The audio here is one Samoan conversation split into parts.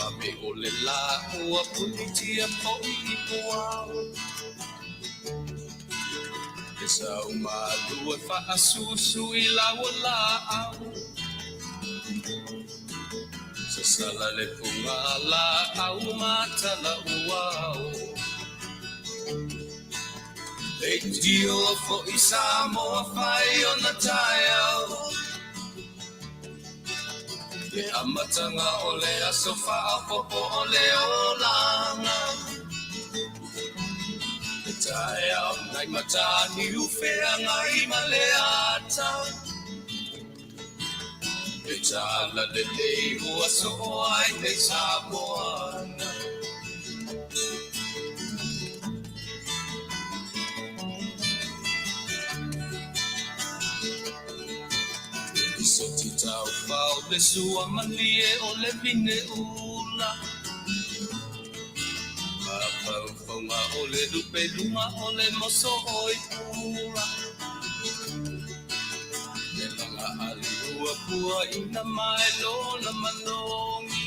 Ame o le lā ua punitia foʻi i puao. E sau malu e faasusu i lau laau. Sasala le puga laau matala uao. Leitio foʻi Samoa fai ona taeao. Le amataga o le aso faaopoopo o le olaga. Le taeao nai Mataniu feagai ma le ata. Le tala lelei ua soo ai nei Samoana. Le lisoti taufao le sua malie o le vine ula. Mafaufauga o le lupe luga o le moso oi pula. Le laga ali ua pua ina mai lona manogi.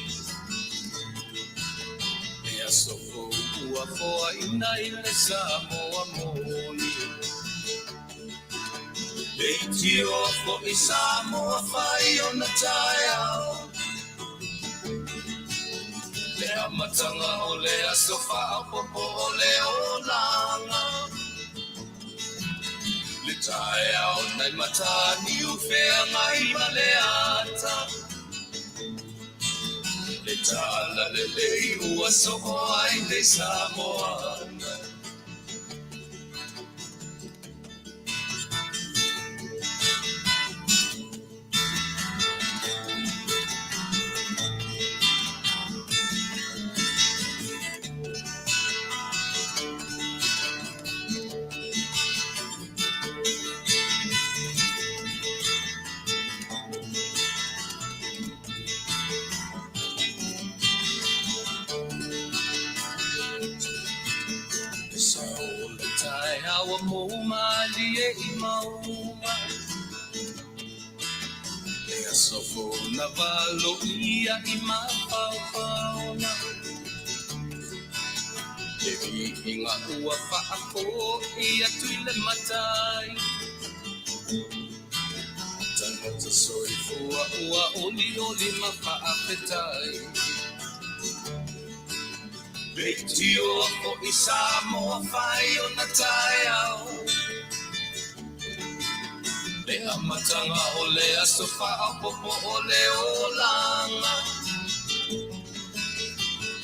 Le aso fou ua foaina i le Samoa moni. Leitioa foʻi Samoa fai ona taeao. Le amataga o le aso faaopoopo o le olaga. Le taeao nai Mataniu feagai ma le ata. Le tala lelei ua soo ai nei Samoana. Le sao o le taeao ua mou malie i mauga. Le aso fou na valoia i mafaufauga. Le viiga ua faafoi atu i le Matai. Tagata soifua ua olioli ma faafetai. Leitioa foʻi Samoa fai ona taeao. Le amataga o le aso faaopoopo o le olaga.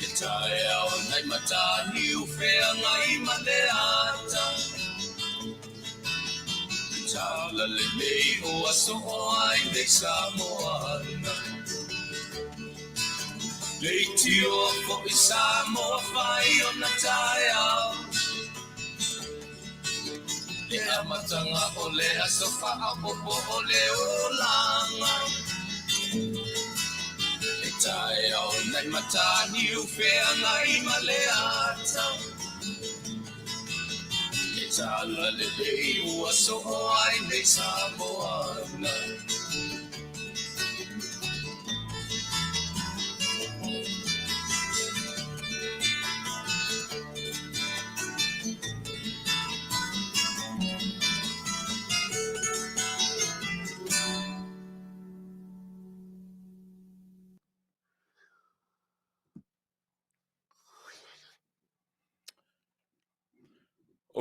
Le taeao nai Mataniu feagai ma le ata. Le tala lelei ua soo ai nei Samoana. Leitioa foʻi Samoa fai ona taeao. Le amataga o le aso faaopoopo o le olaga. Le taeao nai Mataniu feagai ma le ata. Le tala lelei ua soo ai nei Samoana.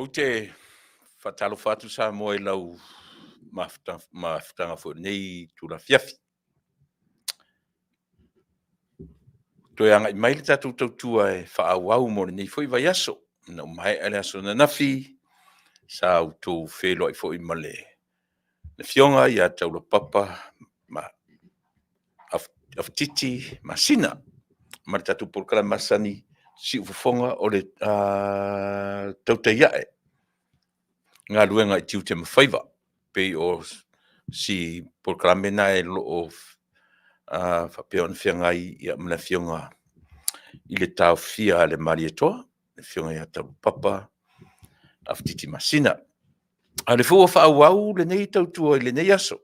Ou te faatalofa atu Samoa i lau mafutaga foi i lenei itula afiafi. Toe agai mai le tatou tautua e faaauau mo lenei foi vaiaso. Ina ua maea le aso ananafi, sa outou feiloai foi ma le Afioga ia Taulapapa ma Afatiti Masina ma le tatou polokalame masani Siufofoga o le Tautai Ae, galuega i tiute ma faiva, pei o si polokalame lena o lo o faapea ona feagai ma le Afioga i le Taofia a le Malietoa, le Afioga ia Taulapapa Afatiti Masina. A o lea foi ua faaauau lenei tautua i lenei aso.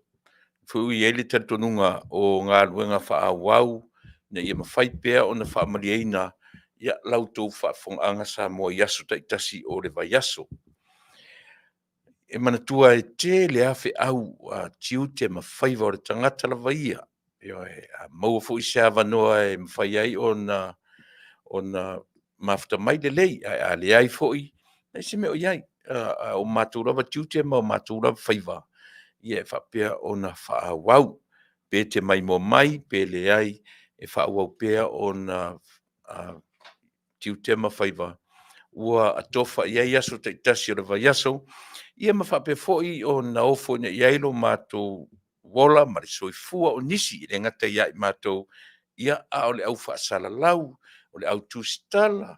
Foi ua i ai le talitonuga o galuega faaauau ina ia mafai pea ona faamalieina ia la outou faafofogaaga Samoa i aso taitasi o le vaiaso. E manatua e tele lava feau, tiute ma faiva o le tagata lava ia. Ioe, a maua foi se avanoa e mafai ai ona mafuta mai, lelei, ae a leai foi, e leai se mea o i ai. A o matou lava tiute ma o matou lava faiva, ia e faapea ona faaauau. Pe te maimoa mai pe leai, e faaauau pea ona tiute ma faiva ua atofa i ai aso taitasi o le vaiaso, ia ma faapea foi ona ofo ina i ai lo matou ola ma le soifua o nisi, e le gata ia i matou, ia a o le au faasalalau, o le au tusitala,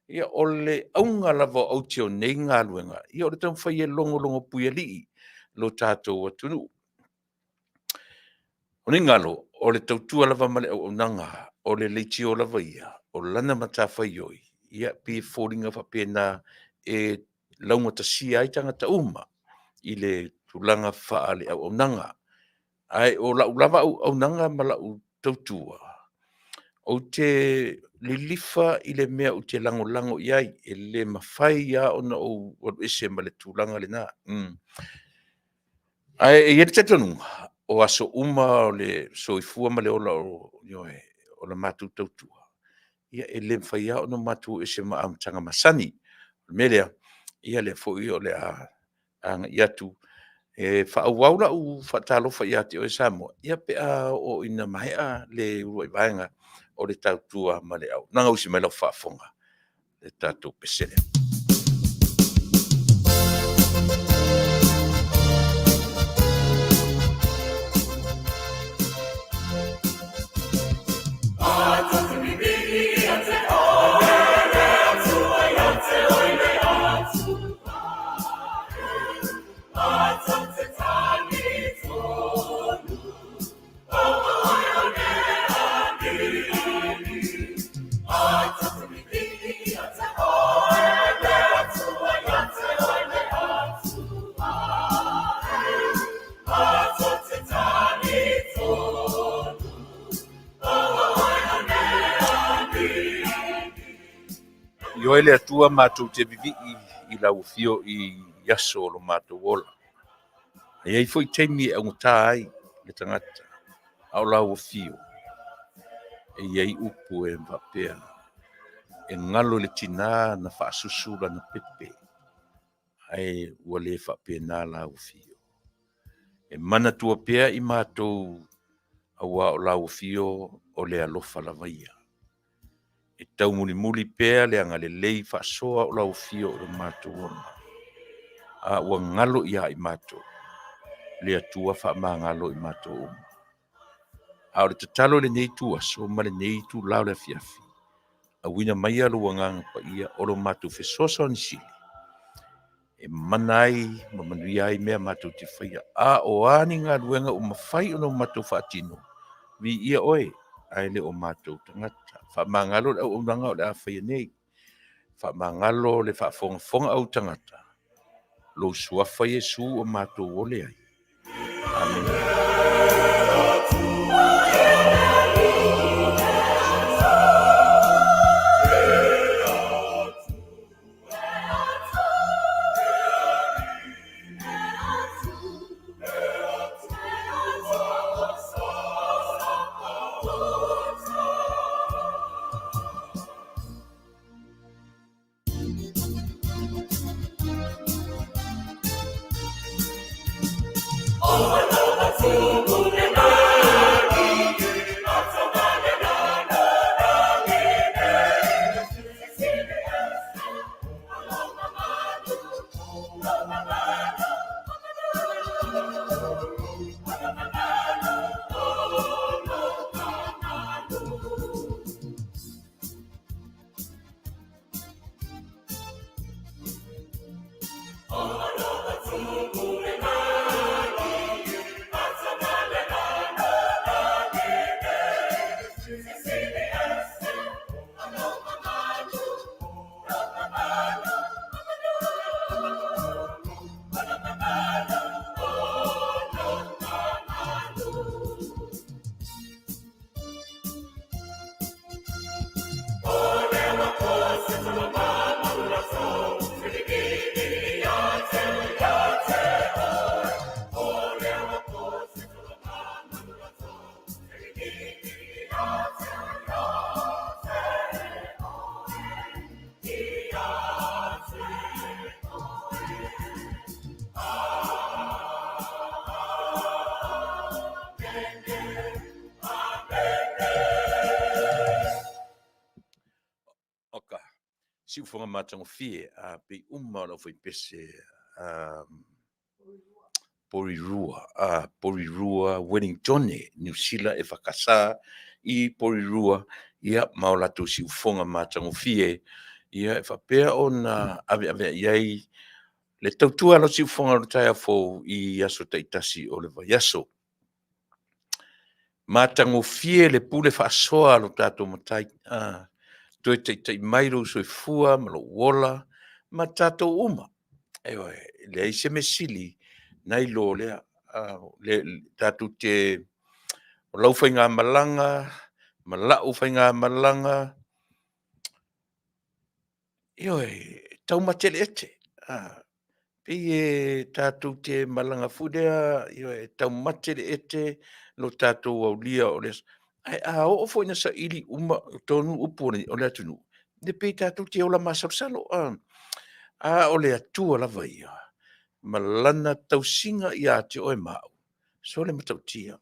ia o le auga lava o aute o nei galuega, ia o le taumafai e logologo puialii lo tatou atunuu. O le galo, o le tautua lava ma le auaunaga, o le leitio lava ia, o lana matafaioi, ia e pei e foliga faapena e laugatasia ai tagata uma i le tulaga faaleauaunaga. Ae o lau lava auaunaga ma lau tautua, ou te lilifa i le mea ou te lagolago i ai, e le mafai lava ona ou alu ese ma le tulaga lena. Ae i ai le talitonuga, o aso uma o le soifua ma le ola, ioe, o la matou tautua, ia e le mafai lava ona matou o ese ma amataga masani. O le mea lea, ia o lea foi o le a agai atu e faaauau lau faatalofa ia te oe Samoa, ia pe a oo ina maea le uluai vaega o le tautua ma le auaunaga. Usi mai lau faafofoga i le tatou pese lea. Ioe le Atua matou te vivii i lau afio i aso o lo matou ola. E i ai foi taimi e augata ai le tagata, a o lau afio, e i ai upu e faapea, e galo i le tina na faasusu lana pepe, ae ua le faapena lau afio. E manatua pea i matou aua o lau afio o le alofa lava ia. E taumulimuli pea le agalelei faasoa o lau afio i lo matou ola, a ua galo ia i matou, le Atua faamagalo i matou uma. A o le tatalo i lenei ituaso ma lenei itula o le afiafi, auina maia lou Agaga Paia o lo matou fesoasoani sili e mana ai ma manuia ai mea matou te faia. A o a ni galuega ua mafai ona matou faatino, viia oe, ae le o matou tagata. Faamagalo le auaunaga o le a faia nei, faamagalo le faafogafoga a ou tagata, lou suafa Iesu ua matou ole ai. Amene. Siufoga matagofie a pei uma o le aufaipese a Porirua, a Porirua Wellingtone, Niu Sila EFKS i Porirua, ia ma o latou siufoga matagofie, ia e faapea ona aveaveai ai le tautua a lau siufofoga i le taeao fou i aso taitasi o le vaiaso. Matagofie le pule faasoa a lo tatou Matai, toe taitai mai lou soifua ma lou ola ma tatou uma. Ioe, e leai se mea sili nai lo lea. Tatou te, o lau faigamalaga ma lau faigamalaga, ioe, e taumate le ete, pei e tatou te malaga foi lea, ioe, e taumate le ete lo tatou aulia o le aso. Ae a oo foi ina saili uma tonu upu o le atunuu, e pei tatou te ola masalosalo, a o le Atua lava ia ma Lana tausiga ia te oe ma au, sole matautia.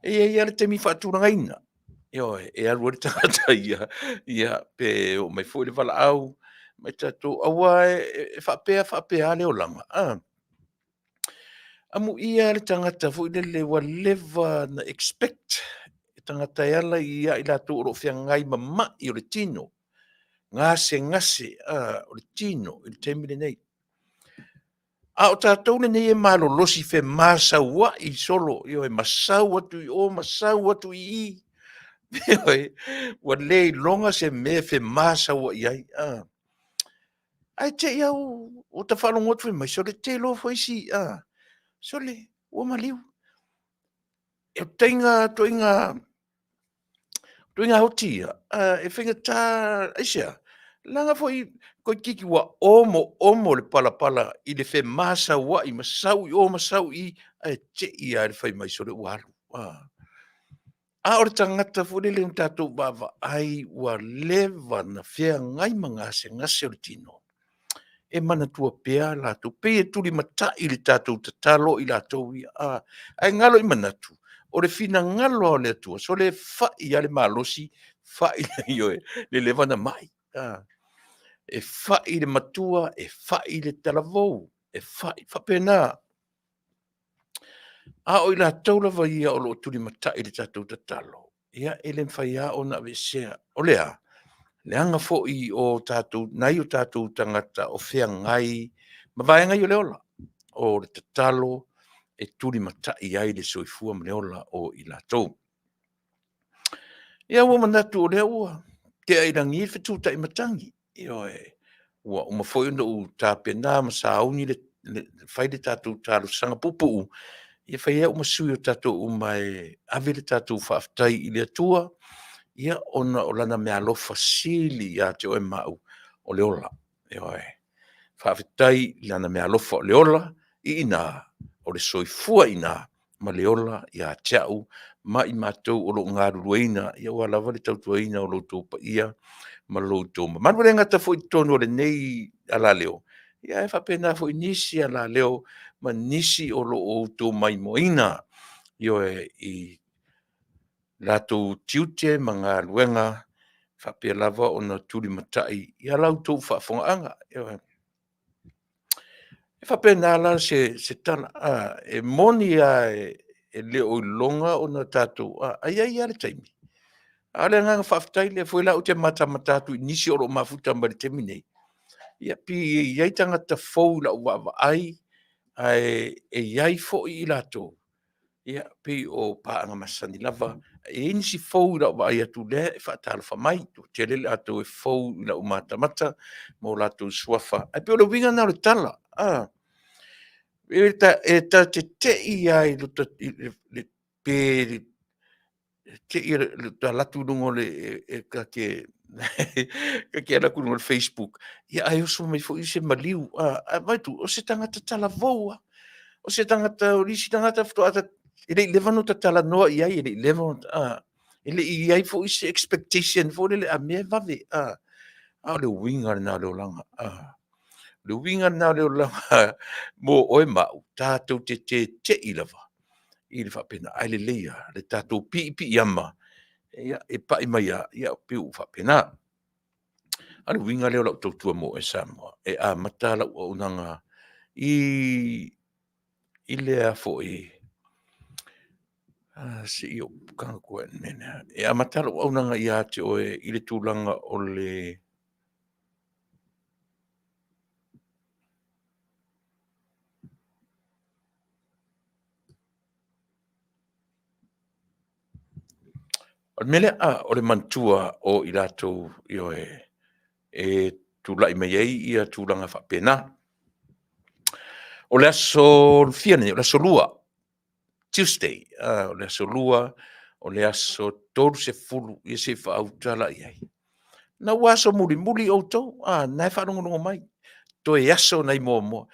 E i ai lava le taimi faatulagaina, ioe, e alu ai le tagata ia, ia pe oo mai foi le valaau ma tatou, aua e faapea faapea lava le olaga, amuia le tagata foi lele ua leva ona expect, le tagata e ala ia i latou o lo o feagai ma mai o le tino, gasegase o le tino i le taimi lenei. A o tatou lenei e malolosi femasauai solo, ioe, ma sau atu i o ma sau atu i i, ioe, ua le iloga se mea e femasauai ai. Ae te i lava ua ta faalogo atu fai mai, sole, te iloa foi si, sole, ua maliu. E ituaiga oti ia, e faigata, aisea? Leaga foi toeitiiti ua omoomo le palapala i le femasauai ma sau i o ma sau i i, ae te i lava i le fai mai sole ua alu. A o le tagata foi lele ua tatou vaavaai ua leva ona feagai ma gasegase o le tino, e manatua pea latou, pei e tulimatai i le tatou tatalo i latou ia, ae galo i manatu, o le finagalo lava o le Atua, sole e fai lava le malosi, fai, ioe, le leva ona mai. E fai le matua, e fai le talavou, e fai, e faapena. A o i latou lava ia o lo o tulimatai i le tatou tatalo, ia e le mafai lava ona aveesea. O le a? Leaga foi o tatou, nai o tatou tagata o feagai ma vaega ia o le ola, o le tatalo e tulimatai ai le soifua ma le ola o i latou. Ia ua ou manatu o lea ua tea i lagi le fetu tai matagi, ioe, ua uma foi ona ou tapena ma sauni le fai le tatou talosaga puupuu, ia fai ai au ma sui o tatou uma e ave le tatou faafetai i le Atua, ia ona o Lana meaalofa sili ia te oe ma au, o le ola. Ioe. Faafetai i Lana meaalofa o le ola, i ina, o le soifua i ina ma le ola ia te au ma i matou o lo o galulueina aua lava le tautuaina o lo outou paia ma lo outou mamalu. E le gata foi i totonu o lenei alaleo, ae faapena foi i nisi alaleo ma nisi o lo o outou maimoaina, ioe, i latou tiute ma galuega faapea lava ona tulimatai i la outou faafofogaaga. Ioe. E faapena la se tala, e moni lava e le o iloga ona tatou, ae i ai lava le taimi. A o le agaga faafetai, o lea foi la ou te matamata atu i nisi o lo o mafuta mai i le taimi lenei, ia pei e i ai tagata fou i lau vaavaai, ae e i ai foi i latou, ia pei o paaga masani lava. E i ai nisi fou i lau vaai atu o lea e faatalofa mai, toatele i latou e fou i lau matamata ma o latou suafa. Ae pei o le uiga lena o le tala, e ta te te i lava pe te i ta alu atu i luga o le e ta te alu atu i luga o le Facebook, ia ae oso mai foi se maliu, ae vaai atu, o se tagata talavou lava. O se tagata, o le isi tagata faatoa e le i leva ona ota talanoa i ai, e le i leva ona, e le i i ai foi se expectation foi lele a mea e vave, a o le uiga lena o le olaga. O le uiga lena o le olaga mo oe ma au, tatou te tete'i lava i le faapena, ae lelei lava le tatou piipiiama e pai mai lava, e pei ua faapena. A o le uiga lea o lau tautua mo oe Samoa, e amata lau auaunaga i i le a foi, se i ou tago atu i le mea lea. E amata lau auaunaga ia te oe i le tulaga o le O le mea lea, o le manatua o i latou, ioe, e tulai mai ai ia tulaga faapena. O le aso Lufia nei, o le aso Lua, Tuesday, o le aso Lua, o le aso 30, ia se i faauta la i ai. Na ua aso mulimuli outou, a, na e faalogologo mai, toe aso nai Moamoa.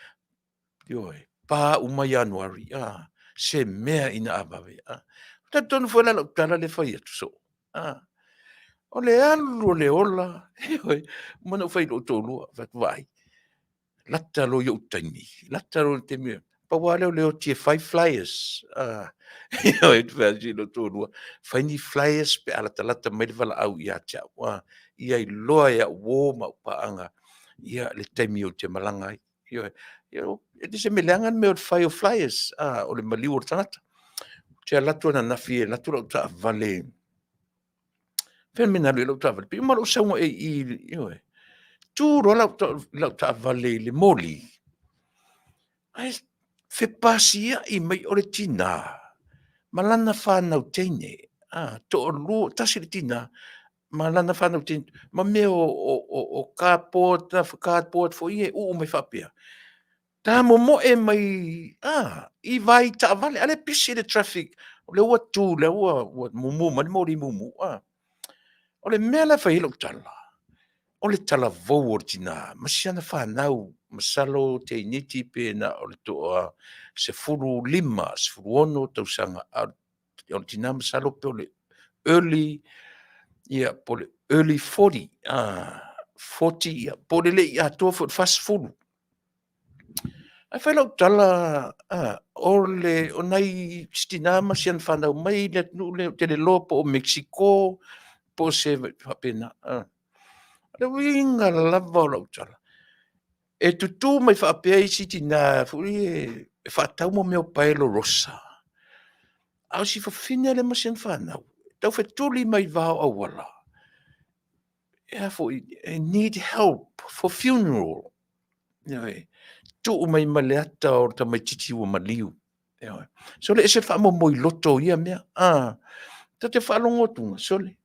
Ioe, pa uma Ianuari, a, se mea ina a vave, a. Ou te talitonu foi la i lau tala lea e fai atu soo, a, o le alu o le ola, ioe, ua uma ona ou fai atu i lou toalua, ou fai atu, vaai, lata loa i ou taimi, lata loa i le taimi, pau lava lea o le oti e fai flyers. Ioe, ou fai atu i lou toalua, fai ni flyers pe a latalata mai le valaau ia te au, ia iloa e au uo ma au paaga le taimi ou te malaga ai. Ioe, e le o se mea leaga le mea o le fai o flyers, o le maliu o le tagata. Ou te alu atu ananafi e alu atu lau taavale, fea le mea na alu ai lau taavale, pei uma lava o lou sau ea i i, ioe. Tu loa lau taavale i le moli, ae fepasiai mai o le tina ma lana fanau teine, toalua, tasi le tina ma lana fanau teine, ma mea o cardboard foi ia e uu mai faapea, tamomoe mai i vai taavale, a o lea e pisi le traffic, o lea ua tu o lea ua mumu mai le moli mumu. O le mea la e fai ai lau tala, o le talavou o le tina ma si ana fanau, masalo teginiti pe na o le toa 15, 16 tausaga, a o le tina masalo po o le early, ia po o le early 40, 40 po o le le i atoa foi i le 40. Ae fai lau tala, o nai si tina ma si ana fanau mai le atunuu lea, ou te le iloa po o Mexico po o se faapena. O le uiga lava o lau tala, e tutu mai faapea isi tina foi ia e faatau mea o paelo rosa, a o si fafine lea ma si ana fanau, e taufetuli mai i va o auala, e need help for funeral. Ioe, tuu mai ma le ata o le tamaitiiti ua maliu. Ioe. Sole, e ese le faamomoiloto o ia mea. Ta te faalogo atu, sole,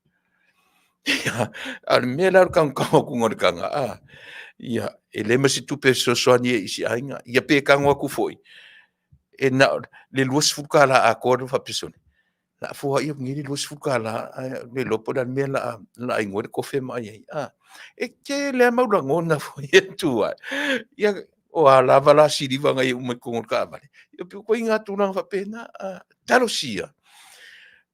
a o le mea la o le tagotago atu o le taga, a, ia, e leai ma se tupe e fesoasoani ai i si aiga, ia pe tago atu foi, e na o le $20 atoa lea faapea, sole, o le a foai atu nei le $20 ae ou te le iloa po o le a le mea o le a inu ai le kofe ma ai ai. E tele lava mau lagona foi e tu ai, ia, o a lava la siliva na i ai uma i totonu o le taavale, e pei o ituaiga tulaga faapena. Talosia,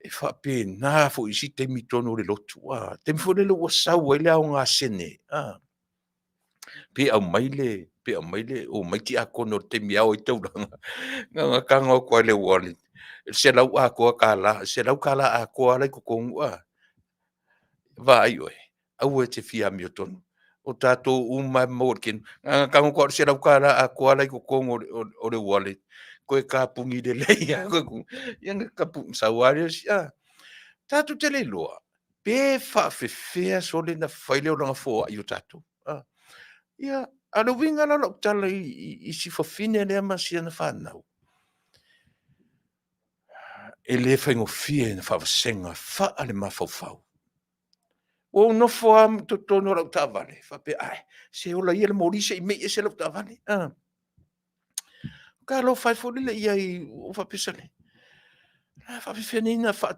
e faapena foi i isi taimi i totonu o le lotu, taimi foi lele ua sau ai le aoga sene, pe aumai le, pe aumai le, omai tiakono i le taimi e ao ai taulaga, na ona tago atu lava i le wallet, e $100 atoa, $100 atoa lava la e i totonu, vaai oe, aua e te fia amiotonu, o tatou uma lava e maua i le kenu. Na ona tago atu lava o le $100 atoa la e i totonu o le wallet, toe tapuni lelei lava, ia ona sau lava lea. Tatou te le iloa pe faapefea sole ona fai lea o lana foai o tatou. Ia, a o le uiga la o lau tala i si fafine lea ma si ana fanau, e le faigofie ona faavasega faalemafaufau. Ua ou nofo lava i totonu o lau taavale faapea, ae, se ola ia le moli se i mei ese lau taavale. Talofa e foi lele i ai, ua ou faapea, sole, o le a faapefea nei ona faa…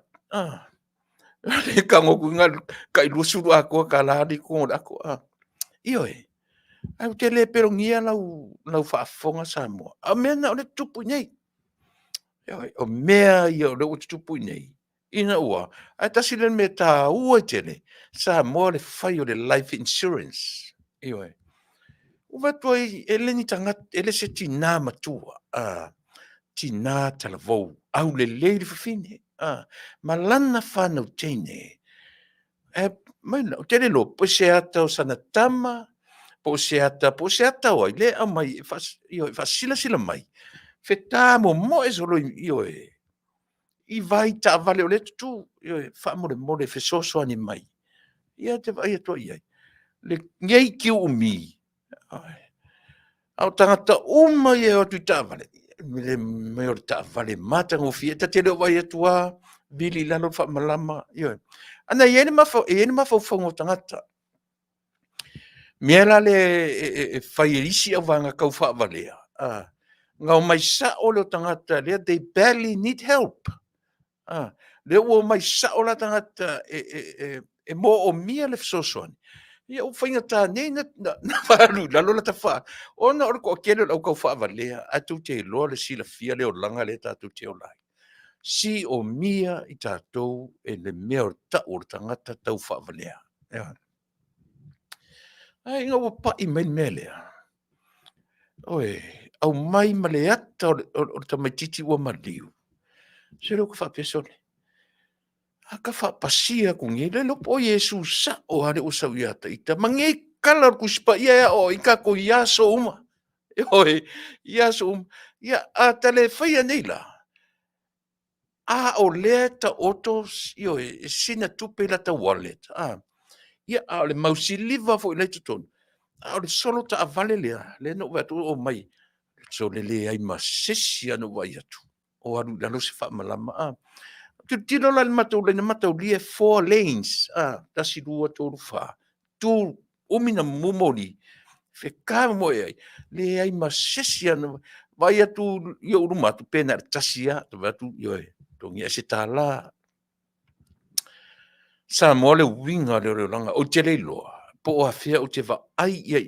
tago atu na o le tai $20 atoa lea e i totonu o le ato. Ioe, ae ou te le pelogia lau faafofoga Samoa, a o mea na o lea e tutupu i inei. Ioe, o mea ia o lea ua tutupu i inei, ina ua, ae tasi lea mea taua tele, Samoa le fai o le life insurance. Ioe. Ua vaai atu ai, e le ni tagata, e le se tina matua, tina talavou, aulelei le fafine, ma lana fanau teine. E mai na, te le iloa po o se ata o sana tama, po o se ata, po o se ata o ai, lea e aumai e ioe, e faasilasila mai, feta momoe solo ioe, i vai taavale o lea e tutu, ioe, faamolemole fesoasoani mai. Ia te vaai atu i ai, lenei kiuumi, a o tagata uma ia e o atu i taavale, le mea o le taavale matagofie, ta te le o vaai atu lava, vili i lalo le faamalama, ioe. Ana e i ai le e i ai le mafaufauga o tagata, mea la lea e fai e isi auvaega tau faavalea, na omai sao lea o tagata lea, they barely need help. Lea ua omai sao la tagata e moomia le fesoasoani. Ia ua faigata nei na faaalu i lalo lata faa, ona o le toatele o le au tau faavalea, ae tou te iloa le silafia le olaga lea tatou te ola ai. Siomia i tatou e le mea o le tau o le tagata tau faavalea. Ae ina ua pai mai le mea lea, oi, aumai ma le ata o le tamaitiiti ua maliu, se lea ua ta faapea, sole, a ta faapasia atu nei, le iloa po o Iesu sao lava lea ua sau ia ta ita, ma nei tala o le Tusi Paia e aoaoina tatou i aso uma. Ioe, i aso uma. Ia, a ta le faia nei la, a o lea e taoto, ioe, sina tupe i lata wallet, a, ia, a o le mau siliva foi la i totonu, a o le solo taavale lea, lea na ou vaai atu o omai, sole leai ma se isi lava na ou vaai atu o alu i lalo se faamalama, a. Tilotilo la i le matou laina mataulia e 4 lanes, a, 1, 2, 3, 4, tu umi ona mumu moli, feta momoe ai, leai ma se isi lava na vaai atu i ou luma atu, pe na o le tasi lava, ta vaai atu, ioe, totogi ea se $1. Samoa le uiga lea o le olaga, ou te le iloa po o afea ou te vaai i ai,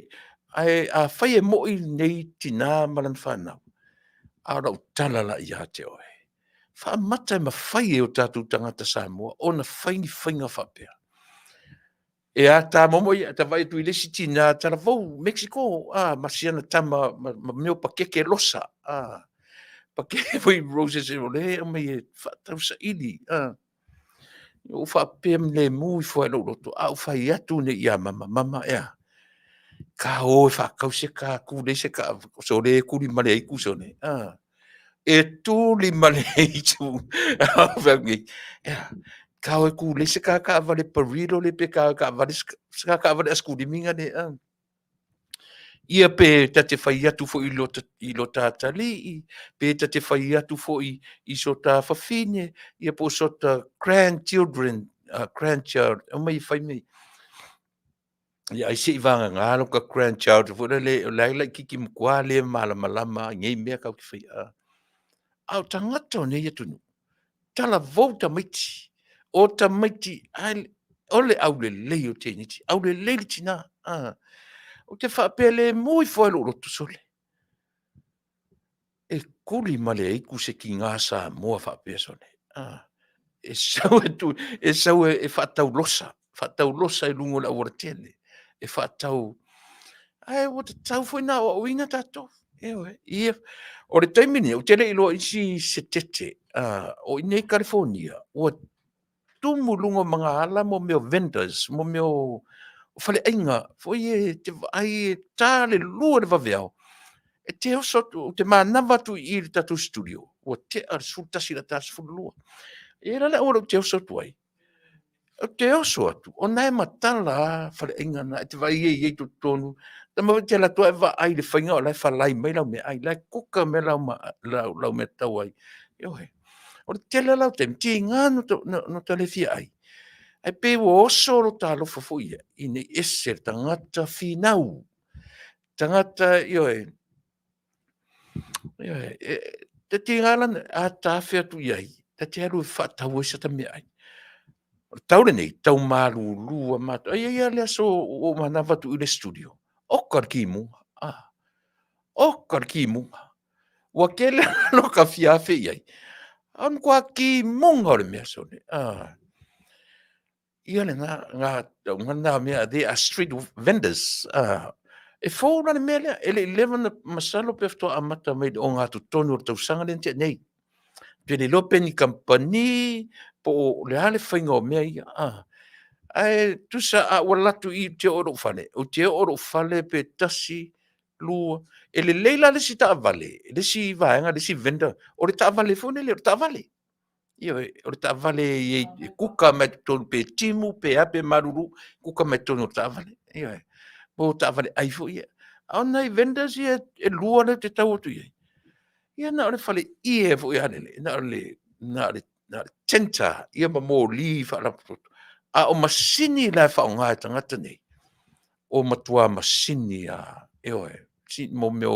ae afai e moi lenei tina ma lana fanau, a o lau tala la ia te oe, faamata e mafai e o tatou tagata Samoa ona fai ni faiga faapea? E a ta momo ia, ta vaai atu i le isi tina talavou, Mexico, a, ma si ana tama, ma mea o pakeke losa, a, pakeke foi roses o lea e aumai e faatau saili, a. Ua ou faapea lemu ifo lava i lou loto, a ou fai atu nei ia mama, mama e a? Ka o e faatau se ka, tulei se ka, sole e tuli ma le aitu sole, a. E tuli ma le aitu. E a? Ka o e tulei se ka taavale parilo le pe ka taavale, se ka taavale askulimi le, a. Ia pe ta te fai atu foi i lo, i lo ta atalii, pe ta te fai atu foi i so ta fafine, ia po o so ta grandchildren, grandchild, aumai e fai mai. Ia ai se i vagagā lo ta grandchild foi lele, o la e laitiiti matua le malamalama i nei mea kau te fai. A o tagata o nei atunuu, talavou tamaiti, o tamaiti, ai, o le aulelei o teiniti, aulelei le tina. Ah. Ou te faapea lemu ifo ai lou loto sole. E kuli ma le aitu se tiga Samoa faapea sole. Ah. E sau e, tu, e, sau e, e faatau losa, faatau losa i luga o le aualatele, e faatau. Ae ua tatau foi na aoaoina tatou. Ioe, ia, o le taimi lenei, ou te le i iloa isi se tete, o i inei i Kalifonia, ua tumu i luga o magaala mo mea o vendors, mo mea o faleaiga foi e te vaai e ta le lua i le vaveao, e te oso atu, ou te manava atu i i i le tatou studio, ua tea le 11 i le ta 12. E i ai la le auala ou te oso atu ai, Ou te oso atu, o na e matala a faleaiga na, e te vaai e i ai totonu. Tama foi te alu atu e vaai i le faiga o la e falai mai lau meaai, la e kuka mai lau, lau, lau mea tau ai. Ioe. O le tele la o taimi, tiga no, no, no ta le fia ai. Ae pei ua oso lo ta alofa foi ia, i nei ese le tagata finau. Tagata, ioe, Ioe, e, te tiga lana, a tafe atu i ai, ta te alu e faatau ai sa ta meaai. O le tau lenei, tau malūlū a mātou. Ai, ai, le aso o manava atu i le studio. Oka le kimuga. Ah. Oka le kimuga. Ua kele lo ka fiafe i ai. A o matua kimuga o le mea sone. Ah. Ia lena, ngā, ngā nā mea, they are street vendors. E fou la le mea lea, e le i leva na masalo pe faatoa amata mai le ogatotonu o le tausaga lea na tea nei. Pe le iloa pe ni kamupani, po o le a le faiga o mea ia. Ae tusa a ua alu atu i i ou te oo i lou fale, ou te oo i lou fale pe tasi, lua, e lelei la le isi taavale, le isi vaega le isi vendor, o le taavale foi lele o le taavale. Ioe, o le taavale e i ai e kuka mai totonu pe timu pe a pe malulu, kuka mai totonu o le taavale. Ioe, po o taavale ai foi ia. A o nai vendors ia e lua lea ou te tau atu i ai, ia na o le faleie foi lava lele, na o le tenter lava ia ma moli faalapotopoto. A o masini la e faaaoga e tagata nei, o matua masini lava, ioe, mo mea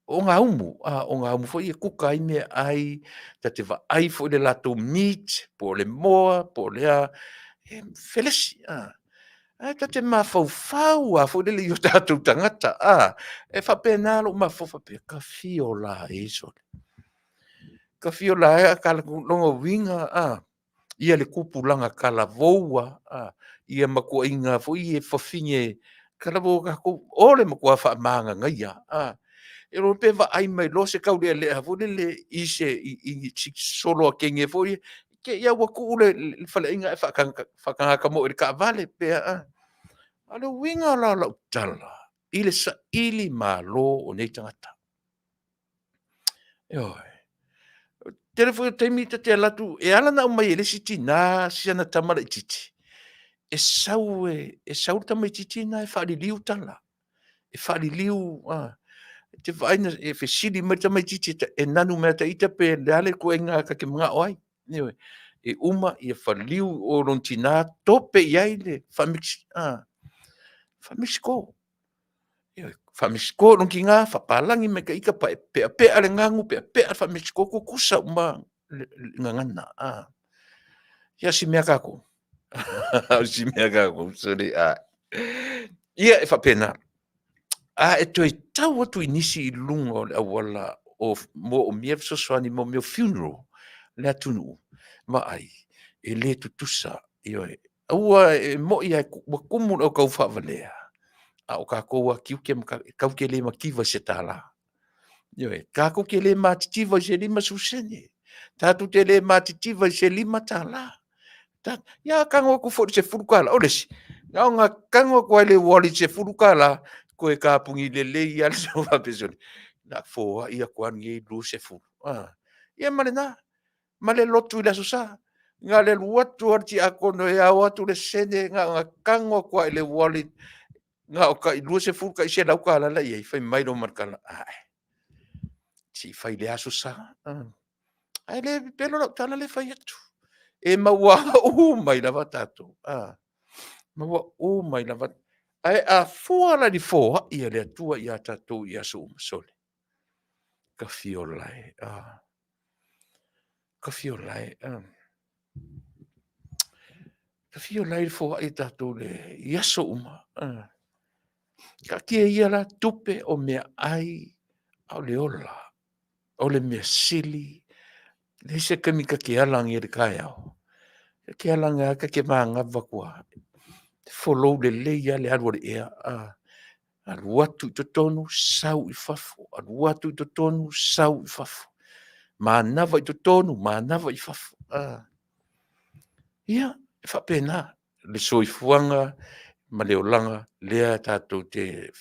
o gaumu, o gaumu foi ia e kuka ai meaai, ta te vaai foi i le latou meat po o le moa po o le a, e felesi. Ae ta te mafaufau lava foi lele i o tatou tagata, e faapena lou mafaufau faapea, ta fia o la e sole, ta fia o la e lona uiga ia le tupulaga talavou lava ia ma ituaiga foi ia fafine talavou o tatou, o le matua faamaganaia lava. E iloa pe vaai mai loa se taulealea foi lele i se solo a teine foi lea, te i lava ua tuu le faleaiga ae faatagata moi i le taavale pe a. A o le uiga la o lau tala i le sailimalo o nei tagata, ioe. O le tele foi o taimi ta te alu atu, e ala ona aumai e le isi tina si ana tama laitiiti, e sau le tamaitiiti lena e faaliliu tala, e faaliliu, e te vaai e fesili mai le tamaitiiti e nanu mai ia te ita pe o le a le ituaiga ta te manao ai. Ioe. E uma faliu i o i lona tina tope i ai le faa-Mexico. Ioe, faa-Mexico i lona tina, faapalagi mai ta ita, peapea le nanu, peapea le faa-Mexico, tutusa uma le gagana. Ia o si mea tatou, o si mea tatou, sole a! Ia e faapena. A e toe tau atu i nisi i luga o le auala o moomia fesoasoani mo mea o funeral le atunuu, vaai, e le tutusa, ioe. Aua e moi lava ua tumu le autaufaavalea, a o tatou lava tiute ma tatou te le mativa i se $1. Ioe, tatou te le matitiva i se 50 sene, tatou te le matitiva i se $5. Ia a tago atu foi i le $10, o le isi, na ona tago atu lava i le wallet i le $10, toe tapuni lelei lava le faapea, sole, o le a foai atu lava lenei 20. Ia ma lena, ma le lotu i le Aso Sa, na o le alu atu lava o le tiakono e ao atu le sene, na ona tago atu lava i le wallet, na o tai 20 tai $100 la e i ai, fai mai loa ma le tala, ae, se i fai i lea Aso Sa. Ae le pepelo lau tala lea e fai atu, e maua uma ai lava tatou, maua uma ai lava. Ae a fua la i le foai a le Atua ia tatou i aso uma, sole, ta fia ola e, ta fia ola e, ta fia ola e i le foai a tatou i aso uma. Taatia ia la tupe o meaai, a o le ola, o le mea sili, leai se taimi ta te ala ai i le taeao, ta te ala ane lava ta te manava atu lava, e folou lelei lava le alu a le ea, alu atu i totonu, sau i fafo, alu atu i totonu, sau i fafo, manava i totonu, manava i fafo. Ia, e faapena le soifuaga ma le olaga lea tatou te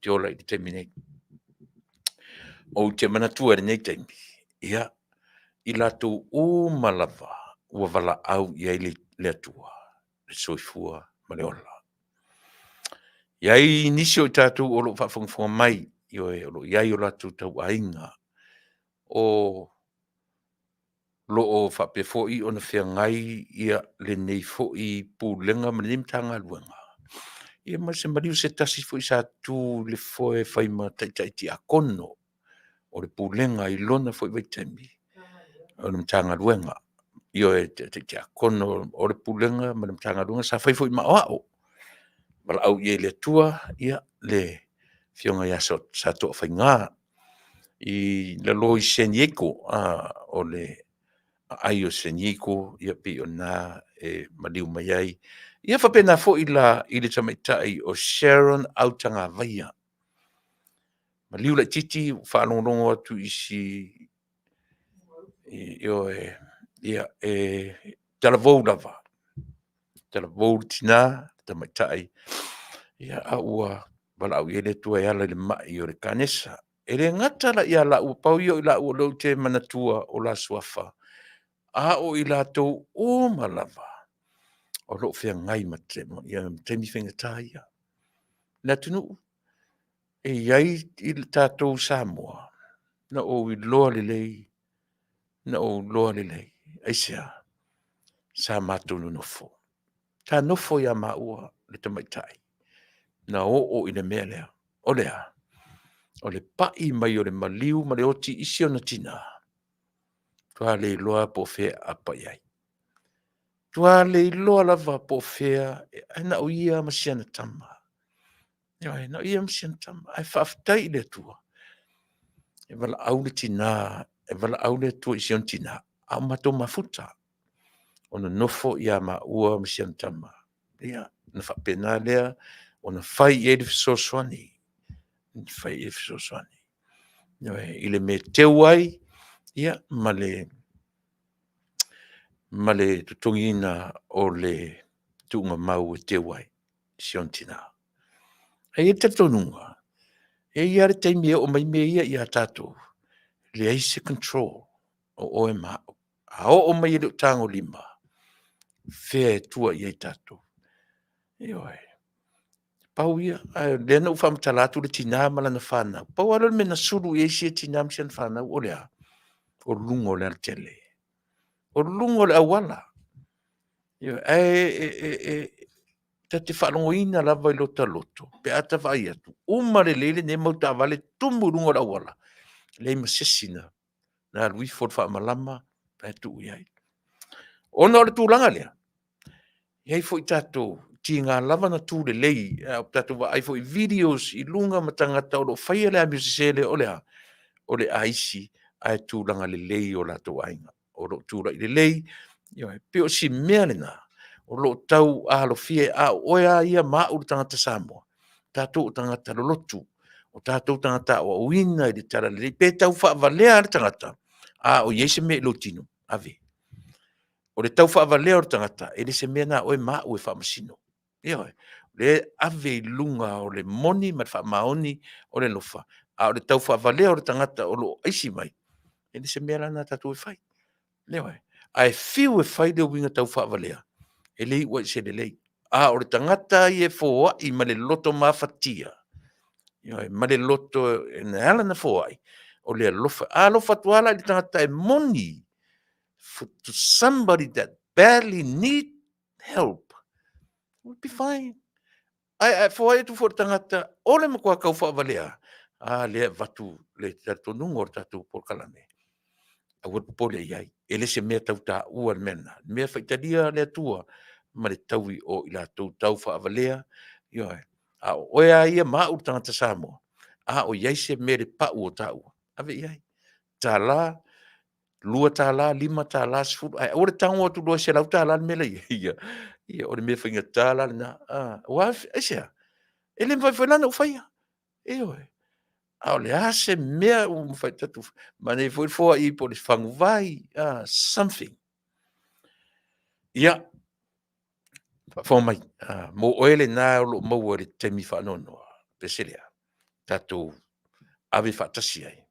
ola ai i le taimi nei. Ou te manatua i lenei taimi, ia, i latou uma lava ua valaau i ai le Atua, le soifua ma le ola. E i ai nisi o i tatou o lo o faafogafoga mai, ioe, o lo o i ai o latou tauaiga o lo o faapea foi ona feagai lenei foi Pulega ma lenei Matagaluega, ia ma se maliu o se tasi foi sa tu i le foe e fai ma Taitai Tiakono o le Pulega i lona foi vaitaimi o le Matagaluega. Ioe, Taitai Tiakono o le Pulega ma le Matagaluega sa fai foi ma Aoao, valaau i ai e le Atua le Afioga ia Satoafaiga i lalo i San Diego, o le aai o San Diego, ia pei o lena e maliu mai ai. Ia faapena foi la i le tamaitai o Sharon Autagavaia. Maliu laitiiti ua faalogologo atu i si, ioe, ia e Talavou lava. Talavou le tinā, le tamaitai, ia, a ua valaau i ai le Atua e ala i le mai o le kanesa. E le gata la ia laua, pau ia o i laua o lea ou te manatua o la suafa, a o i latou uma lava o lo o feagai ma taimi faigata ia. Le atunuu, e i ai i le tatou Samoa, na ou iloa lelei, na ou iloa lelei. Aisea? Sa matou nonofo, sa nofo ia maua le tamaitai na oo i le mea lea. O le a? O le pai mai o le maliu ma le oti i si ona tina, matua le iloa po o fea e aapa i ai. Matua le iloa lava po o fea, ae na o ia ma si ana tama. Ioe, na o ia ma si ana tama. Ae faafetai i le Atua, e valaau le tina, e valaau le Atua i si ona tina, a o matou mafuta, o nonofo ia maua ma si ana tama. Ia, ona faapena lea ona fai i ai le fesoasoani, fai i ai le fesoasoani. Ioe, i le mea e teu ai, ia ma le totogiina o le tuugamau e teu ai i si ona tina. Ae i ai le talitonuga, e i ai lava le taimi e oo mai ai mea ia ia tatou, leai se control o oe ma au. A oo mai e le o tagolima, o fea e tua i ai tatou? Ioe, pau ia, ae o lea na ou faamatala atu le tina ma lana fanau, pau lava lea o le mea na sulu i ai si tina ma si ana fanau, o le a? O luga o le alatele, o luga o le auala. Ioe, ae ta te faalogoina lava i lo ta loto pe a ta vaai atu, uma lelei lenei mau taavale tumu i luga o le auala, leai ma se isi na alu ifo i le faamalama ae tuu i ai. Ona o le tulaga lea, e i ai foi tatou, tiga lava ona tu lelei, a ua tatou vaai foi i videos i luga ma tagata o lo o faia le amio sese lea, o le a? O le aisi ae tulaga lelei o latou aiga, o lo o tulai lelei. Ioe, e pei o si mea lena o lo o tau alofia, a o oe lava ia ma au o le tagata Samoa, o tatou o tagata lolotu, o tatou o tagata aoaoina i le talalelei. Pe tau faavalea lava le tagata, a o i ai se mea i lou tino, ave. O le tau faavalea o le tagata, e le o se mea na a oe ma au e faamasino. Ioe, o lea e ave i luga o le moni ma le faamaoni o le alofa, a o le tau faavalea o le tagata o lo o aisi mai, e le o se mea la lena a tatou e fai. Ioe. Ae fiu e fai le uiga taufaavalea, e le iu lava i se lelei. A o le tagata ia e foai ma le loto mafatia, ioe, ma le loto e ala ona foai, o le alofa. A alofa atu lava la i le tagata e moni, to somebody that badly need help, will be fine. Ae a e foai atu foi i le tagata o le matua tau faavalea lava, a lea e avatu le talitonuga o le tatou polokalame, aua le popole i ai, e le o se mea tau taua le mea lena. O le mea faitalia le Atua ma le taui o i latou tau faavalea, ioe. A o oe lava ia ma au o le tagata Samoa, a o i ai se mea i le pau o taua, ave i ai, $1, $2, $5, 10, ae aua le tago atu loa e $100 le mea la e i ai. Ia, o le mea faigata la lena. Aua aisea? E le mafai foi la ona ou faia, ioe. A o le a se mea ua mafai manaia foi le foai po o le faguvai, something. Ia, faafofoga mai, mo oe lena o lo o maua i le taimi faanoanoa, pese lea, tatou ave faatasi ai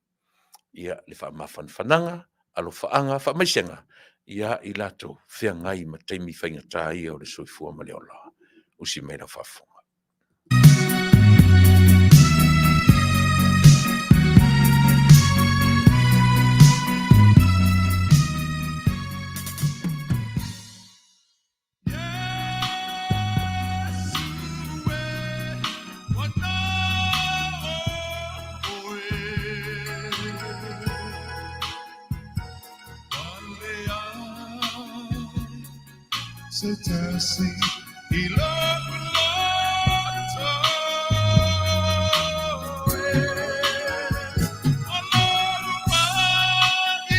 le faamafanafanaga, alofaaga, faamaisega ia i latou o feagai ma taimi faigata ia o le soifua ma le ola. Usi mai lau faafofoga. Se tasi i lou loto e O lou maimai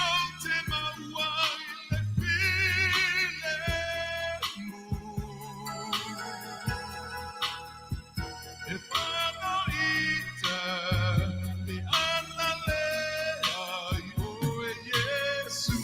ou te maua i le filemu E fanoita te ana lea i oe Iesu.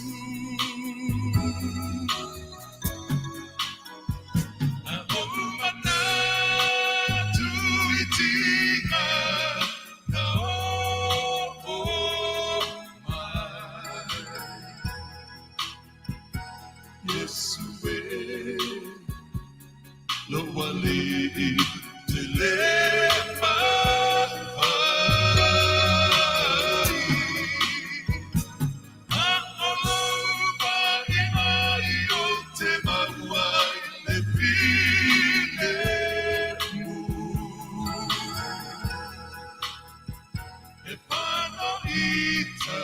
Iesu e Lou Alii te le mafai. A o lou vaivai ou te maua i le filemu. E panoita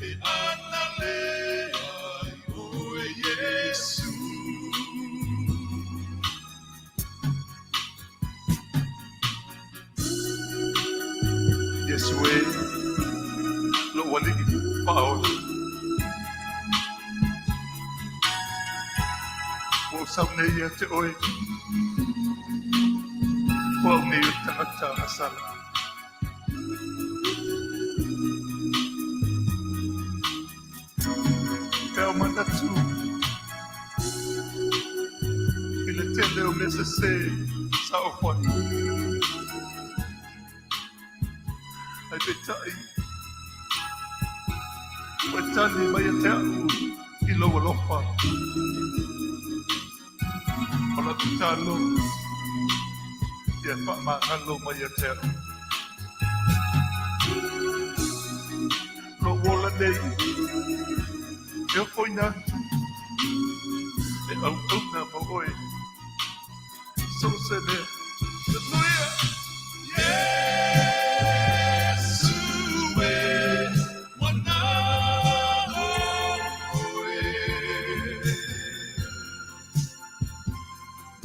e analea ai oe Iesu. Iesu e, lou Alii Faaola, ua ou sau nei ia te oe, o au nei o le tagata agasala. Pe a ou manatu i le tele o mea sese sa ou fai, ae peitai ua e tali mai ia te a'u i lou alofa. O lau tatalo, ia faamagalo mai ia te a'u. Lou ola nei e ofoina atu e auauna mo oe so o se mea. Hallelujah! Iesu e, ua na oe.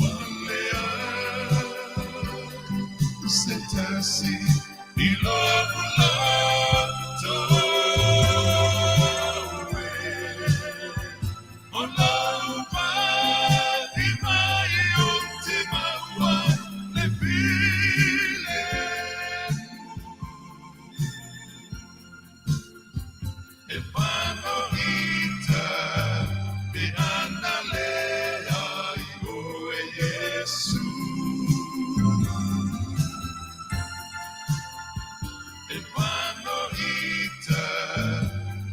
Ua leai se tasi i lo'u loto e. O lou vaivai ou te maua i le filemu. E panoita pe analea ai oe Iesu. E panoita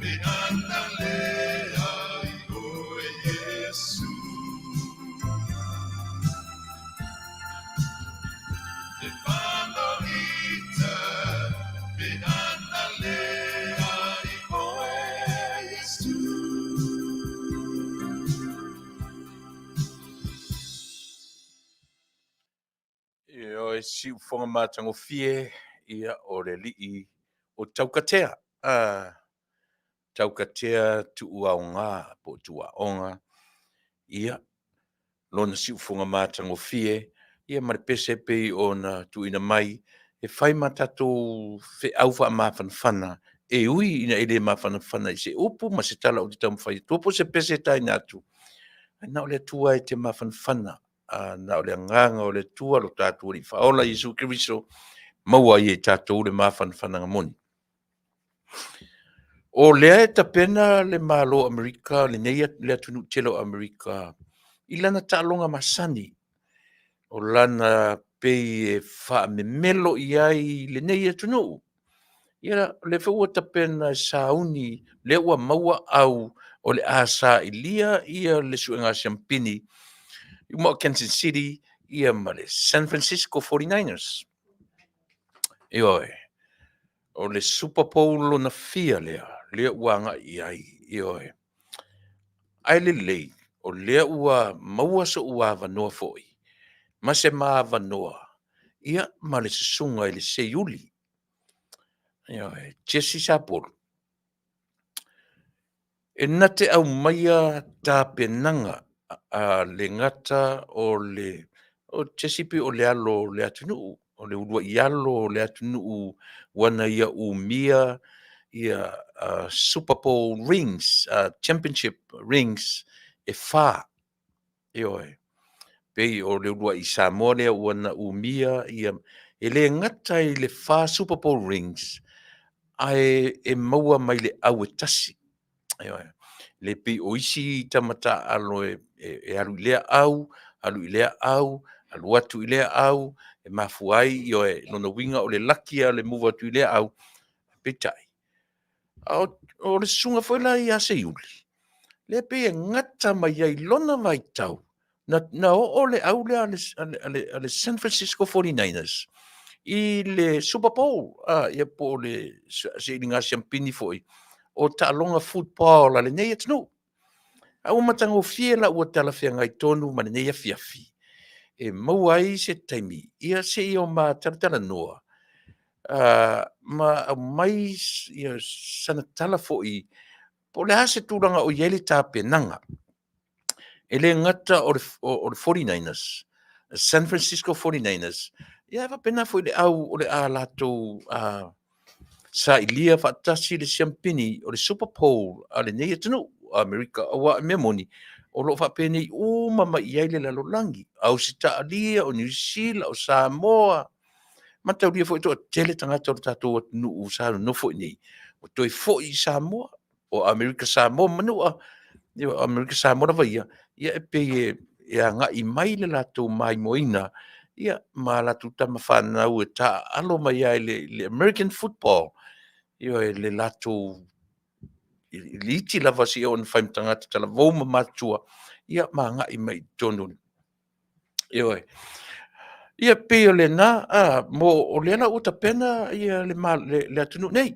pe analea ai oe Iesu. E panoita pe analea ai oe Iesu. Ioe, siufoga matagofie ia o le alii o Taukatea. Ah, Taukatea Tuuaoga po o Tuaoga, ia, lona siufoga matagofie, ia ma le pese e pei ona tuuina mai e fai ma tatou feau faamafanafana e ui ina e le mafanafana i se upu ma se tala ou te taumafai atua po o se pese e taina atu, ae na o le Atua e te mafanafana, a na o le agaga o le Atua lo tatou Alii Faaola Iesu Keriso, maua ai e tatou le mafanafanaga moni. O lea e tapena le Malo o Amerika, lenei le atunuu tele o Amerika i lana taaloga masani, o lana pei e faamemelo i ai lenei atunuu. Ia, o lea foi ua tapena e sauni, lea ua maua au o le a sailia ia le suega siampini uma o Kansas City ia ma le San Francisco 49ers. Ioe, o le Super Bowl lona fia lea, lea ua agai i ai, ioe. Ae lelei, o lea ua maua so'u avanoa foi, ma se ma avanoa, ia, ma le susuga i le Seiuli, ioe, Jesse Sapolu, e na te aumaia tapenaga a le gata o le o Jesse pei o le alo o le atunuu, o le uluai alo o le atunuu ua na ia umia ia Super Bowl rings, Championship rings e 4. Ioe. Pei o le uluai Samoa lea ua na umia ia, e le gata i le 4 Super Bowl rings, ae e maua mai le au e tasi. Ioe. Le pei o isi tama taaalo e, e, e alu i lea au, alu i lea au, alu atu i lea au, e mafua ai, ioe, lona uiga o le laki a le move atu i lea au, peitai, o, o le susuga foi la ia Seiuli, Lea pei e gata mai ai lona vaitau, na oo le au lea a le San Francisco 49ers i le Super Bowl, ia po o le sailiga siampini foi o taaloga football a lenei atunuu. A ua matagofie la ua talafeagai tonu ma lenei afiafi e maua ai se taimi, ia se i o ma talatalanoa ma aumai sana tala foi po o le a se tulaga o i ai le tapenaga. E le gata o le 49ers, San Francisco 49ers, ia ae faapena foi i le au o le a latou sailia faatasi le siampini o le Super Bowl a lenei atunuu o Amerika, aua o le mea moni, o lo o faapenei uma mai i ai le lalolagi, Ausetalia, o Niu Sila, o Samoa, mataulia foi e toatele tagata o le tatou atunuu sa nonofo i inei, ua toe foi i Samoa, o Amerika Samoa manua, o Amerika Samoa lava ia, ia e pei e agai mai le latou maimoaina, ia ma latou tama fanau e taaalo mai lava i le American football, ioe, le latou i le iti lava seia oo ina fai ma tagata talavou ma matutua, ia ma agai mai i totonu. Ioe. Ia pei o lena, mo o lea la ua tapena ia le atunuu nei.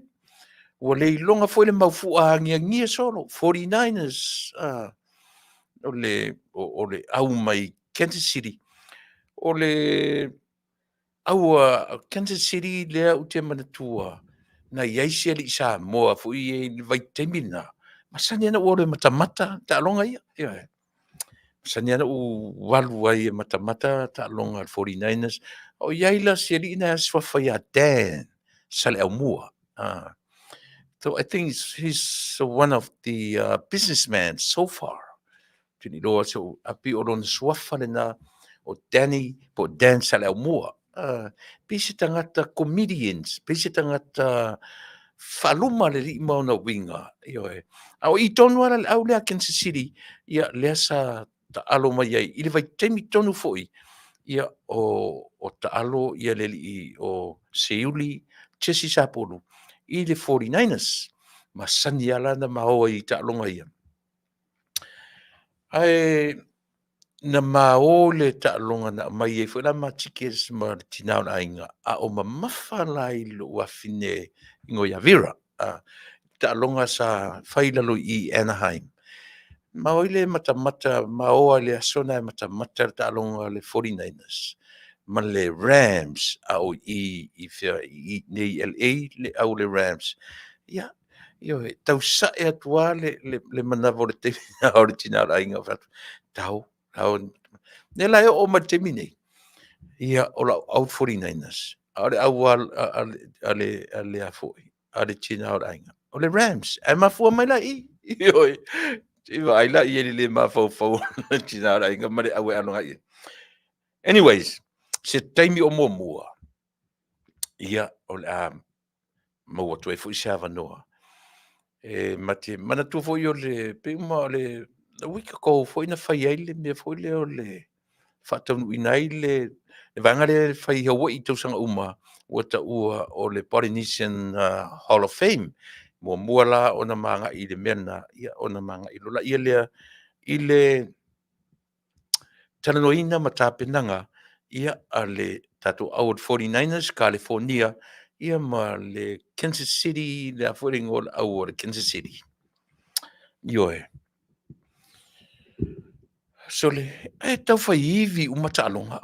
Ua le iloga foi le maufua agiagia solo, 49ers, o le au mai Kansas City. O le au a Kansas City lea ou te manatua, na i ai si alii Samoa foi i le vaitaimi lena, masani lava ona ou alu e matamata taaloga ia. Ioe. Masani lava ona ou alu ai e matamata taaloga a le 49ers. O i ai la si alii lena e suafa ia Dan Saleaumua. So I think he's one of the businessmen so far. Ou te le iloa ae pei o lona suafa lena o Danny po o Dan Saleaumua. Pei se tagata comedians, pei se tagata faaluma le alii ma ona uiga, ioe. A o i tonu lava la le au lea a Kansas City, ia lea sa taalo mai ai i le vaitaimi tonu foi, ia o taalo ia le alii o Seiuli Jesse Sapolu i le 49ers. Masani lava la ona ma o ai i taaloga ia. Ae na ma o i le taaloga na aumai ai foi la ma tickets ma le tina o le aiga, a o mamafa la i lou afine igoa ia Vera, taaloga sa fai i lalo i Anaheim. Ma o ai le matamata, ma o lava i le aso lena e matamata le taaloga a le 49ers ma le Rams, a o i i fea i nei i LA le au o le Rams. Ia, ioe, tau sae atu lava le manava o le taimi o le tina o le aiga, ou fai atu, tau, tau. Lea la e oo mai i le taimi nei, ia, o lau au 49ers, a o le au a le a foi, a le tina o le aiga, o le Rams. Ae mafua mai la i i, ioe, se i vaai la i ai i le le mafaufau o le tina o le aiga ma le au e alo agai i ai. Anyways, se taimi o muamua, ia, o le a maua atu ai foi se avanoa. E ma te manatua foi o le, pei uma o le week ago foi na fai ai le mea foi lea o le faataunuuina ai le vaega lea e fai i Hawaii i tausaga uma, ua taua o le Polynesian Hall of Fame. Muamua la ona ma agai i le mea lena, ia ona ma agai loa lea i le talanoaina ma tapenaga ia a le tatou au o le 49ers, Kalifonia, ia ma le Kansas City, le a foi le igoa o le au o le Kansas City. Ioe. Sole, e tau fai ivi uma taaloga,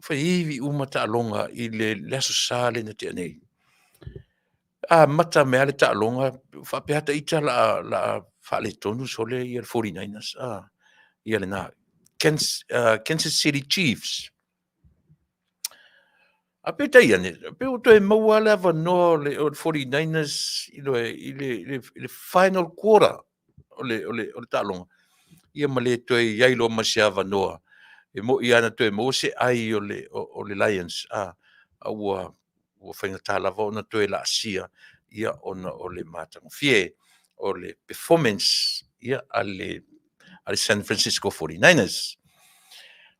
fai ivi uma taaloga i le Aso Sa lea na tea nei. Amata mai lava le taaloga, faapea lava ita o le a faaletonu sole ia le 49ers, ia lena. Kansas City Chiefs. A peitai ane, pei ua toe maua lava le avanoa o le 49ers i le final quarter o le taaloga, ia ma le toe i ai loa ma se avanoa. E moni lava na toe maua se ai o le Lions, a ua faigata lava ona toe laasia ia ona o le matagofie o le performance ia a le San Francisco 49ers.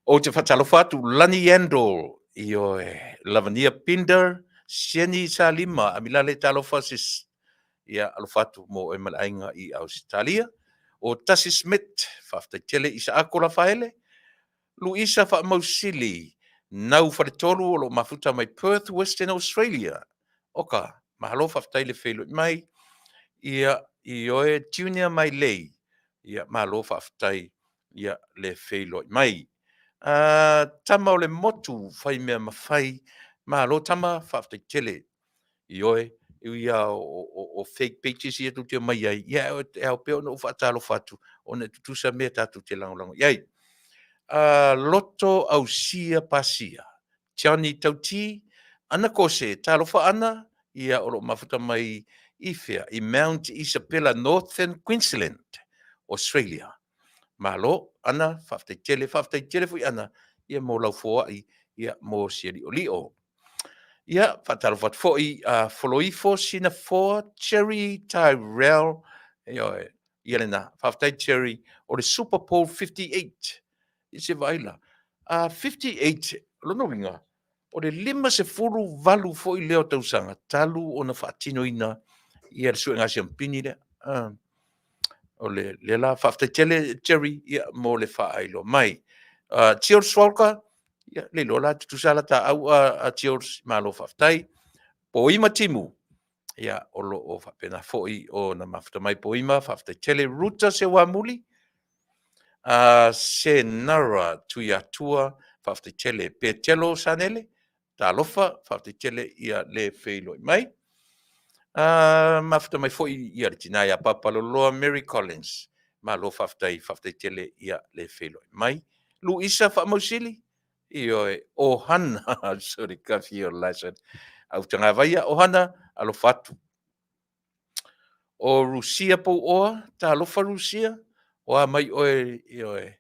Ou te faatalofa atu Lani Yandel, ioe, Lavania Pinder, Sieni Salima, Amilale, talofa sis. Ia, alofa atu mo oe ma le aiga i Ausetalia. O Tasi Smith, faafetai tele. Isaako Lafaele, Luisa Faamausili, Nau Faletolu o lo o mafuta mai Perth, Western Australia. Oka, malo faafetai le feiloai mai. Ia, ioe Junior Mailei, ia malo faafetai ia le feiloai mai. Tama o le motu fai mea mafai, malo tama, faafetai tele. Ioe, e ui lava o fake pages ia tou te omai ai, ia e ao pea ona ou faatalofa atu ona e tutusa mea tatou te lagolago i ai. Loto Ausia Pasia, Johnny Tauti, Ana Kose, talofa Ana, ia o lo o mafuta mai i fea? I Mount Isabella, Northern Queensland, Australia. Malo, Ana, faafetai tele, faafetai tele foi Ana, ia mo lau foai, ia mo sia liolio. Ia, faatalofa atu foi a Foloifo Sinafoa Jerry Tyrell, ioe, ia lena. Faafetai Jerry, o le Super Bowl 58. I se vaai la. 58, o lona uiga, o le 58 foi lea o tausaga talu ona faatinoina ia le suega siampini lea. O le lea la, faafetai tele Jerry ia, mo le faailoa mai. George Walker, ia, le iloa la tutusa la ta au a George, malo faafetai. Poima Timu, ia, o lo o faapena foi ona mafuta mai Poima, faafetai tele. Ruta Seuamuli, Senara Tuiatua, faafetai tele. Petelo Sanele, talofa, faafetai tele ia le feiloai mai. Mafuta mai foi ia le tina ia Papa Loloa Mary Collins. Malo faafetai, faafetai tele ia le feiloai mai. Luisa Faamausili, ioe, Ohana, sorry, kafi o la sorry. Au tagavaia, Ohana, alofa atu. O Rusia Pouoa, talofa Rusia, o a mai oe, ioe.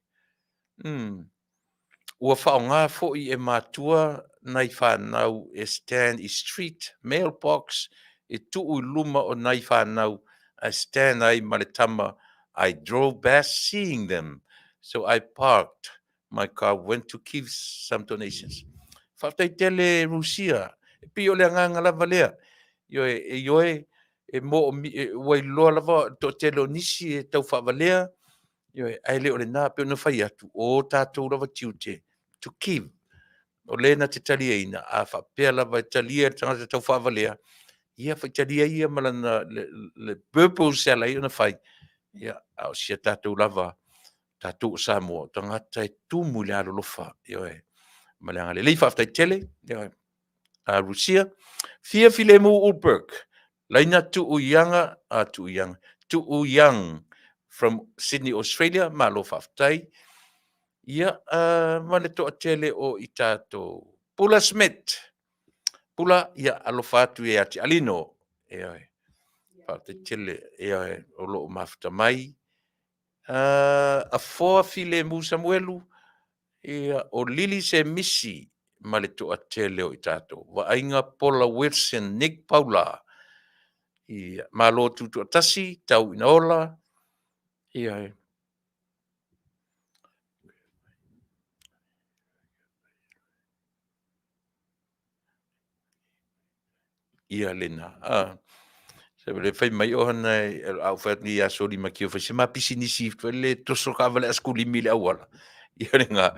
Ua faaaoga foi e matua nai fanau e stand i street mailbox e tuu i luma o nai fanau ae stand ai ma le tama I drove past seeing them so I parked my car went to give some donations. Faafetai tele Rusia, e pei o le agaga lava lea. Ioe, ioe e mo ua iloa lava le toatele o nisi e tau faavalea, ioe, ae le o lena, pei ona fai atu, o tatou lava tiute to give. O le na te taliaina, a faapea lava e talia e le tagata tau faavalea, ia faitalia ia ma lana le, le purpose e ala ai ona fai, ia, a o si a tatou lava, tatou o Samoa, o tagata e tumu i le alolofa, ioe, ma le agalelei. Faafetai tele, ioe. A Rusia, Fia Filemu Ulberg, Laina Tuuiaga, a Tuuiaga, Tuuiang from Sydney, Australia, malo faafetai. Ia, ma le toatele o i tatou. Pula Smith, Pula, ia, alofa atu ia te Alino. Ioe, faafetai tele, ioe, o lo o mafuta mai. Afoa Filemu Samuelu, ia, o Lili Semisi ma le toatele o i tatou. Vaaiga Paula Wilson, Nick Paula, ia, malo tutoatasi, tau ina ola, ia, Ia lena. A. Se le fai mai o hana a o fai atu nei ia Soli ma Kio fai se ma pisinisi foi le toso taavale a skulimi i le auala. Ia lena.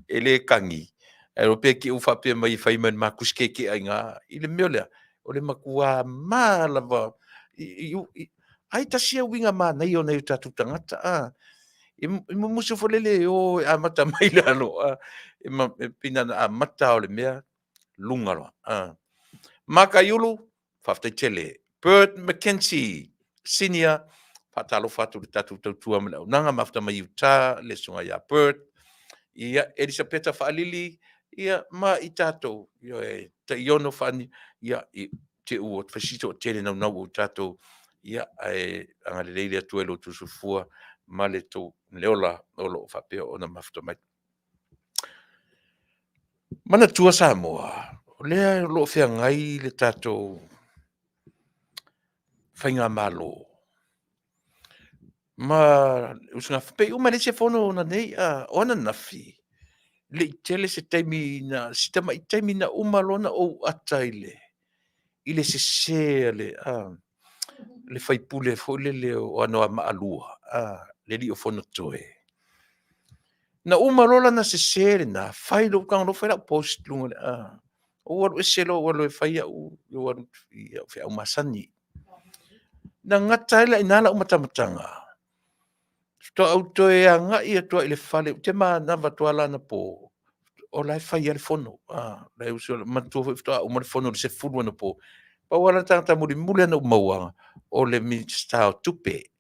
E le kagi. Ae o pe ki u faapea mai e fai mai le ma kusi keke'a i ina. I le mea lea, o le matua ma lava i, i, ai tasi ia uiga manaia o nai o tatou tagata, a. E mumusu foi lele e o e amata mai lalo, a. E, ma, e pei na ona amata o le mea, luga loa. A. Makaiulu, faafetai tele. Bert McKenzie, Senior, faatalofa atu i le tatou tautua ma le auaunaga, mafuta mai Utah, le susuga ia Bert. Ia, Elisapeta Faalili, ia, ma i tatou, ioe, tai 6 Faani, ia, i te ua fai si toatele naunau o tatou, ia, ae agalelei le Atua i lo outou soifua ma le tou le ola o lo o faapea ona mafuta mai. Manatua Samoa, o lea o lo o feagai le tatou faigamalo ma usugafono. Pei uma e leai se fono nanei, o ananafi, le i tele se taimi na, si tamai taimi na uma loa ona ou ata i le sese a le, le faipule foi lele o Anoamaa 2, le alii o Fonotoe, na uma loa lana sese lena, fai loa, ou tago loa fai lau post i luga o le ou alu ese loa ou alu e fai au, ou alu i au feau masani. Na gata ai la i ina lau matamataga, faatoa ou toe agai atu lava i le fale, ou te manava atu lava la anapo, o la e fai lava le fono. La e usu, manatua foi faatoa uma le fono i le 10 anapo. Pau lava le tagata mulimuli na ou maua, o le Minisita o Tupe.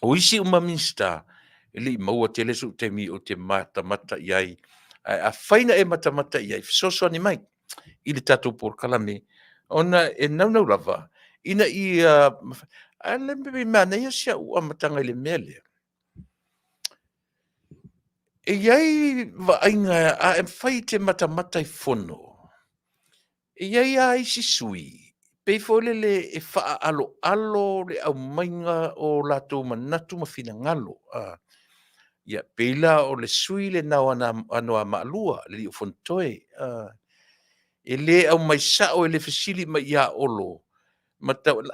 O isi uma Minisita, e le i maua tele sou taimi ou te matamata i ai. Ae afai na e matamata i ai, fesoasoani mai i le tatou polokalame, ona e naunau lava ina ia... Ae pei e manaia si au amataga i le mea lea, e i ai vaaiga, a e fai e te matamata i fono, e i ai lava isi sui usufono, pei foi lele e faaaloalo le aumaiga o latou manatu ma finagalo. Ia, pei la o le sui usufono lena o Anoamaa 2, le alii o Fonotoe, e le aumai sao, e le fesili mai ia Olo,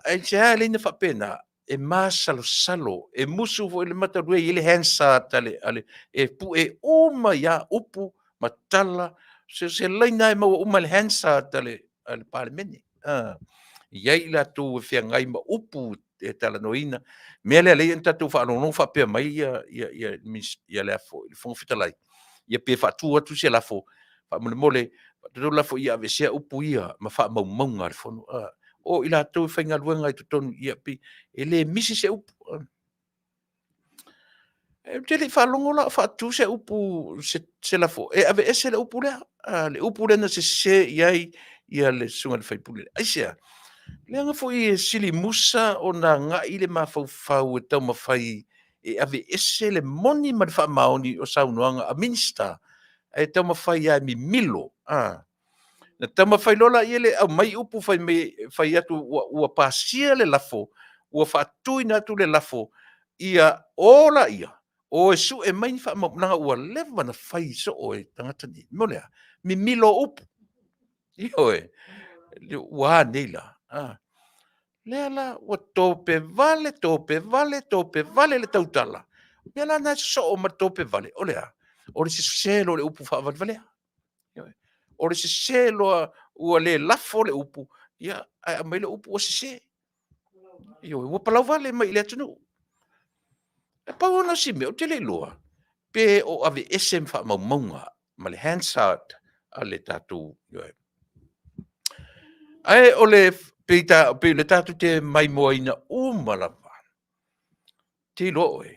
aisea e ala ai ona faapena? E masalosalo, e musu foi i le mata e i ai le Hansard a le, e pue uma ai lava upu ma tala, so o se laina lava e maua uma e le Hansard a le Palemene. E i ai i latou e feagai ma upu e talanoaina. O le mea lea e ala ai ona tatou faalogologo faapea mai le Fofoga Fetalai, ia pe faatu atu se lafo, faamolemole, faatu atu le lafo, Ia aveesea upu ia ma faamaumauga a le Fono. O i latou e faigaluega i totonu, ia pei e le misi se upu. Ou te le i faalogo la o faatu se upu, se lafo e aveese le upu lea, le upu lea na sese i ai le susuga i le sui usufono lea. Aisea? Leaga foi e sili musa ona agai le mafaufau e taumafai e aveese le moni ma le faamaoni o saunoaga a Minisita, ae taumafai lava e mimilo. Na taumafai loa lea e aumai upu fai mai fai atu ua pasia le lafo, ua faatuina atu le lafo, ia o laia, o e sue mai ni faamaumauga, leaga ua leva ona fai soo e tagata nei. O le mea o le a? Mimilo upu. Ioe. Ua a nei la? Lea la ua tope vale, tope vale, tope vale le tautala. O le mea la lena e sosoo ma le tope vale, o le a? O le sese loa o le upu faavalevalea. O le sese loa ua le lafo le upu, ia ae aumai le upu ua sese. Ioe, ua palauvale mai i le atunuu. E pau lava si mea, ou te le iloa pe o aveese ma faamaumauga ma le Hansard a le tatou. Ae o le pei o le tatou te maimoaina uma lava, ou te iloa oe,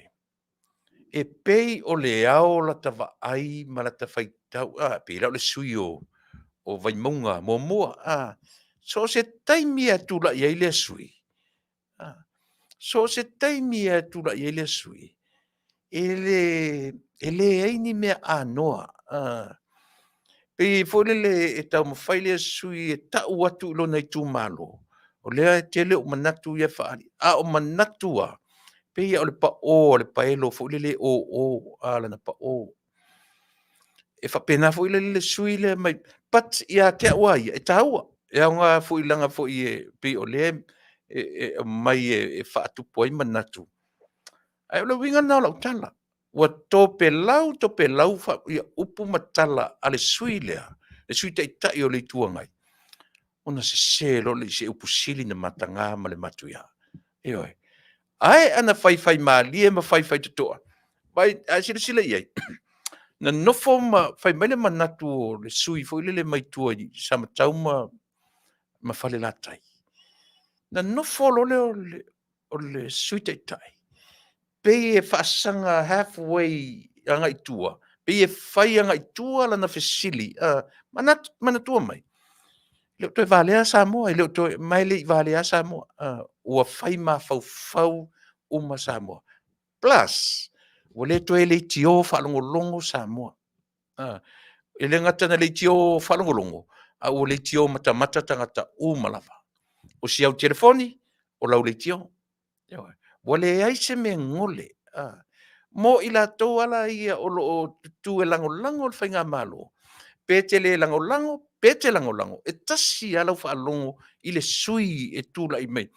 e pei o le ao lata vaai ma lata faitau, pei la o le sui usufono o Vaimauga 1, so o se taimi lava e tulai ai lea sui usufono, so o se taimi lava e tulai ai lea sui usufono, e leai ni mea anoa. Pei foi lele e taumafai lea sui usufono e tau atu i lona itumalo, o lea e tele ou manatu ia e faaali, a o manatu lava, pei lava o le pao a le paelo foi lele e o o lana pao. E faapena foi le sui usufono lea mai, but ia te au lava ia, e taua. E aoga foi leaga foi e pei o lea e aumai e faatupu ai manatu. Ae o le uiga lena o lau tala, ua topelau topelau upu ma tala a le sui usufono lea, le Sui Taitai o le Itu Agai, ona sese loa lea i se upu sili ona mataga ma le matuia. Ioe. Ae ana faifaimalie ma faifaitotoa, vaai, a e silasila i ai, na nofo ma fai mai le manatu o le sui usufono foi lele mai tua i Samatau ma Falelatai, na nofo loa lea o le Sui Taitai, pei e faasaga half way agai i tua, pei e fai agai i tua lana fesili, manatua mai, e le o toe valea Samoa, e le o toe, ma e le i valea Samoa, ua fai mafaufau uma Samoa. Plus, ua le toe leitio faalogologo Samoa. E le gata ina leitio faalogologo, a ua leitio matamata tagata uma lava. O si au telefoni, o lau leitio. Ua leai se mea e gole. Mo i latou lava la ia o lo o tutu e lagolago le faigamalo, pe te le lagolago pe te lagolago, e tasi lava lau faalogo i le sui usufono e tulai mai.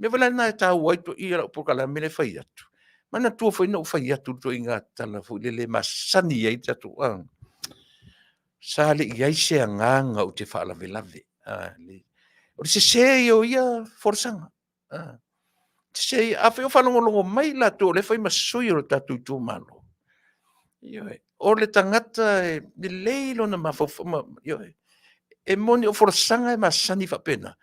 Mea foi la lena e taua ai ia lau polokalame lea e fai atu, manatua foi na ou fai atu i le ituaiga tala foi lele e masani ai le tatou sa le i i ai se agaga ou te faalavelave. O le sese ia o ia folasaga. Sese ia. Afai o faalogologo mai latou o lea e fai ma sui o le tatou itumalo, ioe, o le tagata e lelei lona mafaufau, ioe, e moni o folasaga e masani faapena,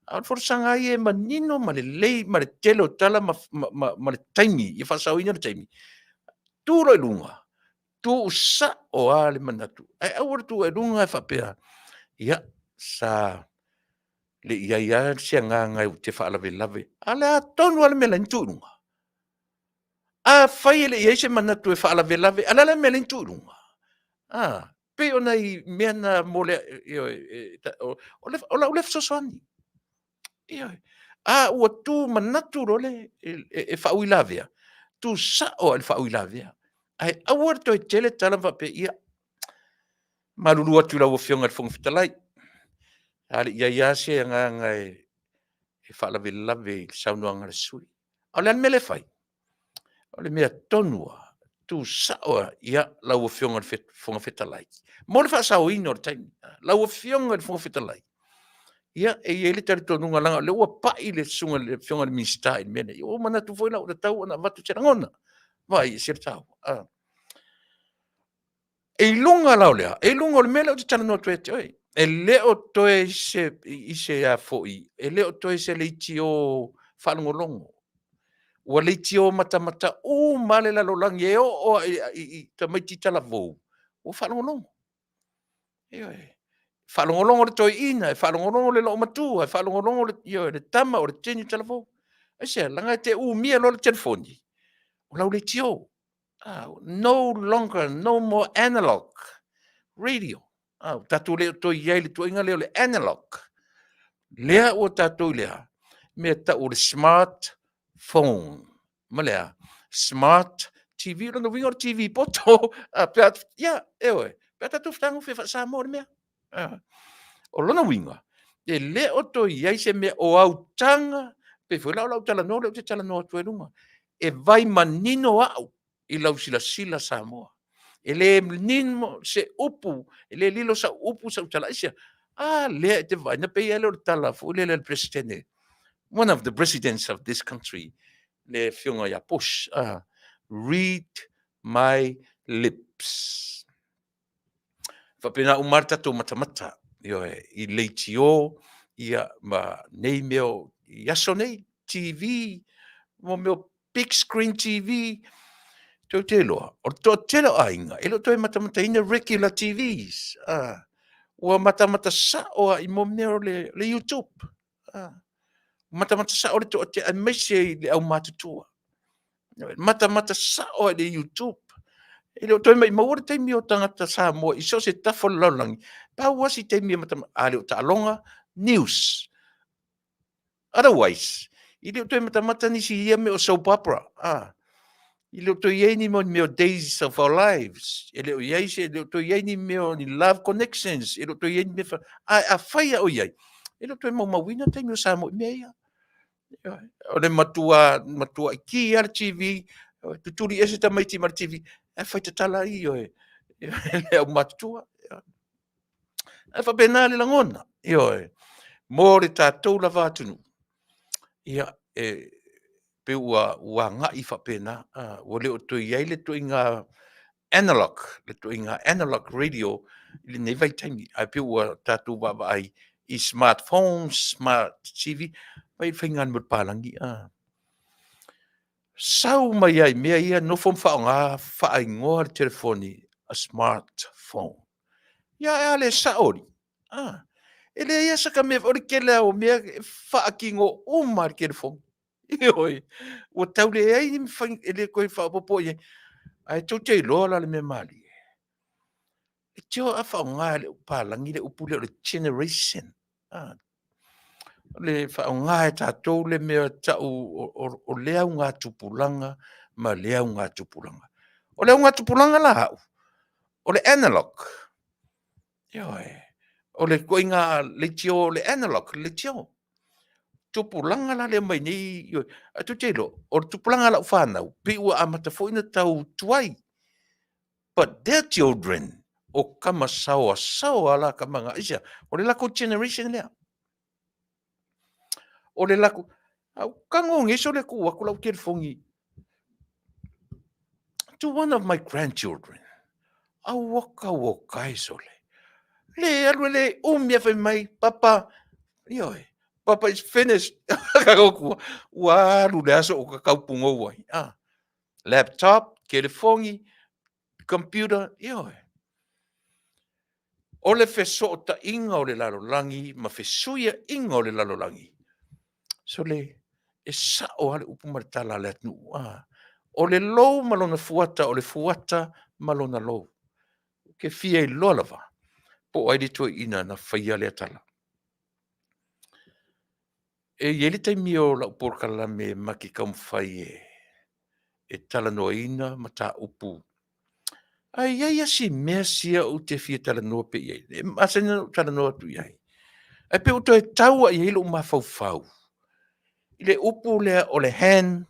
a o le folasaga lava ia e manino ma lelei ma le tele o tala ma le taimi ia faasaoina le taimi, tu loa i luga, tuusao lava le manatu, ae aua le tu i luga ae faapea, ia, sa le i i ai lava se agaga ou te faalavelave. A o le a tonu lava le mea e ala ai ona tu i luga? Afai e le i i ai se manatu e faalavelave, a o le a la le mea e ala ai ona tu i luga? A, pei o nai mea na mo le… ioe, o lau lea fesoasoani. Ioe. A ua tu manatu loa e faauilavea, tuusao lava i le faauilavea, ae aua le toe tele tala ma faapea, ia, malulu atu i lau Afioga i le Fofoga Fetalai, a le i i ai lava se agaga e faalavelave i le saunoaga a le sui usufono. A o le a le mea lea e fai? O le mea tonu lava, tuusao lava, ia, lau Afioga i le Fofoga Fetalai, mo le faasaoina o le taimi. Lau Afioga i le Fofoga Fetalai, ia, e i ai le talitonuga leaga o lea ua pai le Afioga i le Minisita i le mea lea, ia ua ou manatu foi la ua tatau ona avatu se lagona. Vaai e ese le taua. I luga la o le a? I luga o le mea lea ou te talanoa atu ai ia te oe, e le o toe i se a foi, e le o toe se leitio faalogologo, ua leitio matamata uma lava le lalolagi e oo lava i tamaiti talavou ua faalogologo. Ioe. E faalogologo le toeaina, e faalogologo le loomatua, e faalogologo le tama, o le teine talavou. Aisea? Leaga e te umia loa le telefoni, o lau leitio. No longer, no more analog radio. Ua tatou le o toe i ai i le ituaiga lea o le analog. Lea ua tatou i le a? Mea e tau o le smart phone. Ma le a? Smart TV. O lona uiga o le TV poto. Ia, ioe, pe a tatou fetagofi e faa-Samoa le mea. O lona uiga, e le o toe i ai se mea o autaga, pei foi la o lau talanoa lea ou te talanoa atu ai i luga, e vai manino au i lau silasila Samoa. E le manino se upu, e le lilo sau upu sau tala. Aisea? A lea e te vaai, na pei lava lea o le tala foi lele a le Peresetene, one of the presidents of this country, le Afioga ia Bush, read my lips. Faapena uma lava le tatou matamata, ioe, i leitio ia ma nei mea i aso nei, TV, mo mea o big screen TV. Tou te iloa, o le toatele o aiga, e le o toe matamataina regular TVs. Ua matamata sao lava i mo mea o le YouTube. Matamata sao le toatele, aemaise i le aumatutua. Matamata sao lava i le YouTube. E le o toe maimaua le taimi o tagata Samoa i so o se tafa o le lalolagi, pau lava si taimi e matamata, a le o taaloga, news. Otherwise, e le o toe matamata nisi i ia mea o soap opera. E le o toe i ai ni mea o Days of Our Lives, e le o i ai se, e le o toe i ai ni mea o ni Love Connections, e le o toe i ai ni mea fa... Ae afai lava o i ai, e le o toe maumauina taimi o Samoa i mea ia. O le matua, matuai ki lava le TV, tutuli ese tamaiti ma le TV, ae fai tatala ai, ioe, le aumatutua. Ae faapena le lagona, ioe, mo le tatou lava atunuu, ia, e pei ua agai faapena, ua le o toe i ai le ituaiga analog, le ituaiga analog radio i lenei vaitaimi, ae pei ua tatou vaavaai i smartphones, smart TV, vaai i le faiga o le mea o le palagi, a. Sau mai lava i mea ia, nofo ma faaaoga, faaigoa le telefoni a smartphone. Ia ae a le sao alii? A, e leai lava saka mea, o le tele lava o mea e faatino uma lava e le telefoni. Ioe, ua tau leai ni mafai, e le toe faaopoopo i ai. Ae tou te iloa la le mea malie, e tio a faaaoga e le papalagi le upu lea o le generation. A, o le faaaoga e tatou le mea e tau o lea augatupulaga ma lea augatupulaga. O le augatupulaga la au, o le analog. Ioe, o le ituaiga leitio o le analog, le leitio. tupulaga la lea mai nei, ioe, ae tou te iloa, o le tupulaga a lau fanau, pei ua amata foi ona tau tuai. But their children, o kama saoasaoa la kama na. Aisea? O le lakou generation lea. O le lakou, a ua tago nei sole tuu atu lau telefoni to one of my grandchildren. Aua kau o kae sole. Le alu e le umi a fai mai, papa, ioe, papa is finished. Ua alu le aso o ka kau pugou ai. Ah. Laptop, telefoni, computer, ioe. O le fesootaiga o le lalolagi ma fesuiaiga o le lalolagi, sole, e sao lava le upu ma le tala a le atunuu. Ah, o le lou ma lona fuata, o le fuata ma lona lou. Ou te fia iloa lava po o ai le toeaina na faia lea tala. E i ai le taimi o lau polokalame ma te taumafai e e talanoaina mataupu. Ae i ai lava si mea sia ou te fia talanoa pea i ai, e masani ona ou talanoa atu i ai, ae pei ua toe tau lava i ai lou mafaufau i le upu lea o le hand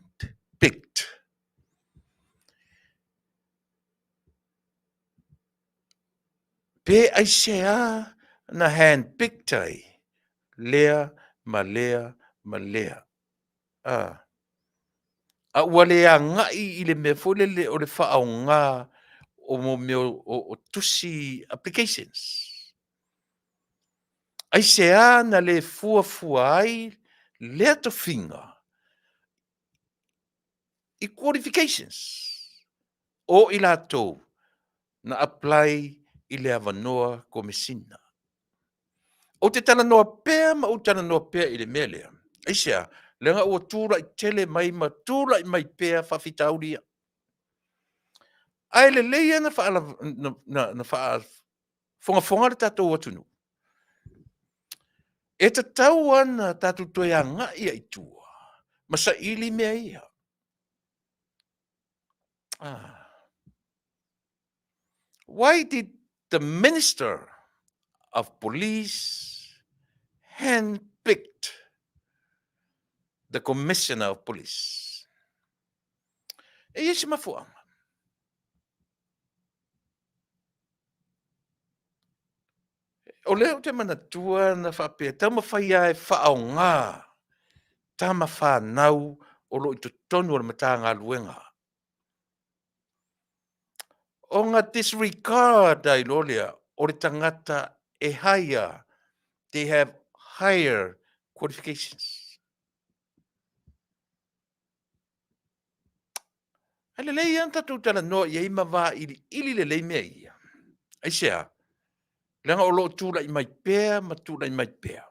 picked. Pe aisea na hand picked ai lea ma lea ma lea? A. A ua le agai i le mea foi lele o le faaaoga o mo mea o tusi applications. Aisea na le fuafua ai lea tofiga i qualifications o i latou na apply i le avanoa Komesina. Ou te talanoa pea ma ou talanoa pea i le mea lea. Aisea? Leaga ua tulai tele mai ma tulai mai pea faafitauli ia. Ae lelei lava na faafogafoga le tatou atunuu. E tatau lava ona tatou toe agai i tua ma saili mea ia. Ah. Why did the Minister of Police handpicked the Commissioner of Police? E i ai se mafuaaga. O lea ou te manatua na faapea, taumafai lava e faaaoga tama fanau o lo o i totonu o le Matagaluega. Ona disregard ai loa lea o le tagata e hire, they have higher qualifications. Ae lelei lava ona tatou talanoa i ai ma vailiili lelei mea ia. Aisea? Leaga o lo o tulai mai pea ma tulai mai pea.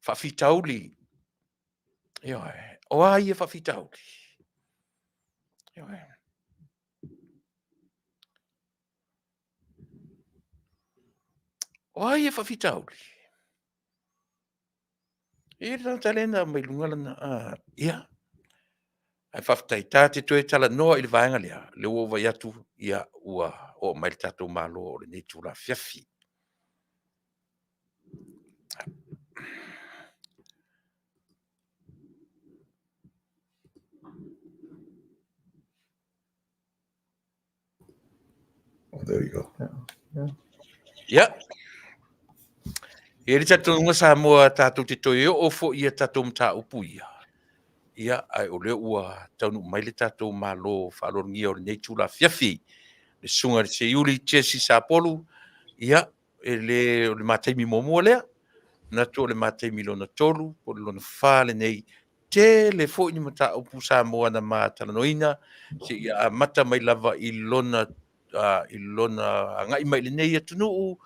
Faafitauli. Ioe. O a ia faafitauli? Ioe. O a ia faafitauli? E i ai le tagata lea na aumai luga lana, ia. Ae faafetai, ta te toe talanoa i le vaega lea, lea ua ou vaai atu, ia, ua oo mai le tatou Malo o lenei itula afiafi. Oh, there you go. Ia. E i ai le talitonuga Samoa tatou te toe oo foi i a tatou mataupu ia. Ia, ae o lea ua taunuu mai le tatou Malo faaaloalogia o lenei itula afiafi. Le Susuga i le Seiuli Jesse Sapolu, ia, e le o le ma taimi muamua lea, manatu o le ma taimi lona tolu po o le lona fa lenei. Tele foi ni mataupu Samoa na ma talanoaina seia amata mai lava i lona i lona agai mai i lenei atunuu,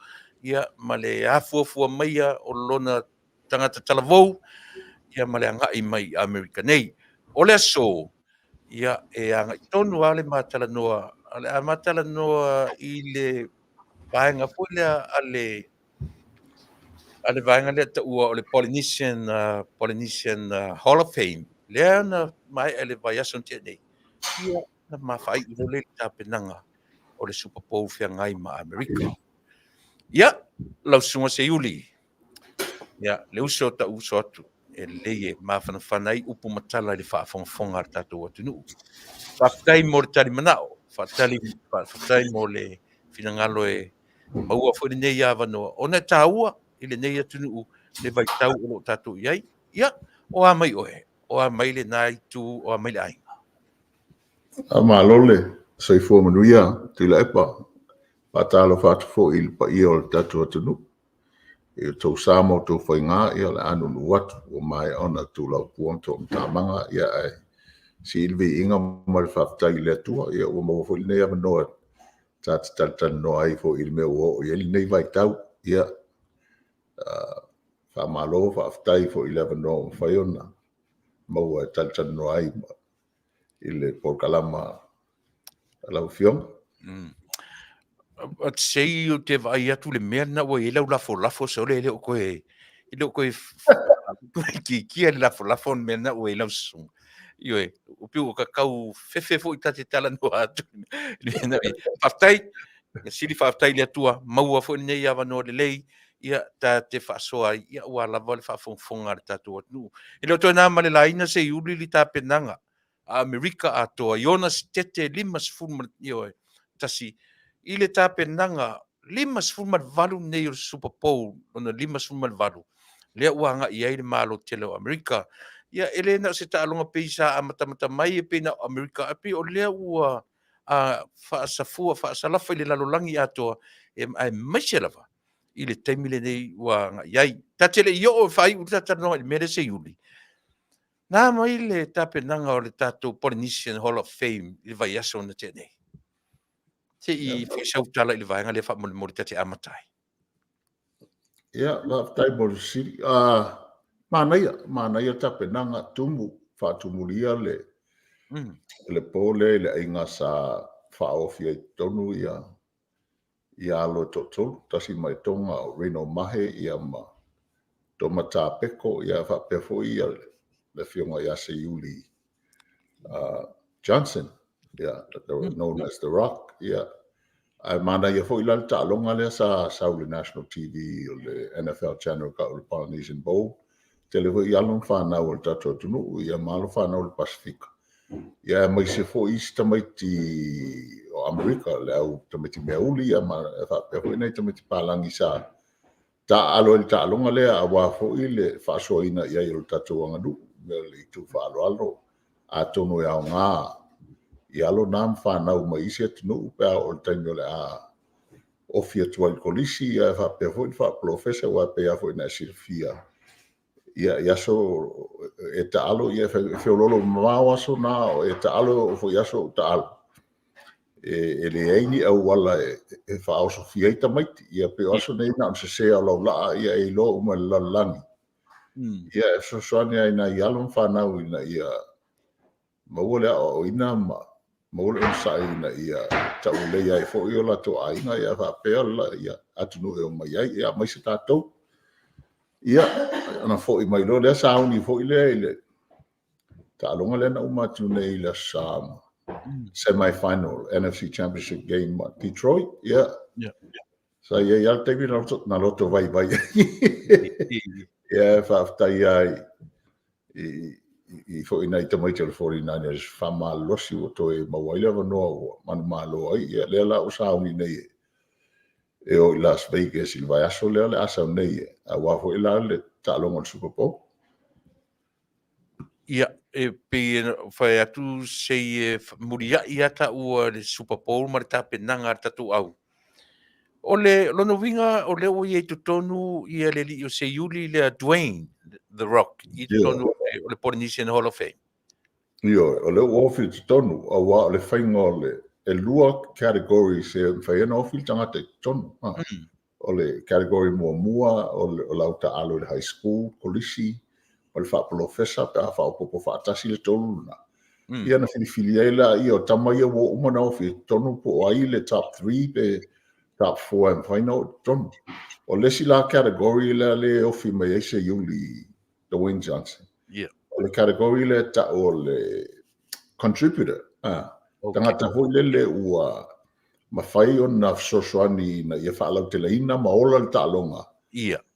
ia, ma le afuafua maia o lona tagata talavou, ia, ma le agai mai i Amerika nei. O le aso, ia, e agai tonu lava le ma talanoa, o le a ma talanoa i le vaega foi lea a le a le vaega lea taua o le Polynesian, Polynesian Hall of Fame, lea na maea i le vaiaso na tea nei, ia, na ma faaiu loa lea i le tapenaga o le Super Bowl feagai ma Amerika. Ia, lau Susuga Seiuli, ia, le uso tau uso atu. E lelei e mafanafana ai upu ma tala i le faafogafoga a le tatou atunuu. Faafetai mo le tali manao, faatali, faafetai mo le finagalo e maua foi lenei avanoa, ona e taua i lenei atunuu le vaitau o lo o tatou i ai. Ia, o a mai oe, o a mai lena itu, o a mai le aiga. Faamalo le soifua manuia Tuilaepa. Faatalofa atu foi i le paia o le tatou atunuu. I outou sa ma outou faiga, ia o le a nuunuu atu ua maea ona tuulaupua toatamaga, ia ae sii le viiga ma le faafetai i le Atua, ia ua maua foi lenei avanoa ta te talatalanoa ai foi i le mea ua oo i ai lenei vaitau. Ia, faamalo faafetai foi i le avanoa ua mafai ona maua e talatalanoa ai i le polokalama a lau Afioga. Sei ou te vaai atu le mea lena ua i ai lau lafolafo sole e le o toe e le o toe itiitia le lafolafo le mea lena ua i ai lau susuga. Ioe, ua pei ua tatau fefe foi ta te talanoa atu. Faafetai, sili faafetai i le Atua, maua foi lenei avanoa lelei ia ta te faasoa ai, ia aua lava le faafogafoga a le tatou atunuu. E le o toe na ma le laina Seiuli le tapenaga a Amerika atoa i ona sitete 51 i le tapenaga 58 lenei o le Super Bowl lona 58 lea ua agai i ai le Malo tele o Amerika. Ia e le na o se taaloga pei sa amatamata mai e pei na o Amerika, ae pei o lea ua faasafua faasalafa i le lalolagi atoa, aemaise lava i le taimi lenei ua agai i ai. Ta te le i oo e faaiu le ta talanoaga i le mea lea Seiuli, na mai le tapenaga o le tatou Polynesian Hall of Fame i le vaiaso na tea nei. Se i fai sau tala i le vaega lea faamolemole ta te amata ai. Ia, faafetai mo le fesili. Manaia, manaia tapenaga, tumu, faatumulia le, le po lea i le aiga sa faaofi ai i totonu ia ia alo e toatolu, tasi mai Toga o Reno Mahe ia ma Toma Tapeko, ia faapea foi ia le afioga ia Seiuli Johnson, ia, known as The Rock, ia. Ae manaia foi la le taaloga lea sa sau i le National TV o le NFL Channel tau o le Polynesian Bowl. Tele foi alo ma fanau o le tatou atunuu, ia ma alo fanau o le Pasefika. Ia aemaise foi isi tamaiti o Amerika, le au tamaiti meauli, ia ma faapea foi nai tamaiti palagi sa taaalo ai i le taaloga lea aua foi le faasoaina i ai o le tatou aganuu, le itu faaaloalo, atonu e aoga i alo na ma fanau mai isi atunuu pe a oo i le taimi o le a ofi atu ai i le kolisi, ae faapea foi le faapolofesa, aua e pei lava foi ona e silafia, ia, i aso e taalo, ia e feoloolo mamao aso na o e taalo, e oo foi i aso o ou taalo, e leai ni auala e faaosofia ai tamaiti. Ia pei o aso nei na o le sese lava o lau laa, ia e iloa uma e le lalolagi. Ia e fesoasoani lava i nai alo ma fanau ina ia maua le aoaoina ma maua le onosai ina ia tauleleia ai foi o latou aiga, ia faapea ia atunuu e omai ai, ia aemaise tatou. Ia, ona foi mai loa lea sauni foi lea i le taaloga lea na uma atu nei i le Aso Sa, semi-final NFC Championship game ma Detroit. Ia, sa i ai lava le taimi na loto vaivai ai. Ia, faafetai lava i foi nai tamaiti o le 49ers faamalolosi ua toe maua ai le avanoa ua manumalo ai. Ia, lea la ua sauni nei e o i Las Vegas i le vaiaso lea o le a sau nei, aua foi la le taaloga o le Super Bowl. Ia, e pei e fai atu sei e muliai lava taua le Super Bowl ma le tapenaga a le tatou au. O le lona uiga o lea ua i ai totonu ia le alii o Seiuli lea Dwayne The Rock i totonu o le Polynesian Hall of Fame. Ioe, o lea ua ofi i totonu, aua o le faiga o le, e lua categories e mafai ai ona ofi le tagata i totonu. O le category muamua, o le au taaalo i le high school, kolisi, ma le faapolofesa pe a faaopoopo faatasi le tolu lena. Ia ona filifili ai lea o tama ia ua uma ona ofi i totonu po o ai le top 3 pe top 4 e mafai ona oo i totonu. O le isi la category lea e ofi mai ai Seiuli Dwayne Johnson. O le category lea e tau o le contributor. Tagata foi lele ua mafai ona fesoasoani ina ia faalauteleina ma ola le taaloga.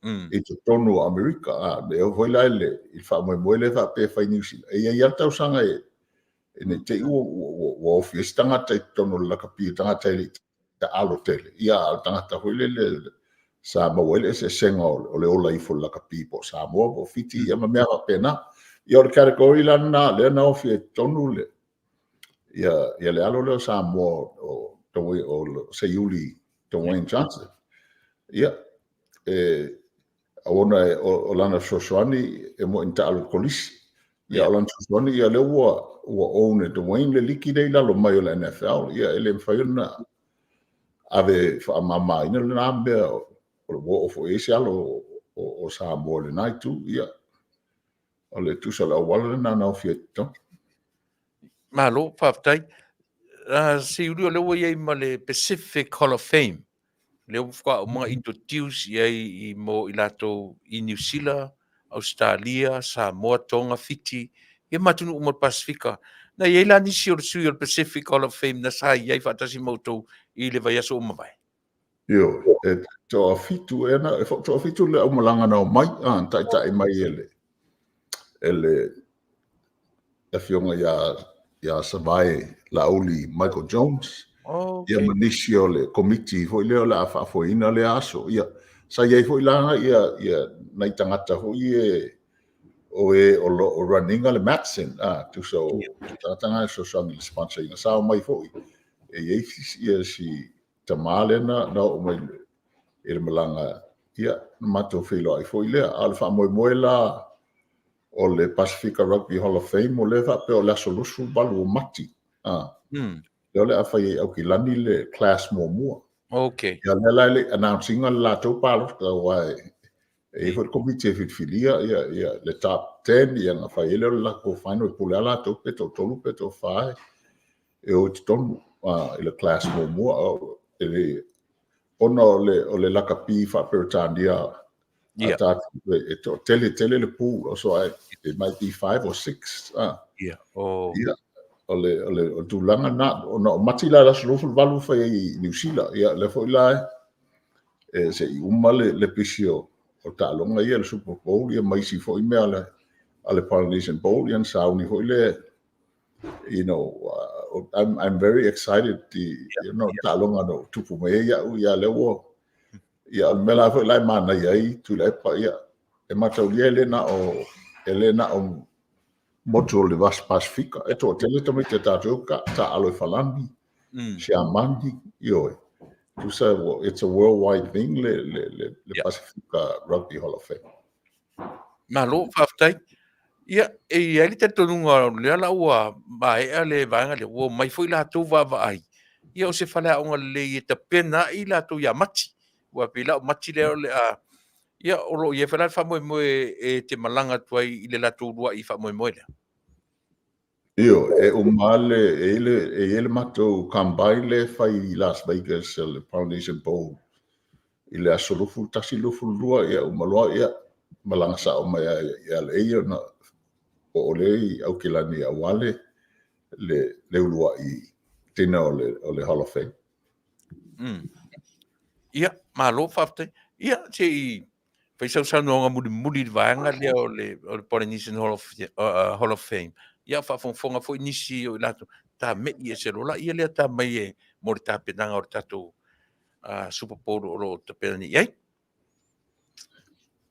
I totonu o Amerika, a e oo foi la i le faamoemoe lea faapea e fai Niu Sila, e i ai lava le tausaga e ne i te i ua ofi ai se tagata i totonu o le lakapi, o tagata e le i taalo tele, ia a o le tagata foi lele sa maua ai le eseesega o le ola ifo o le lakapi po o Samoa po o Fiti, ia ma mea faapena. Ia o le category la lena lea na ofi ai i totonu le ia le alo lea o Samoa o Seiuli Dwayne Johnson. Ia, ona o lana fesoasoani e moni na taalo i le kolisi. Ia o lana fesoasoani, ia lea ua own e Dwayne le liki lea i lalo mai o le NFL. Ia e le mafai ona ave faamamaina lena mea o ua oo foi i ai se alo o Samoa i lena itu. Ia, o le tusa o le auala lena na ofi ai i totonu. Malo, faafetai. Seiuli o lea ua i ai ma le Pacific Hall of Fame. Lea ua faatoa uma introduce i ai i mo i latou i Niu Sila, Ausetalia, Samoa, Tonga, Fiti, ia ma atunuu uma o le Pasefika. Na i ai la nisi o le sui o le Pacific Hall of Fame na sa i ai faatasi ma outou i le vaiaso ua mavae? Ioe, e toafitu ea, e toafitu le aumalaga na omai, na taitai mai e le afioga ia Savae Laauli Michael Jones. Ia ma nisi o le komiti foi lea o le a faafoeina lea aso. Ia, sa i ai foi la ia nai tagata foi e o e o lo o run ina le Matson, tusa o tagata na e fesoasoani i le sponsor ina, sa omai foi. E i ai ia si tamā lea na oo mai i le malaga, ia, na matou feiloai foi lea. A o le faamoemoe la o le Pasifika Rugby Hall of Fame, o lea faapea o le aso 28 o Mati. Lea o le a fai ai i Aukilani le class muamua. Ia lea la e le i announce ina le latou palota, aua e i ai foi le komiti e filifilia ia le top 10, ia na fai ai lea o le latou final, e pule lava latou pe toatolu pe toafa e o i totonu i le class muamua. Ona o le lakapi faa-Peretania a tatou e toatele tele le pool, so it might be five or six. Oh. Ia, o le tulaga na, ona o Mati la le aso 28 fai ai i Niu Sila. Ia, lea foi la e se i uma le pisi o taaloga ia, le Super Bowl, ia ma isi foi mea a le Polynesian Bowl, ia na sauni foi le I'm very excited taaloga no tupu mai ai au, ia lea ua ia o le mea la foi la e manaia ai Tuilaepa, ia e mataulia e le na o motu o le Vasa Pasifika, e toatele tamaiti a tatou taalo i Falani, Siamani, ioe. Tusa, it's a worldwide thing le Pasifika Rugby Hall of Fame. Malo, faafetai. Ia, e i ai le talitonuga o lea la ua maea le vaega lea, ua omai foi latou vaavaai. Ia o se faleaoga lelei e tapena ai latou ia Mati. Ua pei la o Mati lea o le a. Ia, o lo o i ai foi la le faamoemoe e te malaga atu ai i le latou uluai faamoemoe lea. Io, e uma le, e i le matou combine le fai i Las Vegas, le Polynesian Bowl, i le aso 21, 22, ia uma loa, ia, malaga sao mai ia LA ona o le i Aukilani aua le uluai dinner o le Hall of Fame. Ia, malo faafetai. Ia, se i fai sau saunoaga mulimuli i le vaega lea o le Polynesian Hall of Fame. Ia, faafogafoga foi nisi o i latou, tame'i ese loa ia lea ta mai e mo le tapenaga o le tatou Super Bowl o lo o tapena nei i ai.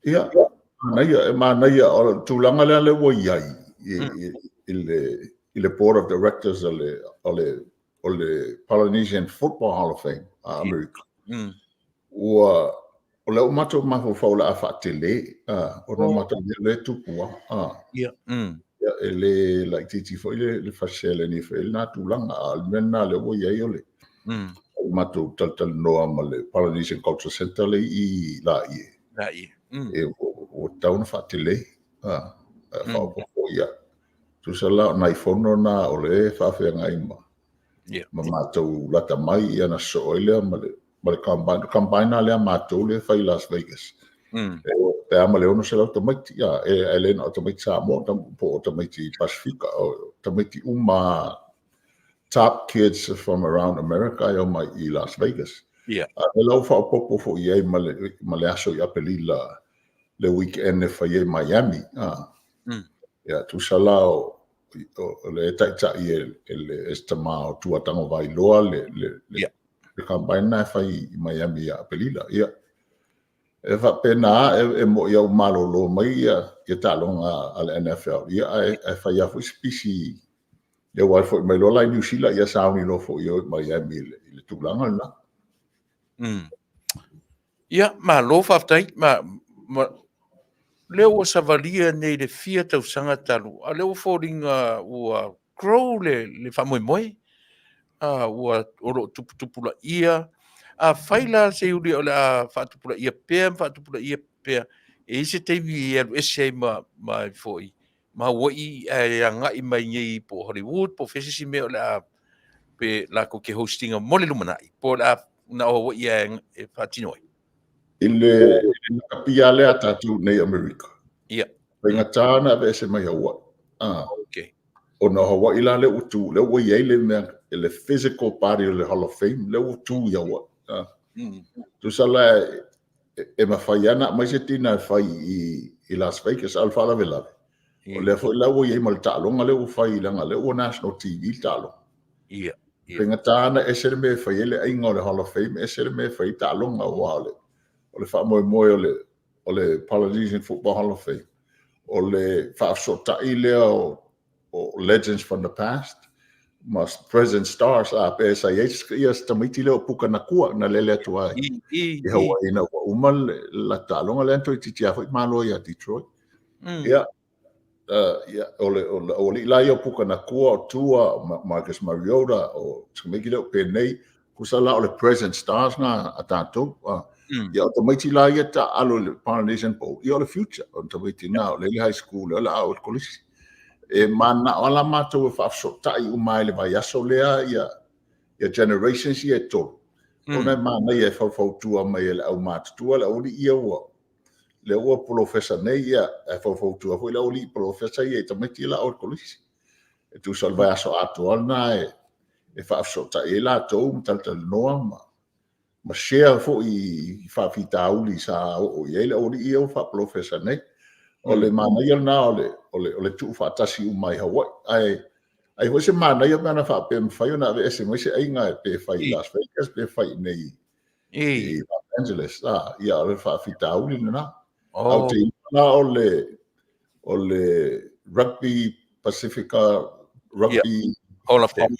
Ia, manaia, e manaia, o le tulaga lea le ua i ai i le Board of Directors o le Polynesian Football Hall of Fame a Amerika. Ua o lea ua matou mafaufau o le a faatele, ona matou lea tupu a. Ia, e le laitiiti foi le feseleni e fai ai lena tulaga, a o le mea lena lea ua i ai o le matou talatalanoa ma le Polynesian Culture Center le i Laie. Laie. E ua tatau ona faatele, faaopoopo ia. Tusa la o nai fono na o le faafeagai ma matou lata mai, ia na sosoo ai lea ma le combine. Combine lea matou lea fai i Las Vegas. Pe a ma le 600 tamaiti, ia, e le na o tamaiti Samoa, po o tamaiti Pasifika, o tamaiti uma top kids from around America e omai i Las Vegas. A o lea la ua faaopoopo foi i ai ma le, ma le aso i Apelila, le weekend e fai ai Miami. A. Ia, tusa la o, o le taitai e, e, le, e se tama o Tua Tagovailoa le, le, le, le combine na e fai i Miami ia Apelila. Ia, e faapena, e, e mo'i a ua malolo mai ia, ia taaloga a le NFL, ia, ae, ae fai lava foi se pisi Ia ua foi mai loa la i Niu Sila, ia sauni loa foi i o i Miami i le, i le tulaga lena. Ia, malo faafetai. Ma, ma, lea ua savalia nei le fia tausaga talu, a lea ua foliga ua grow le, le faamoemoe. A, ua, o lo o tuputupulaia. Afai la Seiuli o le a faatupulaia pea ma faatupulaia pea, e i ai se taimi e alu ese ai ma, ma foi, ma Hawaii ae agai mai nei po o Hollywood po o fea se isi mea o le a pe latou te host ina mo le lumanai po o le a na o Hawaii e, e faatino ai. I le, i le lakapia lea a tatou nei Amerika. Ia. Faigata ona aveese mai Hawaii. Ah. Okay. Ona o Hawaii la lea ua tu, lea ua i ai le mea, le physical body o le Hall of Fame, lea ua tu i Hawaii. Ah. Tusa la e mafai lava ona aumai se tina e fai i, i Las Vegas, a o le faalavelave, o lea foi la ua i ai ma le taaloga lea ua fai, leaga lea ua national TV le taaloga. Ia. Yeah. Faigata ona ese le mea e fai ai le aiga o le Hall of Fame, ese le mea e fai ai taaloga, aua o le, o le faamoemoe o le, o le Polynesian Football Hall of Fame, o le faafesootai lea o, o Legends from the Past ma Present Stars, a pe sa i ai ia se tamaiti lea o Puka Nakua na lele atu ai i Hawaii ina ua uma le la taaloga lea na toeitiiti lava foi malo ia Detroit. Ia, ia, o le, o le aualii la ia o Puka Nakua, o Tua, o Marcus Mariota, o se tamaiti lea o Penei, tusa la o le Present Stars na a tatou. Ia o tamaiti la ia taaalo i le Polynesian Bowl, ia o le future, o tamaiti na, o le i high school, o le a o le kolisi. E mananao lava la matou e faafesootai uma ai i le vaiaso lea ia, ia generations ia e tolu. Ona e manaia e faufautua mai e le aumatutua le aualii ia ua, lea ua polofesa nei, ia, ae faufautua foi le aualii polofesa ia i tamaiti ia la o le kolisi. E tusa o le vaiaso atoa lena e, e faafesootai ai latou ma talatalanoa ma, ma share foi i faafitauli sa oo i ai le aualii ia ua faapolofesa nei. O le manaia lena o le, o le, o le tuufaatasi uma i Hawaii. Ae ai foi se manaia pe ana faapea e mafai ona aveese mai se aiga pe fai i Las Vegas pe fai i nei i Los Angeles. Ah, ia, o le faafitauli lena. Oh. Ae ou te iloa la o le, o le Rugby Pacifica Rugby yeah. Hall of Fame.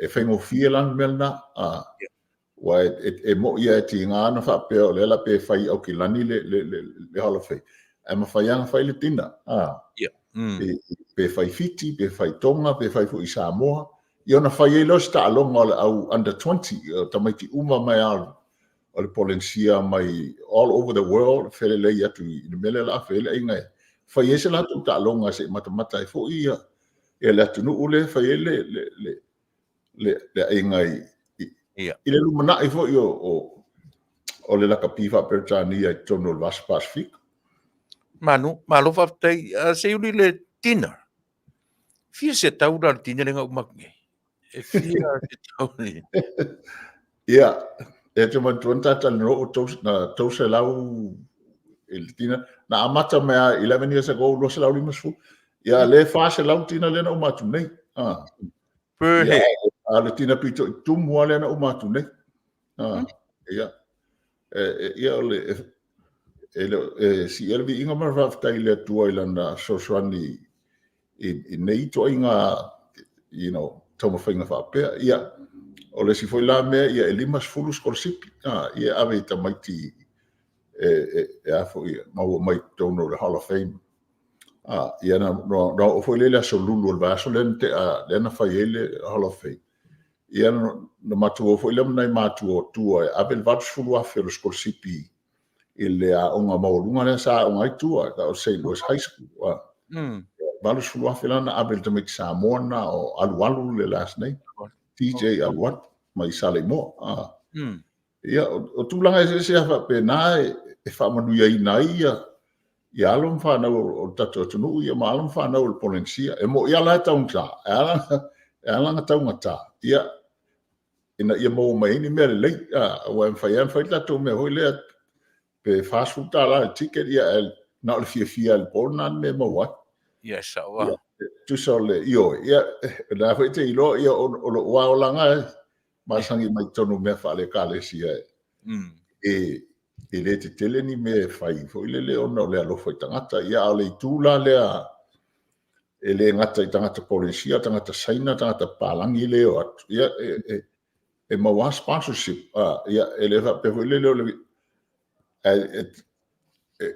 E faigofie la le mea lena. Ah. Yeah. Ua e, e, e mo'i e tiga ona faapea o lea la pe fai i Aukilani le, le, le, le Hall of Fame. Ae mafai lava ona fai le tina. Ah. Yeah. Pe, pe fai Fiti, pe fai Tonga, pe fai foi i Samoa. Ia ona fai ai lea o se taaloga o le au under 20, o tamaiti uma mai lava o le Polenisia mai all over the world, felelei atu i le mea lea o le a fai ai le aiga e fai ai se latou taaloga se i matamata ai foi ia, ia le atunuu lea e fai ai le, le, le, le, le aiga i, i, yeah. i le lumanai foi o, o, o le lakapi faa-Peretania i totonu o le Vasa Pasifika. Manu, malo faafetai. Uh, Seiuli le dinner. Fia se tau la le dinner le na uma atu nei? E fia se tau ni. Ia, e te manatua na talatalanoa ua tou, na 300 i le dinner. Na amata mai a 11 years ago, 250. Ia, le 400 dinner lea na uma atu nei. Ah. Per Ia, head. a le dinner pito i tumu lava lea na uma atu nei. Ah, ia. E, e, ia o le, e, e, le, e siia le viiga ma le faafetai i le Atua i lana fesoasoani i, i nei ituaiga, you know, taumafaiga faapea. Ia, o le isi foi la mea, ia e 50 sikolasipi, ah, ia e ave i tamaiti e, e, e a foi, maua mai totonu o le Hall of Fame. Ah, ia na, na, na oo foi lea i le aso Lulu o le vaiaso lea na tea, lea na fai ai le Hall of Fame. Ia na matou o foi lea ma nai matua o tua e ave le 80,000 o le sikolasipi i le aoga maualuga lea sa aoga ai tua, o St. Louis High School. Ah. 80,000 la na ave i le tamaiti Samoa na o Alualu le last name. TJ Alualu mai Saleimoa. Ah. Ia, o, o tulaga eseese lava faapena e, e faamanuiaina ai ia, ia alo ma fanau o le tatou atunuu, ia ma alo ma fanau o le Polenisia. E mo'i lava la e taugata, e ala, e ala ona taugata. Ia, ina ia maua mai ai ni mea lelei, aua e mafai lava ona fai le tatou mea foi lea pe $40 le ticket, ia ae na o le fiafia lava i le po lena le mea e maua ai. Ia, e sao lava. Ia, tusa o le, ioe, ia, o lena foi e te iloa, ia, o lou lava olaga e masani mai totonu o mea faale-Ekalesia e le tetele ni mea e fai foi lele ona o le alofa i tagata. Ia, a o le itu la lea e le gata i tagata Polenisia, tagata Saina, tagata papalagi lea e o atu, ia, e maua lava sponsorship. Ia, e le faapea foi lele o le, ae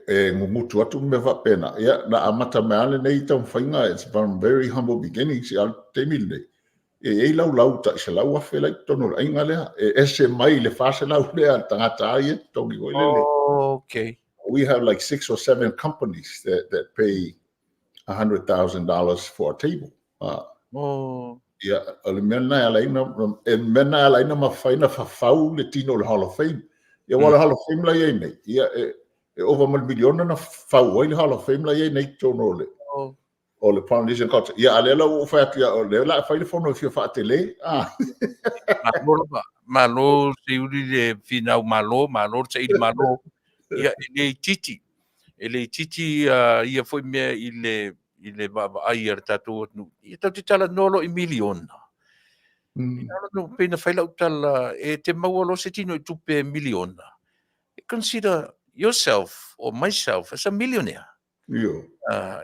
e gugutu atu mea faapena. Ia, na amata mai lava lenei taumafaiga, it's from very humble beginnings, a o le taimi lenei, e i ai laulau tai 100,000 la i totonu o le aiga lea, e ese mai le 400 lea a le tagata lava ia e totogi foi lele. Oh, okay. We have like 6 or 7 companies that pay $100,000 for a table. Oh. Ia, o le mea lena e ala ai ona, e mea lena e ala ai ona mafai ona fafau le tino o le Hall of Fame. Ia, aua o le Hall of Fame la i ai nei, ia, e ova ma le miliona na fau ai le Hall of Fame la i ai nei i totonu o le, o le Polynesian culture. Ia, a lea la ua ou fai atu, ia, o lea o le a fai le fono e fia faatele. Ah. Malo lava. Malo Seiuli le finau malo, malo le saili malo. Ia, e le itiiti. E le itiiti ia foi mea i le i le vaavaai a le tatou atunuu. Ia tatou te talanoa loa i miliona. Mm. Pei na fai lau tala, e te maua loa se tino i tupe miliona. Consider yourself or myself as a millionaire. Io.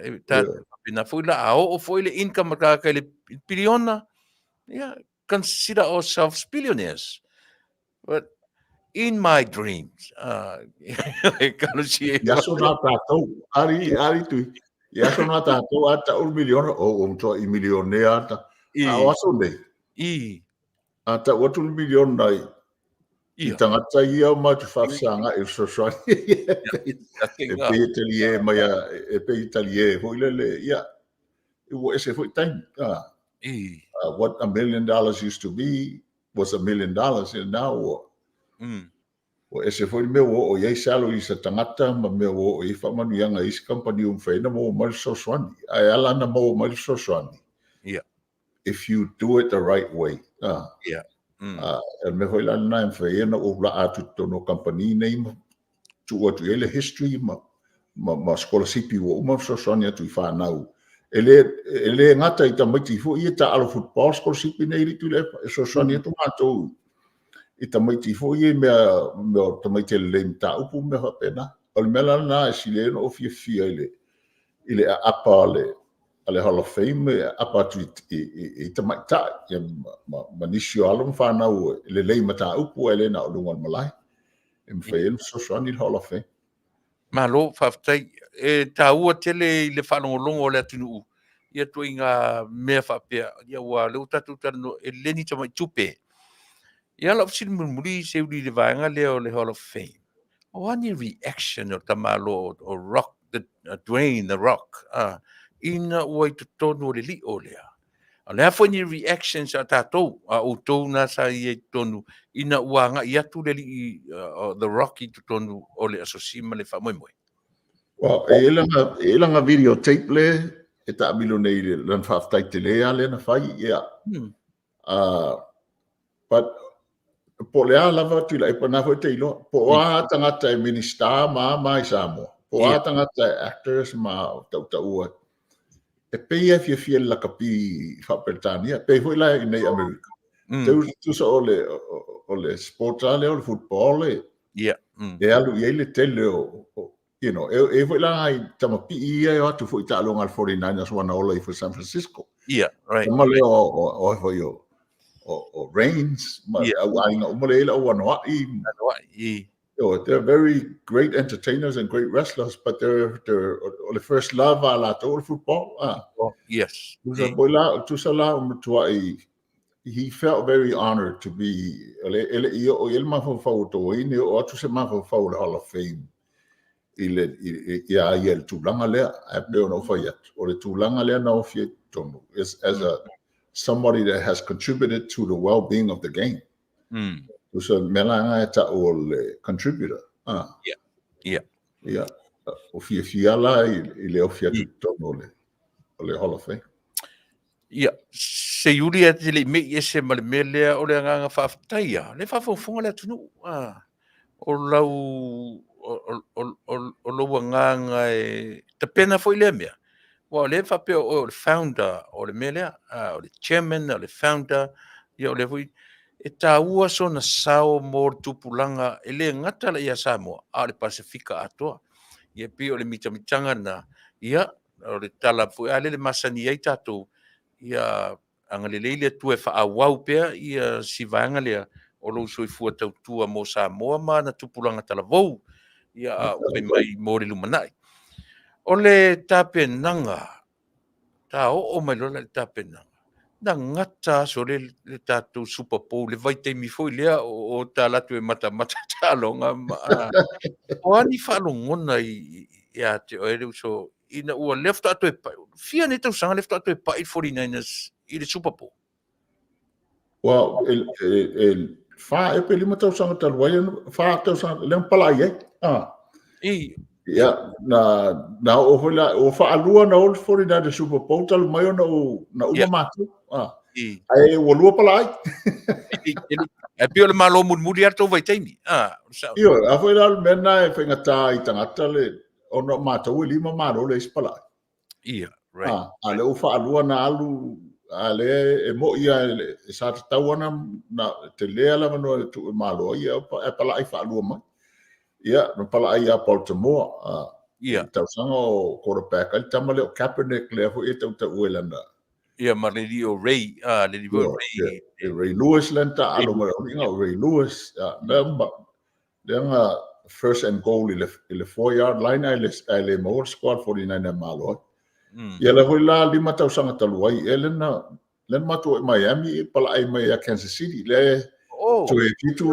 E ta, pena foi la, a oo foi le income a tagata i le piliona, ia, consider ourselves billionaires. But in my dreams, e kalosi e. I aso nā tātou, ari, ari tui, i aso nā tātou, a ta'u le miliona, o, ua matua i milionea ata. A o aso nei, a ta'u atu le miliona i, i tagata ia o matou faafesagai i le fesoasoani. E pei e talie mai a, e pei e talie foi lele, ia, ua ese foi taimi. What $1 million used to be was $1 million, and now ua, ua ese foi le mea ua oo i ai salaries a tagata ma mea ua oo i ai faamanuiaga i isi kamupani ua mafai ai ona maua mai le fesoasoani. Ae ala ona maua mai le fesoasoani, if you do it the right way. O le mea foi la lena e mafai ai ona ou laa atu i totonu o kamupani nei ma tuu atu i ai le history ma sikolasipi ua uma ona fesoasoani atu i fanau. E le gata i tamaiti foi ia taaalo football sikolasipi nei i Tuilaepa, e fesoasoani atu matou i tamaiti foi ia i mea o tamaiti e lelei mataupu ma mea faapena. O le mea la lena e sili ai ona ou fiafia i le aapa a le Hall of Fame, e aapa atu i tamaitai ma nisi o alo ma fanau e lelei mataupu ae le na o luga o le malae. E mafai ai ona fesoasoani le Hall of Fame. Malo, faafetai. E taua tele i le faalogologo o le atunuu ia ituaiga mea faapea, ia aua o lea ua tatou talanoa, e le ni tamai tupe. Ia lau fesili mulimuli Seiuli i le vaega lea o le Hall of Fame, o a ni reaction o le tamaloa o Rock, the, Dwayne The Rock, ina ua i totonu o le lio lea? O le a foi ni reactions a tatou, a outou na sa i ai i totonu, ina ua agai atu le alii The Rock i totonu o le asosi ma le faamoemoe? Well, e i ai lana video tape le e taamilo nei i lana faafetai tele lava lea na fai, ia. But po o le a lava Tuilaepa, na foi e te iloa, po o a tagata e Minista ma a ma i Samoa, po o a tagata e actors ma tautaua, e pei e fiafia i le lakapi faa-Peretania, pei foi la i nei Amerika. Tusa o le, o le sport lava lea o le football e, e alu i ai le tele o, you know, e foi la nai tamapii ia e o atu foi i taaloga a le 49ers ua na ola ifo i San Francisco. Yeah, right. Tama lea o foi o Reigns, ma au aiga uma lea i le au anoa'i. Anoa'i, i. You know, they're very great entertainers and great wrestlers, but they're o le first love a latou o le football. Ah. Oh, yes. Tusa foi la, tusa la o matua'i he felt very honored to be, e le i oo i ai le mafaufau o Dwayne, e oo atu se mafaufau o le Hall of Fame i le, i a ia i le tulaga lea. Ae pei ona ou fai atu, o le tulaga lea na ofi ai i totonu, as a somebody that has contributed to the well-being of the game. Tusa mea la nga e ta'u o le contributor. Ah. Yeah. Yeah. Yeah. O fiafia la i le ofi atu i totonu o le Hall of Fame. Ia, se Iuli e te le i mei ese ma le mea lea o le agaga faafetai lava, o lea e faafogafoga le atunuu, a, o lau, o, o, o, o lou agaga e tapena foi lea mea, aua o lea e faapea o oe o le founder o le mea lea, a, o le chairman, o le founder, ia o lea foi e taua sona sao mo le tupulaga e le gata la ia Samoa, a o le Pasefika atoa. Ia e pei o le mitamitaga lena, ia, o le tala foi a lea le masani ai tatou, ia agalelei le Atua e faaauau pea ia si vaega lea o lou soifua tautua mo Samoa ma ana tupulaga talavou, ia a o fai mai mo le lumanai. O le tapenaga, ta oo mai loa la i le tapenaga, na gata aso le, le tatou Super Bowl, le vaitaimi foi lea o, o ta alu atu e matamata taaloga ma, o a ni faalogona i, ia te oe le uso, ina ua lea faatoa toe pai, fia nei tausaga lea faatoa toe pai le 49ers i le Super Bowl? Well, e, e, e whā e pe lima tausaga talu ai, whā tausaga, lea na palai ai. Ah. I. Ia, na, na o foi la, o whaalua na o le 49 Super Bowl talu mai ona o, na uma yeah. mātou. Ah. I. Ai, ua lua pala ai. E pei o le malo mulimuli a tou vaitaimi. Ah, Io, a foi la le mea na e whaingatā i tangata le, ona o mātou e lima malo le isi palai. Ia, right. Ah, a le ua whaalua na alu, a le e mo ia e sa tatau ana na te lea lava no e tu e malo ia e palai whaalua mai. Ia, na palai ia Baltimore. Ah, ia. Tausaga o quarterback ai tama le o Kaepernick lea foi e tautaua i lana. Ia, ma le alii o Ray, ah, le alii foi o Ray. E Ray Lewis lena taalo mai o inga o Ray Lewis. Ah, lea lea na first and goal i le, i le 4 yard line ai le, ai le maua le squad 49 e malo ai. Ia lea foi la lima tausaga talu ai, e lena, lena matou i Miami, e palaai mai ia Kansas City, le oh, toe fitu,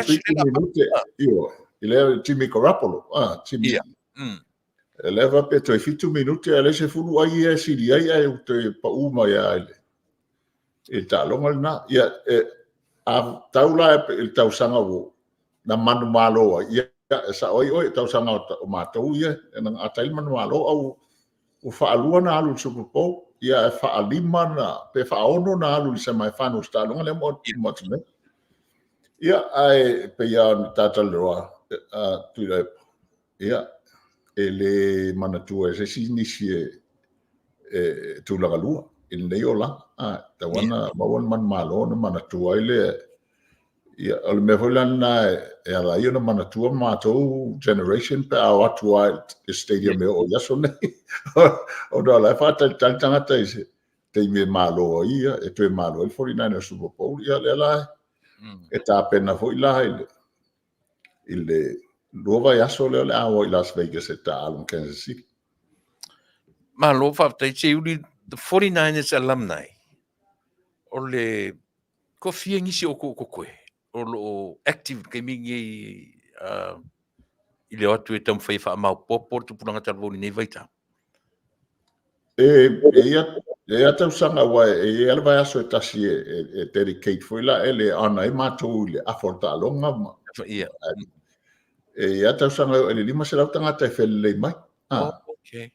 fitu minute, io, i lea Jimmy Garoppolo, ah, Jimmy. Yeah. E lea faapea toe fitu minute, a le sefulu ai ia e sili ai, ae ua toe pau mai lava i le, i le taaloga lena. Ia, e, a tau la i le tausaga ua na manumalo ai, ia, e sao ai oe, tausaga o matou ia, e na gata ai le manumalo, a ua, ua faalua na alu i le Super Bowl, ia, e faalima na, pe faaono na alu i le semi-finals taaloga lea mo atu nei. Ia, ae pei lava ona ta talanoa, Tuilaepa, Ia, e le manatua e se isi nisi e, e tulaga lua i lenei olaga. A, tau ana maua le manumalo ona manatua ai lea. Ia, o le mea foi la lena e, e ala ai ona manatua matou generation pe a o atu lava i le stadium e oo i aso nei. Ona o la e faatalitali tagata i se taimi e malo ai ia, e toe malo ai le 49 Super Bowl. Ia, lea la e tapena foi la i le, i le lua vaiaso lea o le a o i Las Vegas e taaalo ma Kansas City. Malo faafetai Seiuli, the 49ers alumni, o le toafia nisi o outou o totoe o lo o active i le taimi lenei i le o atu e taumafai e faamaopoopo le tupulaga talavou i lenei vaitau? E, e ia, e ia tausaga aua e i ai le vaiaso e tasi e, e, e dedicate foi la e le ana ai matou i le afa o le taaloga ma Ia. E ia tausaga e le 500 tagata e felelei mai. Ah. Oh, okay.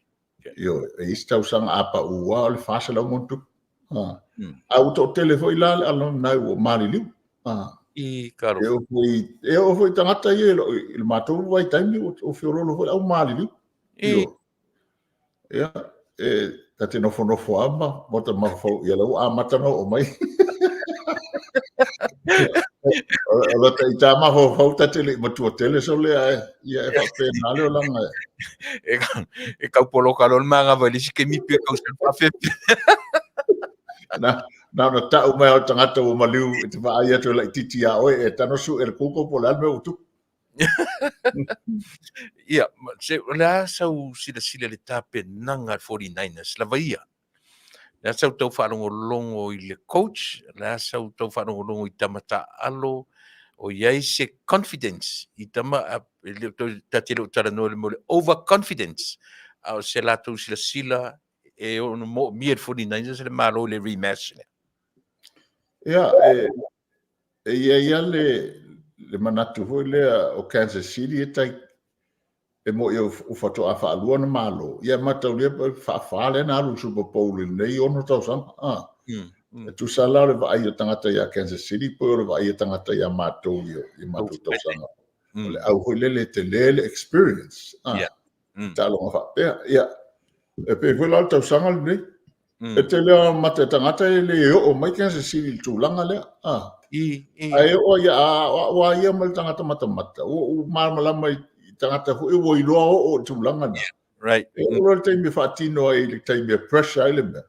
Ioe, e isi tausaga a pau lava o le 400 ma ona tupu. Ah. A ua toatele foi la le alumni ua maliliu. Ah. I karo. E oo foi, e oo foi tagata ia i le matou vaitaimi ua feoloolo foi le au maliliu. I. Ia, e ta te nofonofo lava ma ma ta mafaufau, ia lea ua amata ona oo mai. O lata i tā mafaufau ta te le i matua tele sole ae ia e faapena le olaga. E, e kau poloka loa le manava i le isi taimi pe tausaga faafeafea. Na, na ona tau mai o le tagata ua maliu e te vaai atu e laitiiti ia oe e tago sue le Google po o le a le mea ua tupu. Ia, se, o le a sau silasila i le tapenaga a le 49ers lava ia? O le a sau tau faalogologo i le coach, o le a sau tau faalogologo i tama taaalo, o i ai se confidence i tama, e le o toe, ta te le o talanoa i le mea o le overconfidence, a o se latou silasila e ono moomia e le 49ers le malo i le rematch lea. Ia, e, e i ai lava le, le manatu foi lea o Kansas City e tai, E moʻi ua faatoa faalua ona malo, ia e mataulia pe faafa lea na alu i le Super Bowl i lenei 6 tausaga. A. E tusa la o le vaai o tagata ia Kansas City po o le vaai o tagata ia matou i matou tausaga. O le au foi lele e tele le experience. A. Taaloga faapea. Ia, e pei foi la o le tausaga lenei. E tele lava mata e tagata e le oo mai Kansas City i le tulaga lea. A. Ae oo ia, a o au lava ia ma le tagata matamata, ua ou malamalama i tagata foi ua iloa oo i le tulaga lena. E oo loa le taimi e faatino ai i le taimi e pressure ai le mea.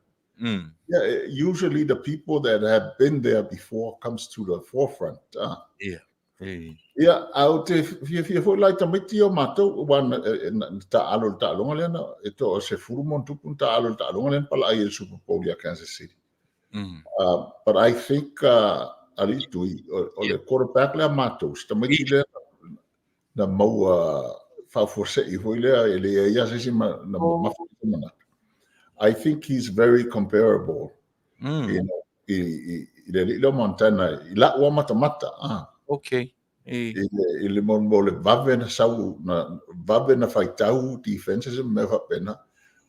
Yeah, usually the people that have been there before comes to the forefront. Ia, a ou te fiafia foi la i tamaiti ia o matou, aua na, na, na taaalo i le taaloga lea, na, e toa 10 ma ona tupu na taaalo i le taaloga lea na palaai ai le Super Bowl ia Kansas City. But I think, alii Tui, o, o le quarterback lea a matou, si tamaiti lea na maua faafuasei foi lea, e leai lava se isi ma, na mamafa se manatu. I think he's very comparable you know, i le alii lea o Montana, i la'u lava matamata, ah. I le mo le vave na sau, na vave na faitau defenses ma mea faapena.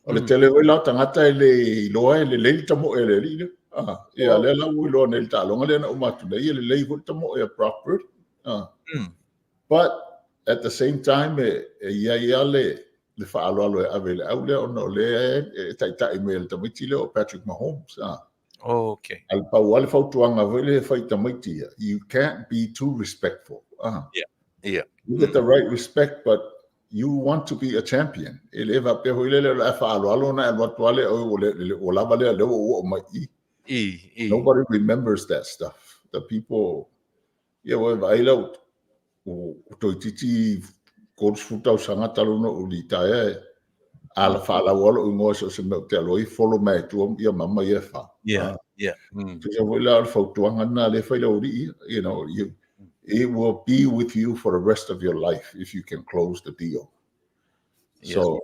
O le tele foi la o tagata e le iloa e lelei le tamoe a le alii lea. Ah, ia lea la ua iloa nei i le taaloga lea na uma atu nei, e lelei foi le tamoe a Brock Purdy. Ah. But at the same time, e i ai lava le faaaloalo e ave i le au lea, ona o lea e taitai mai e le tamaiti lea o Patrick Mahomes. Ah. A le pau lava le fautuaga foi lea e fai i tamaiti ia, you can't be too respectful. Ah. You get the right respect, but you want to be a champion. E le faapea foi lele o le a faaaloalo ona e alu atu lava lea, oi, ua lava lea, lea ua ou oo mai i i. Nobody remembers that stuff. The people, ia ua e vaai lau, ua toeitiiti 30 tausaga talu ona ou litaea e ala faalau lava lou igoa so o se mea ou te alu ai, follow mai ai tua ia mama ia e fa. Tusa foi la o le fautuaga lena lea e fai lau alii ia, you know, you, it will be with you for the rest of your life if you can close the deal. So,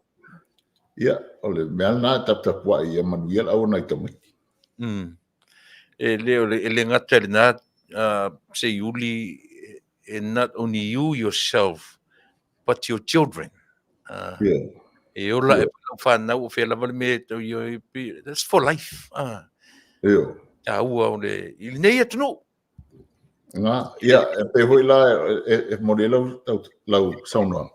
ia, o le mea lena e taputapuai ia manuia le auauna i tamaiti. E le, o le, e le gata i lena, Seiuli, e not only you yourself, but your children. E ola e lau whanau, o whea lava le mea e tau i oi, that's for life. Tāua o le, i lenei atunuu. Nga, ia, e pei foi la e momoli ai lau, lau, lau saunoaga.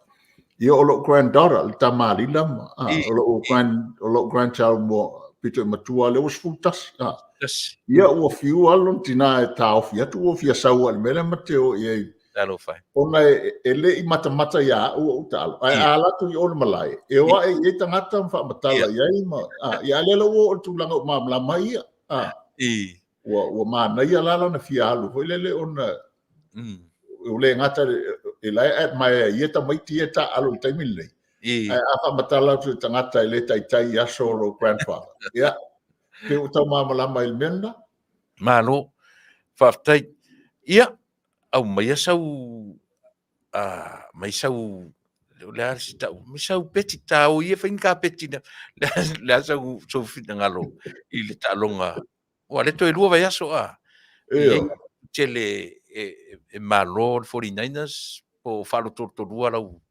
Ia, o lou granddaughter, le tama alii ma, ah, o lou grand, o lou grandchild mo pito i matua lea ua 11. Ah. Ia, ua fiu lava lona tina e taofi atu, ua fia sau lava i le mea lea ma te o i ai. Talofa e. Ona e le i matamata ia au ou taalo. Ae a alu atu i o i le malae, e o ae i ai tagata ma faamatala i ai ma, ah, ia, a lea la ua oo i le tulaga ua malamalama ai ia. Ah. Ua manaia la lana fia alu foi lele ona ua le gata e la e admire ai ia tamaiti ia e taaalo i le taimi lenei. Ae a faamatala atu i le tagata e le taitai i aso o lou grandfather. Ia, pei ua tau malamalama i le mea lena. Malo, faafetai. Ia, aumaia sau mai sau o le a se tau mai sau peti tāo ia fai ni kapeti na le a sau sou finagalo i le taaloga ua le toe lua vaiaso a e tele e malo le 49ers po o faalotolotolua lau.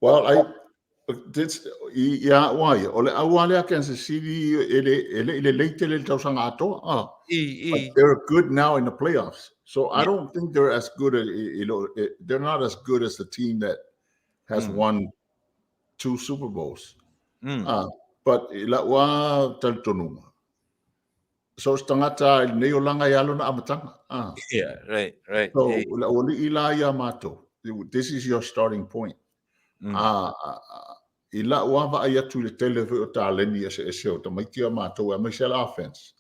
Well, I this, i ia au a ia, o le au lava lea a Kansas City e le, e le i lelei tele i le tausaga atoa. Ah. But they're good now in the playoffs. So I don't think they're as good as, i, i, they're not as good as the team that has won two Super Bowls. Ah, but i lau lava talitonuga, so o se tagata i lenei olaga e a lona amataga. Ah. Yeah, right, right. So, o le aualii la ia matou, this is your starting point. I la'u lava vaai atu i le tele foi o taleni eseese o tamaiti a matou aemaise le offense.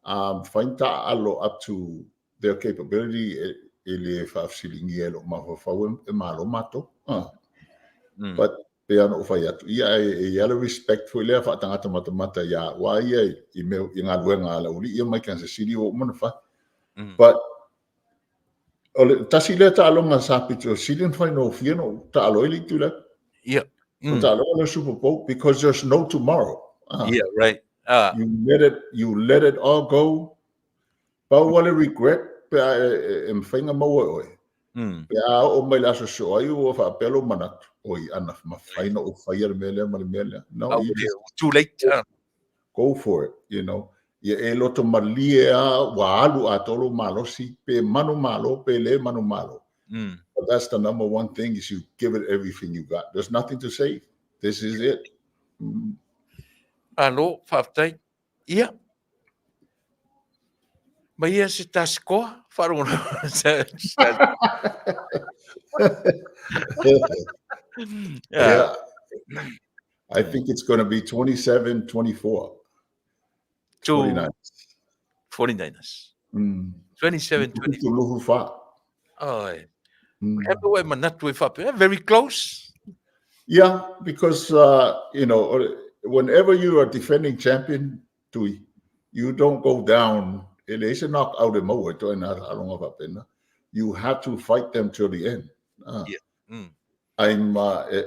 A mafai ona taaalo up to their capability e le faafesiligia e lo'u mafaufau e malo matou. But pei lava ona ou fai atu, ia e i ai le respect foi lea faatagata matamata ia au a ia i mea i galuega a le aualii ia mai Kansas City ua uma ona fai. But O le tasi lea taaloga sa pito sili ona faigofie ona ou taalo ai le itu lea. O taaloga lea Super Bowl because there's no tomorrow. Yeah, right. You let it all go. Pau lava le regret pe a e mafai ona maua e oe. Pe a oo mai le aso soo ai ua faapea lou manatu, oi ana mafai ona ou faia le mea lea ma le mea lea. No, you just too late. Go for it. Ia e loto malie lava ua alu atoa lou malosi, pe manumalo pe le manumalo. But that's the number one thing is you give it everything you got. There's nothing to save. This is it. Malo, faafetai. Ia. Ma ia se tasikoa, wharongo. Yeah. I think it's going to be 27-24. To 49ers. 49ers. 27 24. Luhu fa. Ai. He mea e manatu e whapea, very close. Yeah, because whenever you are defending champion, Tui, you don't go down. E leai se knock out e maua i toe nā taaloga faapena. You have to fight them till the end. Yeah. I'm, e,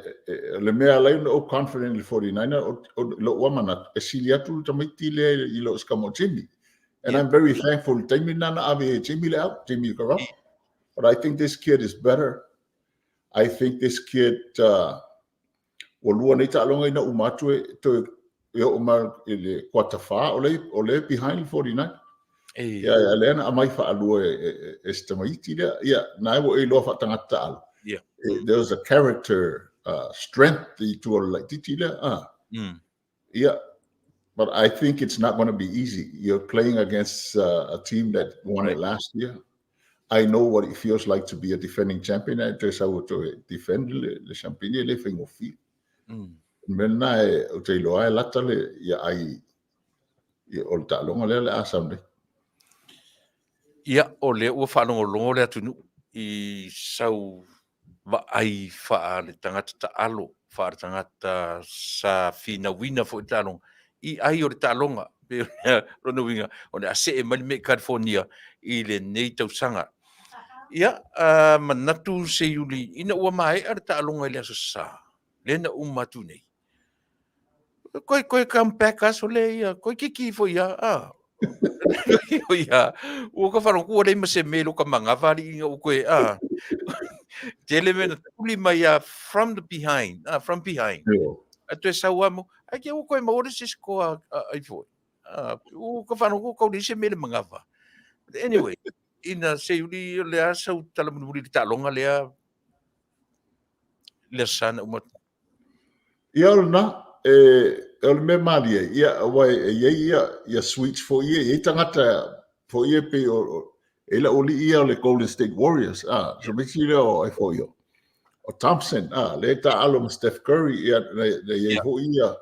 le mea alai ona ou confident i le 49er, o lou lava manatu, e sili atu le tamaiti lea i lo se kama o Jimmy. And I'm very thankful le taimi lena na ave e Jimmy le au, Jimmy Garoppolo. But I think this kid is better. I think this kid, ua lua nei taaloga ina uma atu e toe e oo mai i le kuata 4 o le behind le 49. Ia, ia, lea na aumai faalua e si tamaiti lea. Ia, na e ua e iloa faatagata taalo. There was a character strength i tua o le laitiiti lea. Ia, but I think it's not going to be easy. You're playing against a team that won it last year. I know what it feels like to be a defending champion. E toe sau e toe defend le champion e le faigofie. Mea lena e ou te iloa e lata le ia ai ia, o le taaloga lea o le a sau nei. Ia, o lea ua faalogologo le atunuu i sau vaai faa le tagata taalo, faa le tagata sa finauina foi le taaloga, i ai o le taaloga. Pei o lona uiga, o le a see mai le mea i California i lenei tausaga. Ia, manatu Seiuli, ina ua maea le taaloga i le Aso Sa, lea na uma atu nei, Koe, koe come back aso le ia, koe kiki ifo ia, a. Ia, ua ka whanau, kua lei ma se me lo ka mangawa ali inga u koe, a. Tele me na tuli mai a from the behind, a, from behind. A toe sau amo, ai kia ua koe ma ore se score ai foi. A, ua ka whanau, kua kau le se me le mangawa. But anyway, ina se uli o le a sau tala mulimuli le taaloga lea, le sana uma. Ia o lena, e, o le mea malie, ia, aua e i ai ia, ia suites foi ia, e i ai tagata foi ia pei o, o e lau alii ia o le Golden State Warriors, a, so misi lea o ai foi o, o Thompson, a, lea e taaalo ma Steph Curry, ia, na, na i ai foi ia,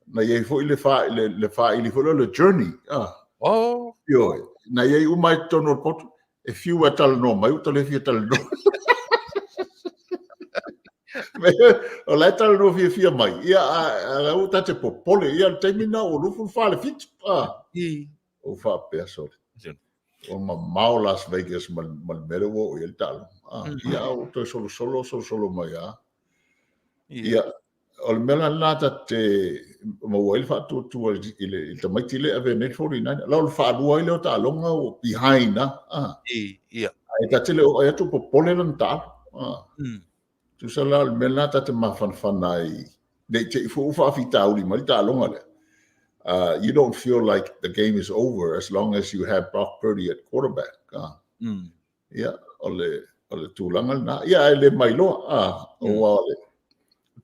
na i ai foi le, fa, le, le faaili foi lea o le journey, a. Ioe, na i ai uma i totonu o le potu, e fiu e talanoa mai, ua ta le fia talanoa. O la e talanoa fiafia mai, ia, a, a, ua ta te popole, ia, le taimi na ua 24 le 7, a. O faapea, sorry. O mamao Las Vegas ma, ma le mea lea ua oo i ai le taaloga. Ia, ua toe solosolo, solosolo mai lava. Ia, o le mea la lena ta te maua ai le faatuatua i le tamaiti lea e avea nei le 49. La o le faalua ai lea o taaloga ua behind lava. Ia. Ae ta te le o ai atu popole lana taalo. Tusa la o le mea lena ta te mafanafana ai, ne i te i foi ua faafitauli mai le taaloga lea. You don't feel like the game is over as long as you have Brock Purdy at quarterback. Ia, o le, o le tulaga lena. Ia, ae le mailoa, aua o le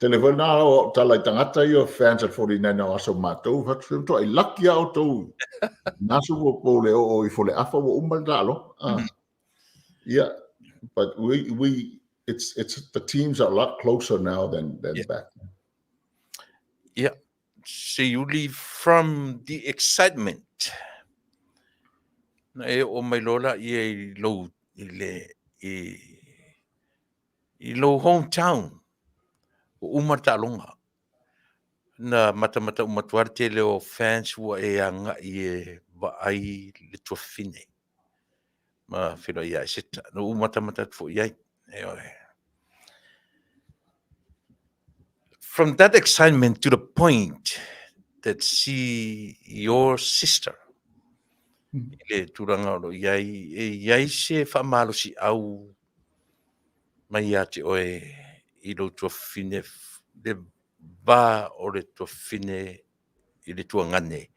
tele foi lena o au tala i tagata ia o fans a le 49 o aso matou, fai atu, matuai lucky lava outou i na Super Bowl e oo ifo le afa ua uma le taaloga. Ia, but we, it's, the teams are a lot closer now than back then. Ia, Seiuli from the excitement. Na e oo mai loa laia i lou, i le, i, i lou hometown, ua uma le taaloga. Na matamata uma atu lava le tele o fans ua e agai e vaai le tuafafine ma feiloai ia Eseta. Na ou matamata atu foi i ai. Ioe. From that excitement to the point that see your sister i le tulaga o lo o i ai, e i ai se faamalosiau mai ia te oe i lou tuafafine, le va o le tuafafine i le tuagane.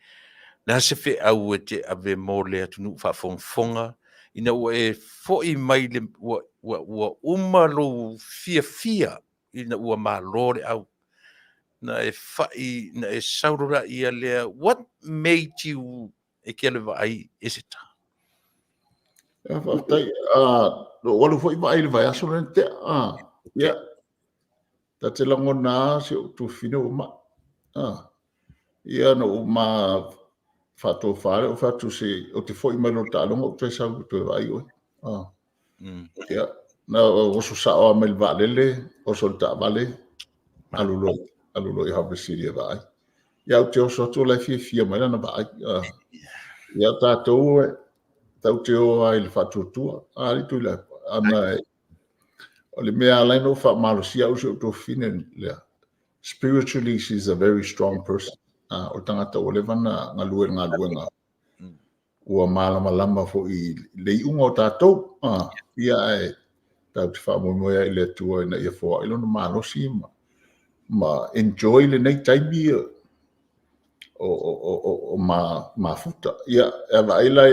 Le a se feau e te ave mo le atunuu faafogafoga ina ua e foi mai le, ua, ua, ua uma lou fiafia ina ua malo le au, na e fai, na e sau loa ia lea, what made you e ke alu e vaai Eseta? Ia, faafetai. Na ou alu foi vaai i le vaiaso lea na tea. Ia, ta te lagona lava si ou tuafafine ua mai. Ia, na ou ma faatofa lea, ou fai atu se, ou te foi mai loa i le taaloga ou toe sau ou toe vaai oe. Ia, na oso sao lava mai le vaalele, oso i le taavale, alu loa, alu loa i Harbour City e vaai. Ia, ou te oso atu o la e fiafia mai lana vaai. Ia, tatou e tatou te o lava i le faatuatua. Alii Tuilaepa, ana o le mea ala ai ona ou faamalosia au si ou tuafafine lea, spiritually she's a very strong person. O le tagata ua leva ona galue i le galuega, ua malamalama foi i le iuga o tatou. Ia, ae tatou te faamoemoe ai i le Atua ina ia foai lona malosi ma enjoy lenei taimi o mafuta. Ia, e vaai la,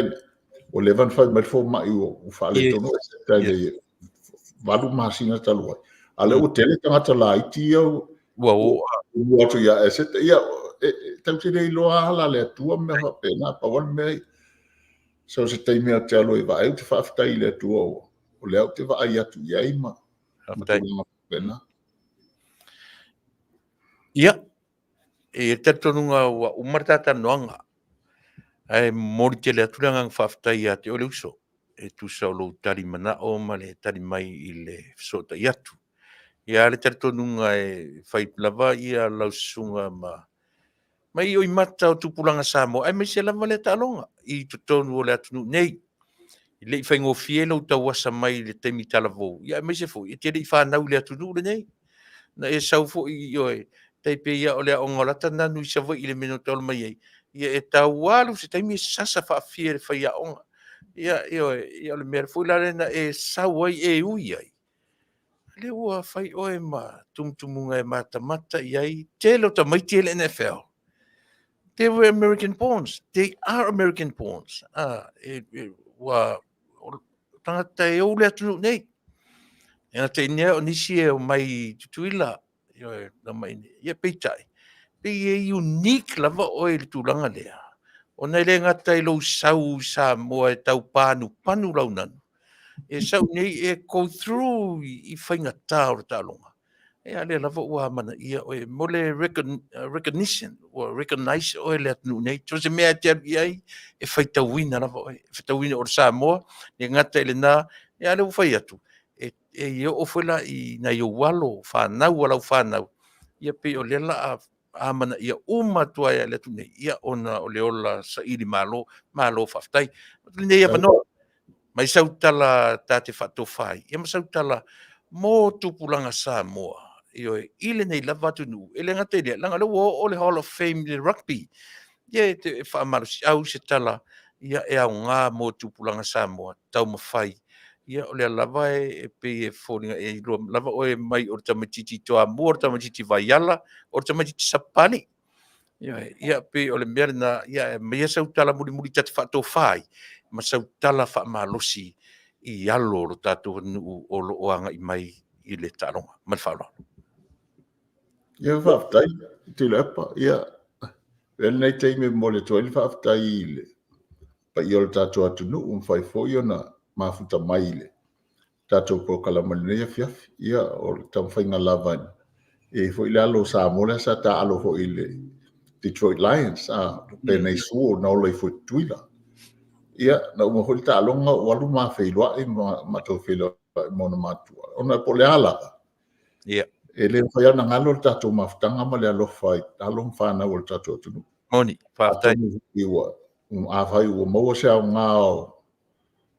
ua leva ona fai mai le fomai ua faaletonu Eseta i le 8 masina talu ai. A o lea ua tele tagata laiti ia ua oo atu ia Eseta. Ia, tatou te le iloa ala a le Atua ma mea faapena. Pau lava le mea, so se taimi ou te alu ai e vaai, ou te faafetai i le Atua o lea ou te vaai atu i ai ma tulaga faapena. Ia, e i ai le talitonuga ua uma le ta talanoaga, ae momoli tele atu le agaga faafetai ia te oe le uso, e tusa o lou tali manao ma le tali mai i le fesootai atu. Ia le talitonuga e fai lava ia lau susuga ma ioimata o tupulaga Samoa, aemaise lava lea taaloga i totonu o le atunuu nei. E le i faigofie lou tauasa mai i le taimi talavou, ia aemaise foi e te le i fanau i le atunuu lenei. Na e sau foi i oe, tai pei lava o le aoga o lata nanu i Savaii i le mea na taula mai ai, ia e tau alu se taimi e sasa faafia i le faiaoga. Ia, ioe, ia o le mea foi la lea na e sau ai e ui ai, lea ua fai oe ma tumutumuga e matamata i ai tele o tamaiti e le NFL. They were American borns. They are American borns. Ua tagata e ou le atunuu nei. E gata i lea o nisi e omai i Tutuila, ioe, omai i inei. Ia peitai, pei e unique lava oe i le tulaga lea, ona e le gata i lou sau i Samoa e tau panupanu lau nanu, e sau nei e go through i faigata o le taaloga. Ia lea lava ua amanaia oe mo le recognition, ua recognize oe le atunuu nei. So se mea e te alu i ai, e faitauina lava oe, e faitauina o le Samoa, le gata i lena, ia lea ua fai atu, e oo foi la i nai ou alo, fanau a lau fanau, ia pei o lea la a amanaia uma atu ai le atunuu nei, ia ona o le ola saili malo, malo faafetai. Lenei avanoa, mai sau tala ta te faatofa ai, ia ma sau tala mo tupulaga Samoa, ioe, i lenei lava atunuu, e le gata i lea, leaga o lea ua oo le Hall of Fame i le rugby, ia e te faamalosiau se tala, ia e aoga mo tupulaga Samoa, taumafai, ia o lea lava e pei e foliga e iloa lava oe mai o le tamaitiiti Toamua, o le tamaitiiti Vaiala, o le tamaitiiti Sapapalii. Ia, pei o le mea lena, ia e aumaia sau tala mulimuli ta te faatofa ai, ma sau tala faamalosi i alo o lo tatou atunuu o lo o agai mai i le taaloga. Ma le faaaloalo. Ia, faafetai Tuilaepa. Ia, avea lenei taimi e momoli atu ai le faafetai i le paia o le tatou atunuu ua mafai foi ona mafuta mai i le tatou polokalame i lenei afiafi. Ia, o le taumafaiga lava e i ai foi le alo o Samoa lea sa taaalo foi i le Detroit Lions, Penei Sewell na ola ifo i Tutuila. Ia, na uma foi le taaloga ou alu ma feiloai ma matou feiloai ma ona matua. Ona po o le a lava, e le mafai ona galo le tatou mafutaga ma le alofa i alo ma fanau o le tatou atunuu. Moni, faafetai. Atonu afai ua maua se aoga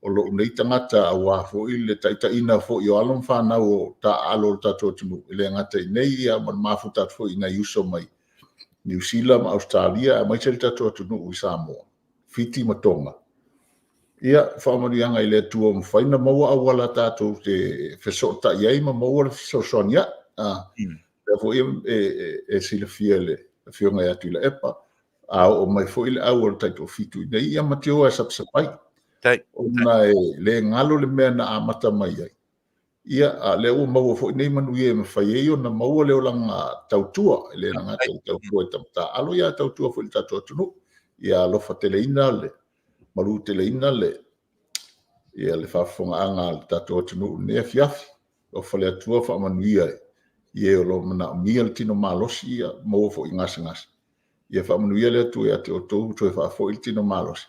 o lou nei tagata aua foi le taitaiina foi o alo ma fanau o taaalo o le tatou atunuu, e le gata i nei ia ma le mafuta atu foi i nai uso mai Niu Sila ma Ausetalia aemaise le tatou atunuu i Samoa, Fiti ma Toga. Ia, faamanuiaga i le Atua ua mafai ona maua auala tatou te fesootai ai ma maua le fesoasoani a'i. Lea foi e silafia e le Afioga ia Tuilaepa, a oo mai foi le au o le Taitoafitu i inei, ia ma te o lava e sapasapai. Ona e le galo le mea na amata mai ai, ia, a o lea ua maua foi nei manuia e mafai ai ona maua le olaga tautua, e le gata i le tautua i tamataaalo, ae tautua foi i le tatou atunuu. Ia alofa teleina le maluteleina le le faafofogaaga a le tatou atunuu i lenei afiafi. Alofa le Atua faamanuia i e o lo o manaomia le tino malosi, ia maua foi i gasegase. Ia faamanuia le Atua ia te outou ua toe faafoi le tino malosi,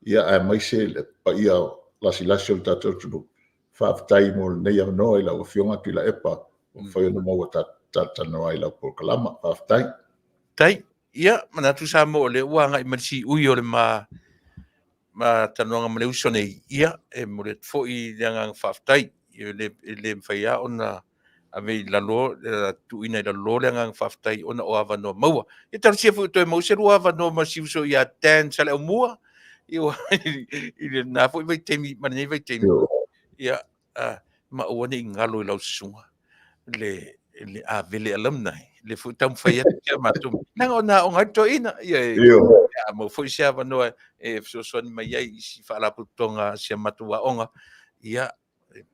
ia aemaise le paia lasilasi o le tatou atunuu. Faafetai mo lenei avanoa i lau Afioga Tuilaepa ua mafai ona maua e talatalanoa ai i lau polokalama. Faafetai. Tai. Ia, manatu Samoa o lea ua agai mai le siui o le ma ma talanoaga ma le uso nei, ia, e momoli atu foi le agaga faafetai. E le, e le mafai lava ona ave i lalo, tuuina i lalo le agaga faafetai ona o avanoa maua. Ia talosia foi toe maua se lua avanoa ma si uso ia Dan Saleaaumua, ia, i lena foi vaitaimi ma lenei vaitaimi. Ia, ma aua ne i galo i lau susuga le le Avele Alumni, le foi taumafai atu si a matou. Leaga ona aoga ai le toeaina, ia e a maua foi se avanoa e fesoasoani mai ai i si faalapotopotoga a si a matou aoga, ia,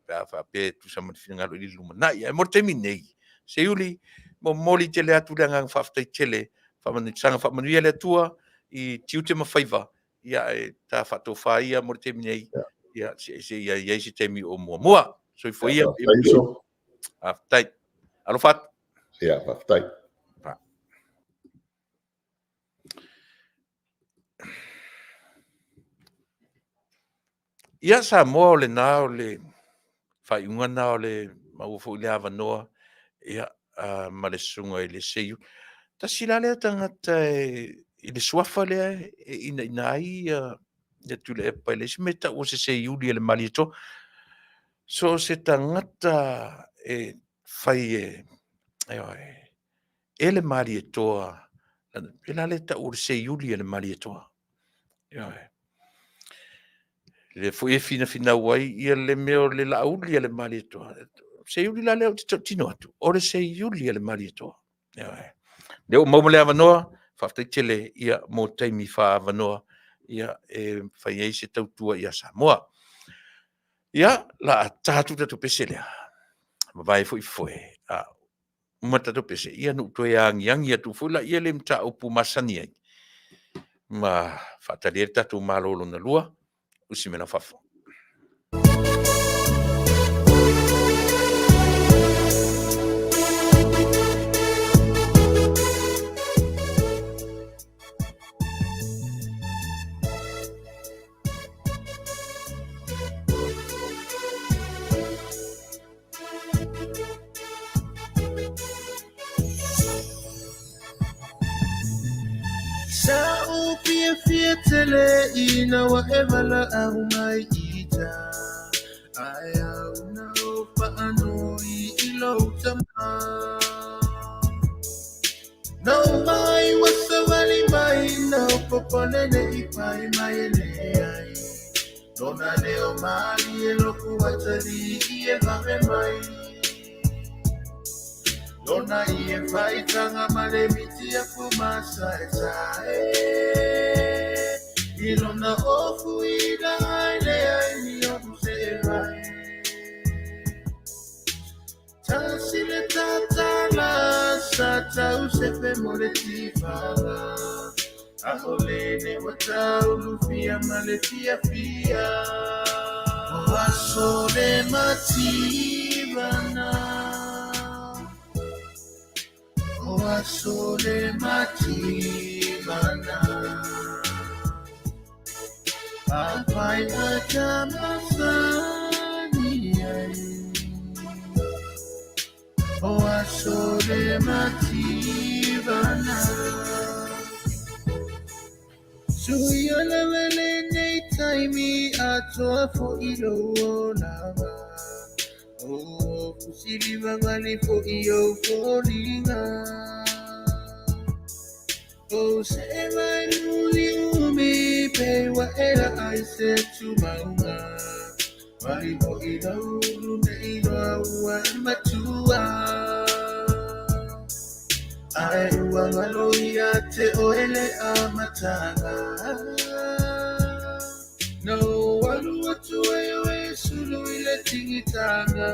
pe a faapea e tusa ma le finagalo i le lumanai. Ae mo le taimi nei, Seiuli, momoli tele atu le agaga faafetai tele, saga faamanuia le Atua i tiute ma faiva, ia ae ta faatofa ia mo le taimi nei, ia se i i ai se taimi o muamua. Soifua ia. Faafetai. Alofa atu. Ia, faafetai. Ia Samoa o lena o le faaiuga lena o le maua foi le avanoa ia ma le susuga i le Seiuli. Tasi la lea tagata i le suafa lea e inaina ai ia Tuilaepa e leai se mea e tau o se Seiuli a le Malietoa. So o se tagata e fai e, ioe, e le Malietoa, e la lea e tau o le Seiuli a le Malietoa. Ioe. Lea foi e finafinau ai ia le mea o le Laauli a le Malietoa. Seiuli la lea ou te tautino atu, o le Seiuli a le Malietoa. Ioe. Lea ua maua ma le avanoa, faafetai tele ia mo taimi faaavanoa ia e fai ai se tautua ia Samoa. Ia, la a ta atu le tatou pese lea, mavae foi foe, a uma le tatou pese, ia ona ou toe agiagi atu foi lea i le mataupu masani ai, ma faatali ai le tatou Malo lona lua, usi mai lau faafofoga. Sa ou fiafia tele ina ua e valaau mai i ta Ae au na ou faanoi i lou tama No mai ua savali mai na ou popole nei pai mai e leai Lona leo malie loku atalii e vave mai Lona ie faitaga ma le miti afu masaesae I lona ofu i laga e leai ni oʻu seʻevae Tasi le tatala sa tau sefe mo le tifaga ʻAʻole nei ua tau lufia ma le fiafia O aso le mativana O aso le mativana Papai masani ai O aso le mativana Suia lava lenei taimi atoa foʻi lou olaga O fusiliva vale foʻi ou foliga. O se mai muli umi pe wa e la ai se tumaunga. Mai ho i laulu nei loa ua e matua. Ae ua ngalo ia te oe le amataga. Na ou alu atu ai oe e sulu i le tigitaga.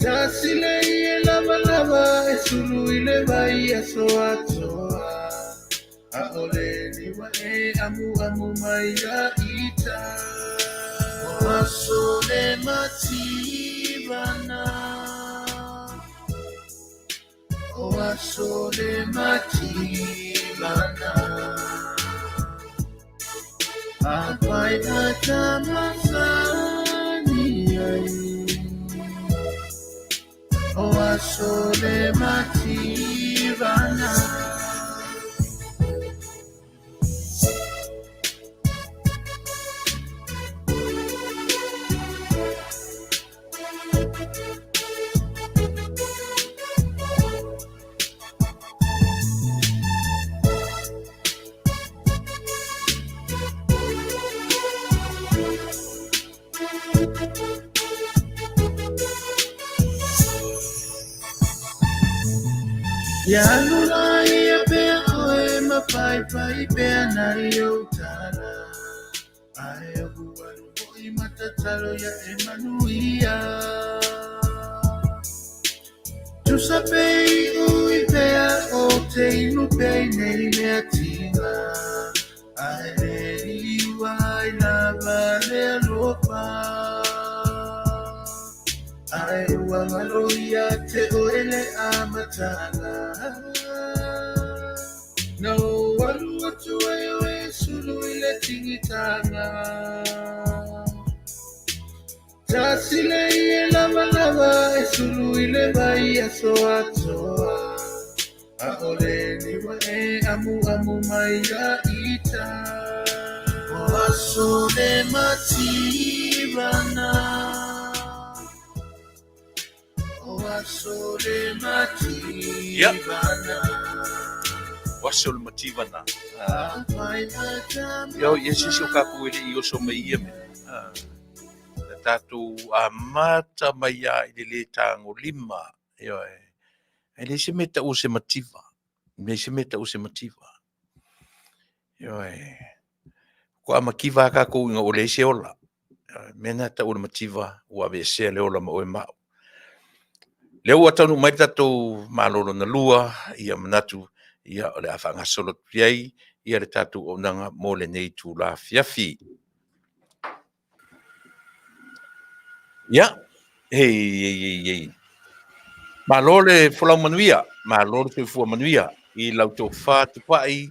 Tasi le ie lavalava e sulu i le vai aso atoa. ʻAʻole niua e amuamu mai iā ita. O aso le mativana. O aso le mativana. Afai ata masani ai. O aso le mativana. Ia alu la ia pea oe ma paipai pea nai ou tala. Ae oku alu hoʻi ma tatalo ia e manuia. Tusa pe iʻu i pea o te inu pea i nei mea tiga. Ae le iua ai lava le alofa. Ae ua ngalo ia te oe le amataga. Na ou alu atu ai oe e sulu i le tigitaga. Tasi le ie lavalava e sulu i le vai aso atoa. ʻAʻole niua e amuamu mai iā ita. O aso le mativana. O aso le mativana. O aso le mativana. Ia, ia se isi o kākou e le i oso mai i ia mea. Na tātou amata mai lava i le lē tagolima, ioe. E leai se mea e taua o se mativa. E leai se mea e taua o se mativa. Ioe. Faatoa mativa lava kākou ina ua leai se ola. Ioe. Mea lena e taua o le mativa, ua aveesea le ola ma oe ma au. Lea ua taunuu mai le tatou Malo lona lua, ia manatu ia o le a faagasolo atu i ai ia le tatou auaunaga mo lenei itula afiafi. Ia, ei, ei, ei, ei. Malo le folau manuia, malo le soifua manuia i lau tofa Tupai,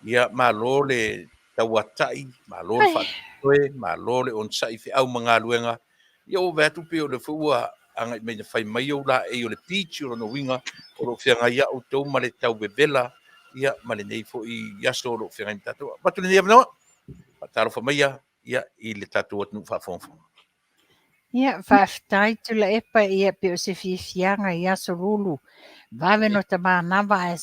ia malo le tauatai, malo le faatoe, malo le onosai i feau ma galuega. Ia ua vaai atu pei o lea foi ua agai mai na fai mai ou laei o le beach, o lona uiga o lo o feagai lava outou ma le tau vevela, ia ma lenei foi aso o lo o feagai ma tatou. Avatu lenei avanoa, faatalofa maia ia, i le tatou atunuu faafogafoga. Ia, faafetai Tuilaepa, ia pei o se fiafiaga i aso lulu vave no ta manava ae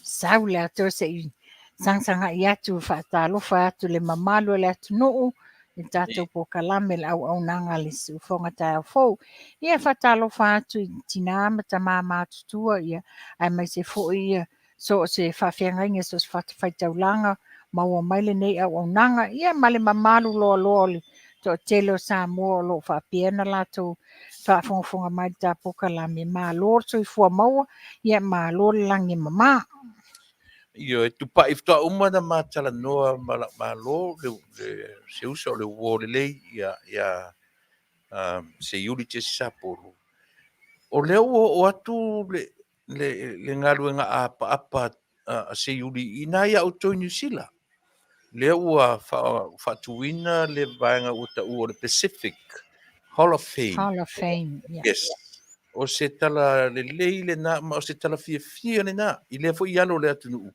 sau le atoa se i sagasaga'i atu faatalofa atu le mamalu o le atunuu i le tatou polokalame le auaunaga a le Siufofoga Taeao Fou. Ia faatalofa atu i tina ma tama matutua ia aemaise foi ia so o se faafeagaiga, so o se fatafaitaulaga, maua mai lenei auaunaga, ia ma le mamalu loaloa o le toatele o Samoa o lo o faapea ona latou faafogafoga mai i le ta polokalame. Malo le soifua maua, ia malo le lagi e mama. Ioe, Tupai, faatoa uma ona ma talanoa ma lau malo le, le, se uso o le uo lelei ia, ia Seiuli Jesse Sapolu. O lea ua oo atu le, le, le galuega apaapa a Seiuli i ina ia outou i Niu Sila. Lea ua faatuina le vaega ua taua o le Pacific Hall of Fame. Hall of Fame, yeah. Yes. O se tala lelei lena, ma o se tala fiafia lena, i lea foi alo o le atunuu.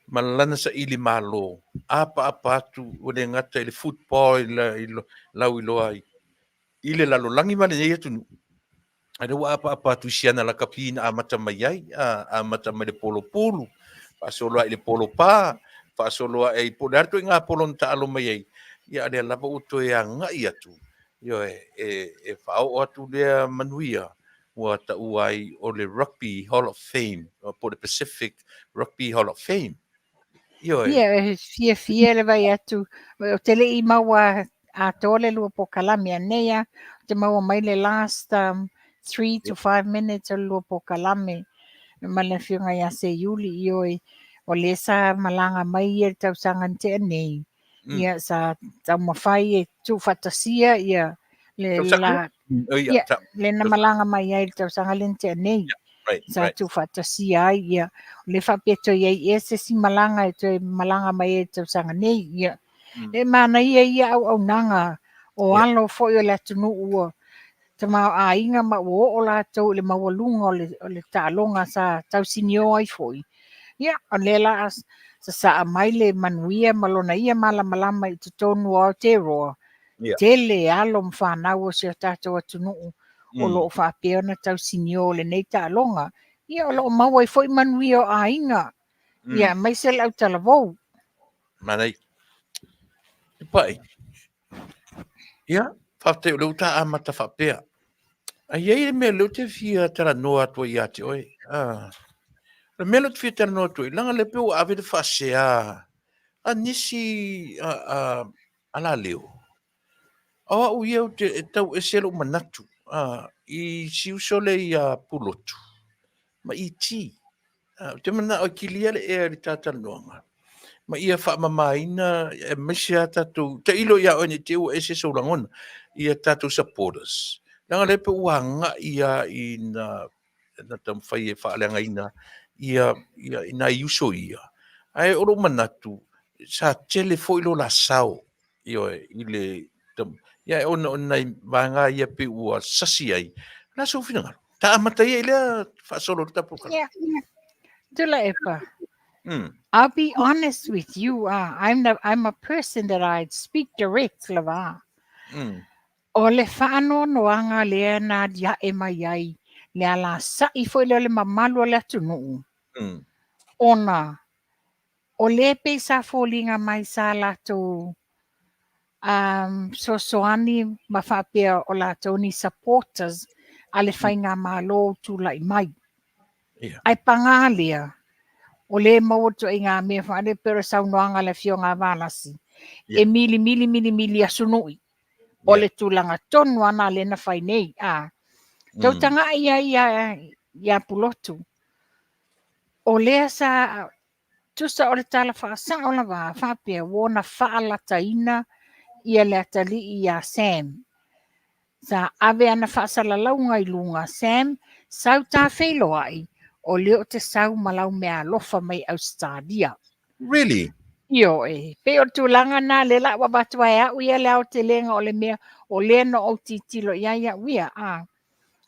Ma lana saili malo, apaapa atu, ua le gata i le football i, la, i lauiloa ai, i le lalolagi ma lenei atunuu. A lea ua apaapa atu i si ana lakapi na amata mai ai, a, amata mai le polo pulu, faasolo ae i le polo pa, faasolo ae i po o le a le ituaiga polo na taalo mai ai, ia a o lea lava ua toe agai atu, ioe, e, e faaoo atu lea manuia ua taua ai o le Rugby Hall of Fame, po o le Pacific Rugby Hall of Fame. Ioe. Ia, e fiafia le vaai atu, ou te le i maua atoa le lua polokalame anei a, ou te maua mai le last 3 to 5 minutes o le lua polokalame ma le afioga ia Seiuli, ioe, o lea sa malaga mai ia i le tausaga na tea nei, ia sa taumafai e tuufaatasia ia le la, ia, le na malaga mai ai i le tausaga lea na tea nei. Right, sa right. tuufaatasia ai ia o le faapea toe i ai ea se isi malaga e toe malaga mai ai i le tausaga nei ia. E manaia ia auaunaga o alo foi o le atunuu ua tamaoaiga ma ua oo latou i le maualuga o le, o le taaloga sa tausinio ai foi. Ia, o lea la a sasaa mai le manuia ma lona ia malamalama i totonu o Aotearoa, tele alo ma fanau o si o tatou atunuu o lo o faapea ona tausinio lenei taaloga. Ia, o lo o maua ai foi manuia o aiga, ia, aemaise le autalavou. Manaia. Pai. Ia, faafetai o lea ua ta amata faapea. Ae i ai le mea lea ou te fia talanoa atu ai ia te oe. Ah. O le mea lea ou te fia talanoa atu ai, leaga lea pei ua ave le faasea a nisi a, a, alaleo. O au ia ou te, e tau ese lou manatu ah, i si uso lea ia Pulotu ma ET. Ou te manao e kilia le ea i le ta talanoaga ma ia faamamaina aemaise lava tatou, tailo ia oe ne i te i ua ese sou lagona, ia tatou supporters. Leaga lea pei ua agai lava ina na taumafai e faaleagaina ia, ia i nai uso ia. Ae o lou manatu, sa tele foi lo la sao, ioe, i le, ia ona o nai vaega ia pei ua sasi ai. O le a sou finagalo? Ta amata ia i lea faasolo le tapu kala. Yeah. Tuilaepa. I'll be honest with you, I'm a person that I speak direct lava. O le faanoanoaga lea na aliae mai ai le alasa'i foi lea o le mamalu o le atunuu, ona o lea pei sa foliga mai sa latou fesoasoani ma faapea o latou ni supporters a le faigamalo o tulai mai. Ae paga lea, o lea e maua le ituaiga mea faale pei o le saunoaga a le Afioga a Valasi, e milimili milimili asunui. O le tulaga tonu lava lena lea na fai nei. A. Tau taga'i ai ia Pulotu. O lea sa tusa o le tala faasao lava faapea ua ona faalataina ia le atalii ia Sam. Sa ave ana faasalalauga i luga, Sam, sau ta feiloai, o lea ou te sau ma lau meaalofa mai Ausetalia. Really? Ioe, pei o le tulaga lena lea la ua avatu ai e au ia le aotelega o le mea o lea na ou tilotilo i ai au ia. A.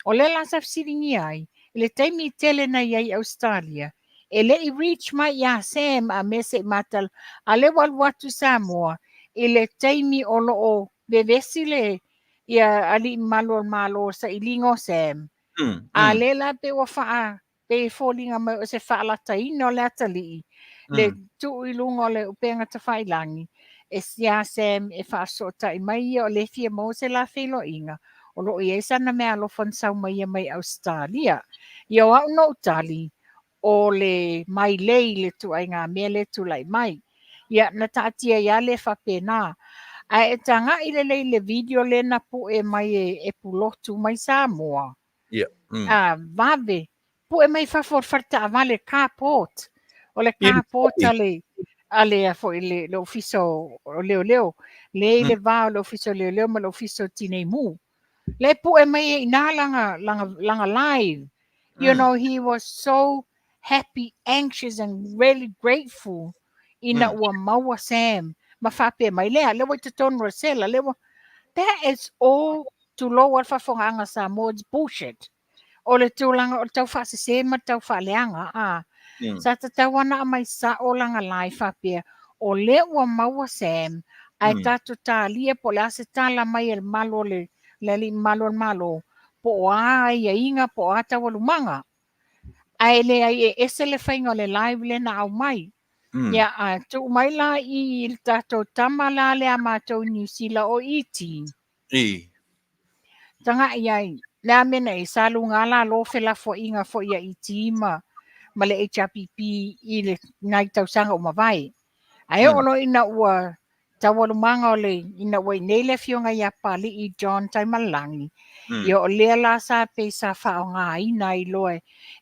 O lea la sa fesiligia ai, i le taimi tele na i ai i Ausetalia, e le i reach mai ia Sam a mea se i matala, a lea ua alu atu i Samoa, i le taimi o lo o vevesi le ia alii mamalu o le Malo i sailiga o Sam. A lea la pei ua faa, pei e foliga mai o se faalataina o le atalii, le tuu i luga o le upega tafailagi, e ia Sam e faasootai mai ia o lea e fia maua se la feiloaiga, o lo o i ai sana meaalofa na sau mai ia mai Ausetalia. Ia o au na ou tali, o le mailei le ituaiga mea lea e tulai mai. Ia, na taatia ai lava lea faapena. Ae e tagai lelei i le video lea na pue mai e Pulotu mai Samoa, a vave pue mai fafo o le fale taavale, carport. O le carport a le a le a foi le, le ofisa o, o leoleo, le i le va o le ofisa o leoleo ma le ofisa o Tinei Mu. Le pue mai ai i ina lana, lana, lana live. You know, he was so happy, anxious and really grateful ina ua maua Sam ma faapea mai lea, lea ua i totonu o le sela, lea ua, that is all tulou a le faafofogaaga a Samoa, it's bullshit. O le tulaga o le tau faasese ma le tau faaleaga, a. Sa tatau lava ona aumai sao lana live faapea, o lea ua maua Sam, ae tatou talia po o le a se tala mai a le malu o le, le alii mamalu o le Malo, po o a aiaiga po o a taualumaga. Ae leai e ese le faiga o le live lea na aumai. Ia, a tuu mai la i le tatou tama la lea a matou i Niu Sila o ET. I. Taga'i ai, le a mea na i, sa luga lalo felafoaiga foi a ET ma, ma le HRPP i le nai tausaga ua mavae. Ae oo loa ina ua taualumaga o le, ina ua inei le afioga ia Papali'i John Taimalelagi, ia o lea la sa pei sa faaaogaina ai loa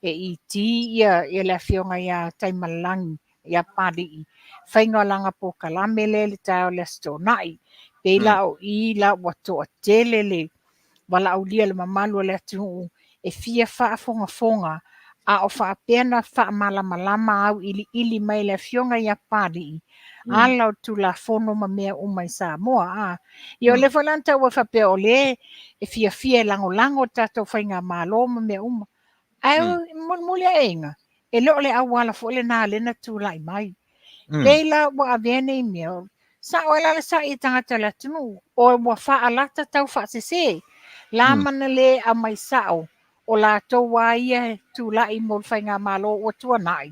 e ET ia, ia le afioga ia Taimalelagi, ia Papali'i, faiga o lana polokalame lea i le taeao o le Aso Toonai. Pei la o i la ua toatele le valaaulia le mamalu o le atunuu e fia faafogafoga a o faapea na faamalamalama auiliili mai e le afioga ia Papali'i ala o Tulafono ma mea uma i Samoa. A. Ia o lea foi la na taua faapea o lea e fiafia e lagolago le tatou faigamalo ma mea uma. Ae mulimuli aeina, e le o le auala foi lena lea na tulai mai. Pei la ua avea nei mea, sa'o ai la le sa'i a tagata o le atunuu, o ua faalata tau faasese, la ma na lē aumai sa'o o latou a ia e tula'i mo le faigamalo ua tuana'i.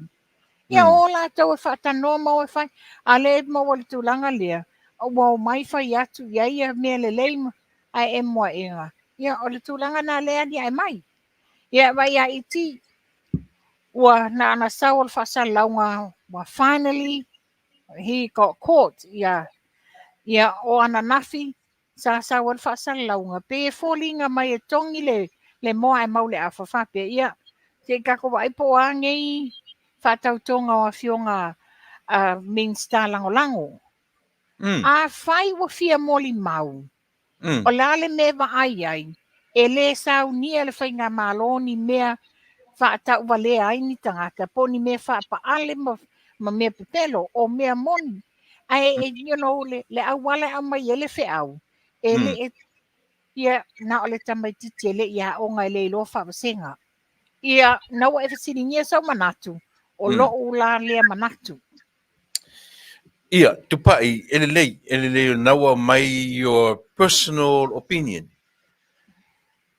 Ia o latou e faatalanoa ma o e fai, a lea e maua i le tulaga lea, ua omai fai atu i ai ia mea lelei ma ae emo aʻega. Ia o le tulaga lena lea e aliae mai. Ia vaai ia ET, ua na ona sau o le faasalalauga ua finally he got caught. Ia, ia o ananafi sa sau ai le faasalalauga pei e foliga mai e togi le, le moa ae mau le afa faapea. Ia, se i tatou vaai po o a nei faatautoga o afioga Minista lagolago. Afai ua fia molimau, o le a le mea e vaai ai, e lē saunia e le faigamalo ni mea faatauvalea ai ni tagata po o ni mea faapaale ma, ma mea pepelo, o mea moni. Ae, you know, le, le auala e aumai ai le feau, e le e, ia, na o le tamaitiiti e le i aoga e le iloa faavasega. Ia, na ua e fesiligia sou manatu, o lo'u la lea manatu. Ia, Tupai, e lelei, e lelei o lena ua aumai your personal opinion.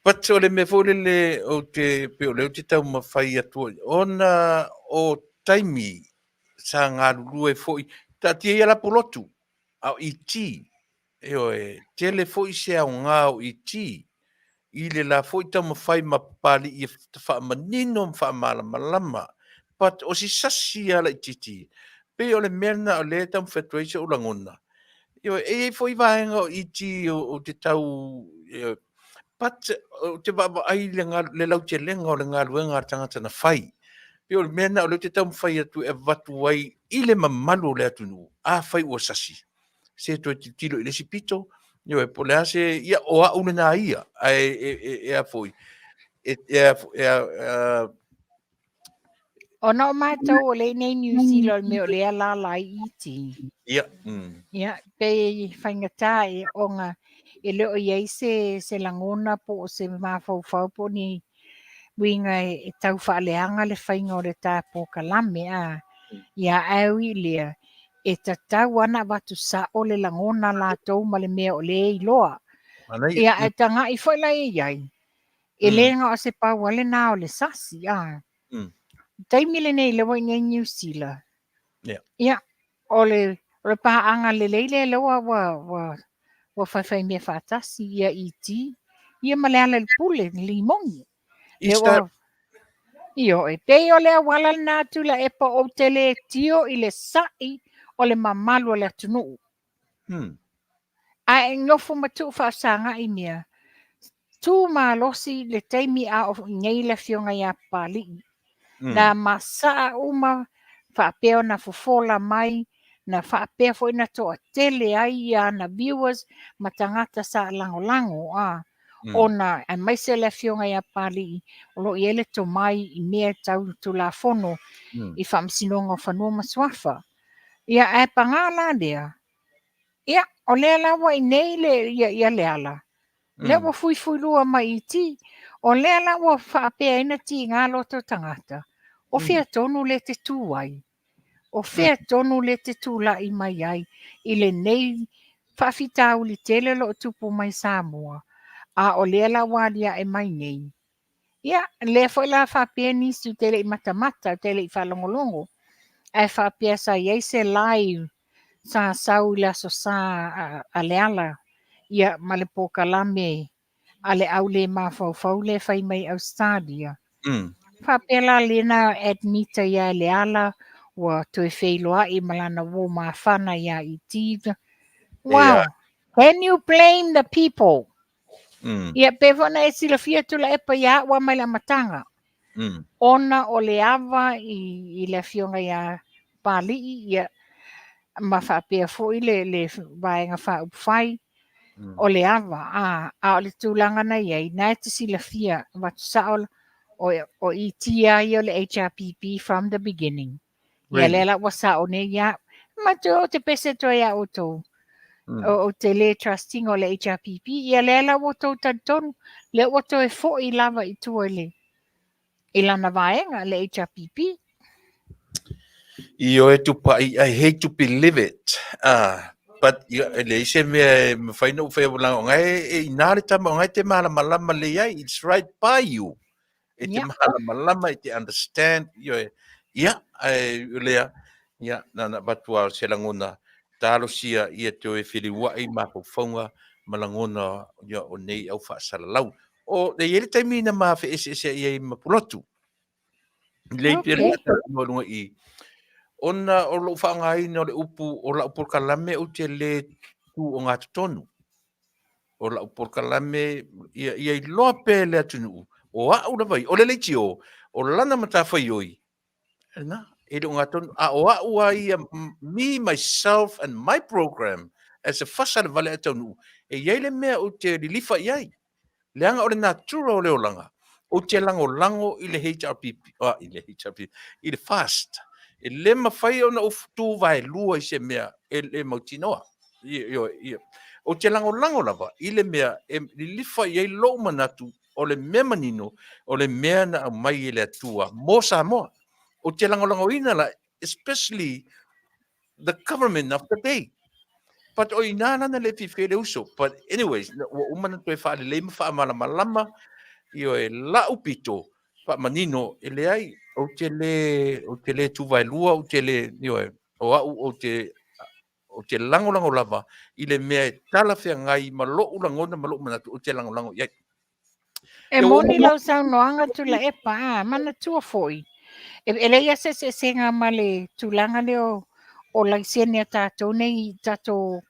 But o le mea foi lele ou te, pei o lea ou te taumafai atu ai, ona o taimi sa galulue foi, taatia ia la Pulotu, a o ET, Ioe, tele foi se aoga o ET i le la foi taumafai ma Papalii e faamanino ma faamalamalama, but o si sasi lava laitiiti, pei o le mea lena o lea e taumafai atu ai so'u lagona. Ioe, e i ai foi vaega o ET ou te tau, ioe, but ou te vaavaai i le lautelega o le galuega a le tagata na fai. Pei o le mea lena o lea ou te taumafai atu e avatu ai i le mamalu o le atunuu, afai ua sasi, se toe tilotilo i le isi pito, ioe, po o le a se, ia, o au lena ia, ae e, e, e a foi, e, e, a, e, a, a, Ona o matou o lea i nei New Zealand o le mea o lea alaala ai ET. Ia. Ia, pei faigata e ona e le o i ai se, se lagona po o se mafaufau po o ni uiga e tau faaleaga le faiga o le ta polokalame a. Ia ae ui i lea, e tatau lava ona avatu sa'o le lagona a latou ma le mea o lea e iloa. Ia ae taga'i foi la e i ai, e le na o se pau lava lena o le sasi a. Taimi lenei lea ua i inei i Niu Sila, ia, o le, o le paaga lelei lea lea ua, ua, ua, ua faifaimea faatasi ia ET, ia ma Lealailepule, le limoni. Lea ua, Ioe, pei o le auala lena Tuilaepa ou te le tio i le sa'i o le mamalu o le atunuu. Ae nofo ma tuu faafesaga'i mea, tu malosi le taimi a o i nei le afioga ia Papali'i. Na masaa uma faapea ona fofola mai, na faapea foi na toatele ai ia ana viewers ma tagata sa lagolago a, ona aemaise le afioga ia Papali'i o lo o i ai le tomai i mea tau Tulafono i Faamasinoga o Fanua ma Suafa. Ia ae paga la lea, Ia, o lea la ua i nei le, ia, ia Leala, lea ua fuifuilua mai ET, o lea la ua faapea ai na tiga loto tagata, o fea tonu lea e te tu ai? O fea tonu lea e te tulai mai ai i lenei faafitauli tele o lo o tupu mai Samoa? A o lea la ua aliae mai nei, ia, lea foi la faapea nisi ou te le i matamata, ou te le i faalogologo, ae faapea sa i ai se live sa sau i le Aso Sa a Leala, ia, ma le polokalame a le au le mafaufau lea e fai mai i Ausetalia. Faapea la lea na admit ai lava e Leala ua toe feiloai ma lana uo mafana ia ET. Wow! Can you blame the people? Ia, pei foi ona e silafia Tuilaepa ia au lava mai le amataga. Ona o le ava i le afioga ia Papalii, ia, ma faapea foi le, le Vaega Faaupufai, o le ava, a, a o le tulaga na i ai, na e te silafia, avatu sao, o, o ET lava ia o le HRPP from the beginning. Ia lea la ua sao nei ia. Ma te o te pese atu ai ia outou. O, o te le trust ina o le HRPP. Ia lea la ua outou talitonu. Lea ua toe foi lava i tua i le i lana vaega, le HRPP. Ioe Tupai, I hate to believe it. Ah, but ia, e leai se mea e mafai ona ou faia leaga o lena e i ina le tama, o lena e te malamalama lelei ai. It's right by you. E te malamalama, e te understand. Ioe. Ia, ae o lea, ia, na ona avatu lava o se lagona talosia ia toe feliuai mafaufauga ma lagona ia, o nei au faasalalau. O, e i ai le taimi na ma feeseeseai ai ma Pulotu. Lei pea le talanoa i luga i i. Ona o lou faaaogaina o le upu o lau polokalame ou te le tu ogatotonu. O lau polokalame ia, ia iloa pea e le atunuu, o au lava ia, o le leitio, o lana matafaioi, lena, e le ogatotonu. A o au lava ia, me, myself and my program as a fasa le vale ae taunuu, e i ai le mea ou te lilifa i ai. Leaga o le natura o le olaga, ou te lagolago i le HRPP, ah, i le HRPP, i le FAST. E le mafai ona ou tu vaelua i se mea e le mautinoa. Ou te lagolago lava i le mea e lilifa i ai lou manatu o le mea manino, o le mea na aumai e le Atua mo Samoa. Ou te lagolagoina la, especially the government of the day. But o ina lana le fiafia le uso. But anyways, ua uma na toe faalelei ma faamalamalama, ioe, lau pito, faamanino, e leai, ou te le, ou te le tu vaelua, ou te le, ioe, o au ou te, ou te lagolago lava i le mea e talafeagai ma lou lagona ma lou manatu, ou te lagolago i ai. E moni lau saunoaga Tuilaepa, a, manatua foi, e, e leai lava se eseesega ma le tulaga lea o, o laisene a tatou nei i tatou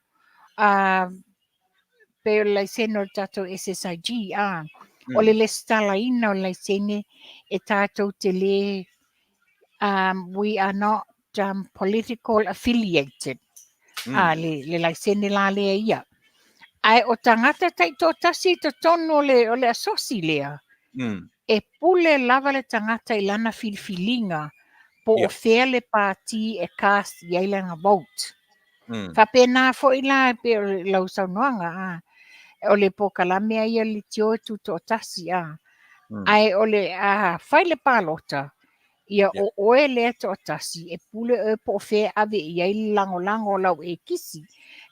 a, pei o le laisene o le tatou SSIG, a, o le lesitalaina o le laisene e tatou te le we are not political affiliated, a, le, le laisene la lea ia. Ae o tagata taitoatasi i totonu o le, o le asosi lea, e pule lava le tagata i lana filifiliga po o fea le pati e cast i ai lana vote. Faapena foi la e pei o lau saunoaga, a, o le polokalame lava ia o le leitio e tutoatasi, a, ae o le a fai le palota, ia o oe lea toatasi e pule oe po o fea e ave i ai le lagolago o lau ekisi.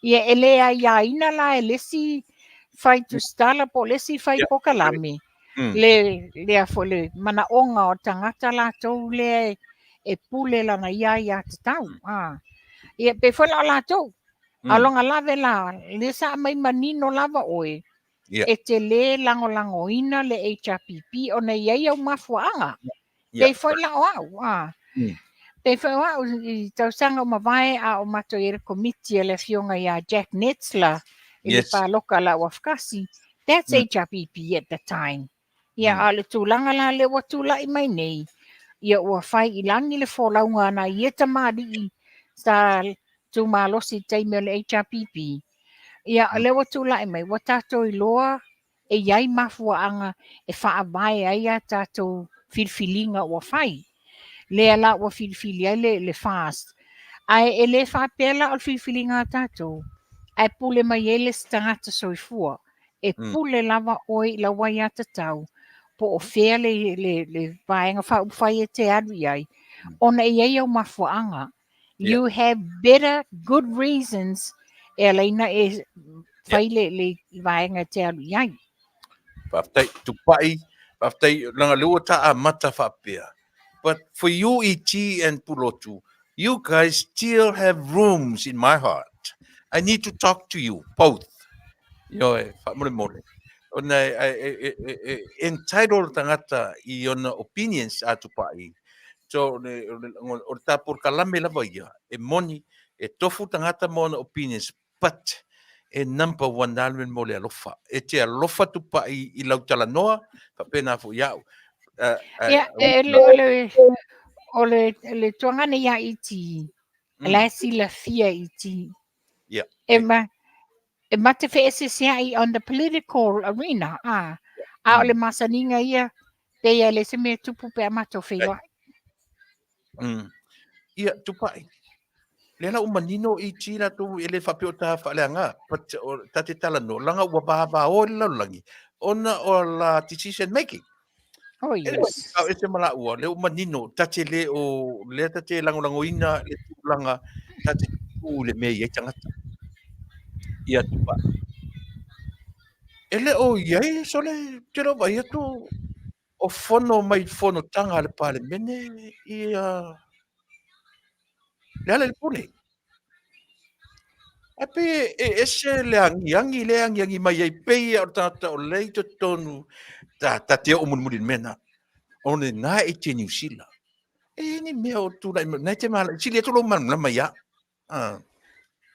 Ia e le aiaina la e le isi fai tusitala po o le isi fai polokalame le, lea foi le manaoga o le tagata latou lea e pule lana ia aiatatau. A. Ia pei foi la o latou, a o lona lave la, lea sa aumai manino lava oe, e te le lagolagoina le HRPP ona e i ai au mafuaaga. Pei foi la o au, a. Pei foi o au i tausaga ua mavae a o matou i ai i le komiti a le afioga ia Jack Netzler i le paloka a lau afakasi, that's HRPP at the time. Ia, a o le tulaga la lea ua tulai mai nei, ia ua fai i lagi le folauga a nai ia tamalii sa tumalosi i le taimi o le HRPP. Ia, o lea ua tulai mai, ua tatou iloa e i ai mafuaaga e faavae ai a tatou filifiliga ua fai. Lea la ua filifili ai le, le FAST. Ae e le faapea la o le filifiliga a tatou, ae pule mai ai le isi tagata soifua. E pule lava oe i lau aiatatau po o fea le, le, le vaega faaupufai e te alu i ai, ona e i ai au mafuaaga. You have better good reasons e ala ai ona e fai le, le vaega e te alu i ai. Faafetai, Tupai, faafetai, leaga lea ua ta amata faapea. But for you ET and Pulotu, you guys still have rooms in my heart. I need to talk to you both. Ioe, faamolemole. Ona e, e, e, e, e entitled le tagata i ona opinions a Tupai. So, o le, o le, o le tā polokalame lava ia, e moni, e tofu tagata ma ona opinions, but e number one lava le mea mo le alofa. E te alofa Tupai i lau talanoa, faapena foi ia au. Ia, e le, o le, o le, le tuaga nei ia ET, la e silafia ET. E ma, e ma te feeseesea'i on the political arena, a, a o le masaniga ia, pei e le se mea tupu pe a matou feiloai. Ia, Tupai. Lea la ua manino ET latou e le faapea o ta faaleaga, but o ta te talanoa, leaga ua vavao i le lalolagi ona o la decision making. Oh, yes. Anyway, ese ma laua, lea ua manino, ta te le o, lea ta te lagolagoina le tulaga, ta te tu i le mea e i ai tagata. Ia, Tupai. E le o i ai, sole, te le o vaai atu o fono mai fonotaga a le Palemene ia Lealailepule. Ae pei e ese le agiagi lea e agiagi mai ai, pei lava o le tagata o lea i totonu, ta, ta te oo mulimuli i le mea lena. O lena e te Niu Sila. E i ai ni mea o tulai mai, na e te malamalama, sili atu lou malamalama ia au. Ah.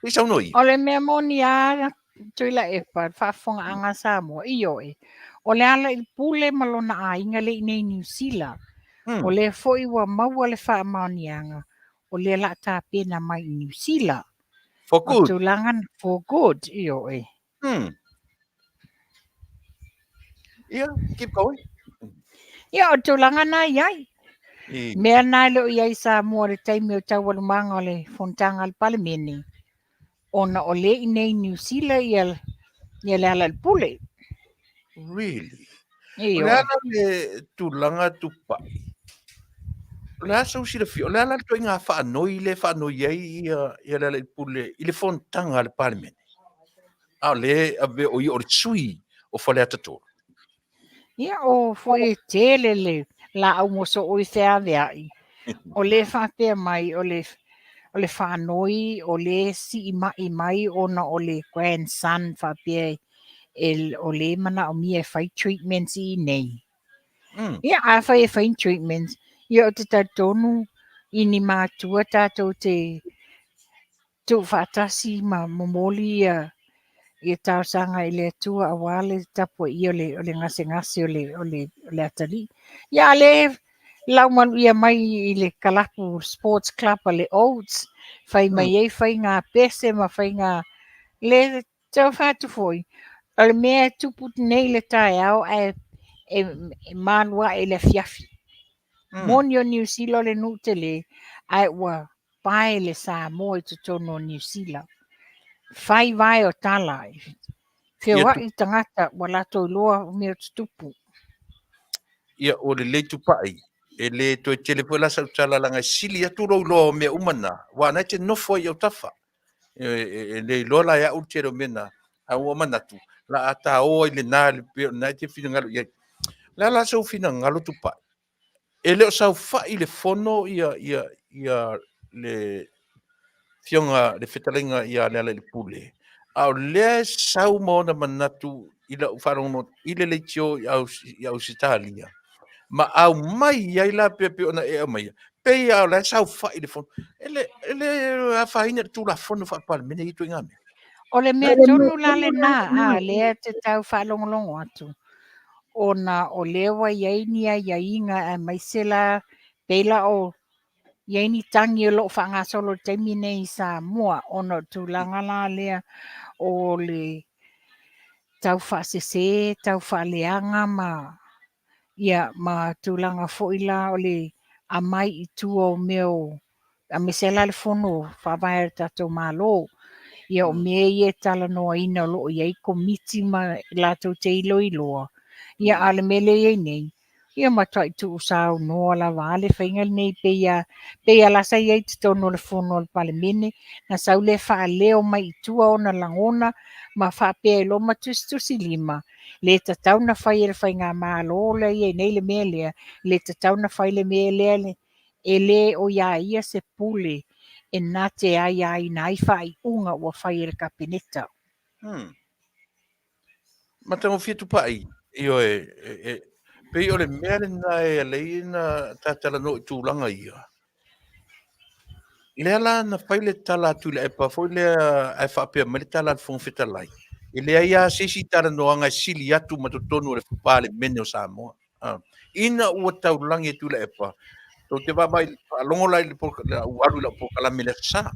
Se i saunoa ia. O le mea moni lava Tuilaepa, le faafofogaaga a Samoa, ioe, o Lealailepule ma lona aiga le i nei i Niu Sila. O lea foi ua maua le faamaoniaga o lea la a tapena mai i Niu Sila. For good. O tulaga for good, ioe. Ia, keep going. Ia, o tulaga na i ai. Mea na e le o i ai i Samoa i le taimi o taualumaga o le fonotaga a le Palemene, ona o lea i inei i Niu Sila ia, ia Lealailepule. Really? O le a la le tulaga Tupai? O le a sou silafia? O le a la le ituaiga faanoi lea e faanoi ai ia, ia Lealailepule i le fonotaga a le Palemene? A o lea e avea o ia o le sui o Faleata 3. Ia, o foi e tele le laau mosooi feaveai. O lea faapea mai o le, o le faanoi o lea sii mai mai ona o le grandson faapea e, o lea manaomia e fai treatments i inei. Ia, afai e fai ni treatments, ia ou te talitonu i ni matua tatou te tuufaatasi ma momoli ia ia talosaga i le Atua aua le tapuaia o le, o le gasegase o le, o le, o le atalii. Ia, a le laumaluia mai i le kalapu sports club a le Oats, fai mai ai faiga pese ma faiga le tau fai atu foi, o le mea e tupu nei i le taeao ae e, e malu ae i le afiafi. Moni o Niu Sila o le nuu tele, ae ua pae le Samoa i totonu o Niu Sila. Fai vae o tala, feoai tagata ua latou iloa mea o tutupu. Ia, ua lelei Tupai. E le toe tele foi la sau tala leaga e sili atu lou iloa o mea uma na, aua o na e te nofo ai i autafa. E, e, e le iloa la e au le tele o mea na, a ua manatu, la a ta o ai i lena, pei o lena e te finagalo i ai. O le a la sou finagalo Tupai? E le o saofai i le fono ia, ia, ia le Afioga, le fetalaiga ia Lealailepule, a o lea e sau ma ona manatu i lau faalogologo i le leitio i Ausetalia, ma aumai ai la pei pei ona e aumaia, pei lava o la e saofai i le fono. E le, e le afaina i le Tulafono Faa-Palemene ia ituaiga mea. O le mea tonu la lena, a, lea e te tau faalogologo atu, ona o lea ua i ai ni aiaiga aemaise la pei la o i ai ni tagi o lo o faagasolo i le taimi nei i Samoa ona o le tulaga la lea o le tau faasese, tau faaleaga ma ia ma tulaga foi la o le aumai i tua o mea o aemaise la le fono faavae a le tatou Malo. Ia o mea ia e talanoaina o lo o i ai komiti ma latou te iloiloa. Ia a o le mea lea e i ai nei, Ia matuai tuusaunoa lava a le faiga lenei pei a pei a la sa i ai i totonu o le fono a le Palemene, na sau lea faaleo mai i tua ona lagona ma faapea ai loa ma tusitusilima, le tatau ona fai e le faigamalo lea e i ai nei le mea lea, le tatau ona fai le mea lea, e le o ia ia se pule e na te aiaina ai faaiuga ua fai e le Kapeneta. Matagofie Tupai, ioe, e, pei o le mea lena e ala ai ona ta talanoa i tulaga ia. Lea la na fai le tala a Tuilaepa foi lea ae faapea mai le tala a le Fofoga Fetalai, e leai lava se isi talanoaga e sili atu ma totonu o le Palemene o Samoa. Ina ua taulagi e Tuilaepa, tou te vaavaai, faalogo la i le ua alu i lau polokalame i le Aso Sa.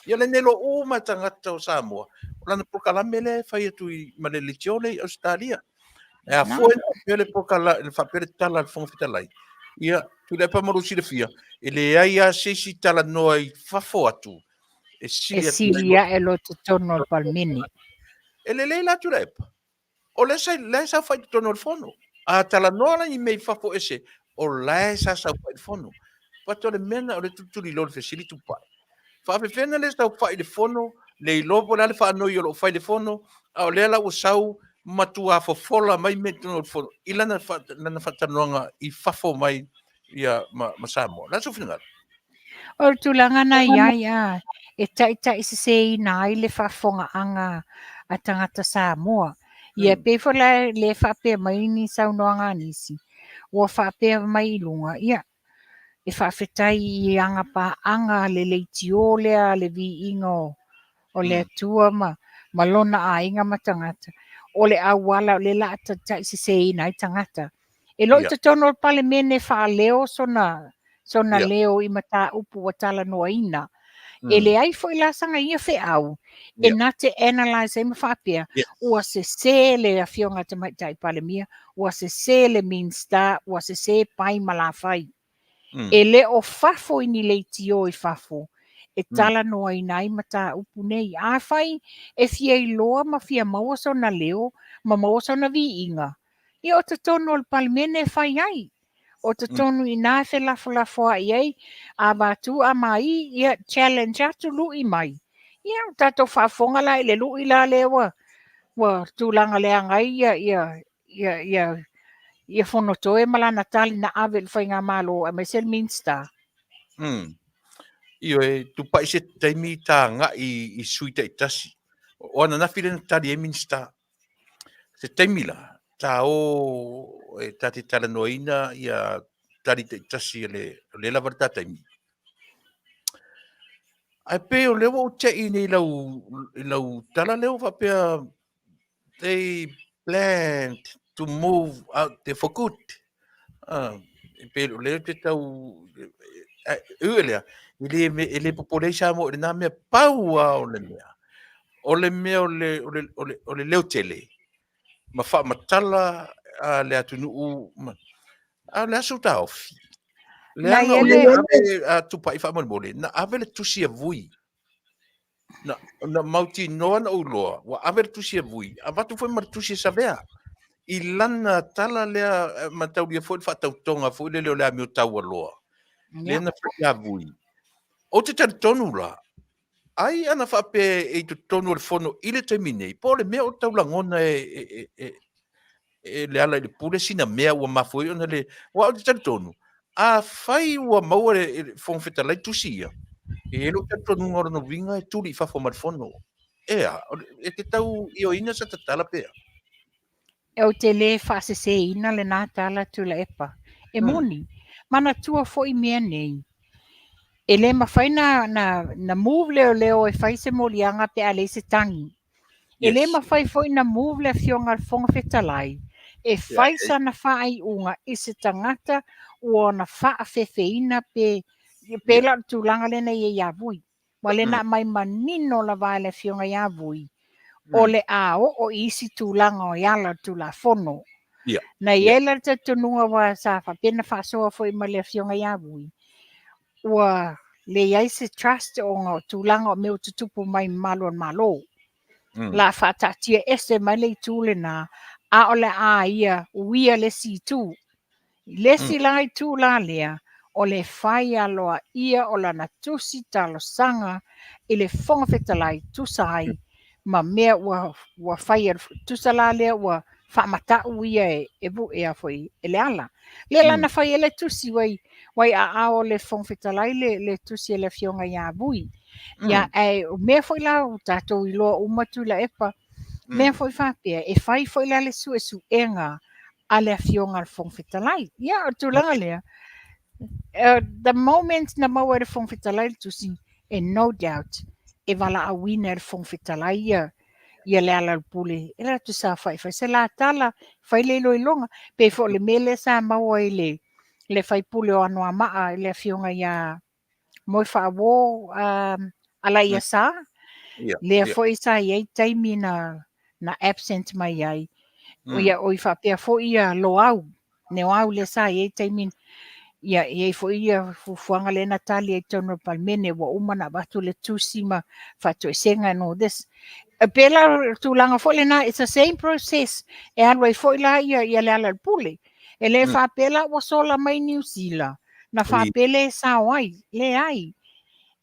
Ia lenei loa uma tagata o Samoa, o lana polokalame lea e fai atu i, ma le leitio lea i Ausetalia. E afua ai faapea le le faapea le tala a le Fofoga Fetalai. Ia, Tuilaepa mo lou silafia, e leai lava se isi talanoa i fafo atu e sili e sili ae lo totonu o le Palemene. E lelei la Tuilaepa, o lea sa, la e saofai i totonu o le fono. A talanoa la ni mea i fafo ese, o la e sa saofai i le fono. But o le mea na o le tulituliloa le fesili Tupai. Faafefea ona le saofai i le fono, le iloa po o le a le faanoi o lo o fai i le fono, a o lea la ua sau matua fofola mai mea i totonu o le fono i lana, lana faatalanoaga i fafo mai ia, ma, ma Samoa. O le a sou finagalo? O le tulaga na i ai a, e taitaiseseina ai le faafofogaaga a tagata Samoa. Ia pei foi la lea faapea mai ni saunoaga a nisi, ua faapea mai i luga, ia, e faafetai i agapaaga le leitio lea a le viiga o le Atua ma, ma lona aiga ma tagata, o le auala o lea o le a taitaiseseina ai tagata. E le o i totonu o le Palemene e faaleo sona, sona leo i mataupu ua talanoaina. E leai foi la sana ia feau e na te analyse ai ma faapea, ua sese le Afioga i le Tamaitai Palemia, ua sese le Minisita, ua sese pai ma lafai. E le o fafo i ni leitio i fafo e talanoaina ai mataupu nei. Afai e fia iloa ma fia maua sona leo ma maua sona viiga, ia o totonu o le Palemene e fai ai. O totonu i ina e felafolafoai ai, a avatu a mai, ia challenge atu, lui mai. Ia o tatou faafofoga la i le lui la lea ua, ua tulaga leaga ai ia, ia, ia, ia, ia Fonotoe ma lana tali na ave i le Faigamalo aemaise le Minisita. Ioe, tupai se taimi ta agai i sui taitasi. O ananafi lea na tali ai Minisita. Se taimi la, ta o e ta te talanoaina ia tali taitasi o le, o lea lava le ta taimi. Ae pei o lea ua ou te i nei i lau, i lau tala lea ua faapea they planned to move out there for good. Ah, e pei o lea te tau... E ui o lea, e le, e le popole ai Samoa i lena mea, pau lava o le mea. O le mea o le, o le, o le, o le leo tele, ma faamatala a le atunuu, ma, a o le a sou taofi? Leaga o le ave a Tupai faamolemole, na ave le tusi a Vui. Na, na mautinoa na ou iloa, ua ave le tusi a Vui, avatu foi ma le tusi a Savea. I lana tala lea, eh, mataulia foi le faatautoga foi lele o le amio taualoa. Lea na fai ia Vui. Ou te talitonu la, ai ana faapea e i totonu o le fono i le taimi nei, po o le mea o tau lagona e, e, e, e, e Leala i le Pule sina mea ua mafua ai ona le... Aua ou te talitonu, afai ua maua e le Fofoga Fetalai tusi ia, e i ai lou talitonuga o lona uiga e tuli i fafo ma le Fono. Ea, e te tau ioeina sa tatala pe a? Ou te le faaseseina lena tala Tuilaepa. E moni, manatua foi mea nei, e le mafai na, na, na move leoleo e fai se moliaga pe a leai se tagi. E le mafai foi na move le Afioga i le Fofoga Fetalai e fai sana faaiuga i se tagata ua ona faafefeina pe pe la o le tulaga lea na i ai ia Vui. Ua le na aumai manino lava e le Afioga ia Vui o le a oo i isi tulaga o e ala o le Tulafono. Na i ai la le talitonuga aua sa faapea ona faasoa foi ma le Afioga ia Vui, ua leai se trust ona o tulaga o mea ua tutupu mai i malu o le Malo. La faataatia ese mai le itu lena, a o le a ia uia le isi itu. I le isi la itu la lea, o le fai aloaia o lana tusi talosaga i le Fofoga Fetalai tusa ai ma mea ua ua faia, tusa la lea ua faamata'u ia e e e a foi e Leala. Lea la na fai ai le tusi ua i ua i aao o le Fofoga Fetalai le le tusi a le Afioga ia Vui. Ia ae o mea foi la ua tatou iloa uma Tuilaepa, mea foi faapea e fai foi la le suesuega a le Afioga a le Fofoga Fetalai. Ia o le tulaga lea, the moment na maua e le Fofoga Fetalai le tusi, e no doubt e valaauina e le Fofoga Fetalai ia ia Lealailepule e latou saofai e fai se la tala, fai le iloiloga. Pei foi o le mea lea sa maua i le le sui usufono o Anoamaa le Afioga ia Moefaauo Alaiasa, lea foi sa i ai taimi na na absent mai ai. Ia oi faapea foi ia Loau, Loau lea sa i ai taimi ia i ai foi ia fuafuaga lea na tali ai i totonu o le Palemene ua uma ona avatu le tusi ma faatoesega and all this. E pei la o le tulaga foi lena, it's the same process e alu ai foi la ia, ia Lealailepule. E le faapea la ua sola mai Niu Sila, na faapea lea e sao ai, leai.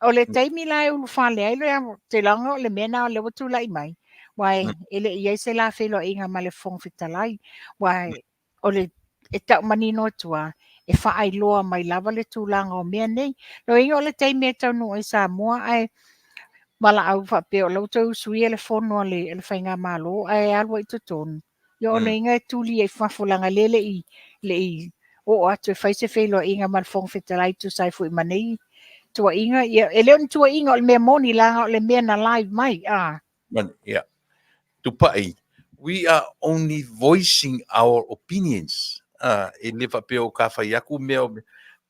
O le taimi la e ulufale ai le tulaga o le mea lena o lea ua tulai mai, aua e le i i ai se la feiloaiga ma le Fofoga Fetalai, aua o le e tau manino atu lava, e faailoa mai lava le tulaga o mea nei. Lona uiga o le taimi e taunuu ai i Samoa ae valaau faapea o la ua toe usuia le fono a le Faigamalo ae alu ai i totonu, Ia o lona uiga e tuli ai i fafo leaga lea e le i oo atu e fai se feiloaiga ma le Fofoga Fetalai tusa ai foi ma nei tuuaiga. Ia, e le o ni tuuaiga o le mea moni leaga o le mea na live mai. Ah. Yeah. Tupai, we are only voicing our opinions. Ah, e le faapea o ka fai aku mea o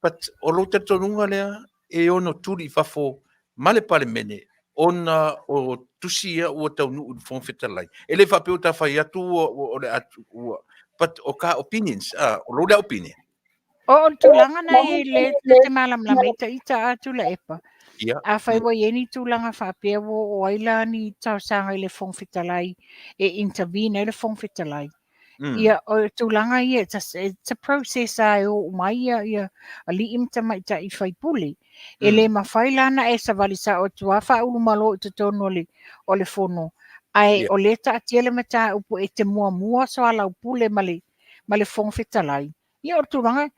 but o lou talitonuga lea e ono tuli i fafo ma le Palemene ona o tusi ia ua taunuu i le Fofoga Fetalai. E le faapea ua ta fai atu ua, ua, o le atu, ua, but o ka opinions, ah, o lou lea opinion. O le tulaga na i le te malamalama i ta ita a Tuilaepa. Ia. Afai ua i ai ni tulaga faapea ua oo ai la ni talosaga i le Fofoga Fetalai e intervene ai le Fofoga Fetalai. Ia, o le tulaga ia, it's a process a e o uma ai ia, ia alii ma tamaitai faipule. E le mafai la ona e savali sao atu lava faaulumalo i totonu o le, o le fono, ae o lea e taatia le mataupu e te muamua soalaupule ma le, ma le Fofoga Fetalai. Ia, o le tulaga,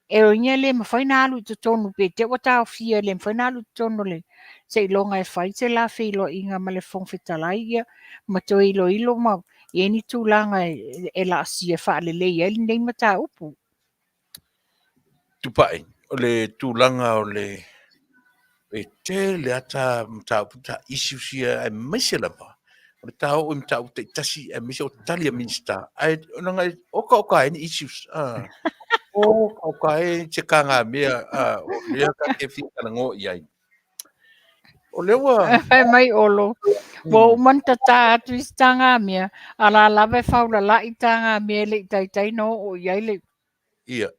E oiga e le mafai ona alu i totonu pe te ua taofia e le mafai ona alu i totonu o le seiloga e fai se la feiloaiga ma le Fofoga Fetalai ia ma toe iloilo ma i ai ni tulaga e laasia e faalelei ai lenei mataupu. Tupai, o le tulaga o le E tele lava ta mataupu ta issues ia aemaise lava o le ta oo i mataupu taitasi aemaise o tali a Minisita ae leaga e okaoka ai ni issues okaoka ai se kagamea o lea ta te fia talanoa i ai. O lea ua Fai mai Olo, ua uma ona tata atu isi tagamea, a la lava e faulalai tagamea e le i taitai ona oo i ai le Ia,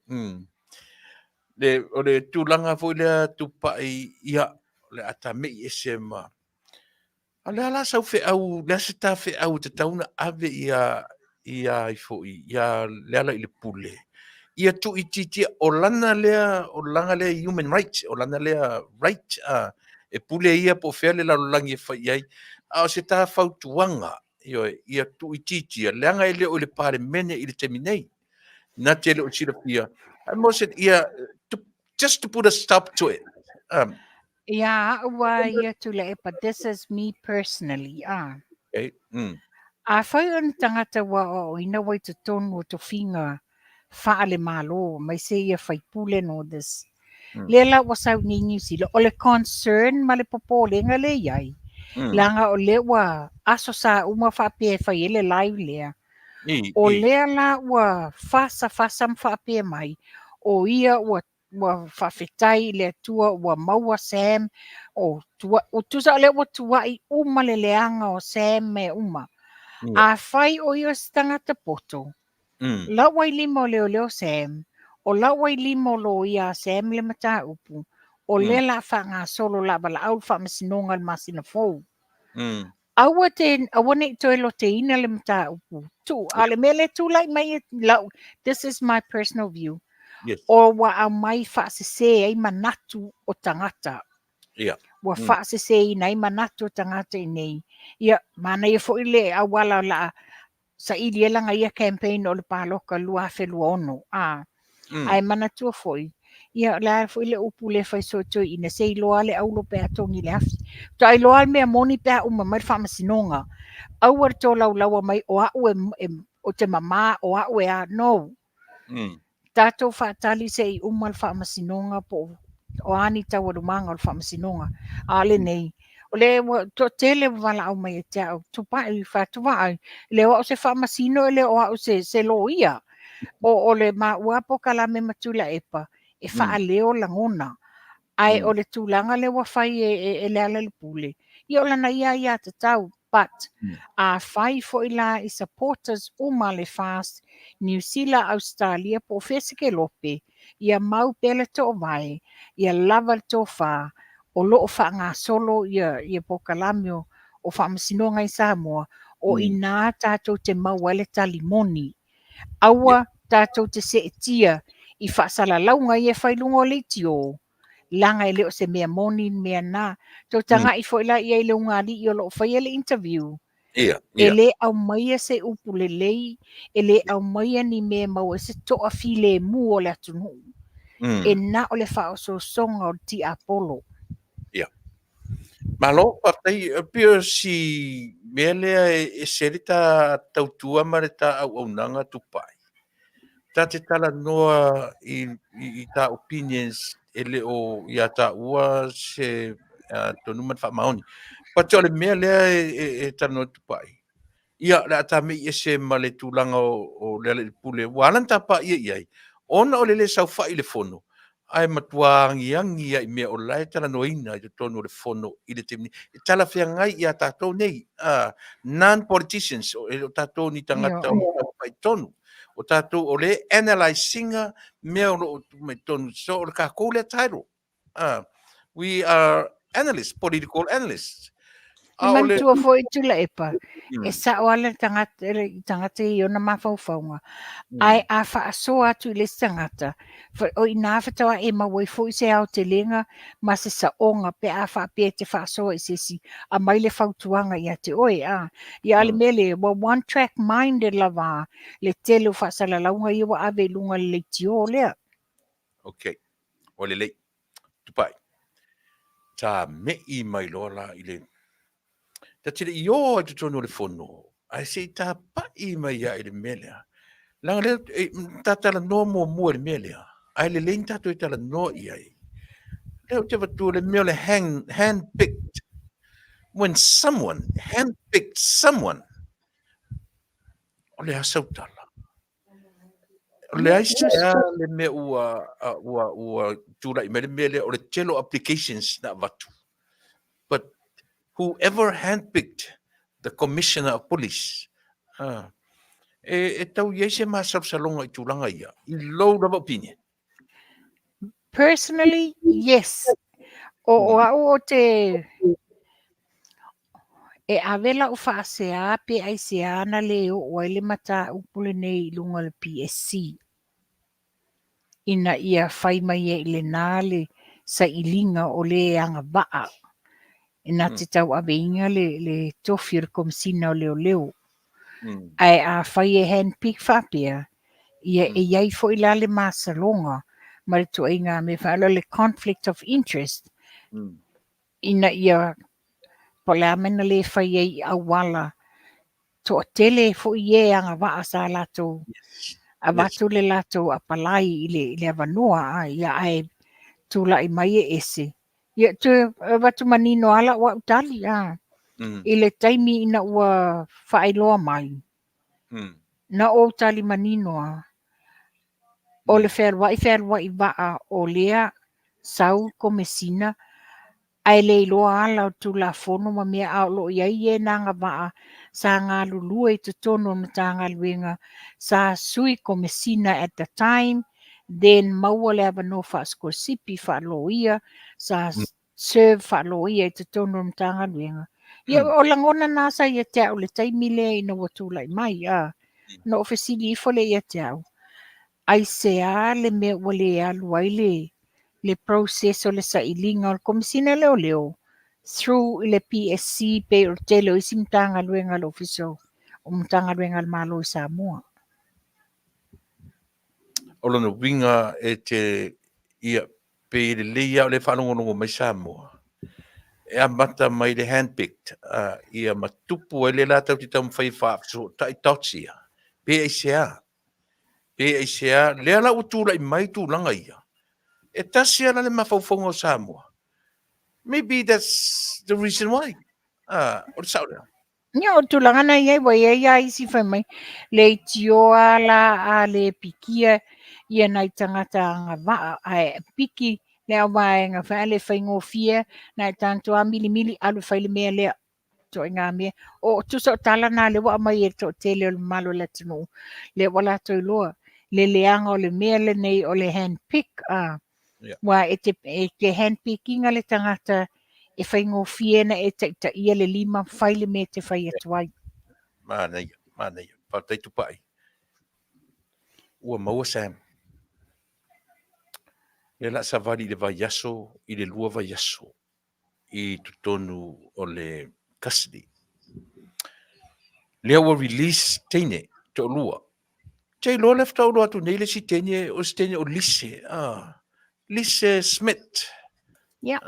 Le, o le tulaga foi lea tupai, ia, o le a ta mei ese ma... A o le a la sau feau, o le a se ta feau e tatau ona ave ia, ia ai foi, ia Lealailepule, ia tuuitiitia, o lana lea, o lana lea human right, o lana lea right, a, e pule ia po o fea le lalolagi e fai i ai, a o se ta fautuaga, ioe, ia tuuitiitia, leaga e le o i le Palemene i le taimi nei. Na te le o silafia. Ae mo se, ia, to, just to put a stop to it. Ia au a ia Tuilaepa, this is me personally, ah. Okay. Afai o ni tagata ua aoaoina ua i totonu o tofiga faale-Malo, aemaise ia faipule and all this, lea la ua sau nei Niu Sila, o le concern ma le popolega lea e i ai, leaga o lea ua aso sa uma faapea e fai ai le live lea, O lea la ua fasafasa ma faapea mai, o ia ua ua faafetai i le Atua ua maua Sam, o tua, o tusa o lea ua tuai uma le leaga o Sam mea uma. Afai o ia o se tagata poto, lau ai lima o leoleo Sam, o lau ai lima o loia a Sam le mataupu, o lea la a faagasolo la valaau le faamasinoga i le masina fou. Aua te, aua ne i toe loteina le mataupu. Tuu, a o le mea lea e tulai mai e lau, this is my personal view, Yes. o ua aumai faasese ai manatu o tagata. Ia. Ua faaseseina ai manatu o tagata i nei. Ia, manaia foi le auala o le a saili ai lana ia campaign o le paloka 2026, a. Ae manatua foi, ia o le a foi le upu lea e fai soo e toeaiina, se iloa lava le aulo pe a togi i le afi. Faatoa iloa lava le mea moni pe a uma mai le faamasinoga. Aua le tolaulaua mai o au e, ou te mama, o au e a, no. Tatou faatali se i uma le faamasinoga po o a ni taualumaga o le faamasinoga. A o lenei, o lea ua toatele ua valaau mai ia te au, Tupai, Faatuvaai, e le o au se faamasino, e le o au se, se loia. O, o le maua polokalame ma Tuilaepa e faaleo lagona. Ae o le tulaga lea ua fai e, e, e Lealailepule, ia o lana ia aiatatau, but afai foi la i supporters uma a le FAST, Niu Sila, Ausetalia po o fea se kelope, ia mau pea le toovae, ia lava le tofa, o lo o faagasolo ia, ia polokalame o, o faamasinoga i Samoa, o i ina tatou te maua ai le tali moni. Aua tatou te seetia i faasalalauga ia e fai i luga o leitio, leaga e le o se mea moni le mea na. Tou tagai foi la i ai i le ugali'i o lo o faia le interview, e le aumaia se upu lelei, e le aumaia ni mea e maua ai se toafilemu o le atunuu. E na o le faaosoosoga o le tiapolo. Ia. Malo, faafetai. E pei o si mea lea e ese ai le ta tautua ma le ta auaunaga Tupai. Ta te talanoa i, i, i ta opinions e le o ia taua se uh, tonu ma le faamaoni. But o le mea lea e, e, e talanoa Tupai, ia, o le a ta me'i ese ma le tulaga o, o Lealailepule, ua ala ona ta paia i ai, ona o le lē saofai i le fono, ae matua agiagi lava i mea o la e talanoaina i totonu o le fono i le taimi nei, e talafeagai ia tatou nei, a, non-politicians, e le o tatou ni tagata o saofai i totonu, o tatou o lea e analyse ina mea o lo o tuu mai i totonu, so o le tatou lea title. We are analysts, political analysts. E manatua foi Tuilaepa, e sao lava le tagata, le tagata i ona mafaufauga, ae a faasoa atu i le isi tagata, o i ina faatoa e maua ai foi se aotelega ma se saoga pe a faapea e te faasoa i se isi, aumai le fautuaga ia te oe. A, ia a le mea lea, ua one track minded lava le tele o faasalalauga ia ua ave i luga o le leitio lea. Ok, ua lelei. Tupai. Ta me'i mai loa la i le... Ta te le i ō i totonu o le fono, ae se i tapa'i mai lava i le mea lea. Leaga lea, e, ta talanoa muamua i le mea lea, ae lelei ni tatou e talanoa i ai. Lea ou te avatua le mea o le hand, hand-picked. When someone hand-picked someone, o le a sau tala? O le ai sea le mea ua, ua, ua tulai mai le mea lea o le tele o applications na avatu. But whoever handpicked the commissioner of police, uh, e, e tau i ai se masalosaloga i tulaga ia, i lou lava opinion. Personally, yes. O, o au o te e ave lau faasea pe aisea na le oo ai le mataupu lenei i luga o le PSC ina ia fai mai ai i lena le sailiga o le agavaa e na te tauaveina le, le tofi o le Komesina o Leoleo. Ae afai e hand pick faapea, ia e i ai foi la le masaloga ma le tuuaiga mea faapea le conflict of interest ina ia po o le a mea na le fai ai i auala toatele foi e agavaa sa latou avatu le latou apalai i le, i le avanoa, ia ae tulai mai e ese. Ia, toe avatu manino lava lau au tali, a. I le taimi ina ua faailoa mai, na ou tali manino lava, o le fealuai fealuai vaa o lea sau Komesina, ae le iloa ala o le Tulafono ma mea a o lo o i ai e na agavaa sa galulue i totonu o le Matagaluega sa sui Komesina at the time, then maua le avanoa faasikolasipi faaloia, sa serve faaloia i totonu o le Matagaluega. Ia, o lagona na sa ia te au le taimi lea ina ua tulai mai, a. Na ou fesili ifo lea ia te au, aisea le mea ua le alu ai le le process o le sailiga o le Komesina Leoleo through i le PSC pei o le tele o isi Matagaluega a le Ofisa o Matagaluega a le Malo i Samoa. O lona uiga e te, ia, pei e lelei lava o lea e faalogologo mai Samoa, e amata mai le handpicked, ia ma tupu ai lea la tatou te taumafai e faafesootai dots ia, pe aisea? Pe aisea? Lea la ua tulai mai tulaga ia, e tasi lava la le mafaufauga o Samoa. Maybe that's the reason why. O le sao lea. Ia, o le tulaga na i ai, ua i ai lava isi fai mai, leitioa la a le pikia ia nai tagata agavaa, ae piki le auvaega fai a le faigofie, na e tatou lava milimili alu e fai le mea lea. Ituaiga mea. O, tusa o tala na lea ua aumai e le toatele o le mamalu o le atunuu, lea ua latou iloa le leaga o le mea lenei o le hand pick, a. Yeah. Ua e te, e te hand pick ina le tagata e faigofie na e taitaia le lima, fai le mea e te fai atu ai. Manaia, manaia. Faafetai Tupai. Ua maua Sam. Lea la savali i le vaiaso, i le 2 vaiaso i totonu o le custody. Lea ua release teine toalua. Te iloa le faatoa iloa atu nei le isi teine, o se teine o Lise, Lise Smith. Yeah.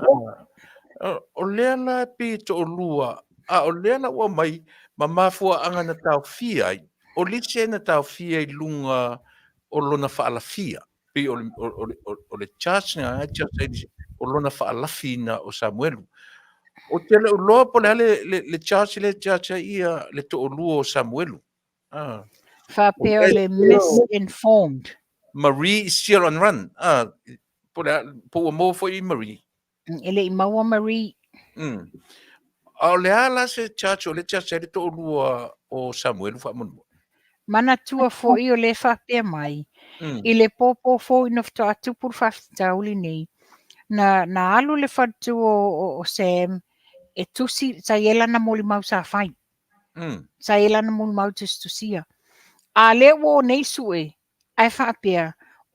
O lea la e pei e toalua, a o lea la ua aumai ma mafuaaga na taofia ai, o Lise na taofia i luga o lona faalafia. Pei o le, o, o, o le charge na e charge ai o lona faalafiina o Samuelu. Ou te le o iloa po o le a le, le, le charge lea e charge ai ia le toalua o Samuelu. Ah. Faapea o le misinformed. Marie is still on run. Ah, po le a, po ua maua foi i Marie. E le i maua Marie. A o le a la se charge o le charge ai le toalua o Samuelu faamolemole? Manatua foi o lea faapea mai, i le pōpō fou ina faatoa tupu le faafitauli nei, na, na alu le faletua o, o Sam e tusi, sa i ai lana molimau sa fai. Sa i ai lana molimau tusitusia. A lea ua o nei sue, ae faapea,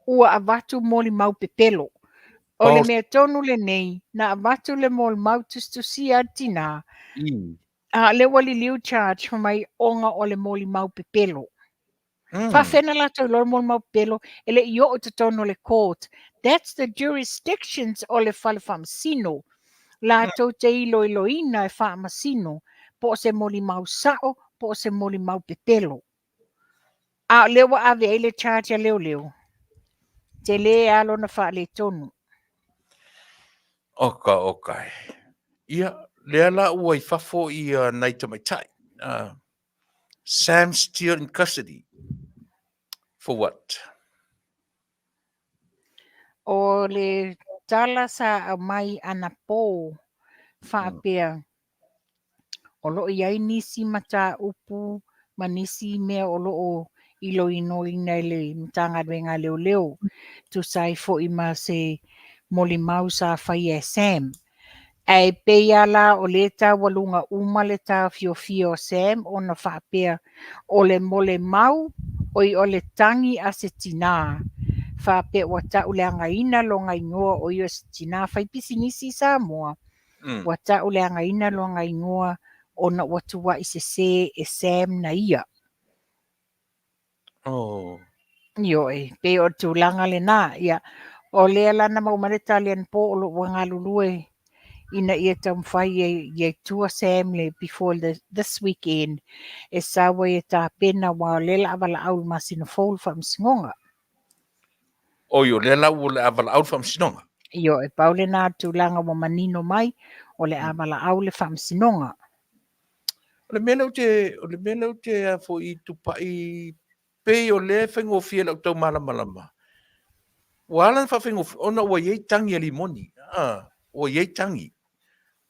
ua avatu molimau pepelo. O le mea tonu lenei, na avatu le molimau tusitusia a le tinā, a lea ua liliu charge fai mai ona o le molimau pepelo. Faafefea ona latou iloa le molimau pepelo e le i oo i totonu o le court. That's the jurisdictions o le fale faamasino. Latou te iloiloina e faamasino po o se molimau sao po o se molimau pepelo. A o lea ua ave ai le charge a leoleo, tele lava lona faaletonu. Oka, oka e. Ia, lea la ua i fafo ia nai tamaitai. Sam still in custody. For what? O le tala sa aumai anapo faapea, o lo o i ai nisi mataupu ma nisi mea o lo o iloiloina e le Matagaluega a Leoleo, tusa ai foi ma se molimau sa faia e Sam. Ae pei lava la o lea e taualuga uma le taofiofia o Sam ona faapea o le molimau oi o le tagi a se tinā faapea ua tauleagaina lona igoa o ia o se tinā faipisinisi i Samoa, ua tauleagaina lona igoa ona ua tuuai sese e Sam na ia. Oh. Ioe, pei o le tulaga lena. Ia, o lea la na maua mai le tali anapo o lo o ua galulue ina ia taumafai ia i tua Sam le before the, this weekend e sau ai e tapena aua o lea o le a valaau i le masina fou le faamasinoga. Oi, o lea la ua le a valaau le faamasinoga. Ioe, pau lena o le tulaga ua manino mai, o le a valaau le faamasinoga. O le mea lea ou te, o le mea lea ou te a foi tupai pei o lea e faigofie lau tau malamalama. Ua ala ona faafaigofie ona ua i ai tagi a limoni. Ah, ua i ai tagi.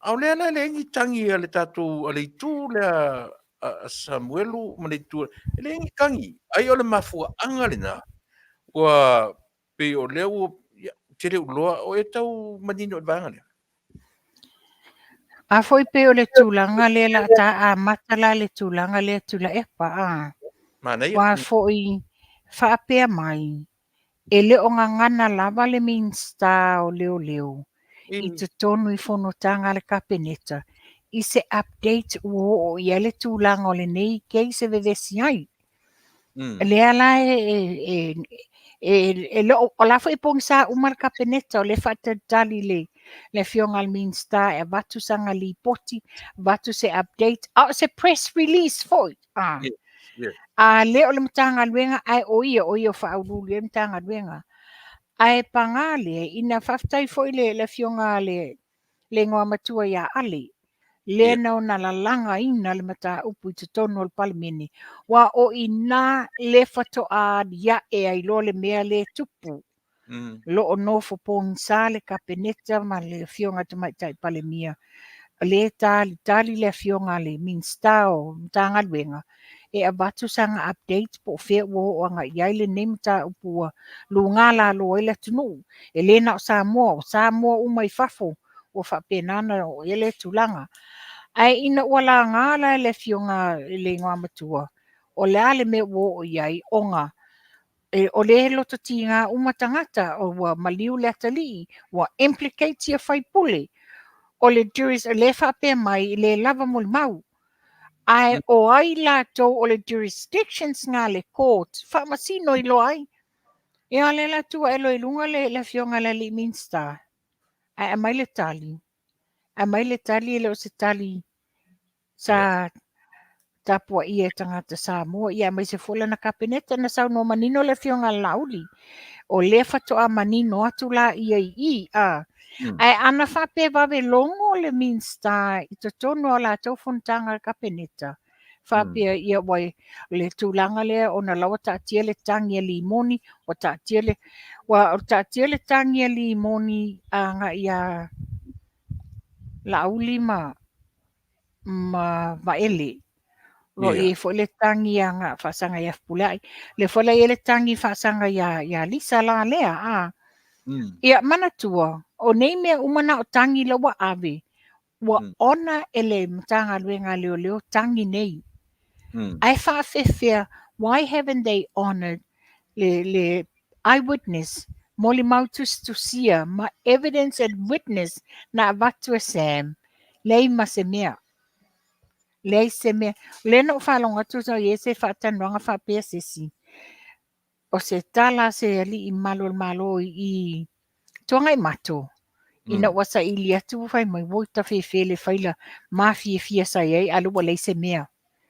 A o lea la e leai ni tagi a le tatou, a le itu lea a Samuelu ma le itu, e leai ni tagi. Ai o le mafuaaga lena, ua pei o lea ua, ia, ou te le o iloa, o e tau manino i le vaega lea. A foi pei o le tulaga lea la ta amata la le tulaga lea Tuilaepa a. Manaia. Ua foi faapea mai, e le o gagana lava le Minisita o Leoleo i totonu i fonotaga a le Kapeneta i se update ua oo i ai le tulaga o lenei case e vevesi ai. Lea la e e le o la foi e pogisa uma le Kapeneta o lea e faatalitali le le afioga i le Minisita e avatu sana lipoti, avatu se update, a o se press release foi. A, Yes, yes. a le o le Matagaluega, ae o ia, o ia o faauluulu i ai le Matagaluega. Ae paga lea, ina faafetai foi le, le afioga a le, le igoa matua ia Ale, lea na ona lalagaina le mataupu i totonu o le Palemene, aua o i ina le faatoa aliae ai loa le mea lea e tupu. Lo o nofo pogisa le Kapeneta ma le Afioga i le Tamaitai Palemia, o lea e talitali le Afioga i le Minisita o Matagaluega e avatu sana update po o fea ua oo agai i ai lenei mataupu ua luga lalo ai le atunuu. E le na o Samoa, o Samoa uma i fafo ua faapena ona oo i ai lea tulaga. Ae ina ua laga la e le Afioga i le Igoamatua, o le a le mea ua oo i ai, ona o lea e loto tiga uma tagata, ua maliu le atalii, ua implicate ia faipule. O le juris, o lea e faapea mai, e le lava molimau. Ae o ai latou o le jurisdictions na a le court, faamasino i loa ai. Ia o lea la tuu ae loa i luga le, le afioga i le alii Minisita, ae aumai le tali. Aumai le tali e le o se tali sa tapuaia e tagata Samoa, ia aemaise foi lana Kapeneta. Na saunoa manino le afioga a Laauli, o lea faatoa manino atu la ia i i, a. Ae ana faapea vave logo le Minisita i totonu o latou fonotaga a le Kapeneta, faapea ia ua le tulaga lea ona la ua taatia le tagi a Limoni, ua taatia le, ua taatia le tagi a Limoni agai ia Laauli ma ma Vaele. O lo o i ai foi le tagi a faasaga ia Fepuleai. Lea foi la e i ai le tagi faasaga ia, ia Lisa la lea. A. Ia, manatua, o nei mea uma na o tagi la ua ave, ua ona e le Matagaluega a Leoleo tagi nei. Ae faafefea, why haven't they honoured le, le eyewitness, molimau tusitusia ma evidence and witness na avatu e Sam, leai ma se mea. Leai se mea. O lea na ou faalogo atu sa i ai se faatalanoaga faapea se isi, o se tala a se alii mamalu o le Malo i Tuanaimato, ina ua saili atu fai mai, oi tafefe le faila mafiafia sa i ai, a lea ua leai se mea.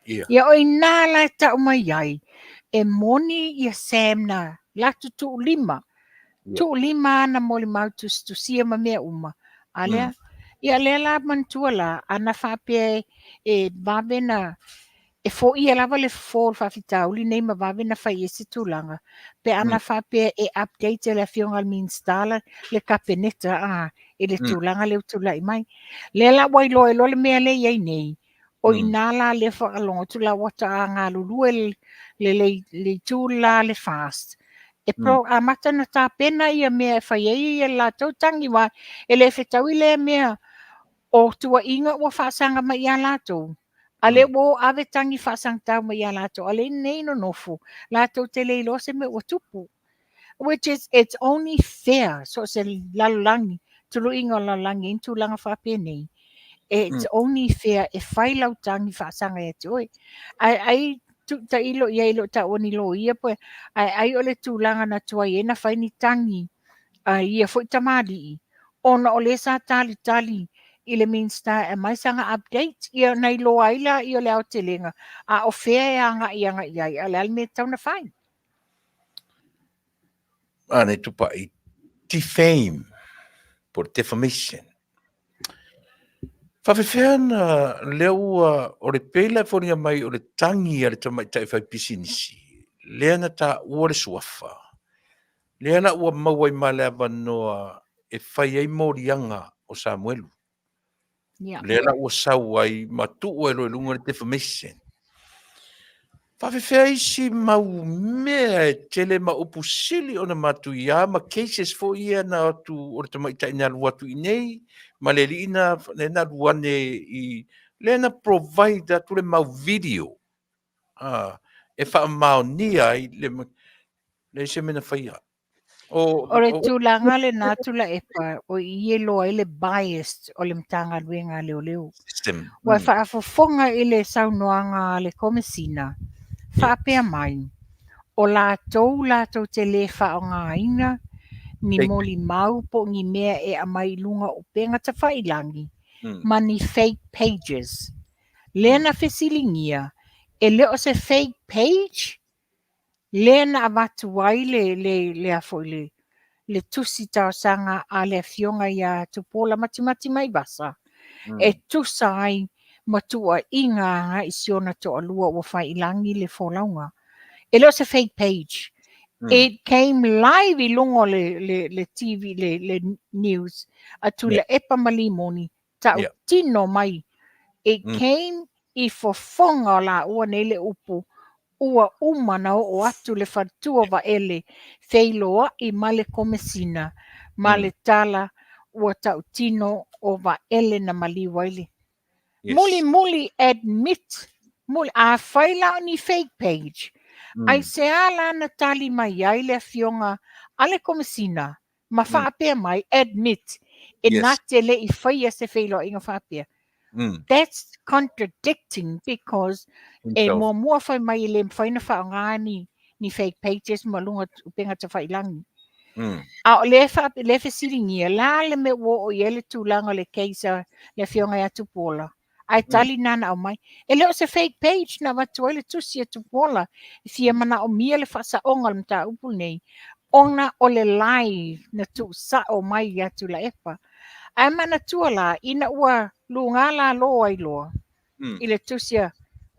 Ia o i ina la e tau mai ai, e moni ia Sam na latou tuulima, tuulima ana molimau tusitusia ma mea uma. A lea, ia lea la manatua la, ana faapea e vave na, e foia lava le fofo o le faafitauli nei ma vave na fai i ai se tulaga, pe ana faapea e update e le Afioga i le Minisita le, le Kapeneta a, i le tulaga lea ua tulai mai. Lea la ua iloa ai loa le mea lea e i ai nei, o i ina la lea faalogo atu la ua ta galulue le, le, le, le itu la le FAST, e pro, amata na tapena ia mea e fai ai ia latou tagi, aua e le fetaui lea mea o tuuaiga ua faasaga mai ia latou, a lea ua o ave tagi faasagatau mai ia latou, a lea nei nonofo, latou te le iloa se mea ua tupu. Which is, it's only fair, so se lalolagi, tuluiga o lalolagi e i ai ni tulaga faapenei, it's only fair e fai lau tagi faasaga ia te oe. Ae ai tuu tailo i ai e le o taua ni loia po, ae ai o le tulaga na tuai ai na fai ni tagi a ia foi tamalii, ona o lea sa talitali i le Minisita e aumai sana update, ia ona iloa ai lea o le aotelega, a o fea e agai agai i ai, a o le a le mea e tatau ona fai. A nei tupai, defame, po o le defamation. Faafefea na lea ua o le pei la e foliga mai o le tagi a le tamaitai fai pisinisi, lea na taua le suafa, lea la ua maua ai ma le avanoa e fai ai moliaga o Samuelu. Lea la ua sau ai ma tuu ai loa i luga le defamation. Faafefea isi mau mea e tele ma upu sili ona matuia ma cases foi ia na o atu o le tamaitai na alu atu i inei ma le alii na lea na alu ane i lea na provide atu le mau video e faamaonia ai le leai se mea na faia. O le tulaga lena Tuilaepa, o i e iloa ai le biased o le Matagaluega a Leoleo. System. Ua faafofoga i le saunoaga a le Komesina, faapea mai, o latou latou te le faaaogaina ni molimau po o ni mea e aumai i luga o upega tafailagi ma ni fake pages. Lea na fesiligia, e le o se fake page? Lea na avatu ai le, le, le, a foi, le, le tusi talosaga a le afioga ia Tupuola Matimati Maivasa, e tusa ai ma tuuaiga agai i si ona toalua ua fai i lagi le folauga. E le o se fake page. It came live i luga o le, le, le TV, le, le news, a Tuilaepa ma Limoni, tautino mai. It came i fofoga o laua nei le upu, ua uma na oo atu le faletua Vaele feiloai ma le Komesina ma le tala ua tautino o Vaele na maliu ai le Mulimuli admit muli afai la o ni fake page aisea la na tali mai ai le afioga a le Komesina ma faapea mai admit e na te le i faia se feiloaiga faapea. That's contradicting because e muamua fai mai e le mafai na faaaoga ni ni fake pages ma luga upega tafailagi. A o lea fa lea fesiligia la le mea ua oo i ai le tulaga o le case a le afioga ia Tupuola. Ae tali na na aumai. E le o se fake page na avatu ai le tusi a Tupuola e fia manaomia le faasaoga o le mataupu lenei ona o le live na tuusao mai ia Tuilaepa. Ae manatua la ina ua luga lalo ai loa i le tusi a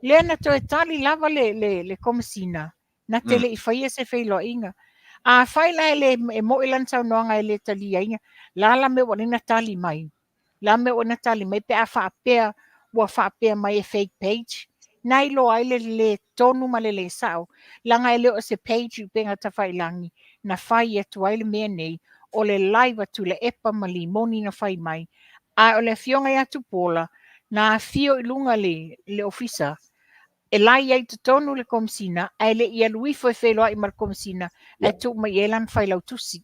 lea na toe tali lava le, le, le Komesina na te le i faia se feiloaiga. Afai la e le e mo'i lana saunoaga e le taliaina, la la mea ua na tali mai. La mea ua na tali mai pe a faapea ua faapea mai e fake page. Na iloa ai le le tonu ma le le sao. Leaga e le o se page i upega tafailagi na fai atu ai le mea nei, o le live a Tuilaepa ma Limoni na fai mai. A o le afioga ia Tupuola, na afio i luga le, le ofisa, e la i ai i totonu le Komesina, ae le i alu ifo e feiloai ma le Komesina, ae tuu mai i ai lana failautusi.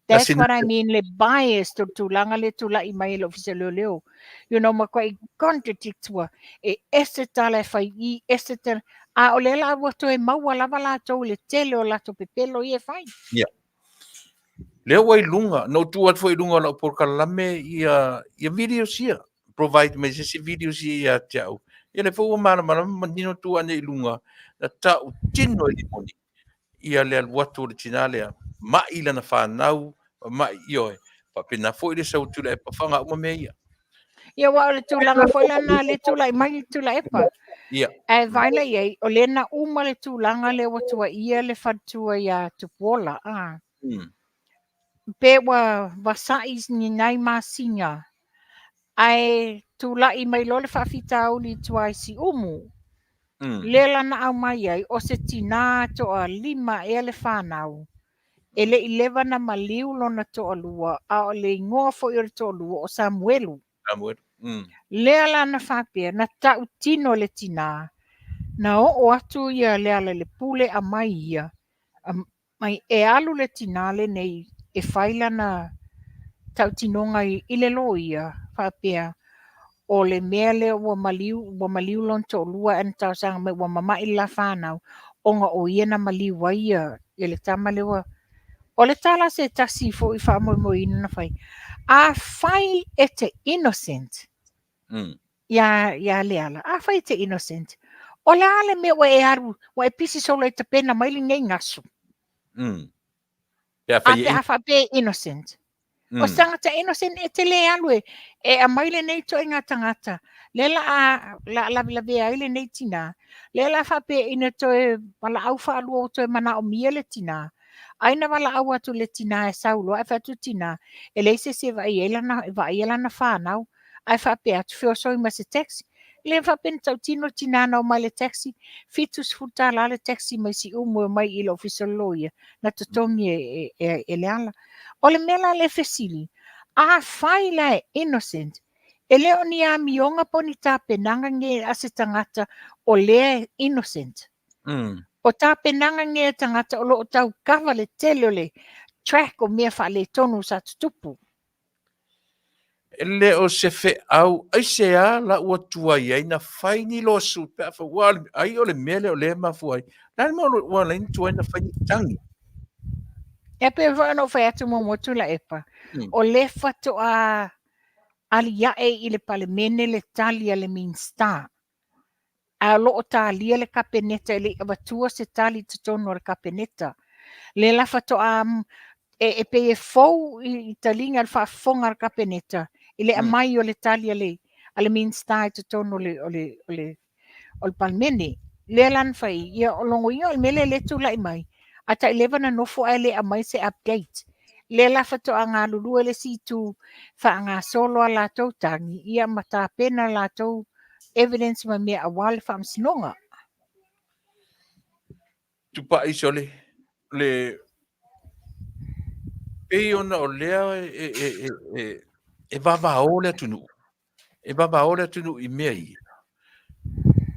That's what I mean, le bias o le tulaga le tulai mai e le Ofisa o Leoleo. You know, matuai contradict ua e ese tala e fai i, ese tala, a o lea la ua toe maua lava latou i le tele o latou pepelo ia e fai. Ia. Lea ua i luga, na ou tuu atu foi i luga o lau polokalame ia, ia videos ia. Provide mai se isi videos ia ia te au. Ia lea foi ua malamalama manino tuu ane i luga, na tautino e Limoni ia le alu atu o le tinā lea, ma'i lana fanau, ma'i, ioe, faapena foi le sau Tuilaepa, faaaoga uma mea ia. Ia, aua o le tulaga foi lana le tulai mai Tuilaepa. Ia. Ae vaai la i ai, o lea na uma le tulaga lea ua tuuaia le faletua ia Tupuola, a. Pe ua vasa'i ni nai masina, ae tulai mai loa le faafitauli i tua i Siumu. Lea la na aumai ai, o se tinā toalima ea le fanau, e le i leva na maliu lona toalua, a o le igoa foi o le toalua o Samuelu. Samuelu. Lea la na faapea, na tautino le tinā, na oo atu ia Lealailepule aumai ia, mai e alu le tinā lenei e fai lana tautinoga i le loia, faapea, o le mea lea ua maliu, ua maliu lona toalua ae na talosaga mai ua mama'i le la fanau, ona o ia na maliu ai ia, ia le tama lea ua... O le tala a se tasi foi faamoemoeina na fai, afai e te innocent, ia, ia Leala, afai e te innocent, o le a le mea ua e alu, ua e pisi solo e tapena mai lenei gasu? Pe a A fai e pe a faapea e innocent. O se tagata innocent e te le alu e, e aumai lenei ituaiga tagata, lea la a, la a lavelavea ai lenei tinā, lea la faapea ina toe valaau faalua ua toe manaomia le tinā, ai na valaau atu le tinā e sau loa ae fai atu le tinā, e leai se isi e vaai ai lana, e vaaia lana fanau, ae faapea atu feosoi ma se taxi. Le faapea na tautino le tinā na omai i le taxi, $70 le taxi mai Siumu e omai i le ofisa o le loia, na totogi e, e, e, e Leala. O le mea la lea e fesili, afai la e innocent, e le o ni amioga po o ni tapenaga nei a se tagata o lea e innocent. O tapenaga nei a tagata o lo o tau kava le tele o le track o mea faaletonu sa tutupu. E le o se feau, aisea la ua tuai ai na fai ni lawsuit pe afai ua ai o le mea lea o lea e mafua ai. Le a le mea ua ala ai ona tuai na fai ni tagi? E pei foi ona ou fai atu muamua Tuilaepa, o lea faatoa aliae i le Palemene le tali a le Minisita, ae o lo o talia le Kapeneta e le i avatua se tali i totonu o le Kapeneta. Lea la faatoa e, e pei e fou i, i taliga le faafofoga a le Kapeneta i le aumai o le tali a le, a le Minisita i totonu o le, o le, o le, o le Palemene. Lea la na fai, ia o lona uiga o le mea lea lea e tulai mai, a tai leva na nofo ae le aumai se update. Lea la faatoa galulue le isi itu faagasolo a latou tagi, ia ma tapena latou evidence ma mea aua le faamasinoga. Tupai sole, le pei ona o lea e, e, e, e, e vavao le atunuu. E vavao le atunuu i mea ia.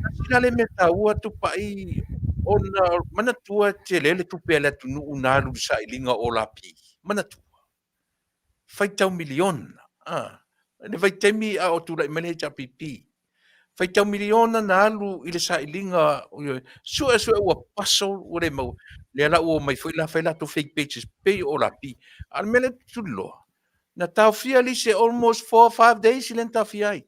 Tasi la le mea taua Tupai ona manatua tele le tupe a le atunuu na alu i le sailiga o Olapi. Manatua. Faitau miliona. Ah, le vaitaimi a o tulai mai le HRPP. Faitau miliona na alu i le sailiga, sue sue ua paso ua le maua. Lea la ua omai foi la fai latou fake pages pei o Olapi. A o le mea lea ou te tuliloa, na taofia Lise almost 4 or 5 days lea na taofia ai.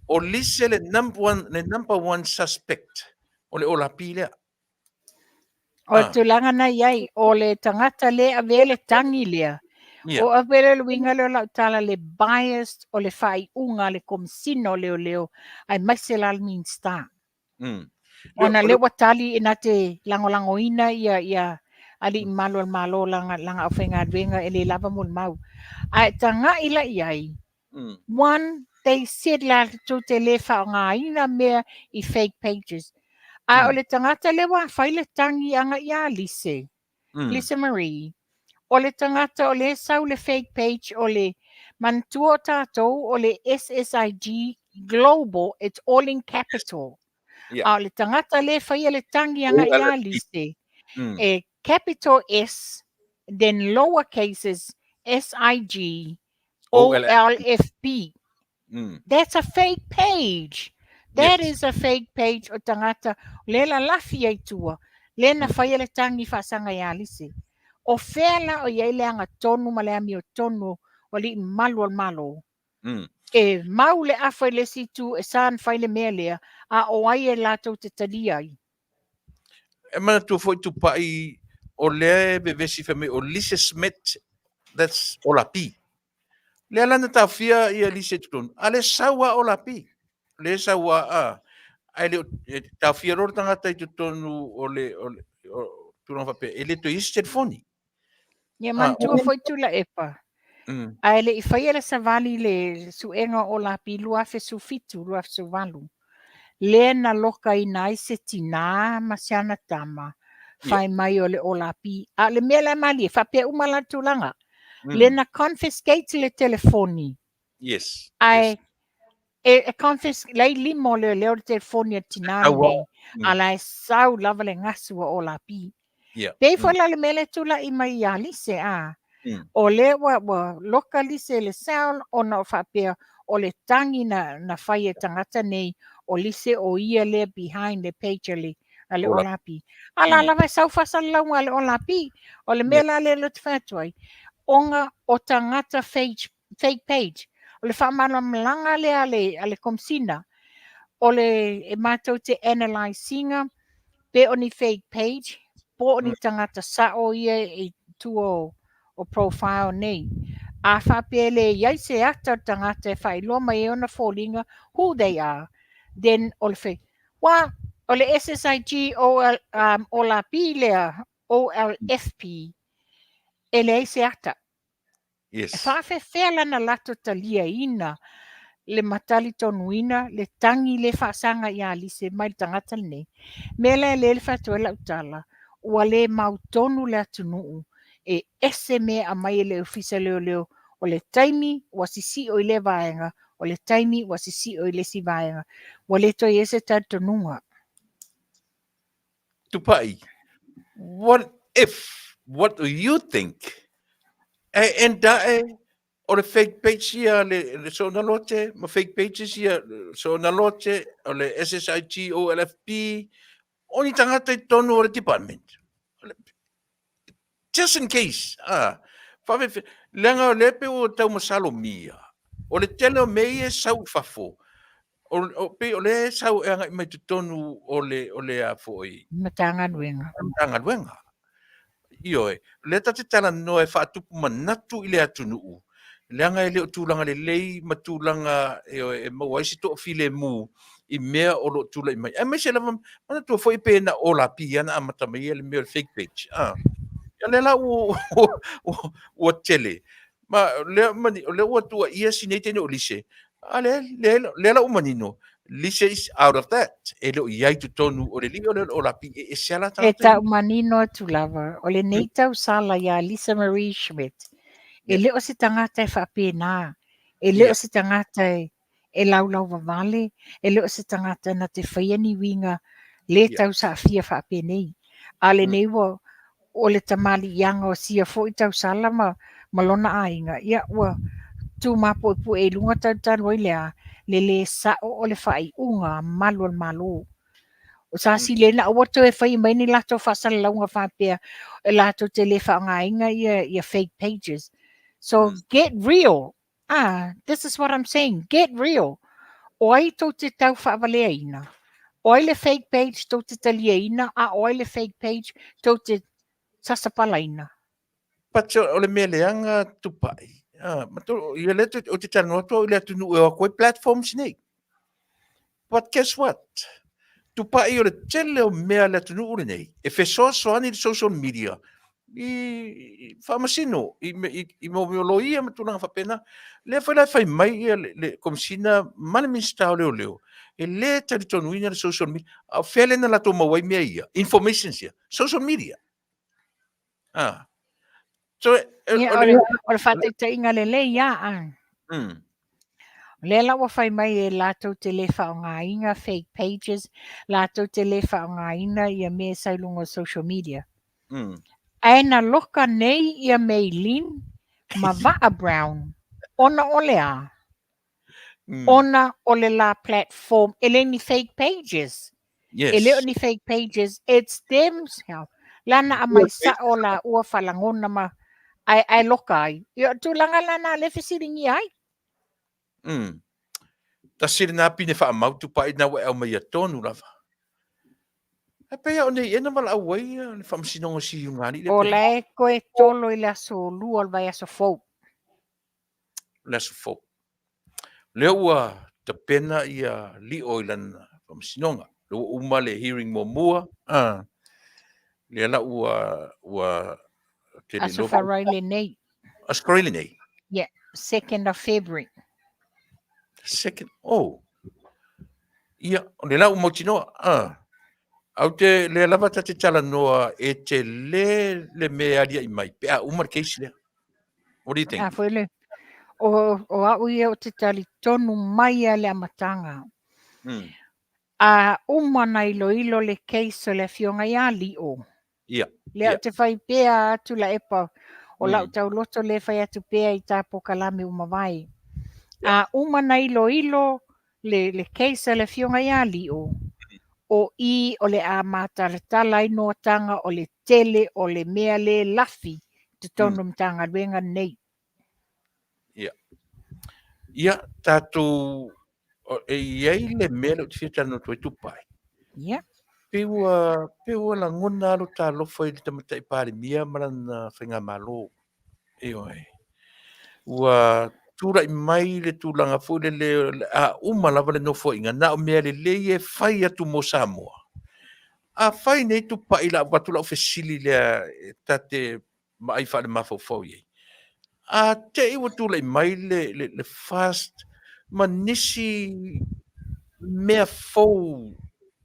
O Lise le number one, le number one suspect o le Olapi lea. O le tulaga na i ai, o le tagata lea e avea le tagi lea, yeah. O avea le uiga lea o lau tala le biased o le faaiuga a le Komesina o Leoleo aemaise la le Minista. Ona lea ua tali ina te lagolagoina ia, ia alii mamalu o le Malo langa, langa aufaigaluega e le lava molimau. Ae tagai la i ai, one, they said latou te le faaaogaina mea i fake pages. A o le tagata lea ua fai le tagi agai ia Lise, Lise Marie, o le tagata o lea e sau le fake page o le manatua o tatou o le SSIG Global, it's all in capital. Yeah. A o le tagata lea e faia le tagi agai ia Lise, e capital S, then lower cases S-I-G O-L-F-P. That's a fake page. That is a fake page o tagata le lalafi ai tua, le na faia le tagi faasaga ia Lise. O fea la o i ai le agatonu ma le amiotonu o alii mamalu o le Malo? E mau le afa i le isi itu e sa ona fai le mea lea, a o ai e latou te talia ai? E manatua foi Tupai o lea e vevesi fai mai o Lise Smith, that's Olapi. Lea la na taofia ia Lise i totonu, a lea sau lava Olapi. Lea sau lava, a, ae le o, e taofia loa le tagata i totonu o le, o le, o tulaga faapea, e le toe i ai se telefoni. Ia manatua foi Tuilaepa, ae le i faia le savali i le suega o Olapi 2017, 2018, lea na lokaina ai se tinā ma si ana tama, fai mai o le Olapi. A o le mea la e malie, faapea uma la le tulaga. Lea na confiscate le telefoni. Ae e confiscate, la i lima o leoleo le telefoni a le tinā lenei, a la e sau lava le gasu a Olapi. Pei foi la le mea lea e tulai mai ia Lise, a, o lea ua, ua loka Lise i le cell ona o faapea o le tagi na, na fai e tagata nei o Lise o ia lea behind le page a le, a le Olapi. A la lava e sau faasalalauga a le Olapi. O le mea la lea ou te fai atu ai, ona o tagata fake, fake page. O le faamalamalamaga lea a le, a le Komesina, o le e matou te analyse ina pe o ni fake page, po o ni tagata sao ia i tua o, o profile nei. A faapea e le i ai se ata o le tagata e faailoa mai ai ona foliga who they are, then o le fake. Ua, o le SSIG OL, OLAP lea, OLFP, e leai se ata. E faafefea lana latou taliaina le matalitonuina le tagi le faasaga ia Lise mai le tagata lenei. Mea lea lea le fai atu ai lau tala, ua le mautonu le atunuu e ese mea e aumai e le Ofisa o Leoleo, o le taimi ua sisio i lea vaega, o le taimi ua sisio i le isi vaega. Ua le toe i ai se talitonuga. Tupai, what if, what do you think? E enda e o le fake page ia le, le Soona Lote ma fake pages ia Soona Lote o le SSIG OLFP o ni tagata i totonu o le department. Just in case. Ah, whawhe, leaga o lea pe ua tau masalomia. O le tele o mea ia e sau i fafo. O, o, pei o lea e sau e agai mai totonu o le, o le a foi. Matagaluega. Matagaluega. Ioe, o lea ta te talanoa e faatupu manatu i le atunuu, leaga e le o tulaga lelei ma tulaga ioe, e maua ai se toafilemu i mea o lo o tulai mai. Aemaise lava, manatua foi pe na o lapi lava na amata mai ai le mea o le fake page. Ah. Ia lea la ua, ua, ua tele. Ma lea, mani, o lea ua tuuaia si nei teine o Lise, a lea, lea, lea la ua manino, Lise is out of that. E le o i ai totonu o le lii o le o lapi e ese ala E tau manino atu lava, o lenei tausala ia Lisa Marie Schmidt, e le o se tagata e faapena, e le o se tagata e, e laulauvavale, e le o se tagata na te faia ni uiga le tausaafia faapenei. A lenei ua, o le tamaliiaga o sia foi tausala ma, ma lona aiga, ia ua tumapuepue i luga talu talu ai le a, le lē sa'o o le faaiuga a malu o le Malo. O sa sili ai na aua toe faia mai ni latou faasalalauga faapea e latou te le faaaogaina ia, ia fake pages. So get real. Ah, this is what I'm saying. Get real. O ai tou te tau faavaleaina? O ai le fake page tou te taliaina a o ai le fake page tou te sasapalaina? But o le mea leaga Tupai. Ah, ma to, ia le o te talanoa atu au i le atunuu e o atu ai platforms nei. But guess what? Tupai o le tele o mea a le atunuu lenei e fesoasoani i le social media i faamasino i, i, i mea o loia ma tulaga faapena. Lea foi la e fai mai ia le, le Komesina ma le Minisita o Leoleo, e le talitonuina le social media. A o fea lea na latou maua ai mea ia? Informations ia. Social media. Ah. So, e, Ia, o le, o le faataitaiga lelei a. O lea la ua fai mai e latou te le faaaogaina fake pages, latou te le faaaogaina ia mea e sau i luga o social media. Ae na loka nei ia Maylin ma Vaa Brown ona o le a? Ona o le la platform e le ni fake pages. Yes. E le o ni fake pages, it's them. Lana aumai sa'o la ua faalagona ma ae, ae loka ai. Ia, o tulaga la na lea e fesiligia ai. Tasi lena pine faamau Tupai na ua e aumaia tonu lava. Ae pei a o nei ea na valaau ai le faamasinoga o Siugalii lea O la e toe tolo i le aso lua o le vaiaso fou. Le aso fou. Lea ua tapena ia Lio i lana faamasinoga. Lea ua uma le hearing muamua. Ah. Lea la ua ua tele Aso Faraile lenei. Aso Faraile lenei. Yeah, 2nd of February. Second, oh. Ia, o le la ua mautinoa. Ah. Au te lea lava ta te talanoa e tele le mea e aliaʻi mai pe a uma le case lea. What do you think? A foi le, o, o au ia o te talitonu mai a le amataga. A uma na iloilo le case o le afioga ia Lio. Ia. Lea ou te fai pea atu la epa o lau tauloto lea fai atu pea i tā pokalame ua mavae. A uma na iloilo le, le case a le afioga ia Lio, o i o le a matalatala ai noataga o le tele o le mea le lafi i totonu o Matagaluega nei. Ia. Ia, tatou e i ai le mea lea ou te fia talanoa atu ai Tupai. Ia. Pei ua, pei ua lagona lava lo ta alofa i le Tamaitai Palemia ma lana faigamalo. Ioe. Ua tulai mai le tulaga foi lele, a uma lava le nofoaiga, na o mea lelei e fai atu mo Samoa. A fai nei Tupai la avatu lau fesili lea e ta te maai faalemafaufau i ai. A te i ua tulai mai le, le, le fast ma nisi mea fou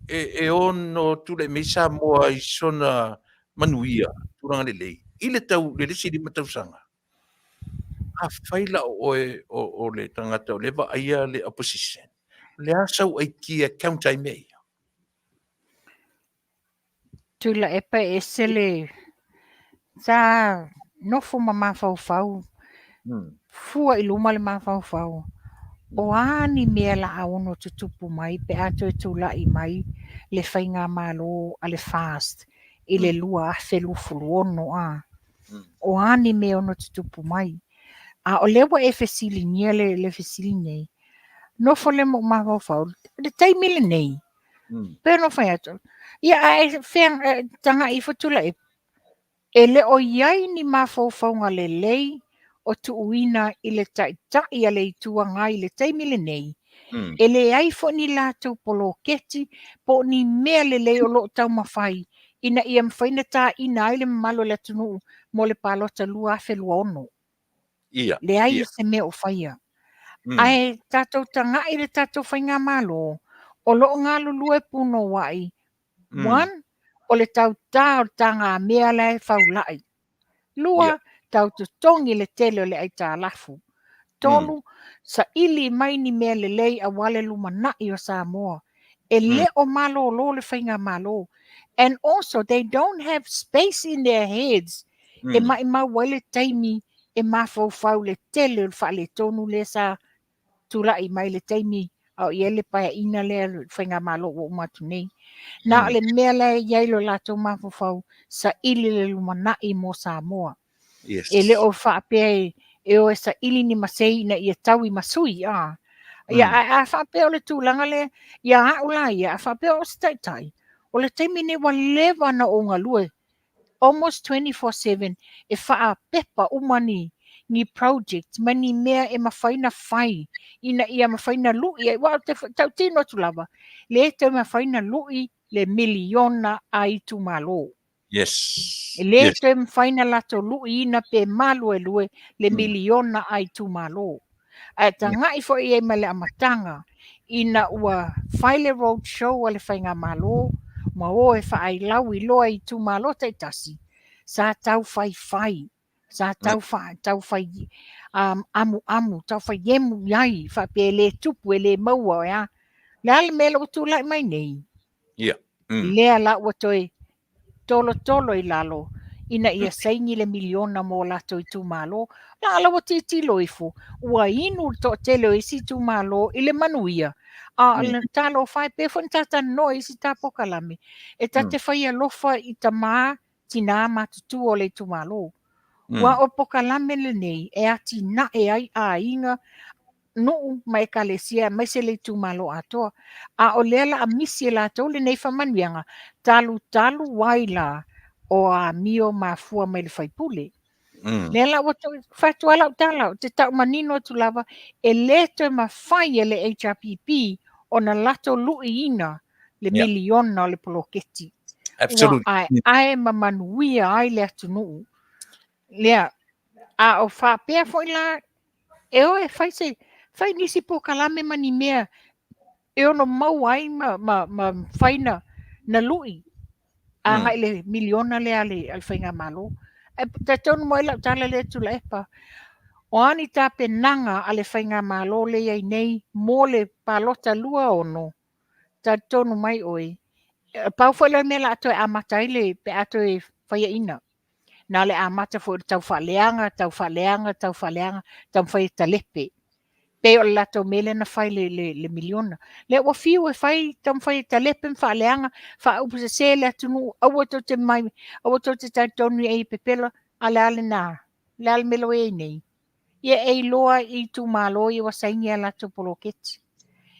e ono tulai mai Samoa i sona manuia, tulaga lelei, i le tau, le isi 5 tausaga. Afai la o oe o le tagata o lea e vaaia le opposition, o le a sau aikia e counter ai mea ia? Tuilaepa e ese le sa nofo ma mafaufau, fua i luma le mafaufau, o a ni mea la a ono tutupu mai pe a toe tulai mai le faigamalo a le FAST i le 2026 a. O a ni mea e ono tutupu mai. A o lea ua e fesiligia le fesili nei, nofo lea ma ou mafaufau, le taimi lenei, pei ona fai atu, ia ae fea, tagai ifo Tuilaepa, e le o i ai ni mafaufauga lelei o tuuina i le taitai a le Itu Agai i le taimi lenei, e leai foi ni latou poloketi po o ni mea lelei o lo o taumafai ina ia mafai ona taina ai le mamalu o le atunuu mo le palota 2026. Ia. Leai se mea o faia. Ae tatou tagai i le tatou faigamalo, o lo o galulue punouai. One, o le tautā o le tagamea la e faulai. 2, tau totogi le tele o le aitalafu. 3, saili mai ni mea lelei aua le lumanai o Samoa. E le o malolo le faigamalo. And also, they don't have space in their heads e maimau ai le taimi e mafaufau le tele o le faaletonu lea sa tulai mai le taimi a o i ai le paeaiga lea le faigamalo ua uma atu nei. Na o le mea la e i ai lo latou mafaufau, saili le lumanai mo Samoa. E le o faapea e o e saili ni masei ina ia tau i masui. A. Ia, a faapea o le tulaga lea, ia au la ia, a faapea o se taitai, o le taimi nei ua leva na ou galue, almost 24/7, e faapepa uma ni project ma ni mea e mafai na fai, ina ia mafai na lui ai. Ua te tautino atu lava, le te mafai na lui le miliona a itumalo. E le toe mafai na latou luiina pe maluelue le miliona a itumalo. Ae tagai foi i ai mai le amataga, ina ua fai le road show a le faigamalo, ma o e faailau iloa i itumalo taitasi, sa tau faifai, sa tau fai amuamu, tau fai emu i ai, faapea e le tupu, e le maua, e a. Le a le mea la ua tulai mai nei? Lea la ua toe tolotolo i lalo, ina ia saini le miliona mo latou itumalo. La ala ua tilotilo ifo, ua inu le toatele o isi itumalo i le manuia. A o le talofa e pei foi ona talanoa i isi ta polokalame, e ta te fai alofa i tama, tina matutua o le itumalo. Ua o polokalame lenei e atinae ai aiga, nuu ma ekalesia aemaise le itumalo atoa. A o lea la a misi e latou lenei faamanuiaga, talu talu ai la o amio mafua mai le faipule. Lea la ua fai atu lau tala, o te tau manino atu lava, e le toe mafai e le HRPP ona latou luiina le miliona o le poloketi. Ua ae ma manuia ai le atunuu. Lea, a o faapea foi la, e o e fai se, fai nisi polokalame ma ni mea e ono maua ai ma fai na lui agai le miliona lea a le faigamalo. E talitonu mai lau tala lea Tuilaepa, o a ni tapenaga a le faigamalo lea i ai nei mo le palota 26, talitonu mai oe, pau foi le mea la a toe amata ai le pe a toe faiaina. Na le amata foi o le tau faaleaga, tau faaleaga, tau faaleaga, taumafai e talepe. Pe o le latou mea lea na fai le miliona. Lea ua fiu e fai, taumafai e talepe ma faaleaga, faaupu sese le atunuu, aua tou te mai, aua tou te talitonu i ai e pepelo, a le a lena, le a le mea la ua i ai nei. Ia e iloa i itumalo ia ua saini a latou poloketi.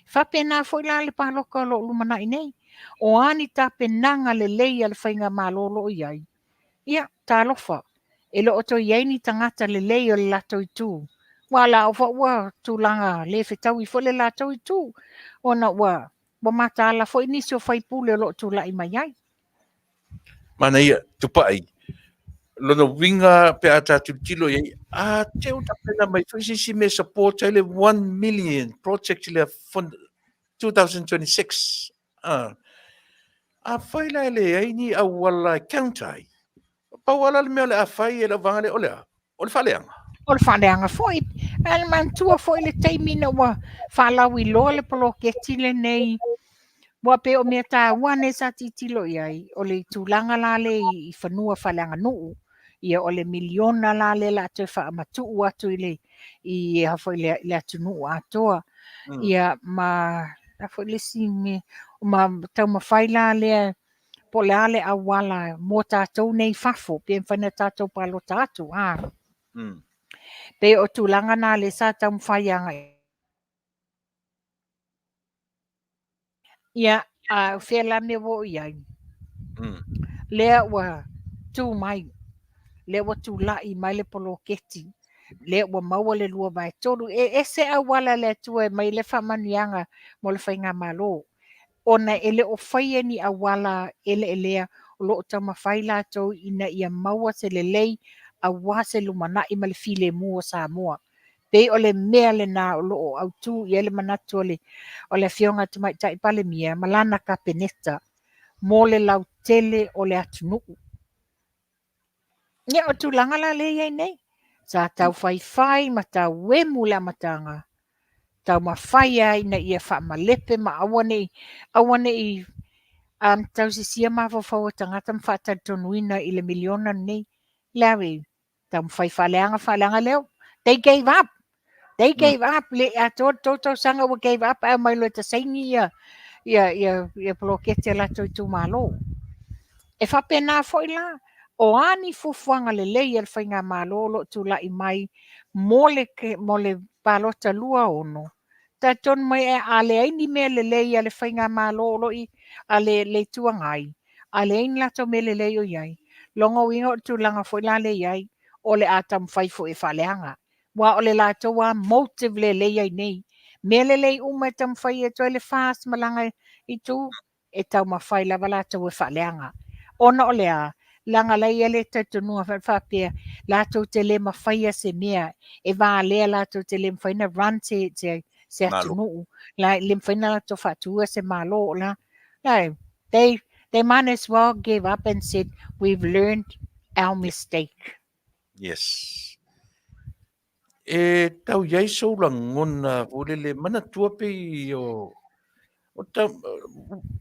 Faapena foi la le palota o lo o lumanai nei. O a ni tapenaga lelei a le faigamalo o lo o i ai. Ia, talofa, e le o toe i ai ni tagata lelei o le latou itu. Ua la o ua tulaga le fetaui foi le latou itu. Ona ua mataala foi nisi o faipule o lo o tulai mai ai. Mana ia, tupai. Lona uiga pe a ta tilotilo i ai, a te ua tapena mai foi se isi mea e support ai le 1 million project lea fund 2026. Ah. Afai la e leai ni auala e counter ai, pau lava la le mea o le a fai e lau vaega lea, o le a? O le faaleaga. O le faaleaga foi. Ae manatua foi le taimi ina ua faalauiloa le poloketi lenei, aua pei o mea taua nei sa tilotilo i ai, o le tulaga la lea i fanua faaleaganuu, ia o le miliona la lea o le a toe faamatuu atu i le i a foi le, le atunuu atoa. Ia ma a foi le isi mea, ma taumafai la lea po o le a le auala mo tatou nei i fafo, pe mafai ona tatou palota atu. A. Pei o tulaga na lea sa taumafai agai. Ia, a o fea la mea ua oo i ai? Lea ua tu mai, lea ua tulai mai le poloketi, lea ua maua le 2/3. E ese auala a le Atua e aumai ai le faamanuiaga mo le faigamalo, ona e le o faia ni auala eleelea, o lo o taumafai latou ina ia maua se lelei aua se lumanai ma le filemu o Samoa. Pei o le mea lena o lo o autu i ai le manatu o le o le Afioga i le Tamaitai Palemia ma lana Kapeneta mo le lautele o le atunuu. Ia, o le tulaga la lea e i ai nei, sa tau faifai ma tau emu le amataga, taumafai lava ina ia faamalepe ma aua ne i, aua ne i tausisia mafaufau o tagata ma faatalitonuina i le miliona lenei. Larry, taumafai faaleaga faaleaga lea, they gave up. They gave up le atoa le 3 tausaga ua gave up ae omai loa e tasaini ia ia ia ia poloketi a latou itumalo. E faapena foi la, o a ni fuafuaga lelei a le faigamalo o lo o tulai mai mo le mo le palota 26, talitonu mai a leai ni mea lelei a le faigamalo o lo o i a le le Itu Agai, a leai ni latou mea lelei o i ai, lona uiga o le tulaga foi la lea e i ai, o le a taumafai foi e faaleaga. Aua o le latou lava motive lea lea e i ai nei. Mea lelei uma e taumafai atu ai le FAST ma lana itu, e taumafai lava latou e faaleaga. Ona o le a? Leaga la e i ai le talitonuga faapea, latou te le mafaia se mea, e valea latou te le mafai ona run se, se, se atunuu, la, le mafai ona latou faatuina se Malo. La, la, they might as well give up and said, we've learned our mistake. Yes. E tau i ai sou lagona foi lele, manatua pei o, o tau,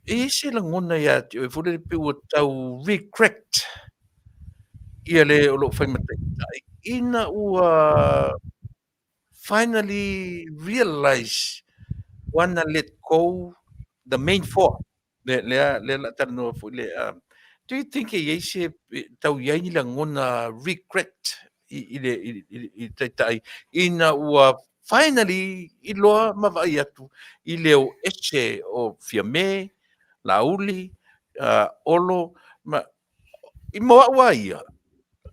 e i ai se lagona ia te oe foi lele pei ua tau regret ia le o lo o fai ma taitai ina ua finally realize wanna let go the main four. Lea, lea, lea la talanoa foi le, do you think e i ai se, tau i ai ni lagona regret i, i le, i, i, i taitai ina ua finally iloa ma vaai atu i le o ese o Fiame, Laauli, Olo, ma, i mo au a ia,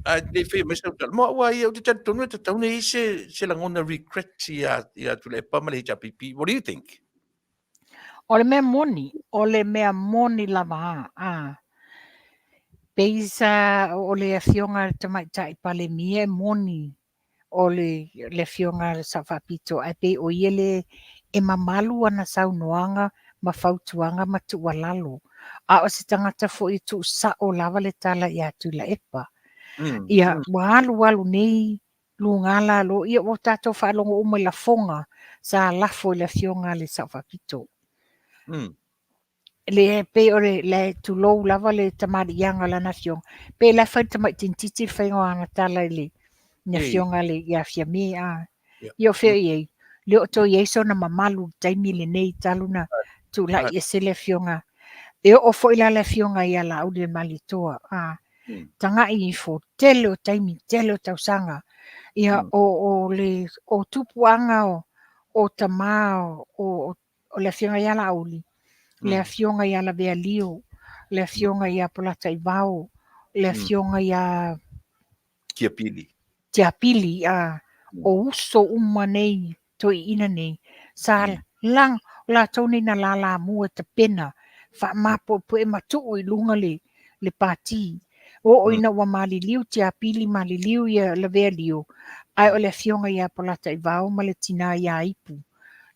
ae le i faia mai sau tala, mo au a ia, ou te talitonu e tatau ona i ai se, se lagona regret ia, ia Tuilaepa ma le HRPP. What do you think? O le mea moni, o le mea moni lava a, a. Pei sa o le afioga a le Tamaitai Palemia e moni o le, le afioga a le Sao Faapito, ae pei o ia le e mamalu ana saunoaga ma fautuaga ma tuualalo. A o se tagata foi e tuusao lava le tala ia Tuilaepa. Ia, ua alu alu nei luga lalo, ia ua tatou faalogo uma i lafoga sa lafo i le afioga a le Sao Faapito. Le pei o le, le tulou lava le tamaliiaga o lana afioga, pei la e fai le tamai tinititi le faiga o ana tala i le, le afioga le, ia Fiame, a. Ia o fea i ai, le o toe i ai sona mamalu i le taimi lenei talu na tulai ese le afioga. E oo foi la le afioga ia Laaulialemalietoa, a. Tagai ifo, tele o taimi, tele o tausaga. Ia, o, o le, o tupuaga o, o tama o, o, o le afioga ia Laauli, le afioga ia Lavealio, le afioga ia Polataivao, le afioga ia Tiapili. Tiapili, a, o uso uma nei, toeaiina nei, sa la, o latou nei na lalamua e tapena, faamapoepoe ma tuu i luga le, le pati. Oo ina ua maliliu Tiapili, maliliu ia Lavealio, ae o le afioga ia Polataivao ma le tina ia Ipu,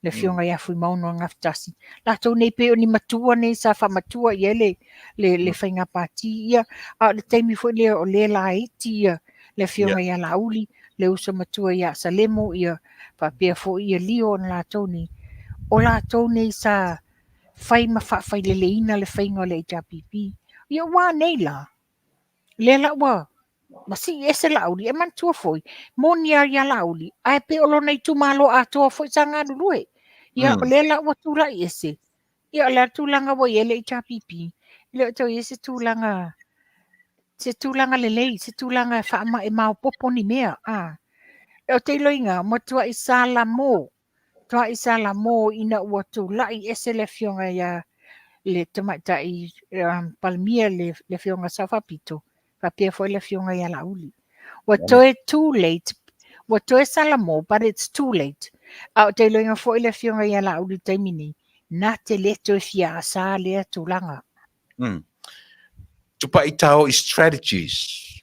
le afioga ia Fuimaono Gafatasi, latou nei pei o ni matua nei sa faamatua i ai le faiga pati ia, a o le taimi foi lea o lea laiti ia le afioga ia Laauli, le uso matua ia Salemo, ia faapea foi ia Lio ona latou nei, o latou nei sa fai ma faafaileleina le faiga o le HRPP. Ia ua a nei la? Lea la ua ua sii ese Laauli, e manatua foi, moni lava ia Laauli, ae pei o lona itumalo atoa foi sa galulue. Ia o lea la ua tulai ese, ia o le a le tulaga ua i ai le HRPP? E le o toe i ai se tulaga se tulaga lelei, se tulaga e faama e maopoopo ni mea. A. Ou te iloaina, matuai salamo Tuai salamo ina ua tulai ese le afioga ia le tamaitai Palemia le afioga Sao Faapito faapea foi le afioga ia Laauli. Ua toe too late, ua toe salamo but it's too late. A ou te iloaina foi le afioga ia Laauli i le taimi nei, na te le toe fia asa lea tulaga. Tupai tao i strategies.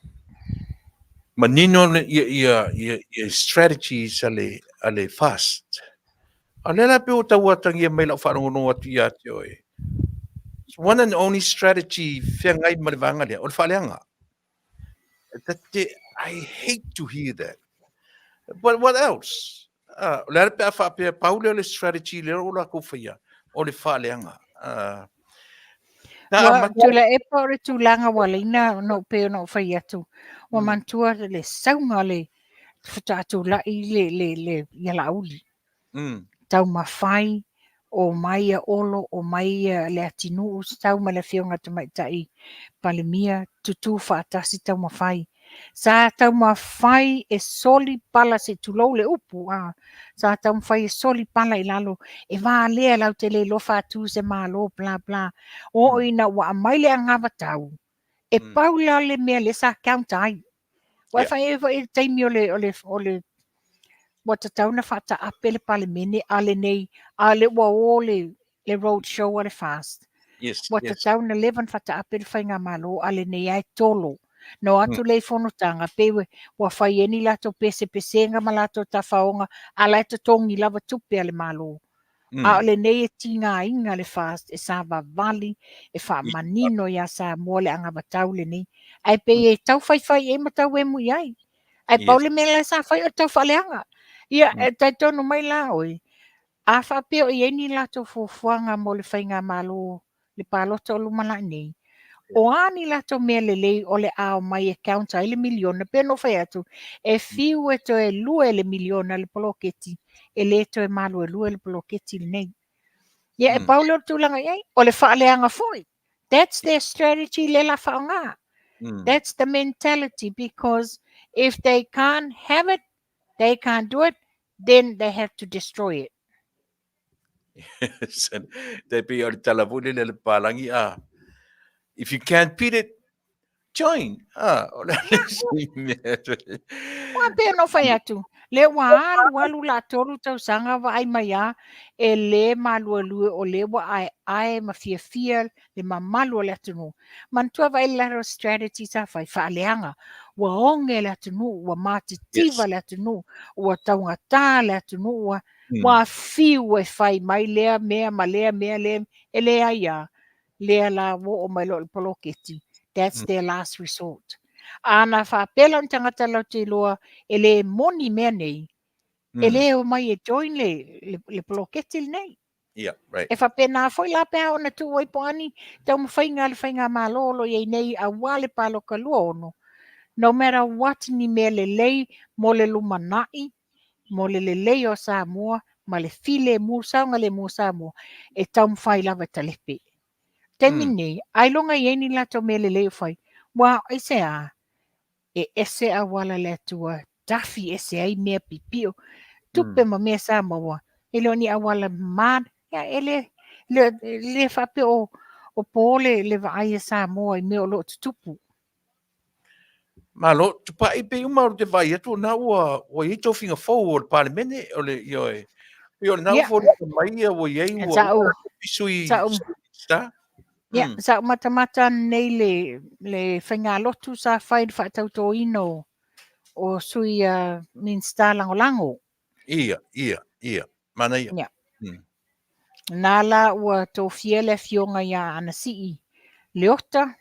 Manino ia, ia, ia, ia strategies a le, a le FAST. A lea la pe o tau atagia mai lau faalogologo atu ia te oe. One and only strategy feagai ma le vaega lea, o le faaleaga. That te, I hate to hear that. But what else? Ah, o le a le pe a faapea, pau lea o le strategy lea o latou faia, o le faaleaga. Ah, Ua tula epa o le tulaga ua laina no pe ona ou fai atu. Ua manatua le sauga le faatoa tulai le, le, le, ia Laauli. Taumafai, omai ia Olo, omai ia Leatinuu, sau ma le Afioga Tamaitai Palemia, tutū faatasi taumafai. Sa taumafai e soli pala, se i tulou le upu, a, sa taumafai e soli pala i lalo, e valea latou te le iloa faatu se Malo, bla bla. Oo ina ua aumai le anavatau, e pau la le mea lea sa count ai. Ua fai ai foi i le taimi o le, o le, o le ua tatau ona faataape le Palemene a lenei, a le ua o le, le road show a le FAST. Ua tatau ona leva ona faataape le faigamalo a lenei lava e tolo. Na o atu lea i fonotaga, pei ua fai ai ni latou pesepesega ma latou tafaoga, a la e totogi lava tupe a le Malo. A o lenei e tigaina le FAST e savavali, e faamanino ia Samoa le anavatau lenei. Ae pei e tau faifai i ai ma tau emu i ai. Ae pau le mea la sa fai o le tau faaleaga. Ia, e talitonu mai la oe, a faapea o i ai ni latou fuafuaga mo le faigamalo le palota o lumanai nei, o a ni latou mea lelei o le a omai e count ai le miliona, pei ona ou fai atu, e fiu e toe lue le miliona le poloketi, e le toe maluelue le poloketi lenei. Ia, e pau lea o le tulaga i ai. O le faaleaga foi. That's their strategy lea la faaaoga. That's the mentality because if they can't have it, they can't do it, then they have to destroy it. Tai pei o le tala foi lele a le papalagi, ah, if you can't beat it, join. Ah, o le isi mea. Ua pei ona ou fai atu, lea ua alu alu la 3 tausaga vaai mai a, e le maluelue o lea ua aeae ma fiafia le mamalu o le atunuu. Manatua vaai le lateral strategy sa fai, faaleaga. Ua oge le atunuu, ua matitiva le atunuu, ua taugata le atunuu, ua Ua fiu e fai mai lea mea ma lea mea lea, e leai a, lea la ua oo mai loa i le poloketi. That's their last resort. A na faapea la o ni tagata latou te iloa e le moni mea nei, e le omai e join le, le, le poloketi lenei. Yeah, right. E faapena foi la pe a ona tuu ai po o a ni taumafaiga a le faigamalo o lo o i ai nei aua le paloka 26, no matter what ni mea lelei mo le lumanai, mo le lelei o Samoa ma le filemu, saogalemu o Samoa, e taumafai lava e talepe. Taimi nei, ailoga i ai ni latou mea lelei o fai, ua aisea? E ese auala le Atua, tafi ese ai mea pipio, tupe ma mea sa maua, e le o ni auala ma, ia, e le, le, le faapea o, o po le, le vaai a Samoa i mea o lo o tutupu. Malo, tupai pei uma o te vaai atu na ua ua i ai tofiga fou o le Palemene o le ioe. Pei o lena ua foliga mai ia ua i ai ua sui sa. Ia, sa ou matamata ananei le, le faigalotu sa fai i le faatautoina o, o sui uh, Minista lagolago. Ia, ia, ia. Manaia. Ia. Na la ua tofia le afioga ia Anasii Leota.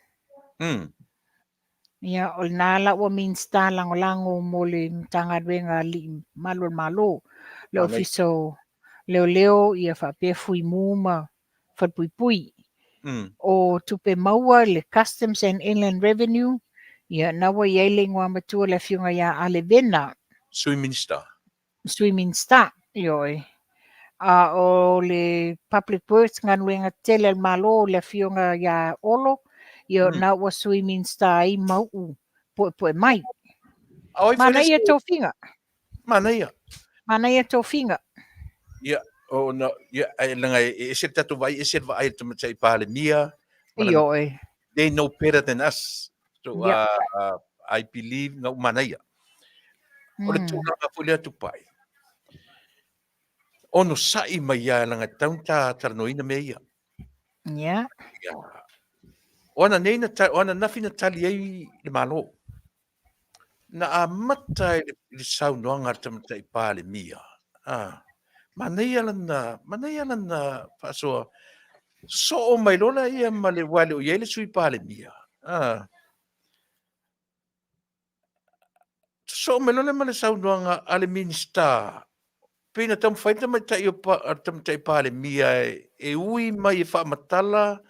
Ia, o lena la ua Minista Lagolago mo le Matagaluega a Alii Malu o le Malo, le Ofisa o Leoleo, ia faapea Fuimu ma Falepuipui. O Tupe Maua, le Customs and Inland Revenue, ia, na ua i ai le igoamatua le Afioga ia Ale Vena. Sui Minista. Sui Minista, ioe. A o le Public Works, galuega tele a le Malo, le afioga ia Olo, ia mm. na ua Sui Minista ai Mau'u Poepoe mai. Manaia tofiga. Manaia. Manaia tofiga. Ia, o na, ia, e langa e ese le tatou vaai, ese le vaai le tamaitai Palemia. Ioe. They know better than us. So, yeah. I believe na manaia. O le tulaga foi lea Tupai. Ono sa'i mai ia langa e tatau ona ta talanoaina mea ia. Yeah. Ia. O ana nei na o ana nafi na tali ai le Malo. Na amata i le saunoaga a le Tamaitai Palemia. Ah, manaia lana, manaia lana faasoa. Soo mai loa laia ma le aua e le o i ai le Sui Palemia. Ah. Soo mai loa lea ma le saunoaga a le Minisita, pei na taumafai le tamaitai o le tamaitai Palemia e ui mai e faamatala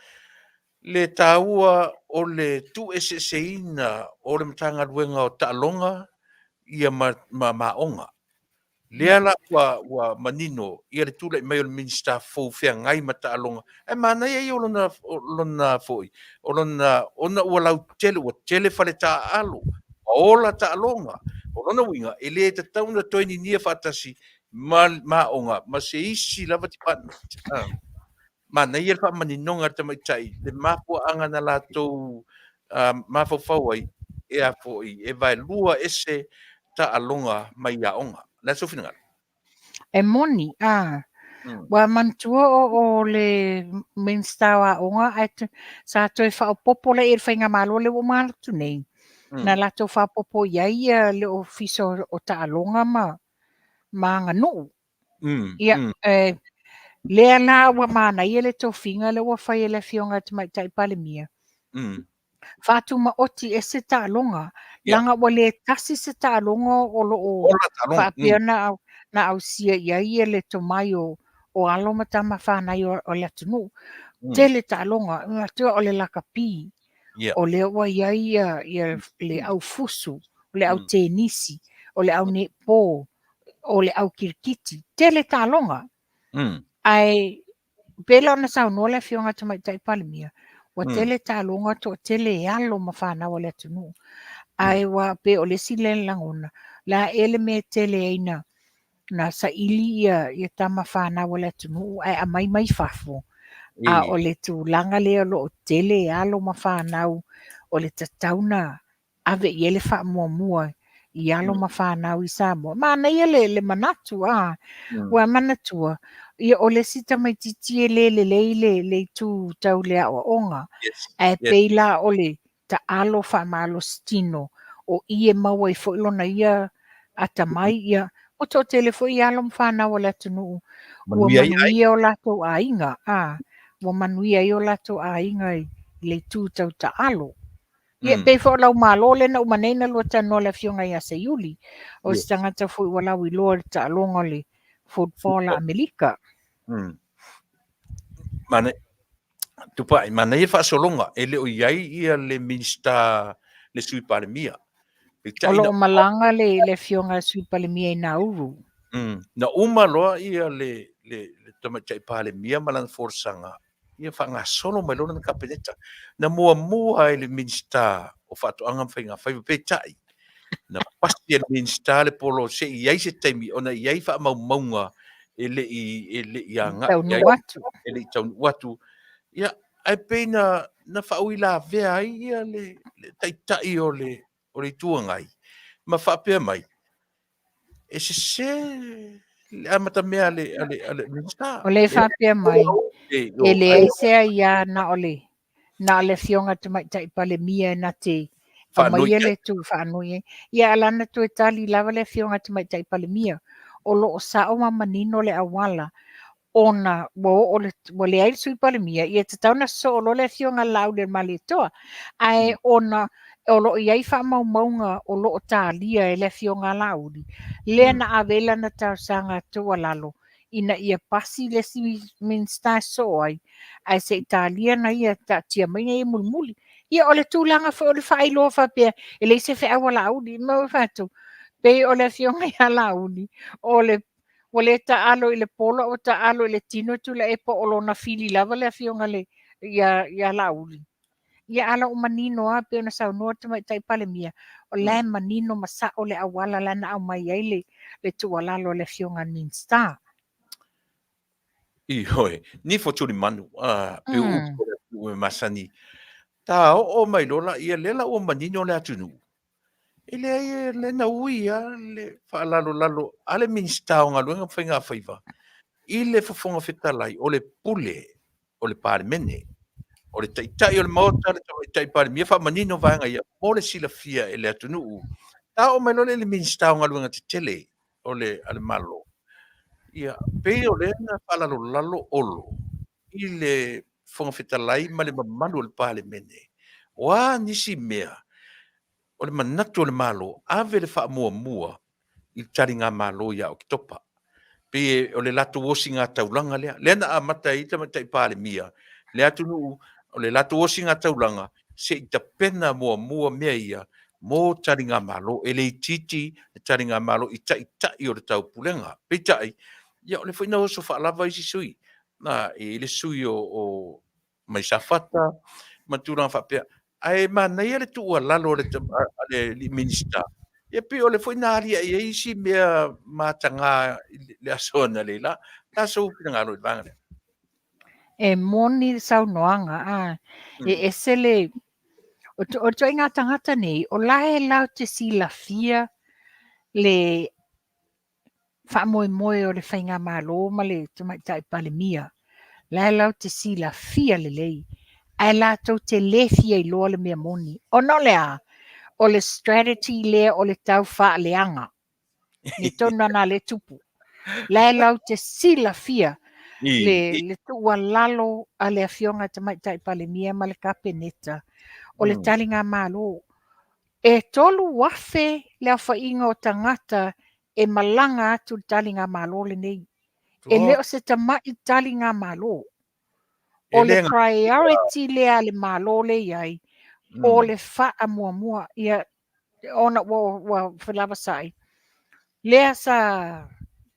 le taua o le tuueseeseina o le Matagaluega o Taaloga ia ma aoga. Lea la ua, ua manino ia le tulai mai o le Minisita fou feagai ma taaloga, ae manaia ia o lona, o lona foi, o lona, ona ua lautele, ua tele fale taaalo, ua ola taaloga. O lona uiga, e le tatau ona toe ninia faatasi ma, ma aoga ma se isi lava department. Ah. Manaia le faamaninoga a le tamaitai, le mafuaaga na latou mafaufau ai, e a foi, e vaelua ese taaloga mai aoga. O le a sou finagalo? E moni, a. Ua manatua o, o le Minista o Aoga ae sa toe faaopoopo lea i le Faigamalo lea ua uma atu nei, na latou faaopoopo i ai ia le Ofisa o Taaloga ma, ma Aganuu. Ia, lea la ua manaia le tofiga lea ua fai e le Afioga i le Tamaitai Palemia. Faatumaoti ese taaloga, leaga ua le tasi se taaloga o lo o faapea na ausia i ai le tomai o alo ma tama fanai o le atunuu. Tele taaloga, matua o le lakapi, o lea ua i ai le au fusu, o le au tenisi, o le au netball, o le au kirikiti, tele taaloga. Ae pei la ona saunoa le Afioga Tamaitai Palemia, ua tele taaloga toatele e alo ma fanau a le atunuu. Ae ua pei o le isi lea lagona, la ea le mea e tele ai na na saili ia, ia tama fanau a le atunuu ae aumai mai fafo. A o le tulaga lea o lo o tele alo ma fanau o le tatau na ave i ai le faamuamua i alo ma fanau i Samoa. Manaia le, le manatu, a. Ua manatua, ia o le isi tamaitiiti e le lelei le, le itu tau le aoaoga. Yes. Ae yes. pei la o le taalo faamalosi tino, o i e maua ai foi lona ia atamai, ia, ua toatele foi alo ma fanau a le atunuu, ua manuia o latou aiga, a, ua manuia ai o latou aiga i le itu tau taalo. Ia, pei foi o lau malo lea na uma nei na lua talanoa le Afioga ia Seiuli, o se tagata foi ua lauiloa i le taaloga o le football a Amerika. Manaia, Tupai, manaia faasologa, e le o i ai ia le Minisita, le Sui Palemia. O lo o malaga le, le Afioga le Sui Palemia i Nauru. Na uma loa ia le, le, le Tamaitai Palemia ma lana folasaga, ia faagasolo mai loa lana Kapeneta. Na muamua ai le Minisita o Faatoaga ma Faiga Faiva, peitai, na pasi e le Minisita le polo se i ai se taimi ona i ai faamaumauga e le i, e le i agai i ai, e le i taunuu atu. Ia, ae pei na, na faauilavea ai ia le, le taitai o le, o le Itu Agai ma faapea mai, e sese le amatamea a le, a le, a le Minisita. O le faapea mai, e leai se aia na o le Na o le Afioga i le Tamaitai Palemia e na te aumaia le tu faanoi ai. Ia, a o la na toe tali lava le Afioga i le Tamaitai Palemia, o lo o sao ma manino le auala ona ua oo le, ua leai le Sui Palemia, ia e tatau ona sosoo loa le Afioga a Laaulialemalietoa. Ae ona o lo o i ai faamaumauga o lo o talia e le Afioga a Laauli, lea na ave ai lana talosaga tuualalo ina ia pasi le isi Minisita e sosoo ai, ae se i talia na ia taatia mai na ia mulimuli. Ia o le tulaga foi o le faailoa faapea e leai se feau a Laauli, ma fai atu, pei o le Afioga ia Laauli, o le ua le taalo i le polo a ua taalo i le tino Tuilaepa o lona fili lava le Afioga ia Laauli. Ia a la ua manino lava pei ona saunoa le Tamaitai Palemia, o la e manino ma sao le auala la na aumai ai le, le tuualalo a le Afioga i le Minisita. Ioe, nifo tulimanu, a, pe upu o le atunuu e masani. Ta oo mai loa laia, lea la ua manino le atunuu, e leai e le na ui lava le faalalolalo a le Minisita o Galuega ma Faigafaiva i le Fofoga Fetalai o le pule o le Palemene. O le Taitai o le Maota, le Tamaitai Palemia, faamanino vaega ia mo le silafia e le atunuu. Ta oo mai loa lea i le Minisita o Galuega Tetele o le, a le Malo, ia, pei o lea na faalalolalo Olo i le Fofoga Fetalai ma le mamalu o le Palemene, o a nisi mea o le manatu o le Malo, ave le faamuamua i le taligamalo ia Oketopa. Pei o le latou osigataulaga lea, lea na amata ai le Tamaitai Palemia le atunuu, o le latou osigataulaga se i tapena muamua mea ia mo taligamalo. E le itiiti le taligamalo i taitai o le taupulega. Peitai, ia o lea foi na oso faalava isi sui, na, e i ai le sui o mai Safata ma tulaga faapea. Ae manaia le tuualalo a le Minisita, ia pei o lea foi na aliae ai isi mea mataga i le aso analeila. O le a sou finagalo i le vaega lea? E moni le saunoaga, a, e ese le... O ituaiga tagata nei, o la e latou te silafia le faamoemoe o le Faigamalo ma le Tamaitai Palemia, la e latou te silafia lelei, ae latou te le fia iloa le mea moni. Ona o le a? O le strategy lea o le tau faaleaga. Mea tonu lava lena lea e tupu. La e latou te silafia le, le tuualalo a le Afioga i le Tamaitai Palemia ma le Kapeneta o le taligamalo. E 3,000 le aofaiga o tagata e malaga atu i le taligamalo lenei. E le o se tamai taligamalo. O le priority lea a le Malo lea e i ai, o le faamuamua. Ia, ona ua, ua felavasai, lea sa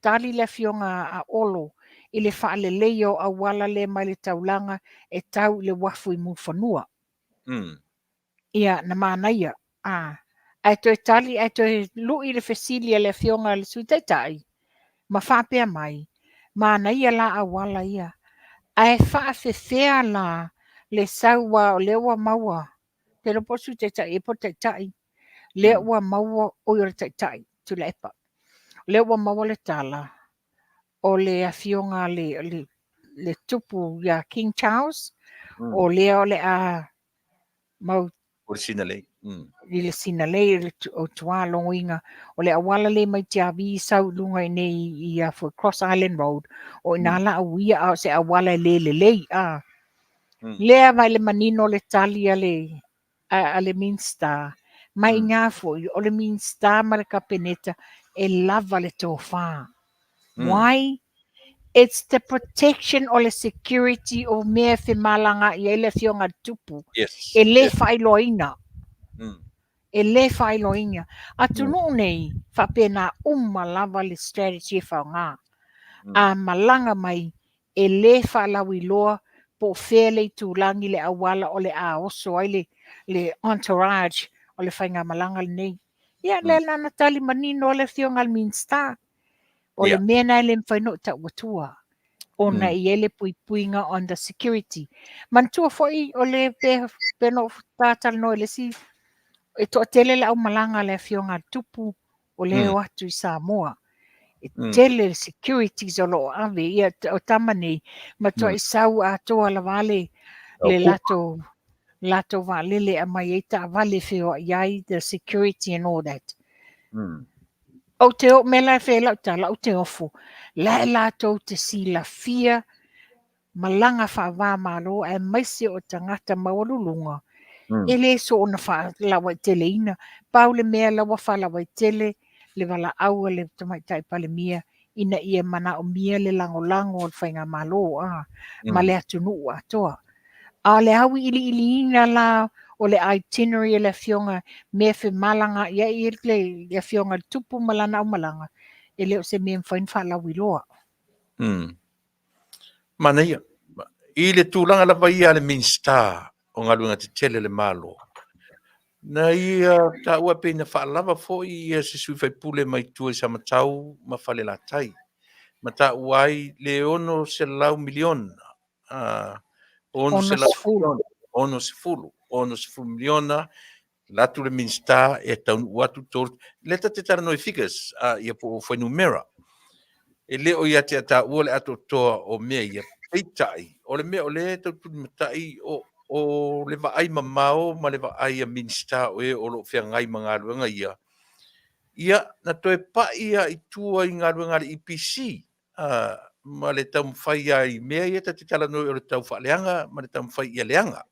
tali le afioga a Olo i le faaleleia o auala lea mai le taulaga e tau i le uafu i Mulifanua. Ia, na manaia. A, ae toe tali, ae toe lui le fesili a le Afioga i le Sui Taitai, ma faapea mai, manaia la auala ia, ae faafefea la le sau aua o lea ua maua, ou te iloa po o le Sui Taitai ea po o le Taitai, lea ua maua, oi o le Taitai, Tuilaepa, lea ua maua le tala, o le Afioga le, le, le Tupu ia King Charles, o lea o le a mau O le Sinalei. I le Sinalei, o tua logoina, o le auala lea mai Tiavi sau i luga i nei i a foi Cross Island Road, o ina la uia a o se auala e le lelei. A. Lea vai le manino le tali a le, a, a le Minista, mai ngā foi, o le Minista ma le Kapeneta e lava le tofa. Why? It's the protection o le security o mea e femalagaai ai le Afioga i le Tupu. Yes. E le faailoaina. E le faailoaina. Atunuu nei, faapena uma lava le strategy e faaaoga. A malaga mai, e le faalauiloa po o fea le itulagi le auala o le a oso ai le, le entourage o le faigamalaga lenei. Ia, lea la na tali manino le Afioga i le Minisita. O le mea lena e le mafai ona ou tau atua, ona e i ai le puipuiga on the security. Manatua foi o le pe, pe na ou talatalanoa i le isi, e toatele le aumalaga a le Afioga a le Tupu o lea e o atu i Samoa. E tele le securities o lo o ave. Ia, o tama nei, matuai sau atoa lava le, le latou. latou vaalele e aumai ai taavale e feoai ai, the security and all that. Ou te o, mea la e fai ai lau tala, ou te ofo, la e latou te silafia malaga faava-o-Malo aemaise o tagata maualuluga, e le soona faalauaiteleina. Pau le mea la ua faalauaitele le valaau a le Tamaitai Palemia ina ia manaomia le lagolago a le Faigamalo a, ma le atunuu atoa. A o le auiliiliina la o le itinerary a le Afioga, mea e femalagaai ai le Afioga i le Tupu ma lana aumalaga, e le o se mea e mafai ona faalauiloa. Manaia. I le tulaga lava ia a le Minisita o Galuega Tetele a le Malo, na ia taua pei na faalava foi ia se sui faipule mai tua i Samatau ma Falelatai, ma taua ai le $600 miliona, $60 miliona Alu atu le Minisita e taunuu atu lea ta te talanoa i figures, ia po o fuainumera. E le o ia te taua le atoatoa o mea ia, peitai, o le mea o lea e tau tulimatai o le vaai mamao ma le vaai a Minisita o e o lo o feagai ma galuega ia, ia na toe pai lava i tua i galuega a le EPC, ma le taumafai lava i mea ia ta te talanoa o le tau faaleaga ma le taumafai ia leaga.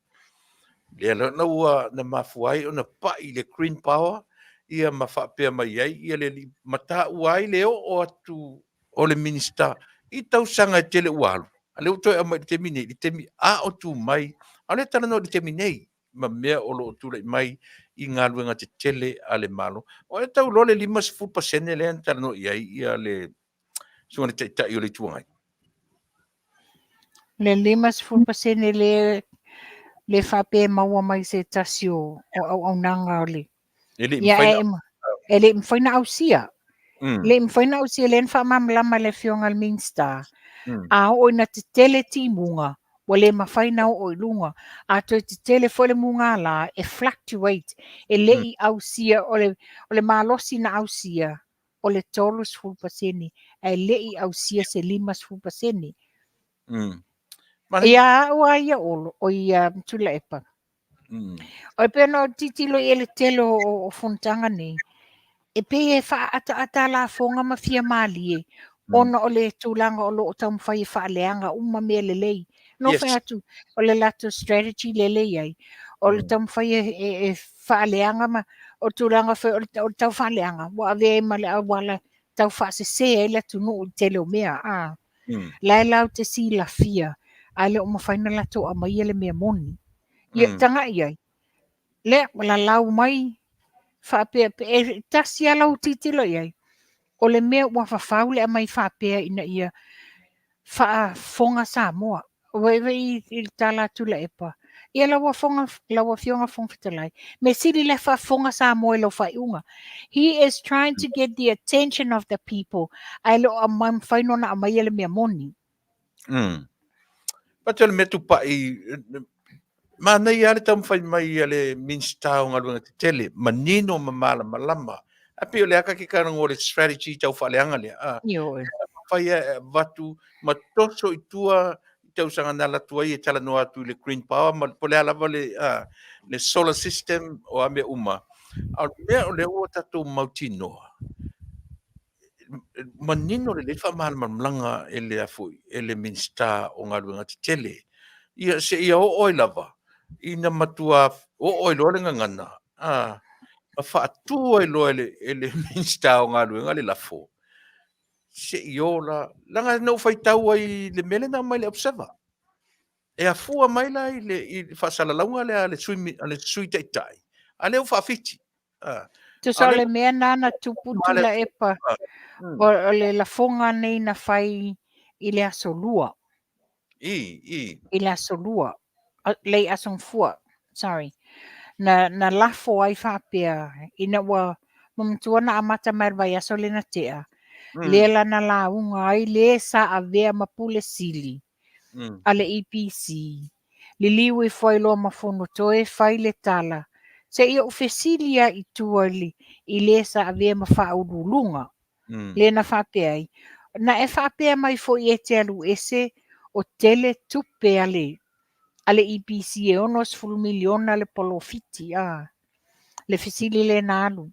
Lea la ua na mafua ai ona pai le Green Power ia ma faapea mai ai ia le ma taua ai le oo atu o le Minisita i tausaga e tele ua alu, a lea ua toe aumai i le taimi nei, i le taimi a o tu mai, a o lea e talanoa i le taimi nei ma mea o lo o tulai mai i galuega tetele a le Malo. O e tau iloa le 50% lea na talanoa i ai ia le susuga i le Taitai o le Itu Agai. Le 50% le le faapea e maua mai se tasi o auaunaga o le E le i mafai na e le i mafai na ausia. Le i mafai na ausia lea na faamalamalama e le Afioga i le Minisita. A oo ina tetele timuga, ua le mafai na oo i luga. A toe tetele foi le mugala, e fluctuate, e le i ausia, o le malosi na ausia, o le 30% ae le i ausia se 50%. Ia au a ia Olo, o ia Tuilaepa. O e pei ona ou tilotilo i le tele o fonotaga nei, e pei e faaataata a lafoga ma fia malie, ona o le tulaga o lo o taumafai e faaleaga uma mea lelei. No fai atu, o le latou strategy lea le i ai, o le taumafai e faaleaga ma o le tulaga foi o le tau faaleaga, ua avea ai ma le auala tau faasese ai le atunuu i le tele o mea. A. La e latou te silafia, ae le o mafai ona latou aumaia le mea moni. Ia, tagai ai, lea ua lalau mai, faapea, e tasi lava lau tilotilo i ai, o le mea ua fafau le aumai faapea ina ia faafofoga Samoa. Ua i le tala a Tuilaepa, ia lau Afioga Fofoga Fetalai, mea sili la e faafofoga Samoa i lau faaiuga. He is trying to get the attention of the people, ae le o mafai ona aumaia le mea moni. But o le mea tupai, manaia lava le taumafai mai a le Minisita o Galuega Tetele, manino ma malamalama. Ae pei o le a ta te talanoa i le strategy tau faaleaga lea. A, Ioe. Fai e avatu ma toso i tua i tausaga na alu atu ai e talanoa atu i le Green Power ma po o le a lava le solar system o a mea uma. A o le mea o lea ua tatou mautinoa, manino lelei le faamalamalamaga e le foi e le Minisita o Galuega Tetele. Ia seia oo ai lava ina matua oo ai loa le gagana a, ma faatu ai loa e le Minisita o Galuega le lafo, se i o la, leaga na ou faitau ai i le mea lea na aumai i le Observer. E afua mai la i le faasalalauga lea a le Sui Taitai, a lea ua faafiti. Tusa o le mea na na tupu Tuilaepa, o le lafoga nei na fai i le aso Lua. I le aso Lua, lei Aso Gafua, sorry. Na lafo ai faapea, ina ua manatua na amata mai le vaiaso lea na tea, lea la na lauga ai le sa avea ma Pule Sili a le EPC, liliu ifo ai loa ma Fonotoe fai le tala, se i ou fesili lava i tua i le sa avea ma faauluuluga, lea na faapea ai, na e faapea mai foi e te alu ese o tele tupe a le a le EPC e 60 miliona le polofiti a le fesili lea na alu.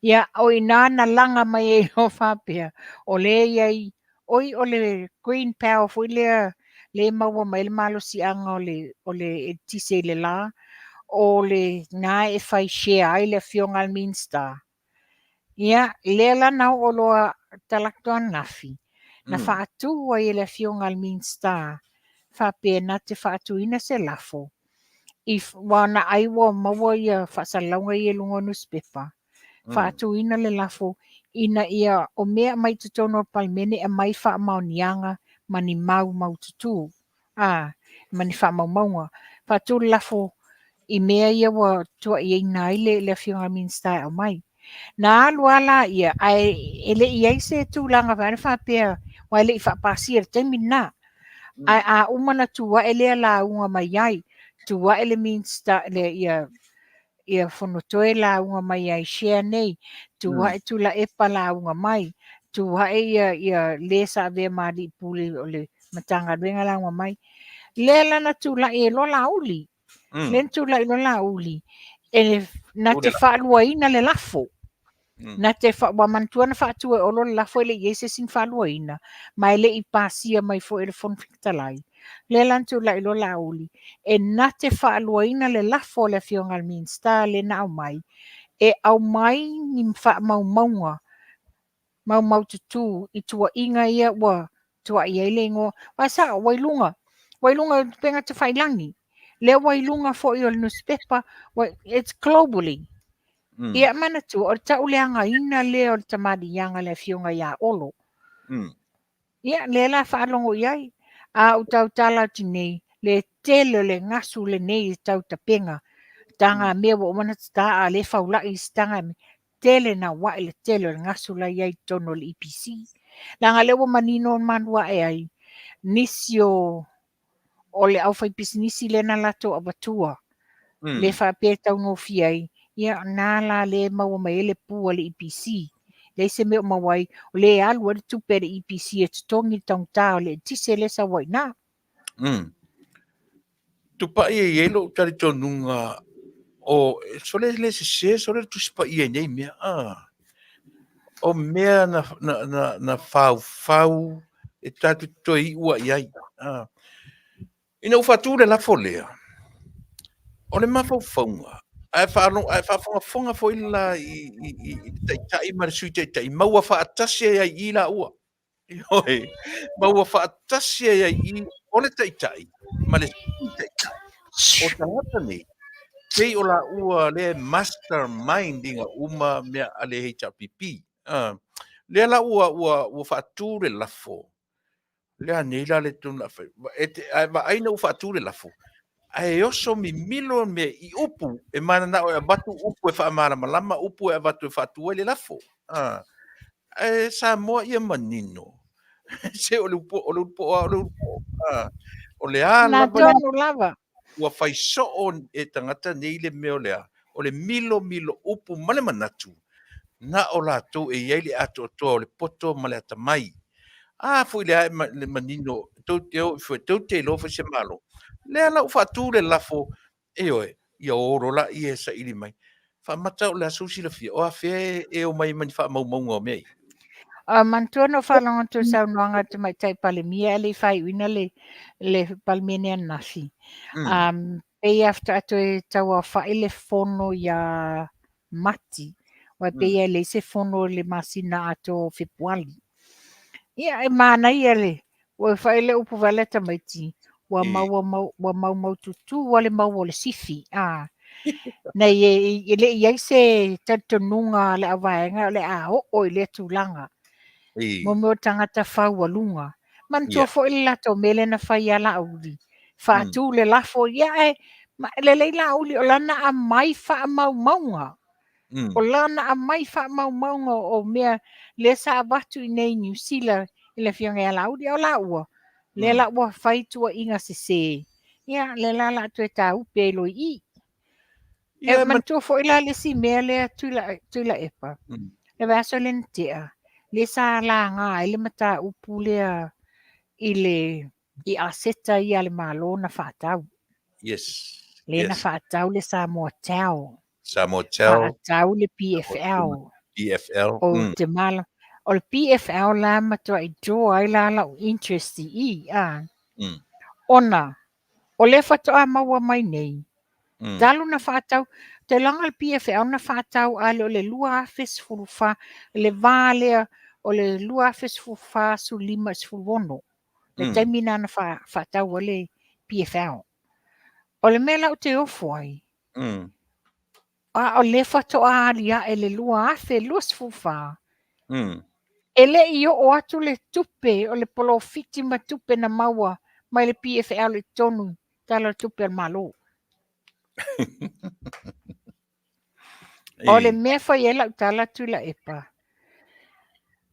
Ia, o i ina na laga mai ai loa faapea, o lea e i ai, oi o le Green Power foi lea lea e maua mai ai le malosiaga o le, o le eletise i le la, o lena e fai share ai le afioga a le Minisita. Ia, lea la na oo loa talaatu ananafi, na faatu ai e le afioga a le Minisita faapea na te faatuina se lafo i aua na ai ua maua ia faasalalauga ia i luga o nusipepa, faatuina le lafo ina ia o mea aumai i totonu o le Palemene e aumai faamaoniaga ma ni mau maututū, a, ma ni faamaumauga. Faatu le lafo i mea ia ua tuuaiina ai le, le afioga i le Minisita e aumai. Na alu lava laia, ae e le i i ai se tulaga faapea, aua e le i faapasia i le taimi lena. Ae a uma ona tu ae lea lauga mai ai, tu ae le Minisita, le, ia, ia Fonotoe lauga mai ai share nei, tu ae Tuilaepa lauga mai, tu ae ia, ia le sa avea ma alii pule o le Matagaluega lauga mai. Lea la na tulai ai loa Laauli. Lea na tulai loa Laauli, e na te faaluaina le lafo. Na te fa, ua manatua na faatu e Olo le lafo e le i i ai se isi na faaluaina, ma e le i pasia mai foi e le Fofoga Fetalai. Lea la na tulai loa Laauli, e na te faaluaina le lafo a le Afioga i le Minisita lea na aumai, e aumai ni faamaumauga maumaututu i tuuaiga ia ua tuuai ai le igoa. Aua e sao, ua i luga, ua i luga o upega tafailagi, lea ua i luga foi o le nusipepa, ua, it's globally. Ia manatua, o le tauleagaina lea o le tamaliiaga a le Afioga ia Olo. Ia, lea la faalogo i ai. A ou tautala atu nei, le tele o le gasu lenei e tau tapega, tagamea ua uma ona tata a o lea e faulai isi tagamea, tele naua'i le tele o le gasu la e i ai i totonu o le EPC. Leaga o lea ua manino malu ae ai nisi o o le aufaipisinisi lea na latou avatua, lea faapea e taugofie ai, ia na la lea e maua mai ai le pu a le EPC. Leai se mea o maua ai, o lea e alu ai le tupe a le EPC e totogi le taugata o le eletise lea e sau ai i ina. Tupai e i ai lou talitonuga o sole le sese, sole le Tusi Paia i nei mea. Ah. O mea na, na, na, na faufau e tatou te toe iu i ai. Ah. Ina ua faatu le lafo lea, o le mafaufauga, ae ae faafogafoga foi la i, i, i, i le taitai ma le sui taitai, ma ua faatasi ai ai i laua. Ioe, ma ua faatasi ai ai i o le taitai ma le sui taitai. O tagata nei, pei o laua lea mastermind ina uma mea a le HRPP. Lea la ua, ua, ua faatu le lafo. Lea nei la le tonu fai. E te, ae vaai na ua faatu le lafo. Ae oso mimilo mea i upu e mananao e avatu upu e faamalamalama, upu e avatu e faatu ai le lafo. Ae Samoa ia manino. Se o le upu, o le ulupo'o lava o le ulupo'o. O le a lava tonu lava. Ua fai soo e tagata nei le mea o le a, o le milomilo upu ma le manatu, na o latou e i ai le atoatoa o le poto ma le atamai. A foi le a le manino, tou te o foi, tou te iloa foi se Malo. Lea la ua faatu le lafo, ioe, ia o loa laia e saili mai. Faamata o le a sou silafia, o afea e omai ai ma ni faamaumauga o mea ia? Manatua na ou faalogo atu i le saunoaga a le Tamaitai Palemia ae le i faaiuina le, le Palemene ananafi. Pei lava faatoa toe tauaofai le fono ia Mati, aua e pei e leai se fono i le masina atoa o Fepuali. Ia, e manaia le, ua fai le upu vai le tamaiti, ua maua mau, ua maumaututu lava le mau o le sifi. A, nei e, e le i ai se talitonuga a le auvaega o le a oo i lea tulaga. Mo mea o tagata faualuga. Manatua foi le latou mea lea na fai ia Laauli. Faatu le lafo, ia ae lelei Laauli o lana aumai faamaumauga. O lana aumai faamaumauga o mea lea sa avatu i inei i Niu Sila i le afioga ia Laauli. O laua, lea la ua fai tuuaiga sese, ia lea la o le a toe tāupe ai loa i i. E manatua foi la le isi mea lea Tuilaepa, le vaiaso lea na tea, lea sa laga ai le mataupu lea i le i aseta ia a le Malo na faatau. Yes. Lea na faatau le Samoa Tel. Samoa Tel. Faatau le PFL. PFL. O te mala. O le PFL la matuai draw ai la lau interest i i. A. Ona, o lea faatoa maua mai nei. Talu na faatau, te laga le PFL na faatau a le o le 2014, le va lea o le 2014, 15, 16. Le taimi na na faatau ai le PFL. O le mea la ou te ofo ai, a o lea faatoa aliae le 2024, e le i oo atu le tupe o le polofiti ma tupe na maua mai le PFL i totonu Tala o le Tupe a le Malo. O le mea fai ai lau tala Tuilaepa,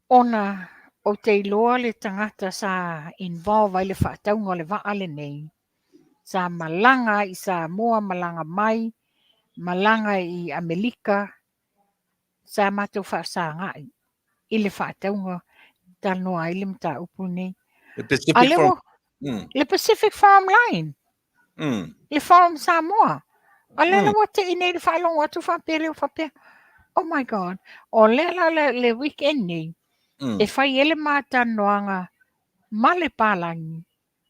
ona ou te iloa le tagata sa involve ai le faatauga o le vaa lenei, sa malaga ai i Samoa, malaga mai, malaga i Amelika, sa matou faafesagai i le faatauga talanoa ai le mataupu lenei. Le Pacific Forum. Le Pacific Forum Line. Le Forum Samoa. A lea la ua tei nei le faalogo atu faapea lea faapea. Oh my God. O lea la le weekend nei, e fai ai le matalanoaga ma le palagi.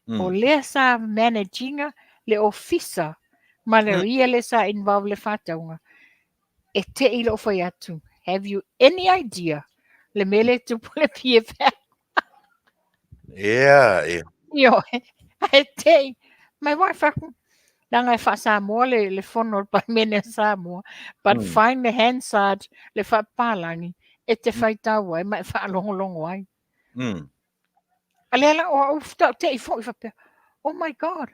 O lea sa manage ina le ofisa ma le ia lea sa involve le faatauga. E te i lou fai atu, have you any idea le mea lea e tupu le PFL? Yeah, yeah. Ioe, ae te i, my wife aku, leaga e faa-Samoa le fono o le Palemene a Samoa, but find the Hansard le faapapalagi e te faitau ai ma e faalogologo ai. A lea la o au te i foi faapea, oh my God,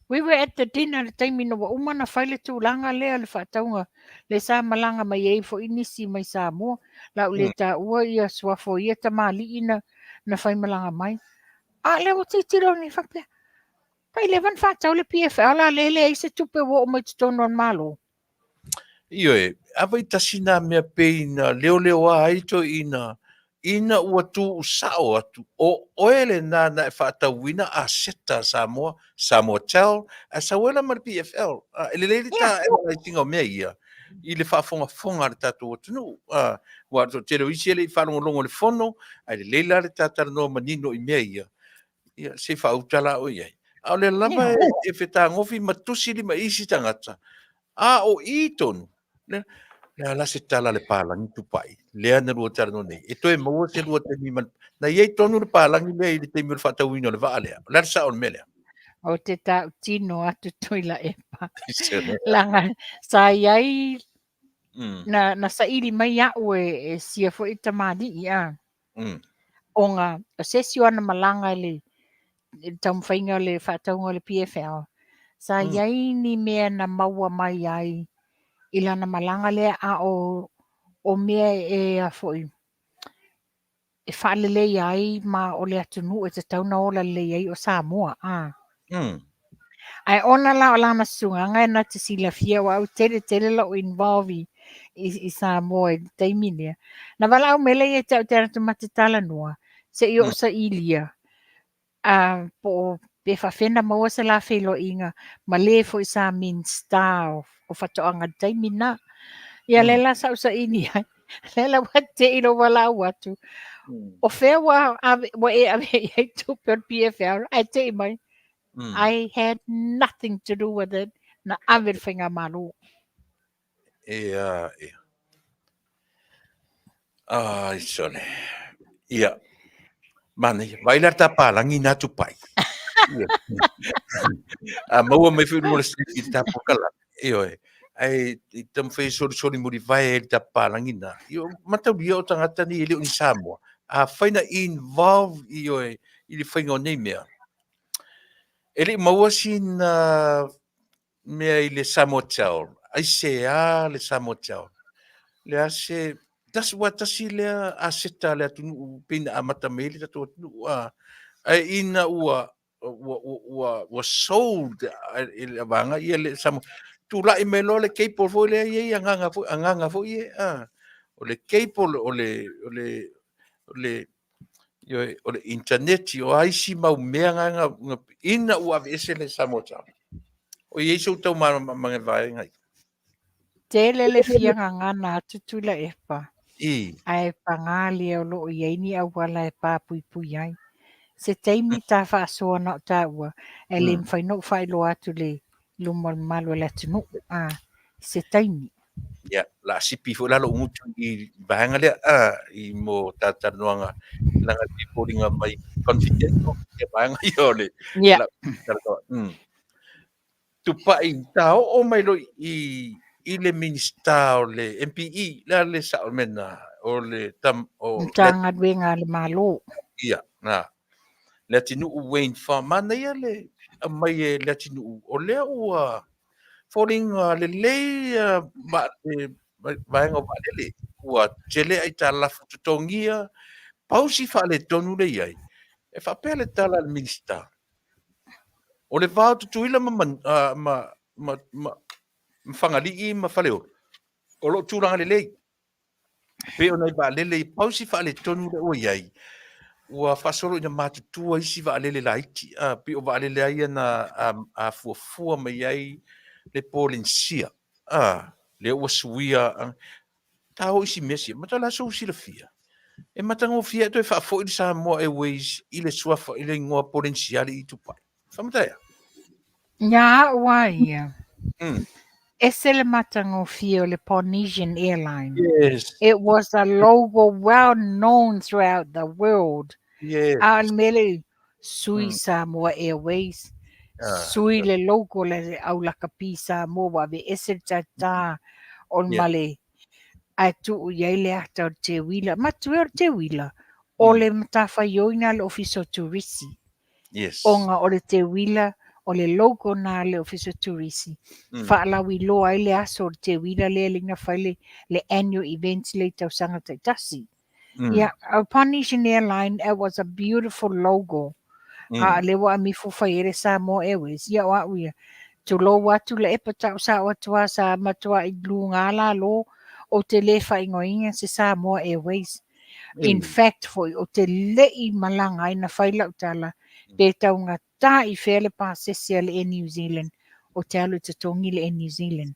we were at the dinner le taimi na ua uma na fai le tulaga lea le faatauga le sa malaga mai ai foi nisi mai Samoa, la u le taua ia suafa o ia tamalii na fai malaga mai. A lea ua tilotilo nei faapea, pai leva na faatau le PFL a lea e leai se tupe ua oo mai totonu o le Malo. Ioe, a vai tasi nā mea pei na leoleoa ai toeaiina ina ua tuusao atu o oe lenā na e faatauina aseta a Samoa, Samoa Tel, ae sau ai la ma le PFL. E lelei le ta analyse-ina o mea ia i le faafogafoga a le tatou atunuu. Aua o le toatele o isi e le i faalogologo i le fono, ae lelei la le ta talanoa manino i mea ia, ia se i faauta la oe i ai. A o lea lava e fetagofi ma tusi lima i isi tagata, a o i tonu, le a la se tala a le palagi Tupai, lea na lua talanoa nei, e toe maua se lua taimi ma na i ai tonu le palagi lea i le taimi o le faatauina o le vaa lea. O le a le sao o le mea lea? Ou te tautino atu Tuilaepa. Leaga sa i ai na saili mai au e sia foi tamalii a. Ona o se isi o ana malaga i le taumafaiga o le faatauga o le PFL, sa i ai ni mea na maua mai ai i lana malaga lea, a o mea e a foi e faaleleia ai ma o le atunuu e tatau ona ola lelei ai o Samoa. A. Ae ona la o lana susugaga e na te silafia aua ua tele tele lou involve i Samoa i le taimi lea. Na valaau mai lea ia te au te alu atu ma te talanoa se i ou sailia po o pe faapefea ona maua se la feiloaiga ma le foi sa Minista o Faatoaga i le taimi lena. Ia lea la sa ou saili ai, lea la ua te i lou valaau atu, o fea ua e ave i ai tupe o le PFL, ae te i mai, I had nothing to do with it, na ave le faigamalo. Ia, ia. Ai, sole. Ia. Manaia. Vaai la ta palagi nā Tupai. Ia. A maua mai foi luga o le stage i le ta polokalame. Ioe. Ae i taumafai e solisoli mulivae ai le ta palagi nā. Io, mataulia o tagata nei e le o ni Samoa. Afai na involve, ioe, i le faiga o nei mea. E le i maua sina mea i le Samoa Tel. Aisea le Samoa Tel? Le a se tasi ua tasi lea aseta a le atunuu pei na amata mai ai le tatou atunuu a ae ina ua ua ua ua sold e le vaega ia le Samoa tulai mai loa le cable foi lea e i ai agaga foi agaga foi e a o le cable o le o le o le Ioe, o le internet, o a isi mau mea na, ina ua aveese le Samoa Tel. O i ai sou taumalamalamaga i vaega ia? Tele le fia gagana atu Tuilaepa, ae paga lea o lo o i ai ni auala e papuipui ai. Se taimi ta faasoa na o taua, ae le mafai ona ou faailoa atu i luma o le mamalu o le atunuu, a, se taimi. Ia, o le a sipi foi la lou gutu i vaega lea, a, i mo talatalanoaga, leaga e pei e foliga mai confidential ia vaega ia o le Ia. talanoa. Tupai, ta oo mai loa i i le Minisita o le MPE, le a le sao o le mea lena, o le tam, o Matagaluega a le Malo. Ia, na. Leatinuu Wayne Farr, manaia le aumai e Leatinuu, o lea ua foliga lelei le vaega o vaalele, ua tele aitalafu totogia, pau si faaletonu lea e i ai, e faapea le tala a le Minisita, o le va o Tutuila ma, ma, ma, ma, ma Fagalii ma Faleolo, o lo o tulaga lelei. Pei o nai vaalele, pau si faaletonu lea ua i ai, ua faasolo ina matutua isi vaalele laiti, a, pei o vaalele lava ia na afuafua mai ai le Polenisia, a, lea ua suia, ta o isi mea sia, ma o le a sou silafia, e matagofie ae toe faafoi le Samoa Airways i le suafa, i le igoa Polenisia i Tupai. Faamata ea? Ia au a ia. Ese le matagofie o le Polynesian Airline. Yes. It was a logo well known throughout the world. Yes. A o le mea lea, sui Samoa Airways, sui le logo le au lakapi Samoa ua aveese le tatā o le male ae tuu i ai le ata o le teuila. Matua o le teuila, o le matafaioi lena a le Ofisa o Turisi. Yes. Ona o le teuila, o le logo na a le Ofisa o Turisi, faalauiloa ai le aso o le teuila lea lea na fai le, le annual event lea i tausaga taitasi. Yeah, Polynesian Airline, it was a beautiful logo. A lea ua amifo fai ai le Samoa Airways. Ia o au ia, tulou atu le epa tau sao atu a sa matuai luga lalo ou te le faaigoaina se Samoa Airways. In fact foi, ou te le i malaga ai na fai lau tala, pe taugata i fea le pasese a le Air New Zealand, ou te alu e totogi le Air New Zealand.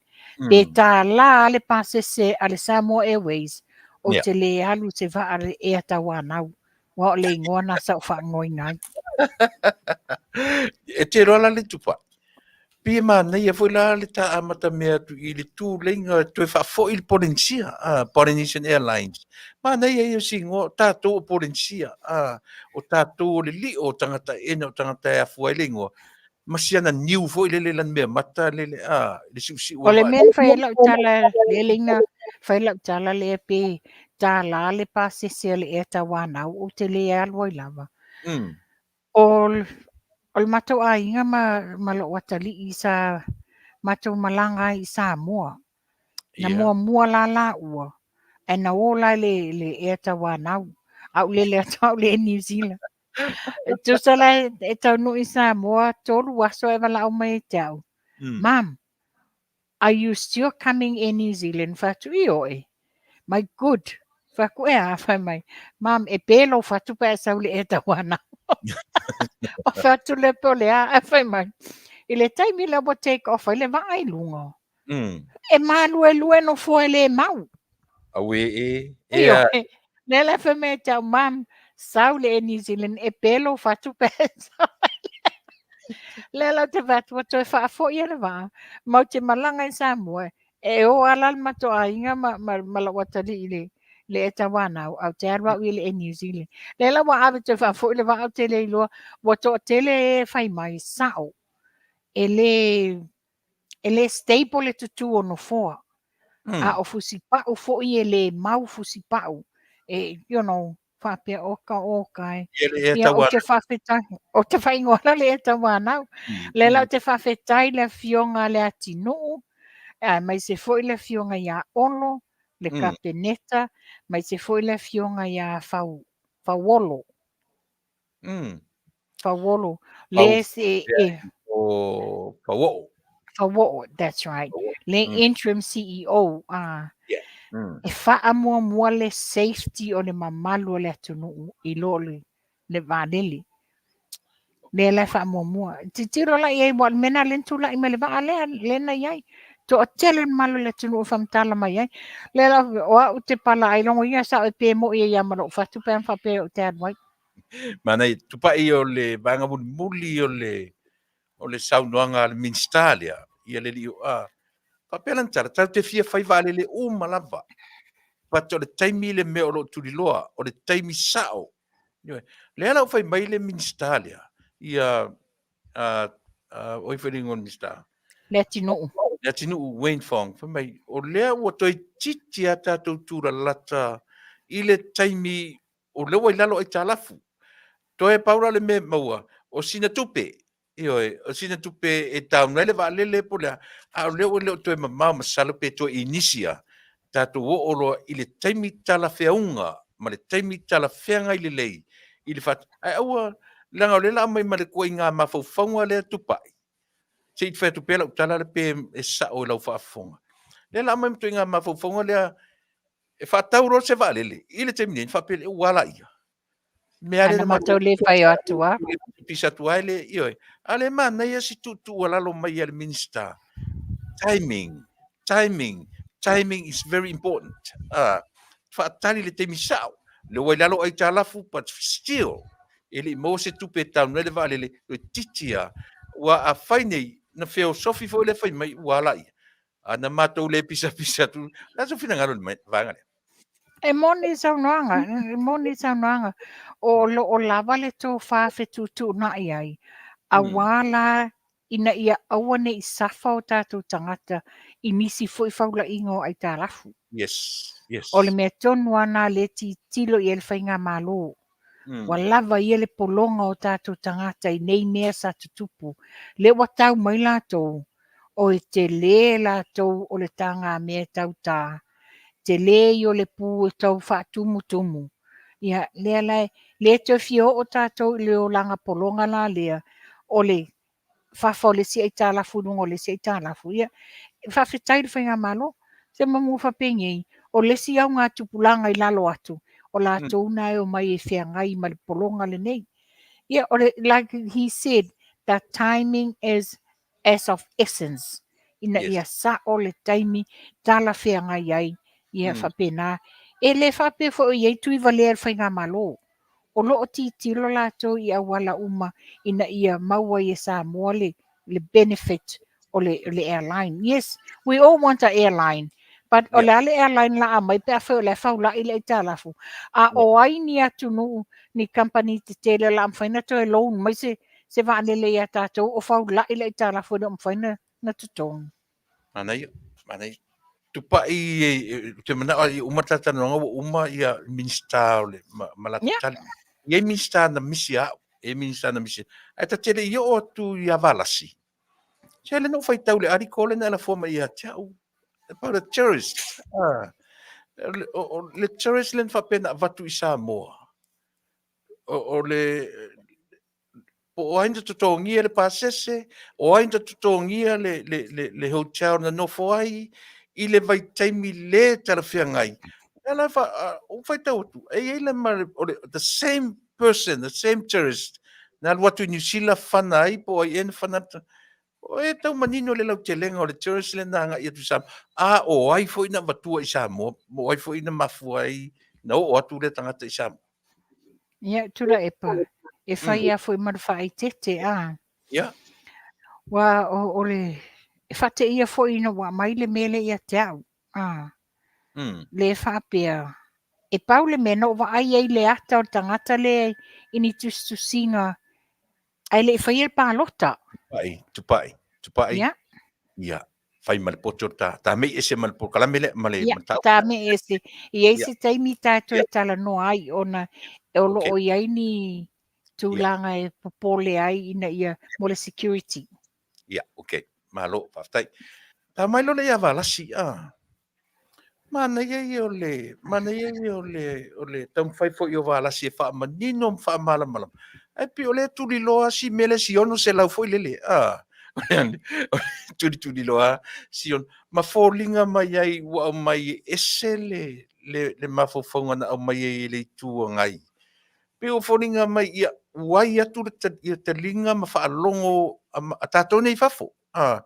Pe tālā le pasese a le Samoa Airways, ou te le alu se vaa le Air Tauanau. Ua o le igoa na sa ou faaigoaina ai. E te iloa la le Tupai, pei e manaia foi la le ta amatamea atu i le tuleiga toe faafoi le Polenisia, Polynesian Airlines. Manaia ia o se igoa, o tatou o Polenisia, o tatou o le lio o tagata ena o tagata e afua ai le igoa, ma si ana niu foi lele lana mea mata lele, le siusiu o le mea na fai ai lau tala, lele ina fai lau tala lea pe tālā le pasese a le Air Tauanau, ou te le alu ai lava. O le matou aiga ma lou atalii sa matou malaga ai i Samoa. Na muamua la laua, ae na o la i le Air Tauanau, a ou lele atu au i le Air New Zealand. E tusa la e taunuu i Samoa, 3 aso e valaau mai ia te au. Mom, are you still coming Air New Zealand? Fai atu, ioe. My good. Fai atu, e a, fai mai. Mom, e pe lou fatu pe a e sau i le Air Tauanau. O fai atu lea pe o le a, ae fai mai. I le taimi lea ua take off ai le vaa i luga. E maluelue nofoa e le mau. Auē e, e a. Ioe. Lea la fai mai ia te au, Mom, sau le Air New Zealand, e pe lou fatu pe a e sau. Lea la ou te fai atu, ua toe faafoi e le vaa, matou te malaga i Samoa, e o lava la le matou aiga ma, ma, ma lou atalii i le, le Air Tauanau, ae ou te alu au i le Air New Zealand. Lea la ua ave toe faafoi le vaa, ou te le iloa, ua toatele e fai mai, sao, e le, e le stable le tutū o nofoa. A o fusipau foi e le mau fusipau. E, you know, faapea oka oka e. Ia le Air Ia, ou Tauanau. te faafetai, ou te faaigoa la le Air Tauanau. Lea la ou te faafetai le afioga a Leatinuu, aemaise foi le afioga ia Olo, le Kapeneta, aemaise foi le afioga ia Fau, Fauolo. Fauolo, le se e o Fauoo. Fauoo, that's right. Le interim CEO, Yeah. E faamuamua le safety o le mamalu o le atunuu i lo le, le vaalele. Mea la e faamuamua. Tilotilo la i ai, aua o le mea lena lea na tulai mai le vaa lea, lea na i ai. Toatele le mamalu o le atunuu e faamatala mai ai. Lea la, o au ou te pala ailoga ia sao e pe moi ai lava ma lou fatu pe ana faapea ou te alu ai. Manaia, tupai o le vaega mulimuli o le o le saunoaga a le Minisita lea, ia le alii a faapea lana tala, tatou te fia fai vaalele uma lava, but o le taimi le mea o lo o tuliloa, o le taimi sao. Ioe. Lea la ua fai mai le Minisita lea, ia o ai foi le igoa o le Minisita? Leatinuu. Leatinuu Wayne Fong, fai mai, o lea ua toeitiiti lava tatou tulalata i le taimi o lea ua i lalo aitalafu. Toe pau la le mea e maua, o sina tupe, ioe, o sina tupe e down ai le vaalele po o le a, a o lea ua le o toe mamao masalo pe toe inisi lava, tatou oo loa i le taimi talafeauga ma le taimi talafeagai lelei i le faat... Ae aua, leaga o lea o le a aumai ma le ituaiga mafaufauga lea Tupai, se i fai atu pea lau tala lea pe e sao i lau faafofoga. Lea o le a aumai ma ituaiga mafaufauga lea e faatau loa se vaalele i le taimi nei, ona faapea lea, ua a laia. Mea lea na matou le fai atu a. Pisa atu ai le, ioe. A le manaia si tuutuualalo mai a le Minisita. Timing, timing, timing is very important. Ah, faatali le taimi sao. Le ua i lalo aitalafu, but still, e le i maua se tupe e down ai le vaalele, toeitiiti lava. Ua a fai nei, na feosofi foi le fai mai, ua a laia. A na matou le pisapisa atu, le a sou finagalo i le vaega lea? E moni saunoaga, e moni saunoaga. O lo o lava le tofa fetuutuunai ai, aua la ina ia aua ne i suffer o tatou tagata i nisi foi faulaiga o aitalafu. Yes, yes. O le mea tonu lava lena lea e tilotilo i ai le Faigamalo. Ua lava ia le pologa o tatou tagata i nei mea sa tutupu. Lea ua tau mai latou, oi tele latou o le tagamea e tau ta, tele ia o le pu e tau faatumutumu. Ia, lea la e le toe fia oo tatou i le olaga pologa la lea, o le fafa o le isi aitalafu i luga o le isi aitalafu. Ia, faafetai i le Faigamalo. Se manu faapenei, o le isi augatupulaga i lalo atu, o latou na e omai e feagai ma le pologa lenei. Ia, o le, like he said, the timing is as of essence. Ina ia sao le taimi talafeagai ai, ia faapena. E le faapea foi o i ai tuivalea i le Faigamalo. O lo o tilotilo latou i auala uma ina ia maua ai e Samoa le, le benefit o le, le airline. Yes, we all want a airline. But o le a le airline la aumai pe afai o la e faulai le aitalafu. A o ai ni atunuu, ni kamupani tetele o le a mafai ona toe loan mai se, se vaalele ia tatou o faulai le aitalafu e le o mafai ona totogi. Manaia, manaia. Tupai, ou te manao ia uma le talatalanoaga ua uma ia Minisita o le, ma, ma latou tali. E i ai Minisita na misi ia au, e i ai Minisita na misi. Ae ta te le i oo atu ia Valasi, se lea na ou faitau i le article lea na e lafoa mai ia te au, about a terrorist. Ah, o le terrorist lea na faapea na avatu i Samoa. O le po o ai na totogia le pasese, o ai na totogia le, le, le, le hotel na nofo ai, i le vaitaimi le talafeagai. Lea la fa, uh, faitau atu, e i ai le ma, o le, the same person, the same tourist, na alu atu i New Zealand fana ai, po o ai ea na fana atu. O e tau manino le lautelega o le tourist lea na agai atu i Samoa. A o ai foi na avatua i Samoa, o ai foi na mafua ai na oo atu lea tagata i Samoa. Ia, Tuilaepa, e fai lava foi ma le faaeteete, a. Ia. Ua, o, o le, e faateia foi ina ua aumai le mea lea ia te au, a. Le faapea, e pau le mea na ou vaai ai i le ata o le tagata lea i ni tusitusiga ae le i faia le palota. Tupai, tupai, tupai. Ia. Ia, fai ma le poto ta, ta mei ese ma le polokalame lea, ma le Ia, mataupu. ta mei ese. I ai se taimi tatou e talanoa ai ona o lo o i ai ni tulaga e popole ai ina ia mo le security. Ia, okay. Malo, faafetai. Ta mai loa lea ia Valasi, a. Manaia ia o le, manaia ia o le, o le taumafai foi o Valasi e faamanino ma faamalamalama. Ae pei o lea e tuliloa si mea lea si 600 foi lele, a. Tulituliloa si ono, ma foliga mai ai ua aumai e ese le, le, le mafaufauga na aumai ai e le Itu Agai. Pei ua foliga mai, ia, uai atu le ia taliga ma faalogo a tatou nei i fafo, a,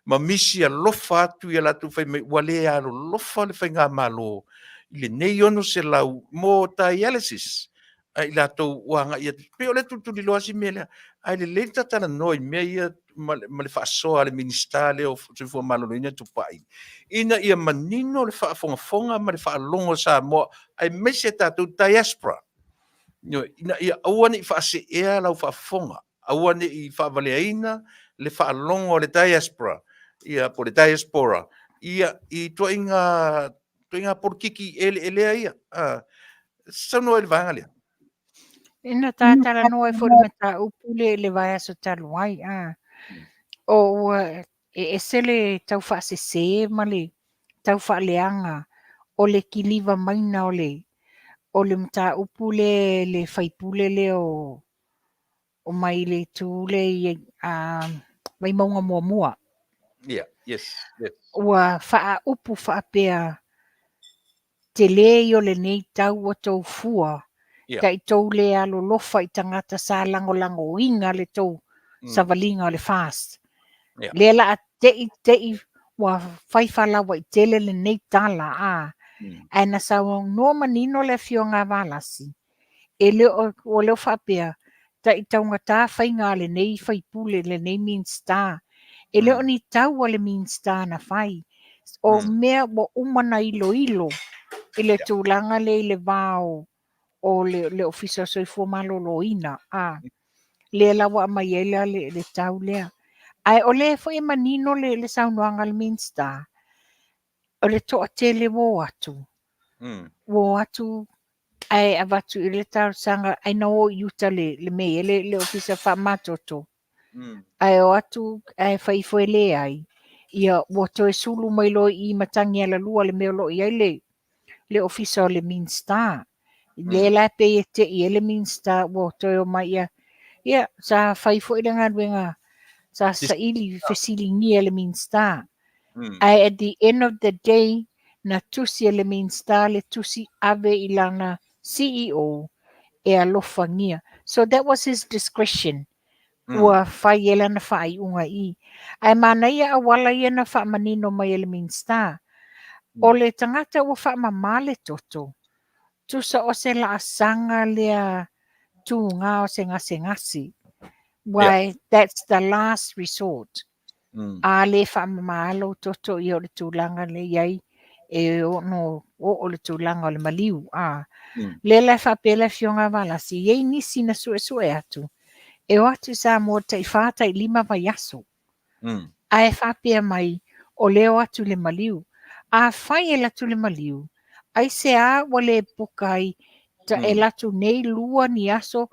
ma misi alofa atu ia latou fai mai ua le alolofa le faigamalo i lenei 600 mo dialysis a i latou ua agai atu. Pei o le tulituliloa si mea lea, ae lelei le ta talanoa i mea ia ma le faasoa a le Minisita lea o Soifua Maloloina Tupai, ina ia manino le faafogafoga ma le faalogo a Samoa, aemaise tatou diaspora, ina ia aua ne i faaseea lau faafofoga, aua ne i faavaleaina le faalogo a le diaspora, ia po o le diaspora, ia i ituaiga polokiki eleelea ia. Saunoa i le vaega lea. Ina ta talanoa ai foi i le mataupu lea i le vaiaso talu ai, a o ua e ese le tau faasese ma le tau faaleaga o le kiliva maina o le mataupu lea e le faipule lea o mai le itu lea i Vaimauga muamua. Yeah, yes, yes. Ua faaupu faapea tele ia o lenei tau ua tou fua, yeah. Tai tou le alolofa i tagata sa lagolagoina le tou savaliga o le FAST. Yeah. Lea la a tei tei ua fai faalauaitele lenei tala a. Ae na saunoa manino le afioga a Valasi, e le o, ua le o faapea, tai taugata faiga a lenei faipule, lenei Minisita. E le o ni tau a le Minisita na fai. O mea ua uma na iloilo i le tulaga lea i le va o le Ofisa o Soifua Maloloina. A, lea la ua aumai ai la le tau lea. Ae o lea foi e manino le saunoaga a le Minisita, o le toatele ua o atu. Ua o atu ae avatu i le talosaga, ai na o i uta le mea i le ofisa faamamatoto. Ae o atu ae fai ifo e leai, ia ua toe sulu mai loa i i Matagialalua le mea o lo o i ai le ofisa o le Minisita. Lea la e pei e tei ai le Minisita ua toe o mai ia, ia sa fai foi le galuega, sa saili fesiligia e le Minisita. Ae at the end of the day, na tusi e le Minisita le tusi ave i lana CEO e alofagia. So that was his discretion. Ua fai e lana faaiuga i. Ae manaia auala ia na faamanino mai e le Minisita. O le tagata ua faamama le toto, tusa o se laasaga lea tuga o se gasegase. Why, that's the last resort. A le faamama lou toto ia o le tulaga lea i ai e ono oo le tulaga o le maliu. A. Lea la e faapea le afioga a Valasi, e i ai nisi na suesue atu, e o atu i Samoa tai 4 tai 5 vaiaso. Ae faapea mai, o lea o atu le maliu. A fai e latu le maliu, ai se a ua le puka ai, ta e latu nei lua ni aso,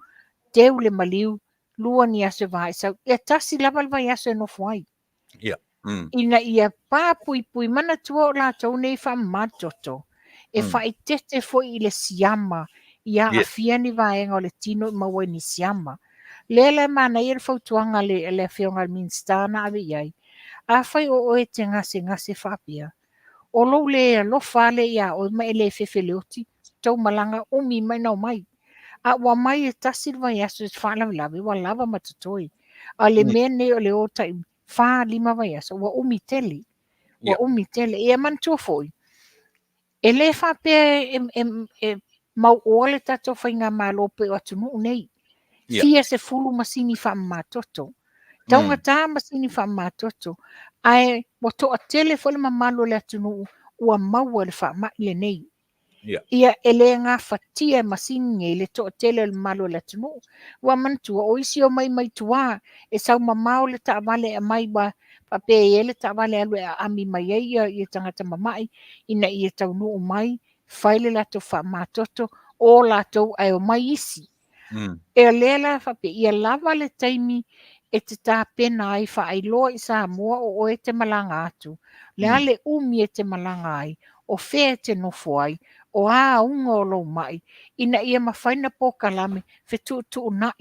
teu le maliu, lua ni aso e vaesau. Ia tasi lava le vaiaso e nofo ai. Yeah. Ina ia pā puipui, manatua o latou nei faamama toto, e faaeteete foi i le siama, ia aafia ni vaega o le tino i maua i ni siama. Lea la e manaia le fautuaga a le afioga a le Minisita na ave i ai. Afai o oe e te gasegase faapea, o lou le alofa lea ia oe ma e le fefeleoti, tou malaga umi mai na omai. A ua mai e tasi le vaiaso e faalavelave, ua lava ma totoe. A le mea nei o le o tai 4, 5 vaiaso, ua umi tele. Ua umi tele. Ia manatua foi, e le faapea e mauoa le tatou faigamalo pe o atunuu nei. Fia 10 masini faamamatoto. Taugata masini faamamatoto. Ae ua toatele foi le mamalu o le atunuu ua maua le faamai lenei. Ia e le gafatia e masini nei le toatele o le mamalu o le atunuu. Ua manatua o isi o mai mai tua e sau mamao le taavale e aumai ua faapea e i ai le taavale alu e aami mai ai ia tagata mamai ina ia taunuu mai, fai le latou faamamatoto, o latou ae omai isi. E lea la faapea, ia lava le taimi e te tapena ai faailoa i Samoa o oe te malaga atu. Le a le umi e te malaga ai, o fea e te nofo ai, o a auga o lou mai, ina ia mafai na polokalame fetuutuunai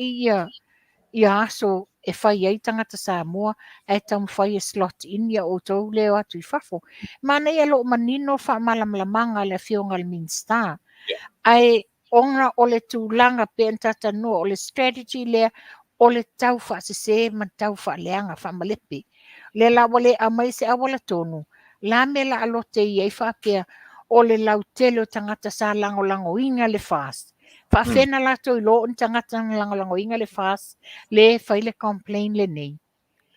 ia aso e fai ai tagata Samoa ae taumafai e slot in ia outou lea o atu i fafo. Manaia loo manino faamalamalamaga a le afioga a le Minisita. Ae Ona o le tulaga pei ona talanoa, o le strategy lea o le tau faasese ma le tau faaleaga, faamalepe. O lea la ua le aumai se auala tonu, la mea la a lote i ai faapea o le lautele o tagata sa lagolagoina le FAST. Faafena latou iloa o ni tagata na lagolagoina le FAST le fai le complain lenei.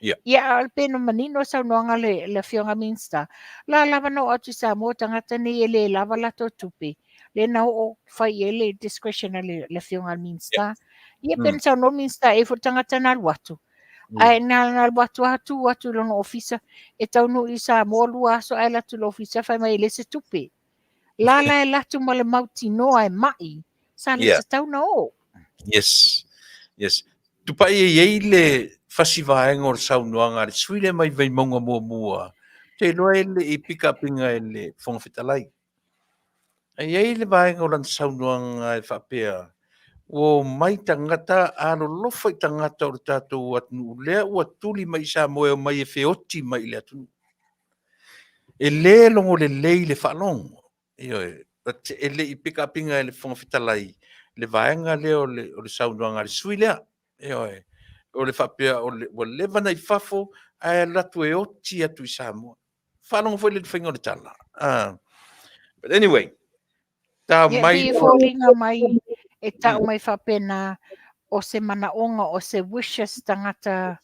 Ia, a o le pei ona manino le saunoaga a le Afioga Minisita, la lava na oo atu i Samoa tagata nei e le lava latou tupe, lea na oo fai i ai le discretion a le Afioga i le Minisita. Ia pei ona saunoa le Minisita e i ai foi tagata na alu atu, ae na alu atu lava tu atu i lona ofisa, e taunuu i Samoa 2 aso ae alu atu i le ofisa fai mai e leai se tupe. La la e alu atu ma le mautinoa e mai, sa le tatau na oo. Yes. Yes. Tupai e i ai le fasi vaega o le saunoaga a le sui lea mai Vaimauga muamua, ou te iloa e le i pick up ina e le Fofoga Fetalai. Ae i ai le vaega o lana saunoaga e faapea, ua omai tagata, alolofa i tagata o le tatou atunuu lea ua tuli mai i Samoa e omai e feoti mai i le atunuu. E le logo lelei le faalogo. Ioe, but e le i pick up ina e le Fofoga Fetalai le vaega lea o le saunoaga a le sui lea. Ioe, o le faapea o le, ua leva na i fafo ae alu atu e oti atu i Samoa. Faalogo foi le faiga o le tala. But anyway, tao mai. Ia, pei e foliga mai e tau mai faapena o se manaoga, o se wishes tagata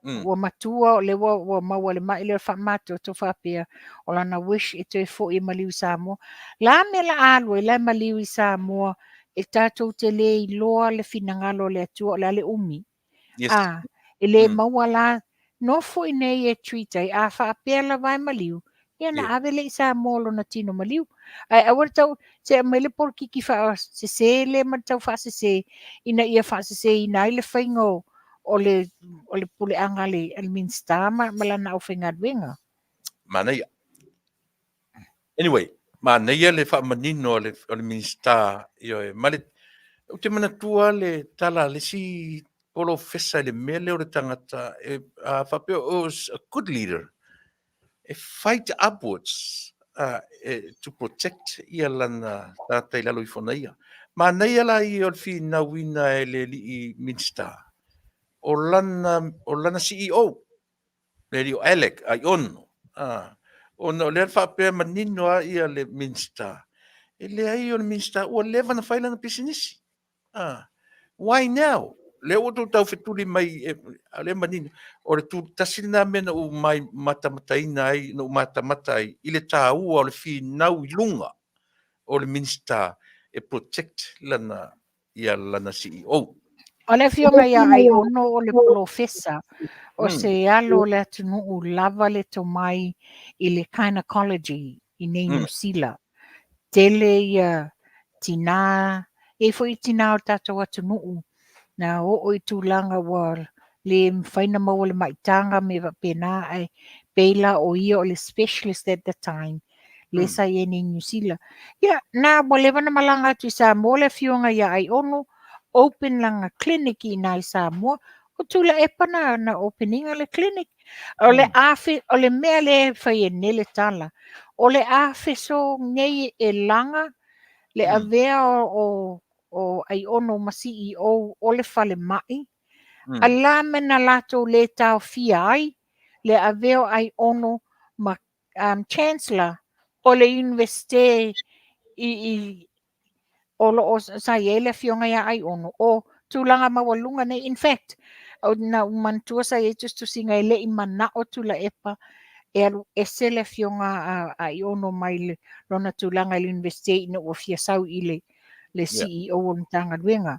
ua matua, o lea ua maua le mai lea o le faamamatoto faapea o lana wish e toe foi e maliu i Samoa. La mea la a alu ai la e maliu i Samoa e tatou te le iloa le finagalo o le Atua o le a le umi. Yes. A, e le maua la, nofo i inei e treat ai, a faapea lava e maliu, ia na ave lea i Samoa lona tino maliu. Ae aua le tau, se aumai le polokiki faasese lea ma le tau faasese, ina ia faaseseina ai le faiga o, o le, o le puleaga a le, a le Minisita ma, ma lana aufaigaluega. Manaia. Anyway, manaia le faamanino a le Minisita, ioe, ma le, ou te manatua le tala a le isi polofesa i le mea lea o le tagata, e, a faapea o a good leader, e fight upwards e, to protect ia lana tagata i lalo ifo na ia. Manaia la ia o le finauina e le alii Minisita, o lana CEO, le alii o Alec Aiono, ona o lea faapea manino lava ia le Minisita, e leai o le Minisita ua leva ona fai lana pisinisi. Why now? Lea ua outou taufetuli mai, a o lea e manino, o le tasi lena mea na ou mai matamataina ai, na ou matamata ai i le taua o le finau i luga o le Minisita e protect lana ia lana CEO. O le afioga ia Aiono o le polofesa, o se alo o le atunuu lava le tomai i le gynecology i nei Niu Sila. Tele ia tinā, e i ai foi tinā o le tatou atunuu na oo i tulaga ua le mafai ona maua le maitaga me faapena, ae pei la o ia o le specialist at the time le sa i ai nei i Niu Sila. Ia, na ua leva ona malaga atu i Samoa le afioga ia Aiono, open lana clinic i ina i Samoa, o Tuilaepa na, na open ina le clinic. O le afe, o le mea lea e fai e nele tala, o le afeso nei e laga le avea o, o Aiono ma CEO o le falemai, a la me na latou le taofia ai le avea o Aiono ma Chancellor o le Iunivesite i, i o lo o sa i ai le afioga ia Aiono, o tulaga maualuga nei. In fact, na ou manatua sa i ai tusitusiga e le i manao Tuilaepa e alu ese le afioga a Aiono mai le, lona tulaga i le Iunivesite ina ua fia sau i le, le CEO o le Matagaluega.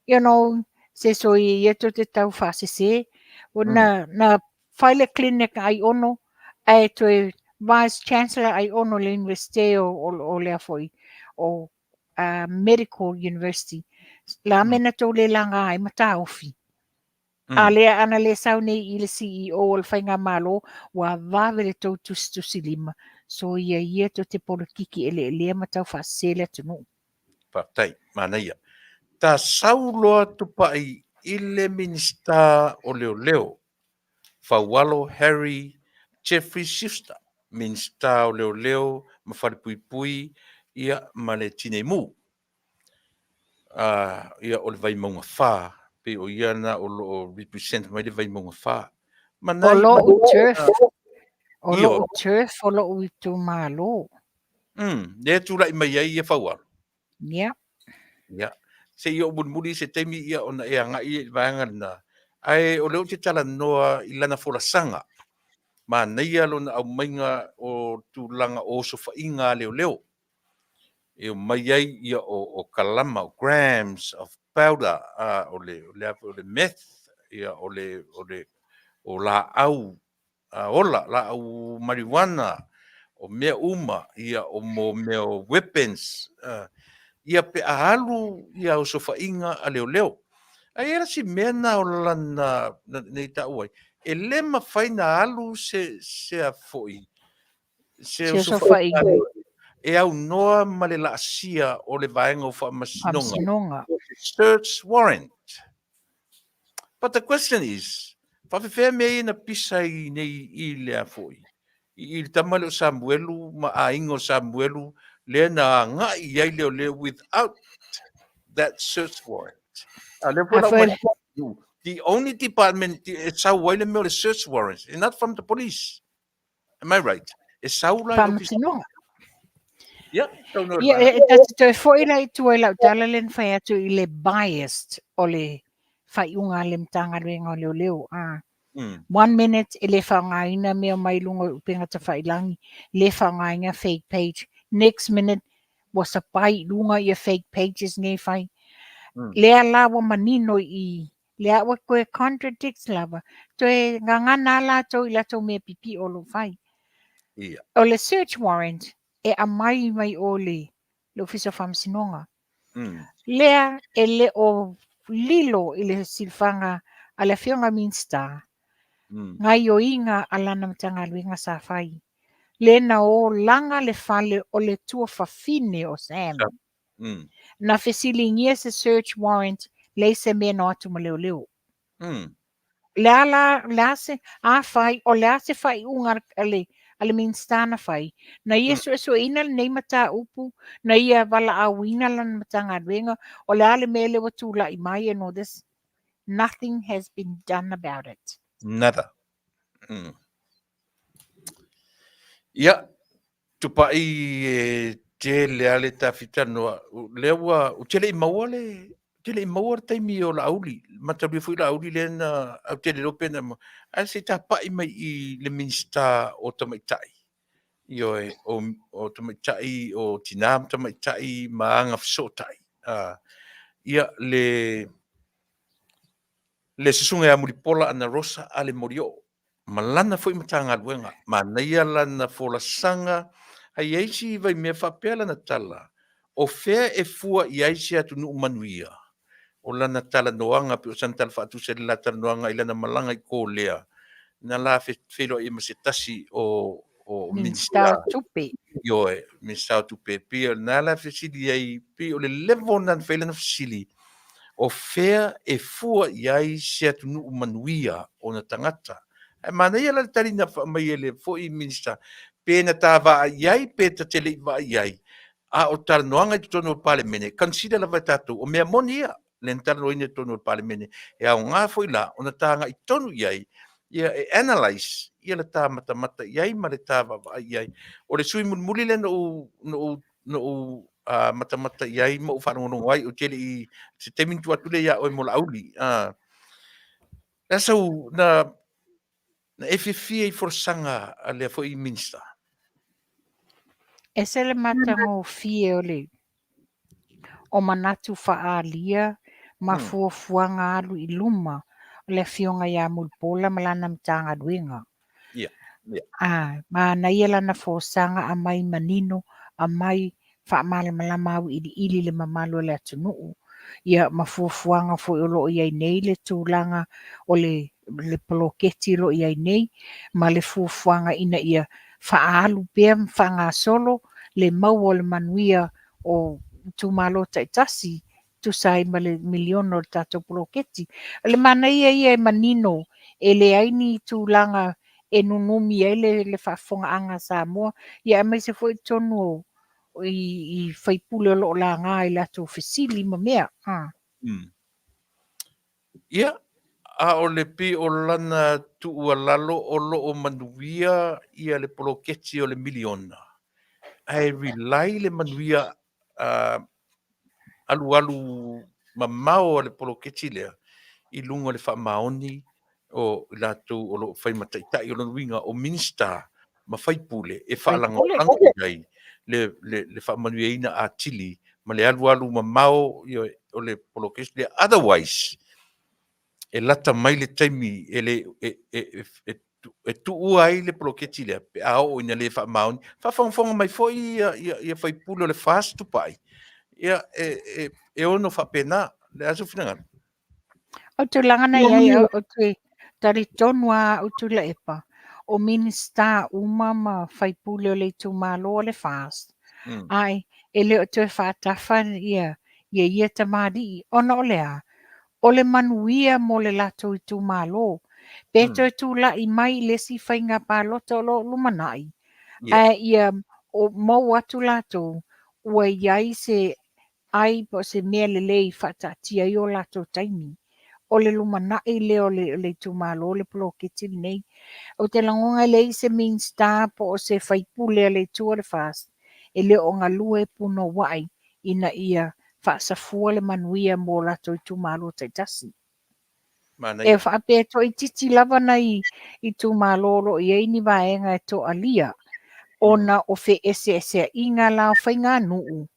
You know, se soia ia tou te tau faasese. Na, na fai le clinic a Aiono, ae toe Vice Chancellor Aiono le Iunivesite o, o, o lea foi, o Medical University. La mea na tou le laga ai ma taofi. A lea ana le sau nei i le CEO o le Faigamalo, ua vave le tou tusitusi lima. Soia ia tou te polokiki eleelea ma tau faasese le atunuu. Faafetai, manaia. Ta sau loa Tupai i le Minisita o Leoleo, Faualo Harry Jeffrey Schuster, Minisita o Leoleo ma Falepuipui ia ma le Tineimu. Ia, o le Vaimauga 4, pei o ia lena o lo o represent mai le Vaimauga 4. O lo'u turf, o lo'u turf o lo'u itumalo. Lea e tulai mai ai ia Faualo. Ia. Ia. Se i oo mulimuli se taimi ia ona e agai i le vaega lena. Ae o lea ou te talanoa i lana folasaga. Manaia lona aumaiga o tulaga o osofaiga a leoleo. E omai ai ia o kalama, o grams of powder, o le, o le a foi, o le meth, ia o le, o le, o laau ola, laau marijuana, o mea uma, ia o mo mea o weapons, ia pe a alu ia osofaiga a leoleo. Ae i ai la si mea na o lana, nei taua ai, e le mafai na alu se, se a foi, se osofaiga e aunoa ma le laasia o le vaega o faamasinoga. Search warrant. But the question is, faafefea mea ia na pisa ai nei i le a foi, i le tama lea o Samuelu ma aiga o Samuelu lea na agai i ai leoleo without that search warrant. A lea foi lau mai, the only department e sau ai le mea o le search warrant is not from the police. Am I right? E sau la i le ofisa. Faamasinoga. Ia, tau no Ia, e ta te toe foi la i tua i lau tala lea na fai atu i le biased o le faaiuga a le Matagaluega o Leoleo. Ah. One minute e le faaaogaina mea mai luga o upega tafailagi, le faaaogaina fake page. Next minute ua sapai i luga ia fake pages nei fai. Lea la ua manino i Lea ua toe contradict lava, toe gagana a latou i latou mea pipio o lo o fai. Ia. O le search warrant e aumai mai o le, le Ofisa o Faamasinoga. Lea e le o lilo i le silafaga a le Afioga Minisita gaioiga a lana Matagaluega sa fai. Lea na o laga le fale o le tuafafine o Sam. Na fesiligia se search warrant leai se mea na o atu ma leoleo. Le a la, le a se, afai o le a se faaiuga a le, a le Minisita na fai, na ia suesueina lenei mataupu, na ia valaauina lana Matagaluega, o le a le mea lea ua tulai mai and all this, nothing has been done about it. Nada. Ia, Tupai e tele a le tafitanoa, lea ua, ou te le i maua le, ou te le i maua le taimi o Laauli, matalia foi Laauli lea na, ou te le iloa pe na, ae se i tapai mai i le Minisita o Tamaitai, ioe, o, o Tamaitai, o Tina ma Tamaitai ma Agafesootai, ia, le, le Susuga ia Mulipola Anarosa Ale Molioo, ma lana foi Matagaluega. Manaia lana folasaga, a i ai si vaimea faapea lana tala, o fea e fua i ai se atunuu manuia? O lana talanoaga, pei o sana tala faatusa i le la talanoaga i lana malaga i Kolea, na la feiloai ai ma se tasi o o Minisita o Tupe. Ioe, Minisita o Tupe. Pei o lena la fesili ai, pei o le level lena na fai ai lana fesili, o fea e fua i ai se atunuu manuia ona tagata? Ae manaia la le tali na aumai e le foi Minisita, pe na ta vaai i ai pe ta te le i vaai i ai, a o talanoaga i totonu o le Palemene, consider lava e tatou, o mea moni ia, lea na talanoaina i totonu o le Palemene, e aoga foi la ona ta agai tonu i ai, ia e analyse ia le ta matamata i ai ma le ta vaavaai i ai. O le sui mulimuli lea na ou, na ou, na ou matamata i ai ma ou faalogologo ai, ou te le i, se taimi na tuu atu lea ia oe mo Laauli. Na sau, na, na e fiafia i folasaga a lea foi Minisita? Ese le matagofie o le o manatu faaalia ma fuafuaga alu i luma o le Afioga ia Mulipola ma lana Matagaluega. Ia, ia. A, manaia lana folasaga aumai manino, aumai faamalamalama auiliili le mamalu o le atunuu, ia ma fuafuaga foi o lo o i ai nei le tulaga o le le poloketi o lo o i ai nei, ma le fuafuaga ina ia faaalu pea ma faagasolo le maua o le manuia o itumalo taitasi tusa ai ma le miliona o le tatou poloketi. O le manaia ia e manino e leai ni tulaga e nunumi ai le, le faafofogaaga a Samoa, ia aemaise foi totonu o, i faipule o lo o laga i latou fesili ma mea. Ia, a o le pei o lana tuualalo o lo o manuia ia le poloketi o le miliona, ae rely le manuia alualu mamao a le poloketi lea i luga o le faamaoni o i latou o lo o fai ma taitai, o lona uiga o Minisita ma faipule e faalagolago i ai le faamanuiaina atili ma le alualu mamao o le poloketi lea. Otherwise, e lata mai le taimi e le e tuua ai le poloketi lea pe a oo ina le faamaoni. Faafogafoga mai foi ia faipule o le FAST Tupai, ia e ono faapena. O le a sou finagalo? O tulaga na i ai, ou te talitonu lava au Tuilaepa, o Minisita uma ma faipule o le itumalo o le FAST, ae e le o toe faatafa ia ia tamalii, ona o le a? O le manuia mo le latou itumalo. Pe toe tulai mai i le isi faiga palota o lo o lumanai, ae ia maua atu latou ua i ai se ai po o se mea lelei e faataatia ai o latou taimi. O le lumanai lea o le itumalo le poloketi lenei. Ou te lagona e leai se Minisita po o se faipule a le itu o le FAST e le o galue punouai ina ia faasafua le manuia mo latou itumalo taitasi. E faapea e toaitiiti lava nai itumalo o lo o i ai ni vaega e toalia ona o feeseeseaiga la o faiganuu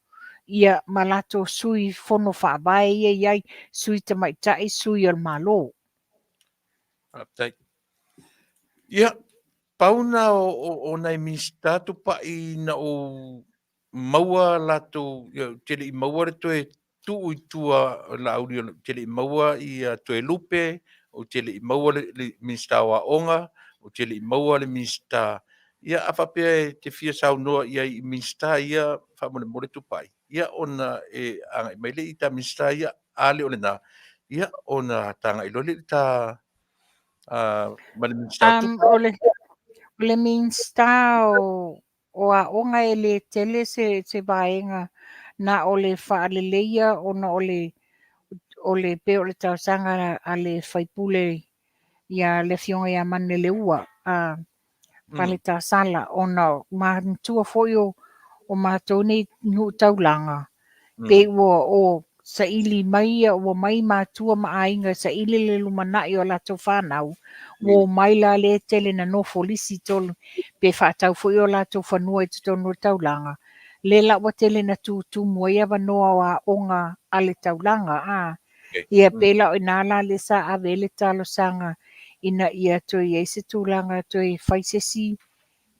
ia ma latou sui fono faavae ia i ai, sui tamaitai, sui o le Malo. Faafetai. Ia, pau na o nai Minisita Tupai na ou maua latou, ou te le i maua le toe tuu i tua o Laauli, ou te le i maua ia Toelupe, ou te le i maua le Minisita o Aoga, ou te le i maua le Minisita. Ia, a faapea e te fia saunoa i ai i Minisita ia, faamolemole Tupai, ia ona e agai mai lea i ta Minisita ia, a le o lena, ia ona tagai loa lea i ta ma le Minisita o Tupe. O le Minisita o Aoga e le tele se vaega na o le faaleleia ona o le pei o le talosaga a le faipule ia le afioga ia Manuleleua a Faletasala, ona manatua foi o matou nei nuu taulaga, pei ua o saili mai ua mai matua ma aiga saili le lumanai o latou fanau, ua omai la le tele na nofo lisi tolu pe faatau foi o latou fanua i totonu o le taulaga, le la ua tele na tutumu ai avanoa o aoga a le taulaga. Ia pei la o ina la le sa ave le talosaga ina ia toe i ai se tulaga toe fai se isi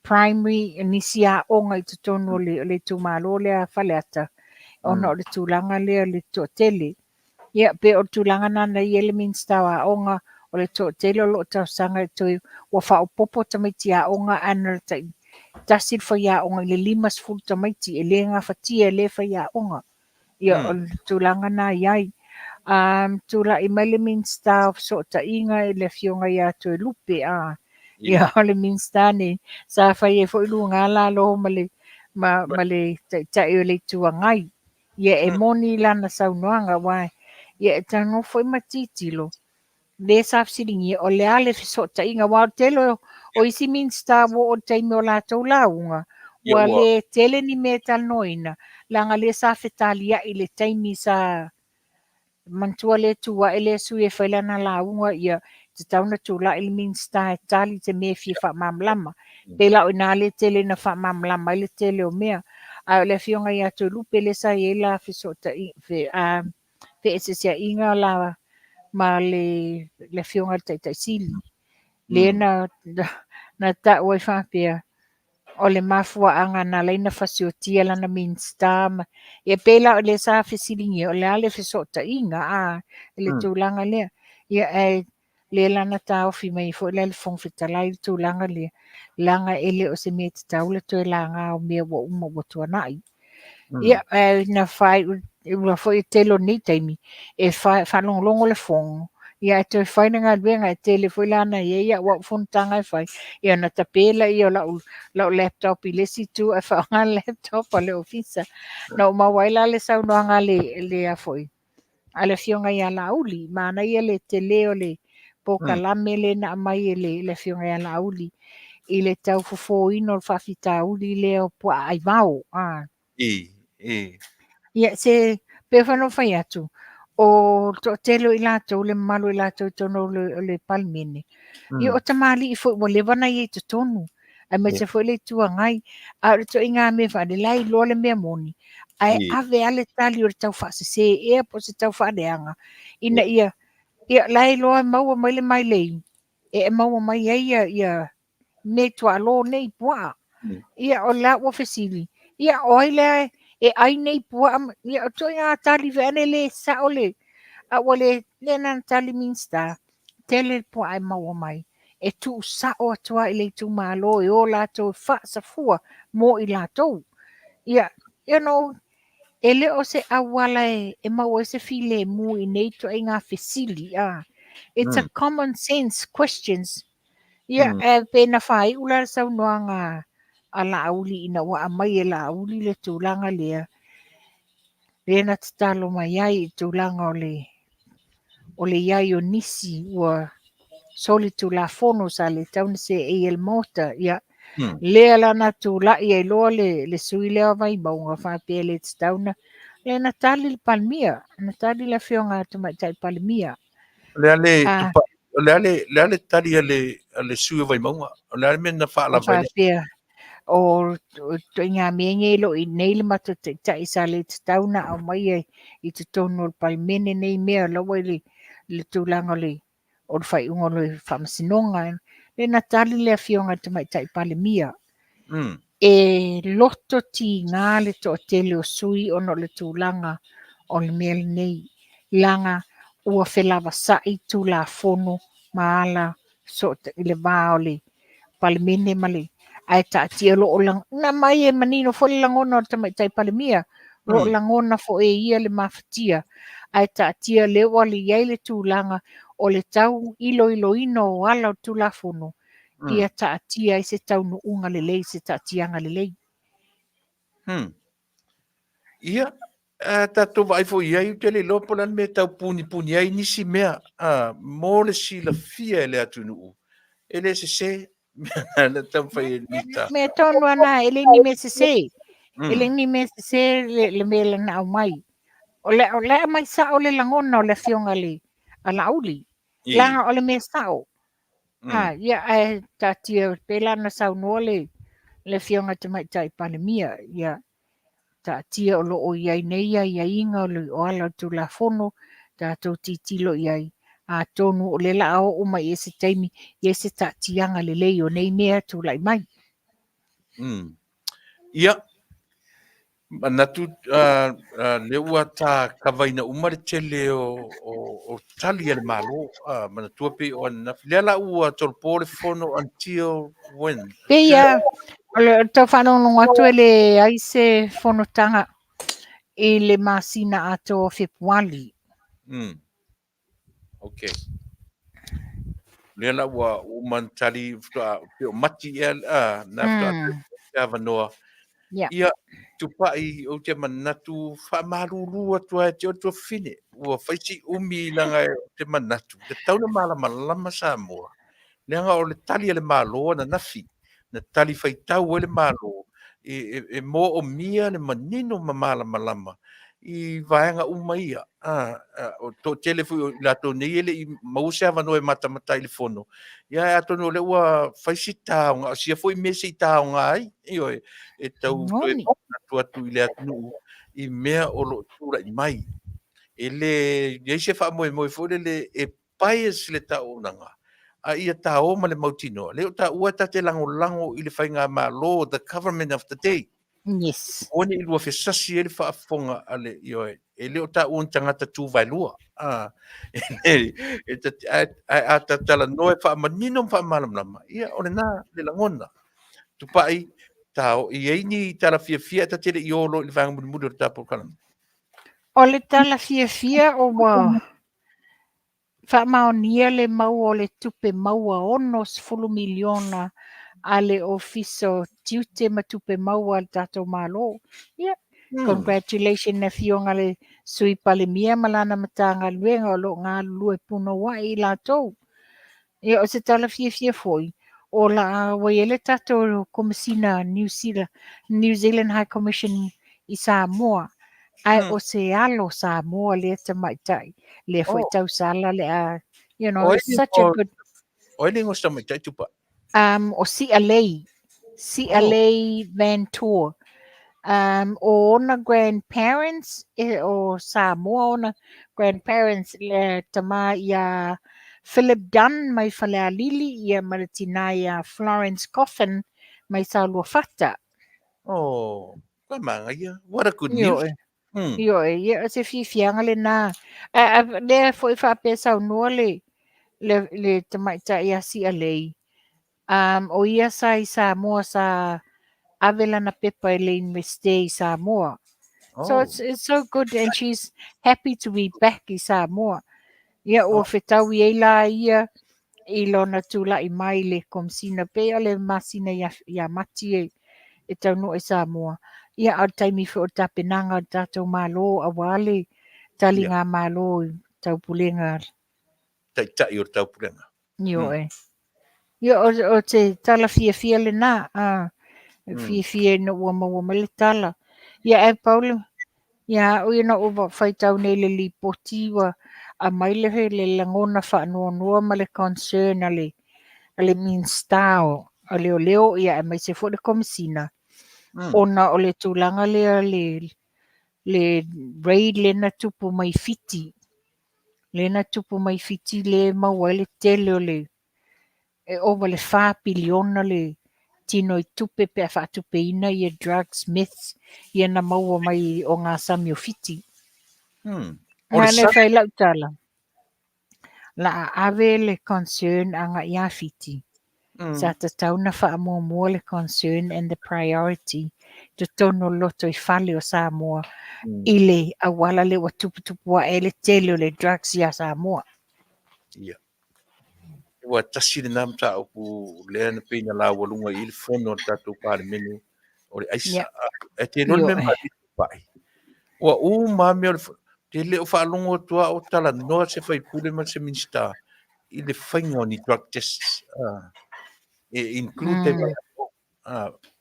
primary nisi aoga i totonu o le itumalo lea Faleata, ona o le tulaga lea o le toatele. Ia pe o le tulaga na na i ai le Minisita o Aoga, o le toatele o lo o talosaga toe ua faaopoopo tamaiti aoga ae na o le tasi le faiaoga i le 50 tamaiti e le gafatia e le faiaoga. Ia o le tulaga na i ai. Tulai mai le Minisita o Fesootaiga i le afioga ia Toelupe. Ia o le Minisita nei sa fai ai foi luga lalo ma le taitai o le Itu Agai. Ia e moni lana saunoaga, aua ia e tago foi ma tilotilo le sa fesiligia o le a le fesootaiga, aua o le tele o isi Minisita ua oo i le taimi o latou lauga, ua le tele ni mea e talanoaina, leaga le sa fetaliai i le taimi sa manatua le tu ae le sui e fai lana lauga, ia tatau na tulai le Minisita e tali te mea fia faamalamalama. Pe la o ina le tele na faamalamalama ai le tele o mea. Ae o le afioga ia Toelupe le sa i ai la feeseeseaiga la ma le afioga i le Taitai Sili. Le na tau ai faapea, o le mafuaaga na ala ai na fasiotia lana Minisita. Ia pei la o le sa fesiligia, o le a le fesootaiga i le tulaga lea. Ia ae le lana taofi mai foi la le Fofoga Fetalai i le tulaga lea, leaga e le o se mea tatau le toe laga o mea ua uma ua tuanai. Ia ae na faaiu ua foi tele o nei taimi e faalogologo le fono, Ia ae toe fai le galuega e tele foi la na i ai au au fonotaga e fai, ia ona tape laia o lau, lau laptop i le isi itu ae faaaoga le laptop a le ofisa. Na ou maua ai la le saunoaga a le, le a foi, a le afioga ia Laauli, manaia le tele o le polokalame lea na aumai e le, le afioga ia Laauli i le tau fofōina o le faafitauli lea o puaa aivao. Ah. I, i. Ia, se, pei foi ona ou fai atu, o le toatele o i latou, le mamalu o i latou i totonu o le, o le Palemene, ia o tamalii foi ua leva ona i ai i totonu, aemaise foi le Itu Agai. A o le ituaiga mea faale, la e iloa le mea moni, ae ave lava le tali o le tau faasese ea po o se tau faaleaga, ina ia, ia la e iloa e maua mai le mailei, e maua mai ai ia, ia nei tuaalo nei puaa. Ia o la ua fesili, ia o ai lea e ai nei puaa, ia o ituaiga tali foi ane le sao le, a ua le, lea na tali Minisita, tele le puaa e maua mai, e tuu sao atu lava i le itumalo e o latou e faasafua mo i latou. Ia, you know, e le o se auala e, e maua ai se filemu i nei ituaiga fesili. Ah. It's a common sense questions. Ia, ae pe na faaiu la le saunoaga a Laauli ina ua aumai e Laauli le tulaga lea, lea na tatalo mai ai i tulaga o le o le i ai o nisi ua solitulafono sa le tatau ona seei e le Maota. Ia, lea la na tulai ai loa le, le sui lea o Vaimauga faapea e le tatau ona, lea na tali le Palemia, na tali le Afioga a le Tamaitai Palemia. O le a le, o le a le, le a le tali a le, a le sui o Vaimauga? O le a le mea na faalava ai? Faapea, o ituaiga mea nei e le o i inei le matou taitai sa le tatau ona aumaia i totonu o le Palemene nei mea o la ua i le, le tulaga o le, o le faaiuga o le faamasinoga. Lea na tali le afioga i le Tamaitai Palemia. E loto tiga le toatele o sui ona o le tulaga o le mea lenei, leaga ua felavasai Tulafono ma ala i le va o le Palemene ma le ae taatia o lo o na aumai e manino foi le lagona o le Tamaitai Palemia, o lo o lagona foi e ia le mafatia, ae taatia lea ua i ai le tulaga o le tau iloiloina o ala o le Tulafono, ia taatia ai se taunuuga lelei, se taatiaga lelei. Ia, a tatou vaai foi i ai, ou te le iloa po o le a le mea e tau punipuni ai nisi mea, a, mo le silafia e le atunuu, e le sese mea na taumafai e Mita. Mea tonu lava na, e le ni mea sese. E le ni mea sese le, le mea na aumai. O le, o le aumai sao le lagona o le afioga i le a Laauli. Leaga o le mea sao. Ha, ia, ae taatia pei la ona saunoa le, le Afioga i le Tamaitai Palemia, ia, taatia o lo o i ai nei aiaiga o le, o ala o le Tulafono, tatou tilotilo i ai, atonu o lea o le a oo mai i se taimi, i ai se taatiaga lelei o nei mea e tulai mai. Ia, manatu lea ua ta kavaina uma le tele o, o, o tali a le Malo. Manatua pei o ananafi. Lea la ua tolopo le fono until when? Pei a, o le tau faalogologo atu e leai se fonotaga i le masina atoa o Fepuali. Ok. Lea la ua uma ona tali faatoa pei o Mati ea na faatoa te avanoa. Ia, Tupai, ou te manatu faamalulu atu lava ia te oe le tuafafine. Ua fai si umi leaga ou te manatu, e tatau ona malamalama Samoa, leaga o le tali a le Malo ananafi, na tali faitau ai le Malo e moomia le manino ma malamalama i vaega uma ia. O toatele foi o i latou nei e le i maua se avanoa e matamata ai i le fono, ia ae atonu o lea ua fai si taoga, o sia foi mea se i taoga ai, ioe, e tau toe atu atu i le atunuu i mea o lo o tulai mai. E le i ai se faamoemoe foi lele e bias le auaunaga, a ia taō ma le mautinoa. Lea o taua ta te lagolago i le faigamalo, the government of the day. Yes. Aua ne i lua fesasi ai le faafofoga a le, ioe, e le o taua ni tagata tu vaelua. A, e ta, ae, ae a ta talanoa e faamanino ma faamalamalama, ia, o lena le lagona. Tupai, ta o i ai ni tala fiafia ta te le i ō loa i le vaega mulimuli o le ta polokalame. O le tala fiafia o ua Faamaonia le maua o le tupe maua $60 miliona a le Ofisa o Tiute ma Tupe Maua a le tatou Malo. Ia, congratulations i le Afioga i le Sui Palemia ma lana Matagaluega o lo o galulue punouai i latou. Ia, o se tala fiafia foi, o la ua i ai le tatou Komesina New Zealand, New Zealand High Commission i Samoa, ae o se alo Samoa lea tamaitai, lea foi tausala le a, you know, it's such a good... O ai le igoa o se tamaitai Tupa? O Si'alei, Si'alei Van Tour. O ona grandparents, e, o Samoa ona grandparents, le tama ia Philip Dunn mai Falealili, ia ma le tina ia Florence Coffin mai Saoluafata. Oh, ka manaia. What a good news. Ioe. Ioe, ia o se fiafiaga lena. A, a, lea foi faapea saunoa le, le, le tamaitai ia Si'alei, o ia sa i Samoa sa ave lana pepa i le Universite i Samoa. So it's so good and she's happy to be back i Samoa. Ia ua fetaui ai la ia i lona tula'i mai i le Komesina pei o le masina ia Mati e taunuu i Samoa. Ia a o le taimi foi o le tapenaga o le tatou Malo aua le taliga Malo i taupulega. Taitai o le taupulega. Ioe. Ia, o te tala fiafia lena, a, fiafia ina ua maua mai le tala. Ia, ae pau le, ia au ina ua faitau nei le lipoti ua aumai le, le lagona faanoanoa ma le concern a le, a le Minisita o Leoleo, ia aemaise foi le Komesina, ona o le tulaga lea le, le raid lea na tupu mai Fiti. Lea na tupu mai Fiti lea e maua ai le tele o le, e ova i le 4 piliona le tino i tupe pe a faatupeina ia drugs, meths, ia na maua mai i ogasami o Fiti. O le Aua fai lau tala, la a ave le concern agai ia Fiti. Sa tatau na faamuamua le concern and the priority totonu o le lotoifale o Samoa i le auala lea ua tuputupu ae ai le tele o le drugs ia Samoa. Ia. Ua tasi lena mataupu lea na pei na laualuga i le fono a le tatou Palemene o le aisa. E te iloa le mea malie pai. Ua uma mea o le te le o faalogo atu lava o talanoa se faipule ma se Minisita i le faiga o ni drug tests e include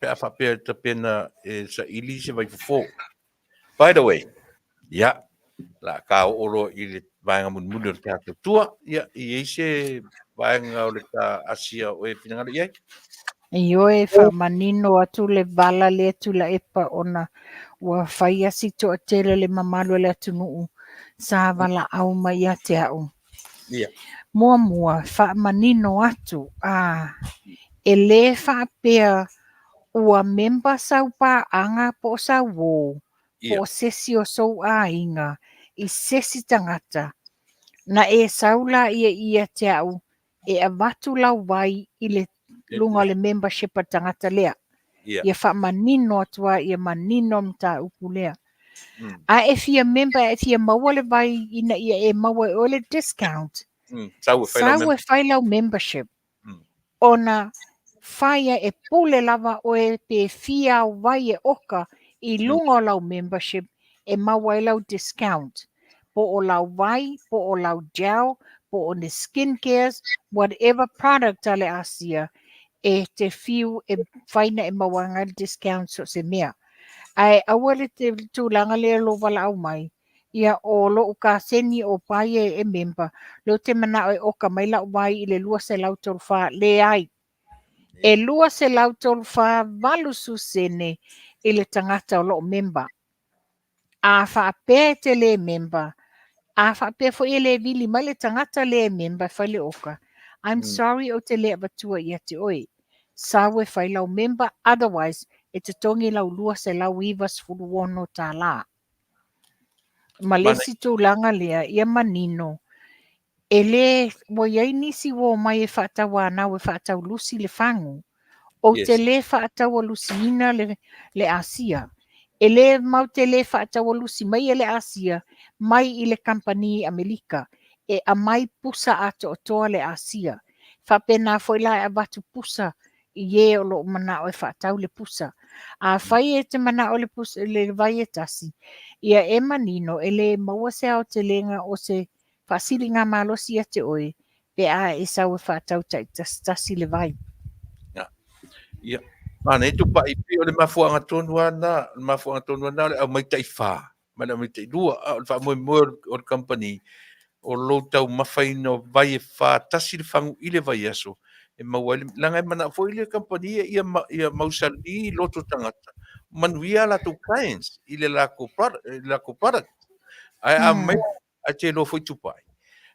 pe a faapea e tapena e saili se vaifofo. By the way, ia, la ka oo loa i le vaega mulimuli o le tatou tua, ia, i ai se vaega o le ta asia o e finagalo i ai? Ioe, faamanino atu le vala lea Tuilaepa ona ua fai a si toatele le mamalu o le atunuu sa valaau mai ia te au. Muamua, faamanino atu, a, e lē faapea ua member sau paaga po o sau uō po o sesi o sou aiga i sesi tagata, na e sau laia ia te au e avatu lau vai i le luga o le membership a le tagata lea. Ia faamanino atu lava ia manino le mataupu lea. A e fia member, a e fia maua le vai ina ia e maua e oe le discount, sau e fai lau membership. Ona fai e pule lava oe pe fia au vai e oka i luga o lau membership e maua ai lau discount. Po o lau vai, po o lau gel, po o ni skin cares, whatever product a le Asia e te fiu e fai na e maua ai le discount so o se mea. Ae aua le tulaga lea lou valaau mai, ia o lou kaseni o paia e member, lea ou te manao e oka mai lau vai i le 234, leai. E 234 valusu sene i le tagata o loo member. A faapea e te le member, a faapea foi e le vili mai le tagata le member e fai le oka, I'm sorry ou te le avatua ia te oe. Sau e fai lau member, otherwise e totogi lau $296. Ma le isi tulaga lea, ia manino, e le, ua i ai nisi ua omai e faatauanau e faataulusi le fagu. Ou te le faataualusiina le Asia. E le mau te le faataualusi mai e le Asia mai i le kamupani Amelika. e aumai pusa atoatoa le asia. E faapena foi la e avatu pusa i e o lo o manao e faatau le pusa. Afai e te manao le pusa, le vai e tasi, ia e manino e le maua se aotelega o se faasiligamalosi ia te oe pe a e sau e faatau taitasitasi le vai. Ia, ia. Manaia Tupai, pei o le mafuaaga tonu lava lena, o le mafuaaga tonu lava lena o le aumai taifa ma le aumai tailua. A o le faamoemoe o le kamupani, o lou taumafaina o vai e fa, tasi le fagu i le vaiaso, e maua ai le, leaga e manao foi le kamupani ia, ia mausali loto tagata, manuia a latou clients i le latou product, i le latou product. Ae a aumai, ae te iloa foi Tupai,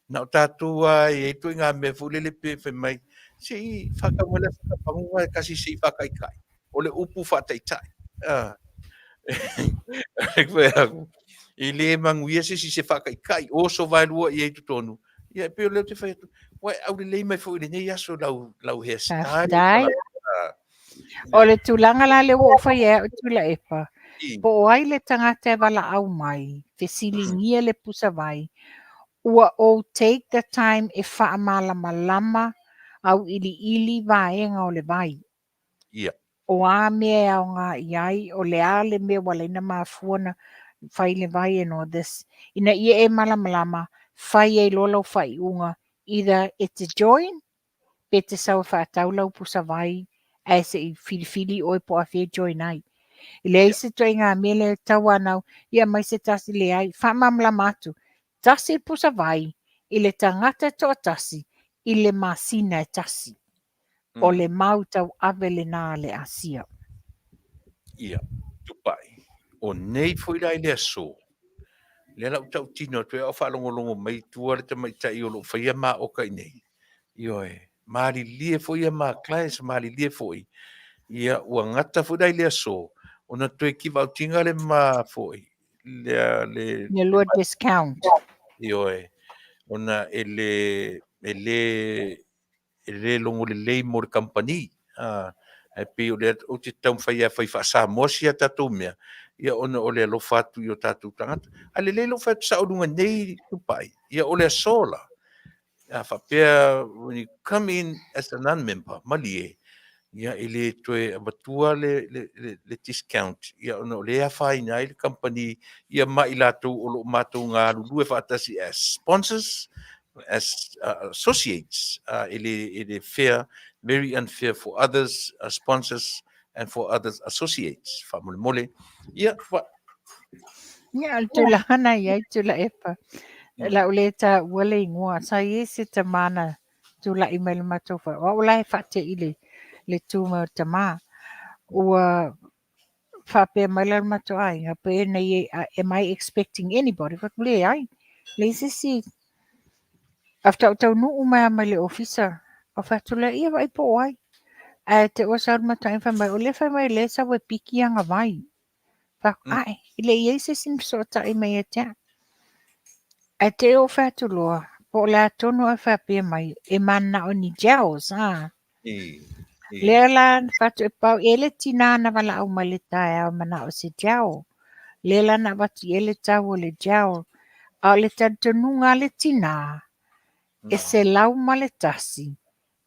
na o tatou lava e i ai ituaiga mea foi lele pe fai mai, se i faatau mai le afa panuga e tasi se i faataitai. O le upu faataitai. Ah. E le manuia se isi se faataitai, oso vaelua i ai i totonu. Ia, e pei o lea ou te fai atu, ua e aulelei mai foi i lenei aso lau, lau hairstyle. Faafetai. O le tulaga la lea ua ou faia e au Tuilaepa, po o ai le tagata e valaau mai, fesiligia le pusa vai, ua ou take the time e faamalamalama auiliili vaega o le vai. Ia. O a mea e aoga i ai, o le a le mea ua ala ai ona mafua ona fai le vai and all this, ina ia e malamalama, fai ai loa lau faaiuga either e te join pe te sau e faatau lau pusa vai ae se i filifili oe po o afea e join ai. E leai se ituaiga mea lea e tauanau, ia aumai se tasi, leai, faamalamalama atu, tasi le pusa vai i le tagata e toatasi i le masina e tasi. O le mau tauave lena a le Asia. Ia, Tupai, o nei foi la i le aso, lea la ou tautino atu ai a o faalogologo mai i tua le tamaitai o lo o faia maoka i inei, Ioe, malilie foi ia ma clients, malilie foi, ia ua gata foi la i le aso, ona toe kivaotiga le ma foi, le, le, Le lua discount. Ioe, ona e le, e le, e le logo lelei mo le kamupani. Ae pei o lea ou te taumafai e fai faa-Samoa si a tatou mea, ia ona o le alofa atu i o tatou tagata. Ae lelei lou fai atu sao i luga nei Tupai, ia o le aso la, a faapea when you come in as a non-member, malie, ia e le toe avatua le, le, le, le discount, ia ona o lea e afaina ai le kamupani ia ma i latou o lo o matou galulue faatasi as sponsors, as associates, e le, e le fair, very unfair for others sponsors and for others associates. Faamolemole. Ia, fa... Ia, o le tulaga na i ai Tuilaepa. Lau le taua le igoa, sa i ai se tama na tulai mai le matou fale. O au la e faate'i le, le tu mai o le tama. Ua faapea mai la le matou aiga, pe na i ai, am I expecting anybody? Fai atu, leai, leai se isi. After ou taunuu mai lava mai le ofisa, ou fai atu lea, ia vaai po o ai. Ae te i ua sau le matou aiga fai mai, o lea fai mai o lea e sau e piki ana vai. Fai atu, ae, e le i i ai se isi na fesootai mai ia te au. Ae te i ua ou fai atu loa, po o le a tonu oe faapea mai, e mananao i ni gels, a? Lea la na fai atu e pau i ai le tina na valaau mai le taeao e manao i se gel. Lea la na avatu i ai le tau o le gel. A o le talitonuga a le tina, e 101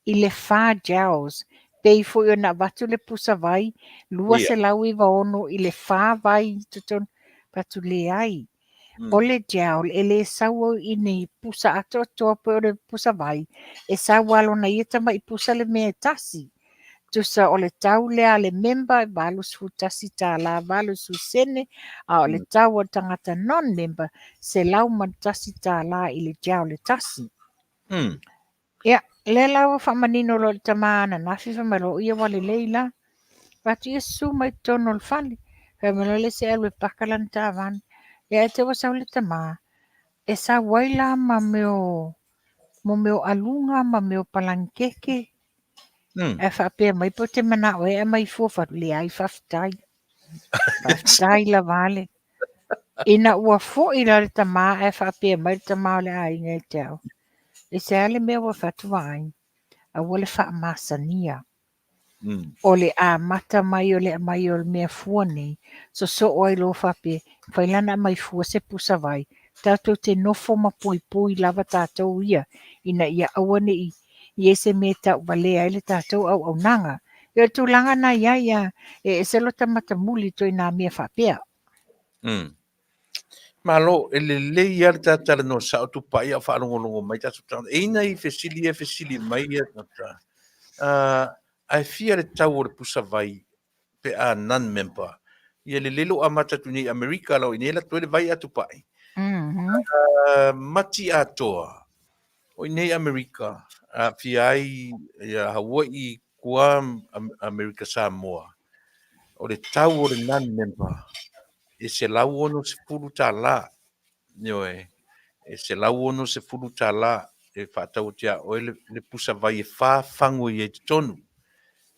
i le fa gels. Pei foi ona avatu le pusa vai, 296 i le fa vai i totonu. Fai atu, leai. O le gel e le sau i ni pusa atoatoa pei o le pusa vai, e sau lava lona ia tamai pusa le mea e tasi. Tusa o le tau lea a le member e $81 80 sene, a o le tau a le tagata non-member $101 i le gel e tasi. Ia, lea la ua faamanino loa i le tama ananafi, fai mai loa, o ia ua lelei la. Fai atu ia susu mai i totonu o le fale. Fai mai loa le isi e alu e paka lana taavale. Ia ae te i ua sau le tama, e sau ai la ma mea o, mo mea o aluga ma mea o palagikeke. Ae faapea mai pe ou te manao e aumai fua, fai atu, leai, faafetai. Faafetai lava ale. Ina ua foi la le tama ae faapea mai le tama o le aiga ia te au, E se a le mea ua fai atu vaai, aua le faamasania. O le amata mai o le aumai o le mea fua nei, sosoo ai loa faapea, mafai la ona aumai fua se pusa vai, Tatou te nofo ma puipui lava tatou ia ina ia aua ne i i ai se mea e tauvalea ai le tatou auaunaga. Ia o le tulaga na i ai, a e ese lota matamuli i ituaiga mea faapea. Malo, e lelei lava le ta talanoa sao Tupai a o faalogologo mai tatou tagata. E i ai nai fesili ia e fesili mai ia tagata, ae fia le tau o le pusa vai pe a non member? Ia lelei lou amata atu nei i Amerika lau i nei alu atu ai le vai a Tupai. Mati atoa, o i nei Amerika, aafia ai ia Hawaii, Guam, Amerika Samoa, o le tau o le non member e $160. Ioe, e $160 e faatau atu ia oe le pusa vai e fa fagu e i ai i totonu.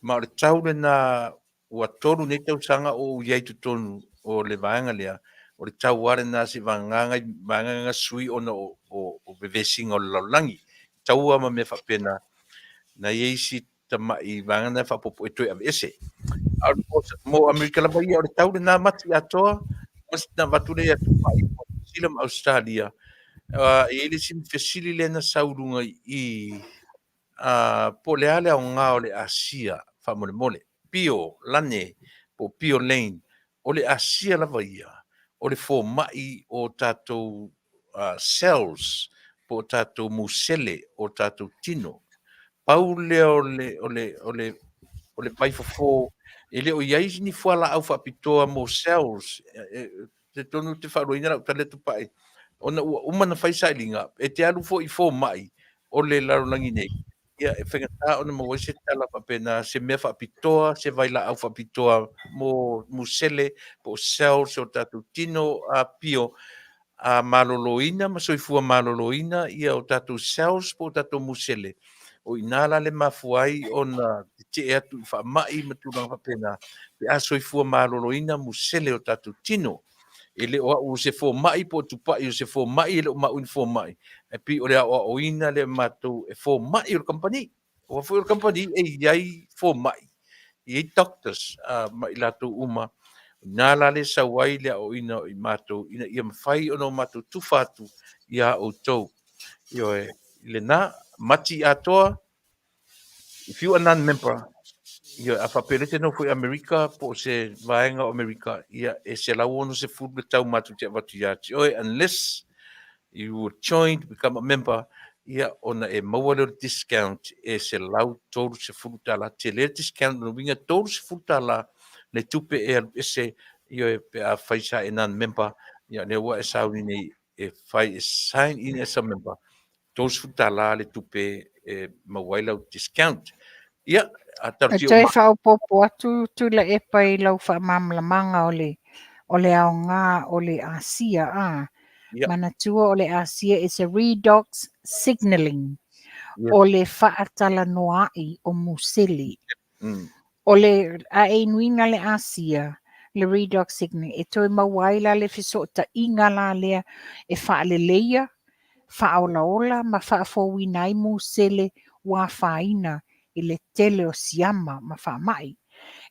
Ma o le tau lena ua tolu nei tausaga o ou i ai i totonu o le vaega lea, o le tau lava lena seivagana nai vaega na sui ona o vevesiga o le lalolagi, taua ma mea faapena. Na i ai isi tamai vaega na e faaopoopo e toe aveese. A o mo Amerika lava ia, o le tau lena mati atoa, na avatu lea ia Tupai mo Niu Sila ma Ausetalia. E i ai le isi fesili lea na sau i luga i i, po o le a le aoga o le asia faamolemole, pio lane po o pio lane, o le asia lava ia, o le fomai o tatou cells po o tatou musele o tatou tino. Pau lea o le, o le, o le, o le vaifofo, e le o i ai ni fualaau faapitoa mo cells. Talitonu ou te faaluaina lau tala Tupai, ona ua uma ona fai sailiga, e te alu foi i fomai o le lalolagi nei, ia e faigata ona maua ai se tala faapena, se mea faapitoa, se vailaau faapitoa mo musele po o cells o tatou tino a pio a maloloina ma soifua maloloina ia o tatou cells po o tatou musele. O i ina la le mafua ai ona tetee atu i faamai ma tulaga faapena, pe a soifua maloloina musele o tatou tino. E le o au o se fomai po o Tupai o se fomai, e le o maua ni fomai, ae pei o le aoaoina lea e matou e fomai o le kamupani. Aua foi o le kamupani e i ai fomai, e i ai doctors ma i latou uma. O i ina la lea e sau ai le aoaoina o i matou ina ia mafai ona o matou tufa atu iā outou. Ioe, i lena, mati atoa, if you are non-member, ioe, a faapea o lea e te nofo i Amerika po o se vaega o Amerika, ia e $160 le tau matou te avatu ia te oe, unless you will join to become a member, ia ona e maua lea o le discount e $130. Tele le discount, lona uiga e $30 le tupe e alu ese, ioe, pe a fai sa e non-member, ia lea ua e sauni nei e fai e sign in as a member, $30 le tupe e maua ai lau discount. Ia, a E toe faaopoopo atu Tuilaepa i lau faamalamalamaga o le o le aoga o le Asia a. Yeah. Manatua o le Asia is a redox signaling. Yes. O le faatalanoa'i o musele. O le a e inuina le Asia, le redox signaling, e toe maua ai la le fesootaiga la lea e faaleleia, faaolaola ma faafouina ai musele ua afaina i le tele o siama ma faamai.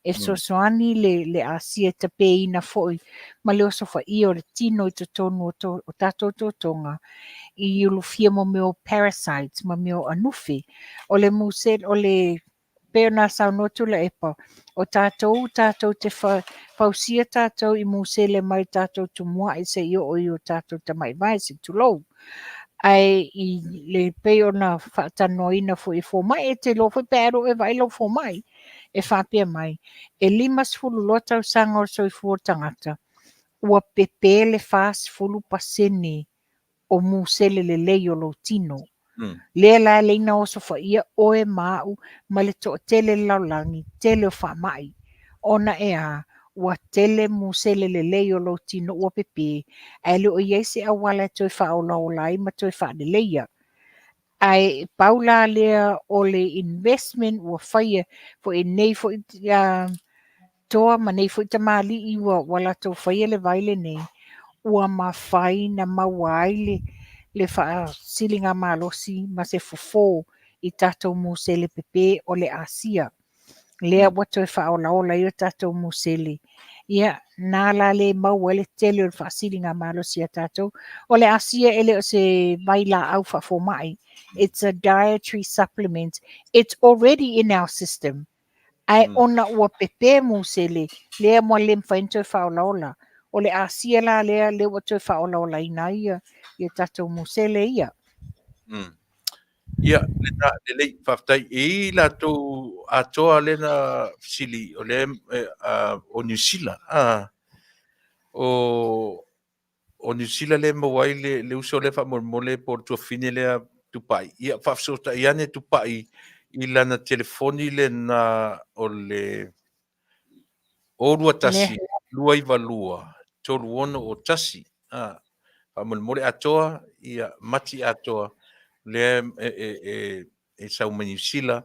E fesoasoani le, le Asia e tapeina foi ma le osofaia o le tino i totonu o, to, o tatou totoga i ulufia mo mea o parasites ma mea o anufe. O le musele, o le pei ona saunoa Tuilaepa, o tatou tatou te fausia tatou i musele mai tatou tumuai seia oo i o tatou tamaivae se i tulou. Ae i le pei ona faatalanoaina foi e fomai, e te iloa foi pe a alu oe e vaai lau fomai, e faapea mai, e 52 tausaga o le soifua o le tagata, ua pepe le 40% o musele lelei o lou tino. Lea la e leina osofaia oe ma au ma le toatele le lalolagi, tele o faamai. Ona e a, ua tele musele lelei o lou tino ua pepe, ae le o i ai se auala e toe faaolaola ai ma toe faaleleia. Ae pau la lea o le investment ua faia foi e nei foi toa ma nei foi tamalii ua latou faia le vai lenei, ua mafai na maua ai le, le faasiligamalosi ma se fofo i tatou musele pepe o le Asia. Lea ua toe faaolaola ai o tatou musele. Ia, na la le maua ai le tele o le faasiligamalosi a tatou. O le asia e le o se vailaau faafomai. It's a dietary supplement. It's already in our system. Ae ona ua pepe musele, lea ua le mafai ona toe faaolaola. O le asia la lea, lea ua toe faaolaolaina ai ia, ia tatou musele ia. Ia, lena, lelei, faafetai. E i ai latou atoa lea na fesili, o lea o Niu Sila, o o Niu Sila lea e maua ai le, le uso lea faamolemole po o le tuafafine lea Tupai. Ia, faafesootai ane Tupai i lana telefoni lena o le 021 292 3601. Faamolemole atoa, ia mati atoa lea e, e, e, e sau mai Niu Sila,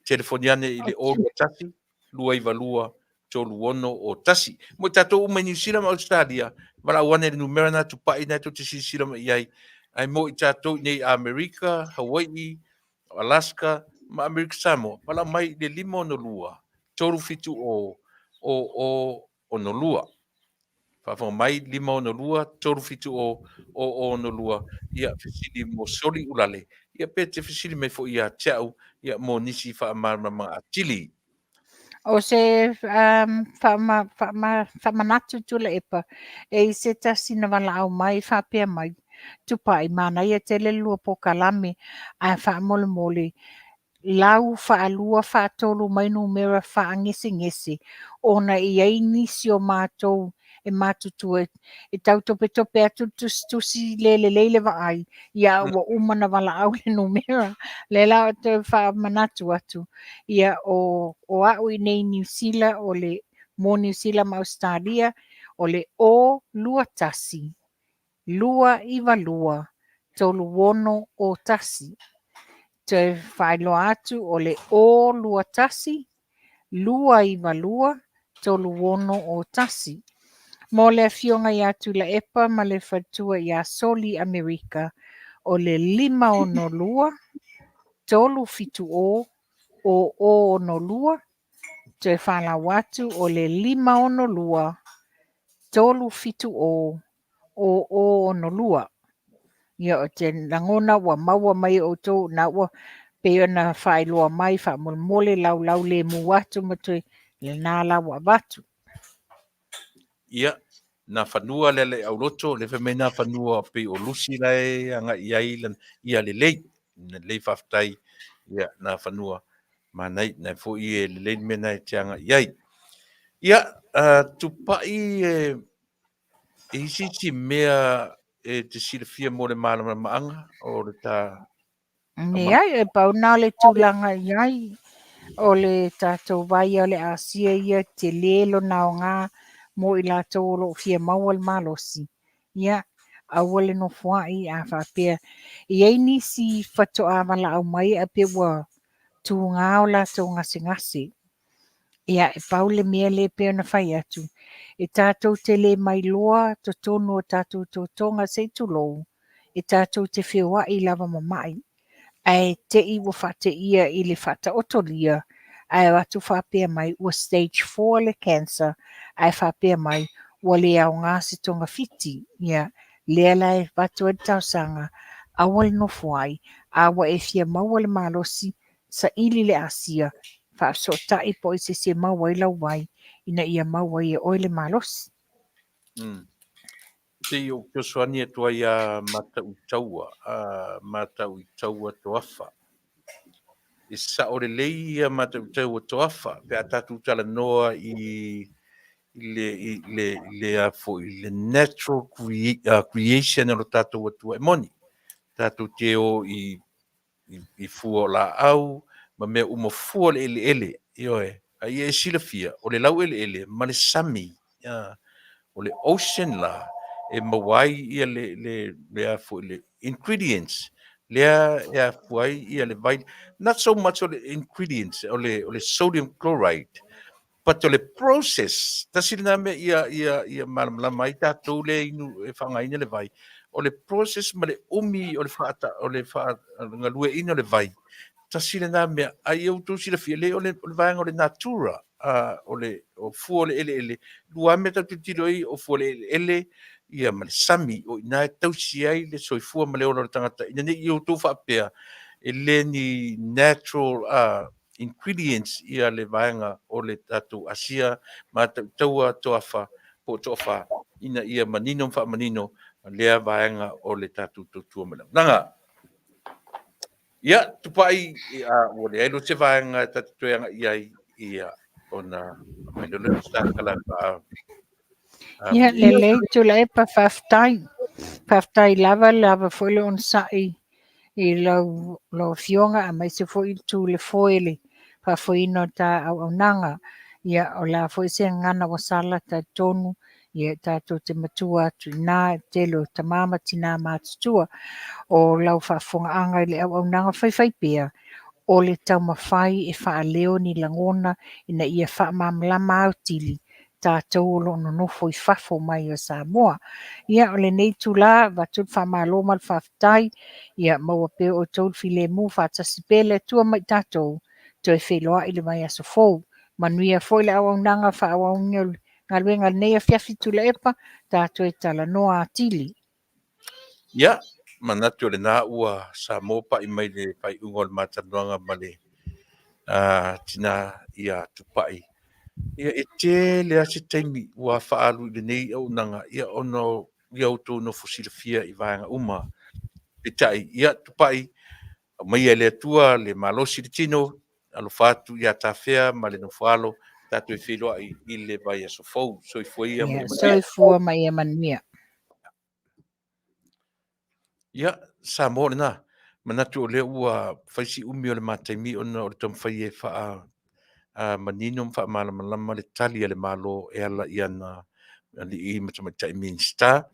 telefoni ane i le 021 292 3601. Mo i tatou uma i Niu Sila ma Ausetalia, valaau ane i le numera na Tupai na e tou te silasila mai i ai. Ae mo i tatou i nei Amerika, Hawaii, Alaska ma Amerika Samoa, valaau mai i le 562 370 0062. Faafofoga mai, 562 370 0062, ia fesili mo Soli Ulale, ia pe te fesili mai foi ia te au, ia mo nisi faamalamalamaga atili. O se um, faama, faama, faamanatu Tuilaepa, e i se tasi na valaau mai faapea mai, Tupai, manaia tele le lua polokalame, ae faamolemole, lau faalua faatolu mai numera faagesegese ona e i ai nisi o matou e matutua e tau topetope atu le tusitusi le lelei le vaai, ia ua uma ona valaau le numera. Lea la ou te faamanatu atu, ia o, o au i nei Niu Sila, o le mo Niu Sila ma Ausetalia, o le 0 2 1 2 9 2 3 6 0 1. Toe faailoa atu o le 0 2 1 2 9 2 3 6 0 1. Mo le afioga ia Tuilaepa ma le faletua ia Soli Amerika, o le 562 370 0062. Toe faalau atu o le 562 370 0062. Ia o te lagona ua maua mai e outou na ua pei ona faailoa mai faamolemole laulau lemu atu ma toe lena la ua avatu. Ia, nā fanua lea le auloto, le fai mai nā fanua pei o Lusi la e agai i ai lana, ia lelei, lelei faafetai, ia nā fanua manai, nai foi e lelei le mea na e te agai i ai. Ia, tupai e E i se isi mea e te silafia mo le malamalamaaga o le ta Leai, e pau na o le tulaga i ai o le tatou vai o le Asia ia tele lona aoga mo i latou o lo o fia maua le malosi. Ia, aua le nofoai a faapea. E i ai nisi faatoa valaau mai ae pei ua tuga o latou gasegase. Ia, e pau le mea lea e pei ona fai atu, e tatou te le mailoa totonu o tatou totoga se i tulou, e tatou te feoai lava ma mai, ae te i ua faateia i le faataotolia, ae o atu faapea mai ua stage 4 le cancer, ae faapea mai ua le aoga se togafiti. Ia, lea la e avatu ai le talosaga, aua le nofoai, a ua e fia maua le malosi, saili le asia, faafesootai po o i se isi e maua ai lau vai ina ia maua ai e oe le malosi. Se i ou fesoasoani atu ai iā Matauitaua, a Matauitaua Toafa. E sao lelei ia Matauitaua Toafa pe a tatou talanoa i le i le i le a foi le natural creation o lo tatou Atua. E moni, tatou te o i i fua o laau ma mea uma fua o le eleele, ioe. A ia e silafia, o le laueleele ma le sami, o le ocean la e maua ai ia le, le, le, a foi, le ingredients lea e afua ai ia le vai. Not so much o le ingredients, o le, o le sodium chloride, but o le process, tasi lena mea ia, ia, ia malamalama ai tatou lea inu e faaaogaina le vai, o le process ma le umi o le faata, o le faagalueaiina o le vai, tasi lena mea, a ia outou silafia, le o le, o le vaega o le natura. o le o fua o le eleele, lua lava mea tatou te tilotilo i ai, o fua o le eleele ia ma le sami, o i ina e tausi ai le soifua ma le ola o le tagata ina ne i outou faapea e le ni natural ingredients ia le vaega o le tatou asia ma taua toafa po o toafa ina ia manino ma faamanino lea vaega o le tatou tautua ma le auaunaga. Ia, Tupai, ua leai loa se vaega e ta te toe agai i ai, ia, ona aumai loa lea o se tala e Ia, lelei Tuilaepa, faafetai. Faafetai lava lava foi le onosai i lau, lau afioga aemaise foi le tu le foe le faafoeina o ta auaunaga. Ia, o le a foi se gagana ua sala talitonu, ia tatou te matua atu i ina i le tele o tama ma tina matutua. O lau faafofogaaga i le auaunaga faifaipea, o le taumafai e faaleo ni lagona ina ia faamalamalama aotili tatou o lo o nonofo i fafo mai o Samoa. Ia, o lenei itula, avatu le faamalo ma le faafetai, ia maua pea outou le filemu faatasi pea le Atua ma i tatou, toe feiloai i le vaiaso fou. Manuia foi le auaunaga faaauauina o le galuega i lenei afiafi Tuilaepa, tatou toe talanoa atili. Ia, manatu o lena ua Samoa pai mai le faaiuga o le ma talanoaga ma le tina ia Tupai. Ia, e tele lava se taimi ua faaalu i lenei auaunaga, ia, ona o ia outou nofo silafia i vaega uma. Peitai, ia, Tupai, aumaia e le Atua le malosi i le tino, alofa atu ia Tafea ma le nofoalo, tatou feiloai i le vaiaso fou. Soifua ia ma ia manuia. Soifua ma ia manuia. Ia, Samoa lena. Manatu o lea ua fai si umi o le ma taimi ona o le taumafai e faa manino ma faamalamalama le tali a le Malo e ala i ana alii ma tamaitai Minisita.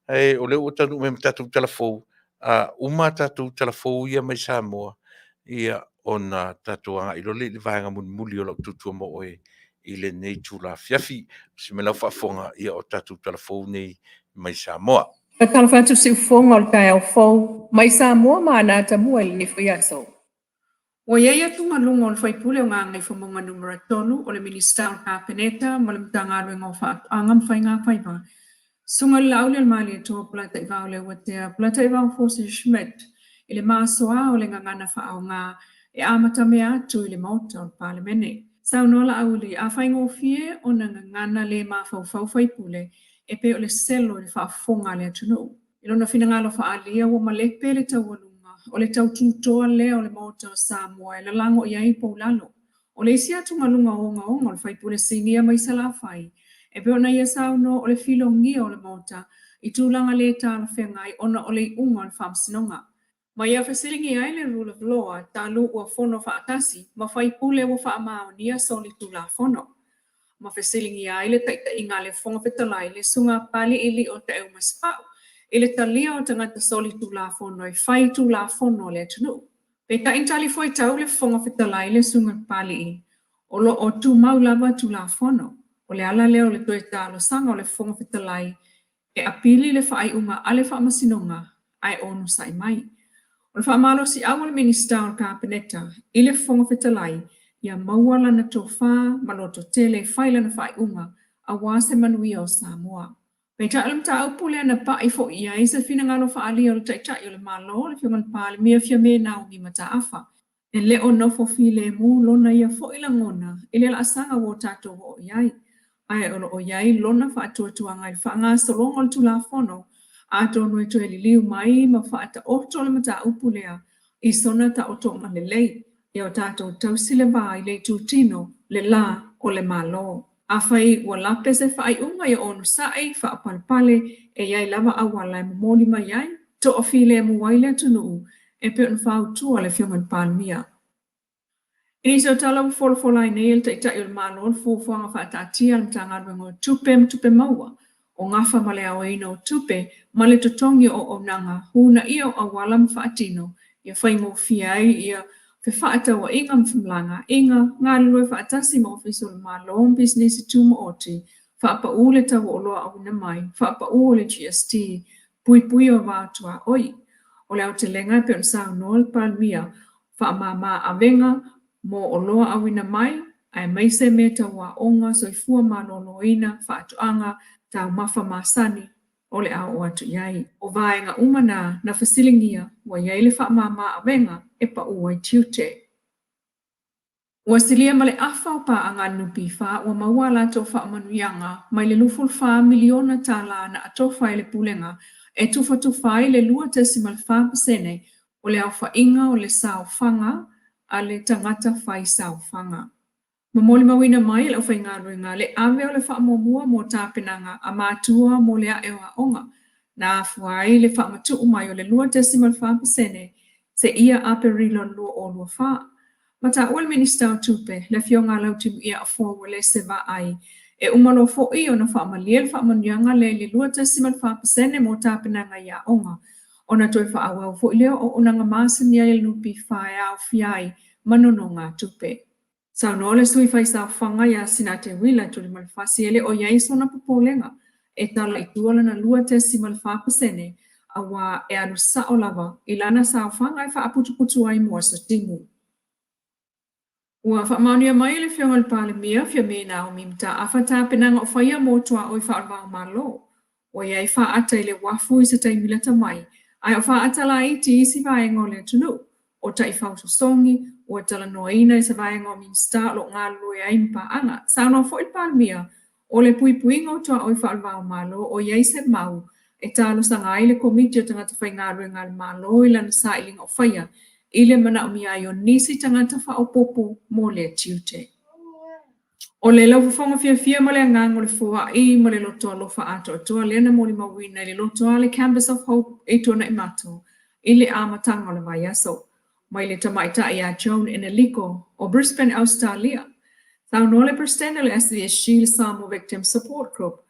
Ae o lea ua taunuu mai ma tatou tala fou, a uma a tatou tala fou ia mai Samoa, ia ona tatou agai loa lea i le vaega mulimuli o lau tautua mo oe i lenei itula afiafi. Se mai lau faafofoga, ia o tatou tala fou nei mai Samoa. Faatalofa atu siufofoga o le taeao fou mai Samoa ma ana atamua i lenei foi aso. Ua i ai atugaluga o le sui usufono o Gagaifomauga Nu.3 o le Minisita o le Kapeneta ma le Matagaluega o Faatoaga ma Faigafaiva, Susuga i le Laaulialemalietoa Polataivao Leuatea Polataivao Fosi Schmidt i le masoa o le gagana faaaoga e amatamea atu i le Maota o le Palemene. Saunoa Laauli, a faigofie ona gagana le mafaufau faipule e pei o le selo i le faafofoga a le atunuu. I lona finagalo faaalia ua malepe le taualuga o le tau tutoa lea o le Maota o Samoa e lalago i ai poulalo. O le isi atugaluga ogaoga o le faipule sinia mai Salafai, e pei ona ia saunoa o le filogia o le Maota i tulaga le talafeagai ona o le iuga o le Faamasinoga. Ma ia fesiligia ai le Rule of Law talu ua fono faatasi ma faipule ua faamaonia solitulafono. Ma fesiligia ai le taitaiga a le Fofoga Fetalai le Susuga Papalii Lio Taeuma Sipau i le talia o tagata solitulafono e fai tulafono a le atunuu. Peitai na talifuaitau le Fofoga Fetalai le Susuga Papalii o lo o tumau lava tulafono. O le ala lea o le toe talosaga o le Fofoga Fetalai e apili le faaiuga a le Faamasinoga ae onosai mai. O le faamalosiau a le Minisita o le Kapeneta i le Fofoga Fetalai ia maua lana tofa ma lototele e fai lana faaiuga aua se manuia o Samoa. Peitai o le mataupu lea na pai foi i ai se finagalo faaalia o le Taitai o le Malo, le Afioga i le Palemia Fiame Naomi Mataafa. E le o nofo filemu lona ia foi lagona i le laasaga ua o tatou oo i ai, ae o lo o i ai lona faatuatuaga i le faagasologa o le Tulafono, atonu e toe liliu mai ma faataoto le mataupu lea i sona taotoga lelei, ia o tatou tausi le va i le itutino le la o le Malo. Afai ua lape se faaiuga ia onosai, faapalepale, e i ai lava auala e momoli mai ai, toafilemu ai le atunuu e pei ona fautua le Afioga i le Palemia. I nisi o tala ua folafola ai nei e le Taitai o le Malo le fuafuaga faataatia a le Matagaluega o Tupe ma Tupe Maua, o gafa ma le aoina o tupe ma le totogi o auaunaga, uunaia o auala ma faatino ia faigofie ai ia fefaatauaiga ma femalagaaiga, galulue faatasi ma Ofisa o le Malo ma pisinisi tumaoti, faapaū le tau o oloa auina mai, faapaū o le GST, puipuia o va tuaoi. O le aotelega e pei ona saunoa le Palemia, faamama avega mo oloa auina mai, aemaise mea tau aoga, soifua maloloina, faatoaga, taumafa masani o le a oo atu i ai. O vaega uma na na fesiligia ua i ai le faamama avega e pau ai tiute. Ua silia ma le afa o paaga a le NPF ua maua a latou faamanuiaga mai le $24 miliona na atofa e le Pulega e tufatufa ai le 2.4% o le aofaiga o le saofaga a le tagata fai saofaga. Ma molimauina mai e le aufaigaluega le ave o le faamuamua mo tapenaga a matua mo le ae o aoga, na afua ai le faamatuu mai o le 2.4% seia Aperila 2024. Ma taua le Minisita o Tupe, le Afioga ia Lautimuia Afoa Uelese Vaai, e uma loa foi ona faamalie le faamanuiaga lea i le 2.4% mo tapenaga i aoga, ona toe faaauau foi lea o auaunaga masani ai a le NPF e aofia ai ma nonogatupe. Saunoa le sui faisaofaga ia Sinate Willa Tulimalefasi e le o i ai sona popolega e tala i tua lana 2.4% auā e alu sao lava i lana saofaga e faaputuputu ai mo aso timu. Ua faamaonia mai e le Afioga i le Palemia, Fiame Naomi Mataafa tapenaga o faia mo tuaoi faale-va-o-Malo. Ua i ai faata i le uafu i se taimi lata mai, ae o faata laiti i isi vaega o le atunuu. O taifau sosogi, ua talanoaina i se vaega o Minisita o lo o galulue ai ma paaga. Saunoa foi le Palemia, o le puipuiga o tuaoi faale-va-o-Malo o i ai se mau e talosaga ai le Komiti o Tagata Faigaluega a le Malo i lana sailiga o faia i le manaomia ai o nisi tagata faaopoopo mo lea tiute. O le laufofoga fiafia ma le agaga o le foai ma le loto alofa atoatoa lea na molimauina i le lotoa le Campus of Hope i Tuanaimato i le amataga o le vaiaso, mai le tamaitai ia Joan Eneliko o Brisbane, Ausetalia. Saunoa le Peresetene o le SVSG, le Samoa Victim Support Group,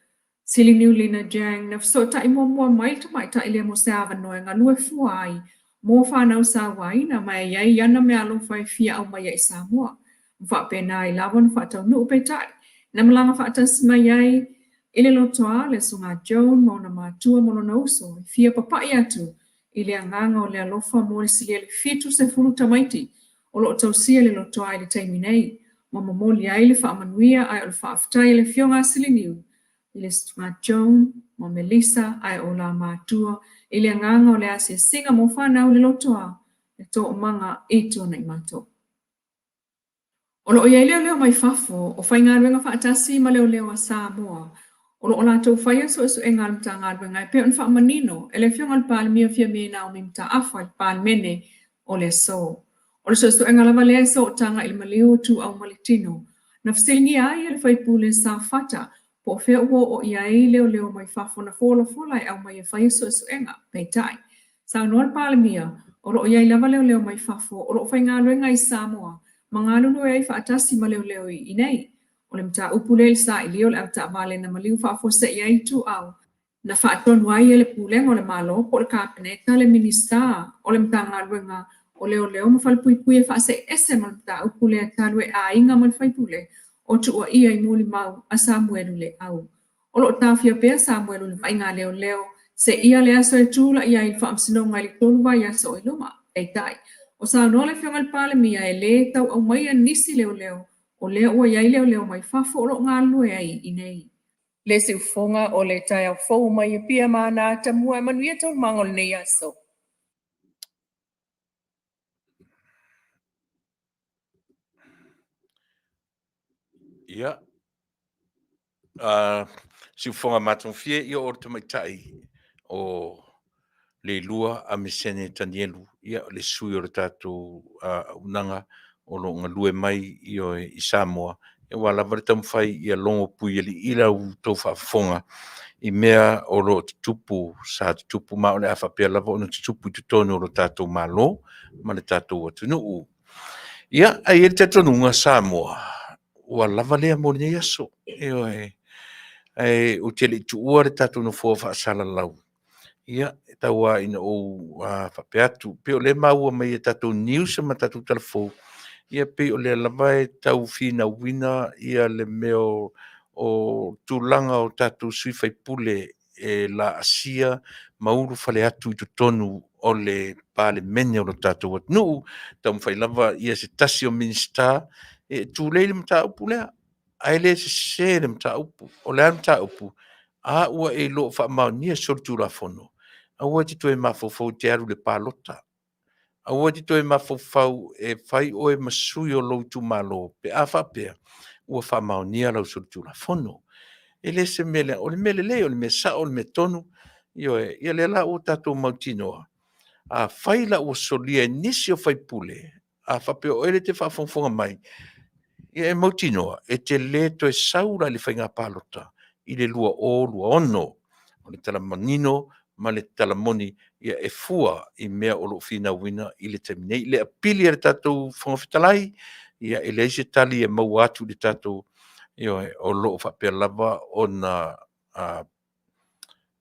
Siliniu Lina Jang, na fesootai muamua mai le tamaitai lea mo se avanoa e galue fua ai mo fanau sauaina ma e i ai ana meaalofa e fia aumaia i Samoa. Ma faapena ai lava ona faataunuu peitai, na malaga faatasi mai ai i le lotoa le Susuga Joan ma ona matua ma lona uso e fia papai atu i le agaga o le alofa mo le silia i le 70 tamaiti o lo o tausia i le lotoa i le taimi nei, ma momoli ai le faamanuia ae o le faafetai a le Afioga a Siliniu i le Susuga Joan ma Melissa ae o la matua i le agaga o le asiasiga mo fanau i le lotoa le toomaga i Tuanaimato. O lo o i ai leoleo mai fafo o faigaluega faatasi ma leoleo a Samoa o lo o latou faia suesuega a le Matagaluega e pei ona faamanino e le Afioga i le Palemia Fiame Naomi Mataafa i le Palemene o le aso. O le suesuega lava lea e sootaga i le maliu o Tuau ma le Tino na fesiligia ai e le faipule Safata po o fea ua oo i ai leoleo mai fafo na folafola e aumai e faia suesuega. Peitai, saunoa le Palemia, o lo o i ai lava leoleo mai fafo o lo o faigaluega i Samoa ma galulue ai faatasi ma leoleo i inei. O le mataupu lea i le sailia o le avetaavale na maliu faafuasei ai Ituau na faatonu ai e le Pulega o le Malo po o le Kapeneta le Minisita o le Matagaluega o Leoleo ma Falepuipui e faasee ese ma le mataupu lea talu e aiga ma le faipule o tuuaia i molimau a Samuelu Leau. O lo o taofia pea Samuelu i le vaaiga a leoleo seia le aso e tulai ai i le faamasinoga i le 3 vaiaso o i luma. Peitai, o saunoa le Afioga i le Palemia e le tau aumaia nisi leoleo o lea ua i ai leoleo mai fafo o lo o galulue ai i nei. Le siufofoga o le taeao fou mai Apia ma ana atamua e manuia taualumaga o lenei aso. Ia, uh, siufofoga matagofie, ia o le tamaitai o Leilua Amisene Tanielu, ia le sui o le tatou auaunaga o lo o galue mai ioe i Samoa, aua lava le taumafai ia logo puialii la outou faafofoga i mea o lo o tutupu, sa tutupu ma o le a faapea lava ona tutupu i totonu o lo tatou Malo ma le tatou atunuu. Ia, ae i ai le talitonuga Samoa, ua lava lea mo lenei aso. Ioe, ae ou te le i tuua le tatou nofoa faasalalau, Ia, e tau lava ina ou faapea atu, pei o lea e maua mai e tatou news ma tatou tala fou, ia pei o lea lava e tau finauina ia le mea o tulaga o tatou sui faipule e laasia ma ulufale atu i totonu o le Palemene o lo tatou atunuu. Taumafai lava ia se tasi o Minisita E tulei le mataupu lea, ae le sese le mataupu. O le a le mataupu? A ua e iloa ua faamaonia solitulafono, aua e te toe mafaufau e te alu i le palota. Aua e te toe mafaufau e fai oe ma sui o lou itumalo pe a faapea ua faamaonia lau solitulafono. E le se mea leaga, o le mea lelei, o le mea sao, o le mea tonu. Ioe. Ia lea la ua tatou mautinoa, afai la ua solia e nisi o sui usufono, a faapea o oe lea e te faafogafoga mai, ia e mautinoa e te le toe sau la i le faiga palota i le 2026. O le tala manino ma le tala moni, ia e fua i mea o lo o finauina i le taimi nei. I le apili a le tatou Fofoga Fetalai, ia e leai se tali e maua atu i le tatou, ioe, o lo o faapea lava ona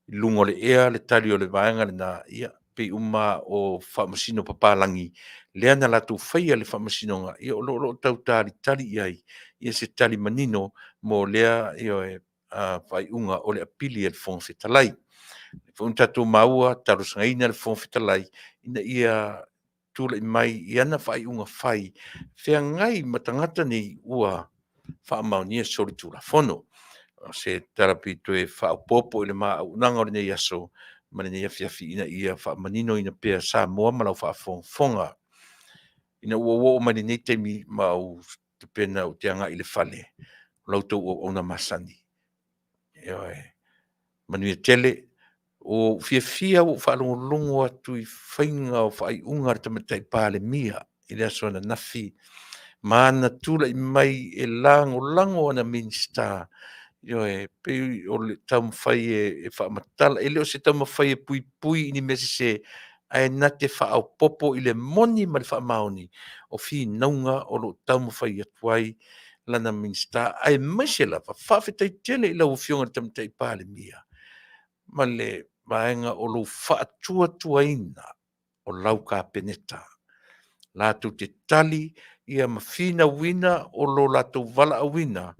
i luga o le ea le tali o le vaega lena, ia pei uma lava o faamasino papalagi lea na latou faia le faamasinoga, ia o lo o tau talitali i ai se tali manino mo lea, ioe, faaiuga o le apili a le Fofoga Fetalai. O lea foi ua tatou maua, talosagaina le Fofoga Fetalai ina ia tulai mai i ana faaiuga fai, feagai ma tagata nei ua faamaonia solitulafono. O se tala pei toe faaopoopo i le ma auaunaga o lenei aso ma lenei afiafi ina ia faamaninoina pea Samoa ma lau faafogafoga. Ina ua ou oo mai i lenei taimi ma ou tapena ou te agai i le fale, o la outou auauna masani, ioe, manuia tele. Ua ou fiafia lava ua ou faalogologo atu i faiga o faaiuga a le Tamaitai Palemia i le aso ananafi ma ana tulai mai e lagolago ana Minisita. Ioe, e pei o le taumafai e faamatala, e le o se taumafai e puipui i ni mea sese, ae na te faaopoopo i le moni ma le faamaoni o finauga o lo o taumafai atu ai lana Minisita, aemaise lava, faafetai tele i lau Afioga i le Tamaitai Palemia ma le vaega o lou faatuatuaina o lau Kapeneta, latou te tali ma finauina o lo latou valaauina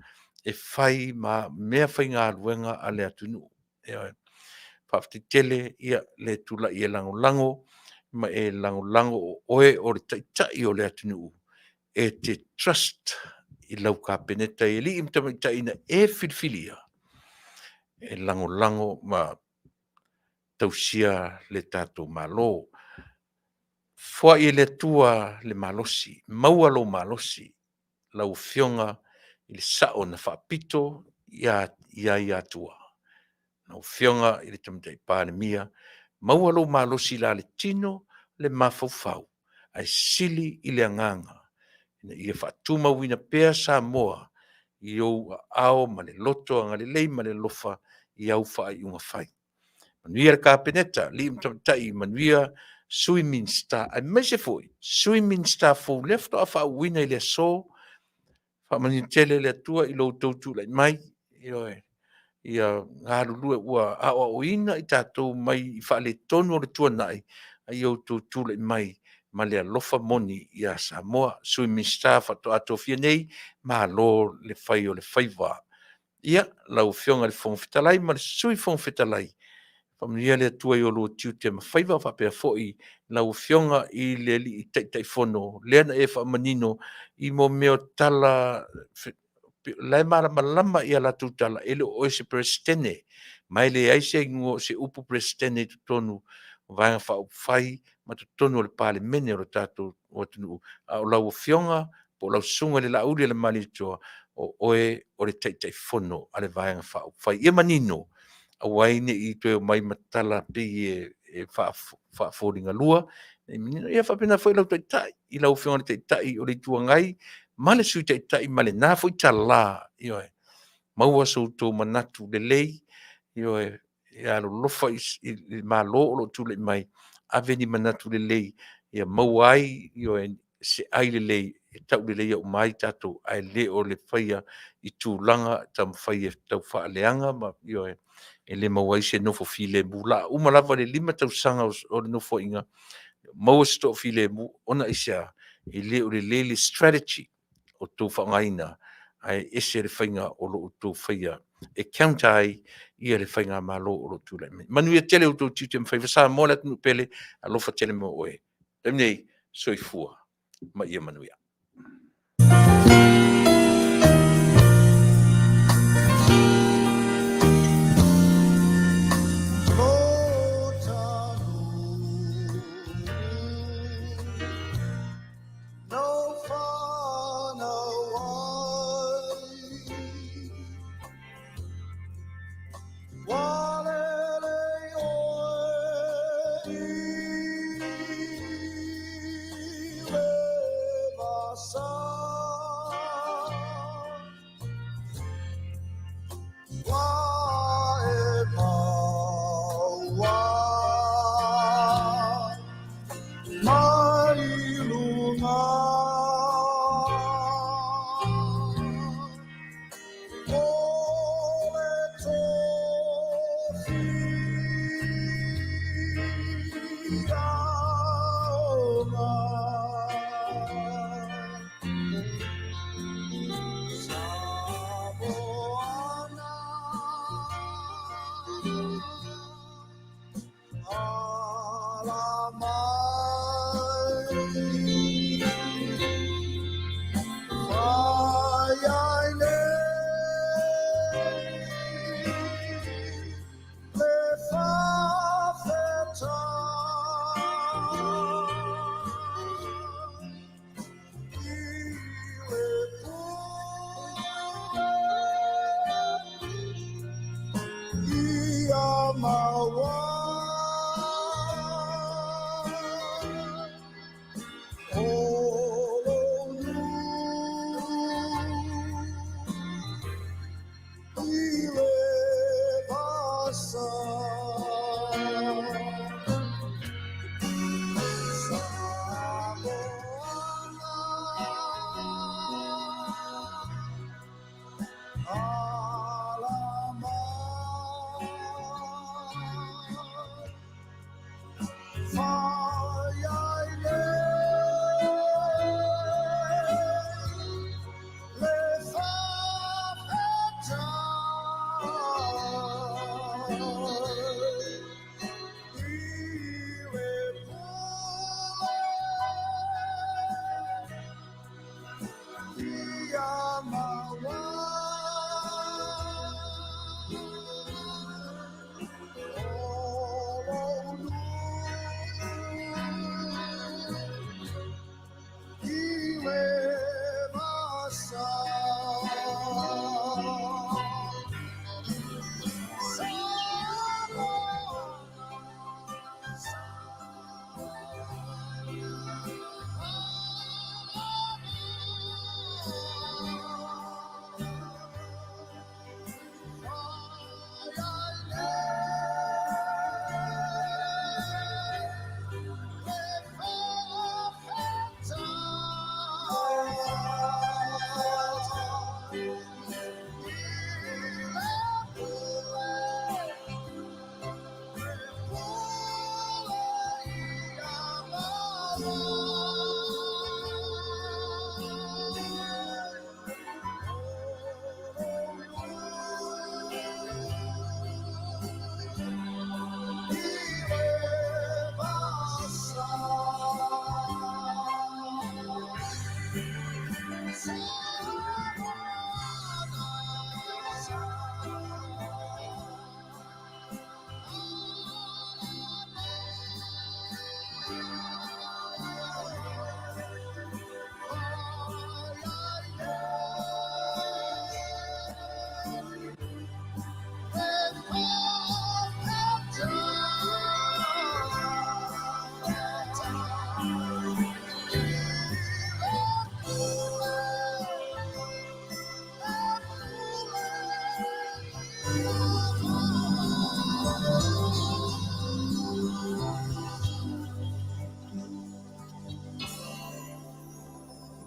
e fai ma meafaigaluega a le atunuu. Ioe. Faafetai tele le tulai e lagolago ma e lagolago o oe o le Taitai o le atunuu e te trust i lau Kapeneta i alii ma tamaitai na e filifilia e lagolago ma tausia le tatou Malo. Foai e le Atua le malosi, maua lou malosi lau Afioga i le Sao na Faapito ia Iatua, lau Afioga i le Tamaitai Palemia, maua lou malosi i la le tino, le mafaufau, ae sili i le agaga ina ia faatumauina pea Samoa i ou aao ma le loto agalelei ma le alofa i au faaiuga fai. Manuia le Kapeneta, alii ma tamaitai, manuia Sui Minisita, aemaise foi Sui Minisita fou lea faatoa faauuina i le aso. Faamanuia tele le Atua i lo outou tulai mai, ioe, ia galulue, ua aoaoina i tatou mai i faaletonu o le tuanai, a ia outou tulai mai ma le alofa moni ia Samoa. Sui Minisita faatoa tofia nei, malo le fai o le faiva. Ia, lau Afioga i le Fofoga Fetalai ma le Sui Fofoga Fetalai, faamanuia le Atua i oulua tiute ma faiva faapea foi lau Afioga i le Alii Taitaifono, lea na e faamanino i mea o tala la e malamalama i a latou tala, e le o oe o se Peresetene, ma e leai se igoa o se upu Peresetene i totonu o Vaega Faaupufai ma totonu o le Palemene o le tatou atunuu, a o lau Afioga po o lau Susuga i le Laaulialemalietoa, o oe o le Taitaifono a le Vaega Faaupufai. Ia manino, aua ai ne i toe omai ma tala pei e faafoligalua. Ia faapena foi lau Taitai, i lau Afioga i le Taitai o le Itu Agai ma le Sui Taitai ma lena foi tala, ioe, maua so outou manatu lelei, ioe, ia alolofa i le Malo o lo o tulai mai, ave ni manatu lelei ia maua ai, ioe, se ai lelei e tauleleia uma ai tatou, ae le o le faia i tulaga e taumafai e taufaaleaga ma, ioe, e le maua ai se nofo filemu. O le a uma lava le 5 tausaga o le Nofoaiga, maua se toafilemu, ona aisea? E le o lelei le strategy o outou faaaogaina, ae ese le faiga o lo o outou faia e counter ai le faigamalo o lo o tulai mai. Manuia tele outou tiute ma faiva. Samoa le atunuu pele, alofa tele mo oe. O le taimi nei, soifua ma ia manuia. Mai luga o le tofi aoga. Samoana. Ala mai, fai ai nei le faafetai i le pule ia maua. O lou nuu i le vasa. Samoana, ala mai, fai ai nei le faafetai i le pule ia maua. O lou nuu i le vasa.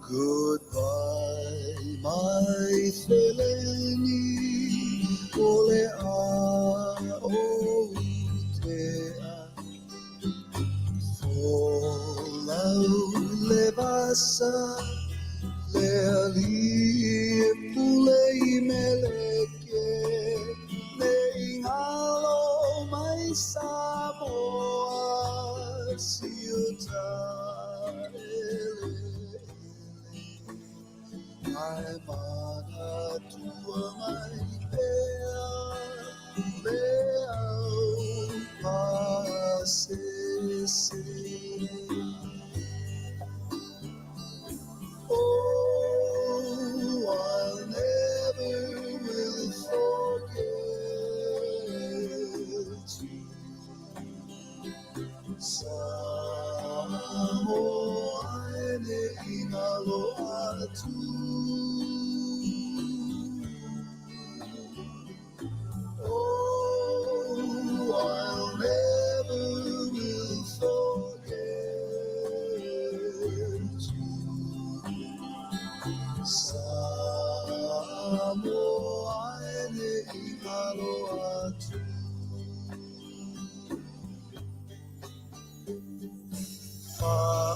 Goodbye, my seleni, o le a o tea. Folau le vasa, le alii e pule i meleke, ne i galo mai Samoa, siuta eleele. Ae manatua mai pea le au pasese. Oh, I'll never will forget you. Samoa e ne i galo atu. Oh, I'll Fa.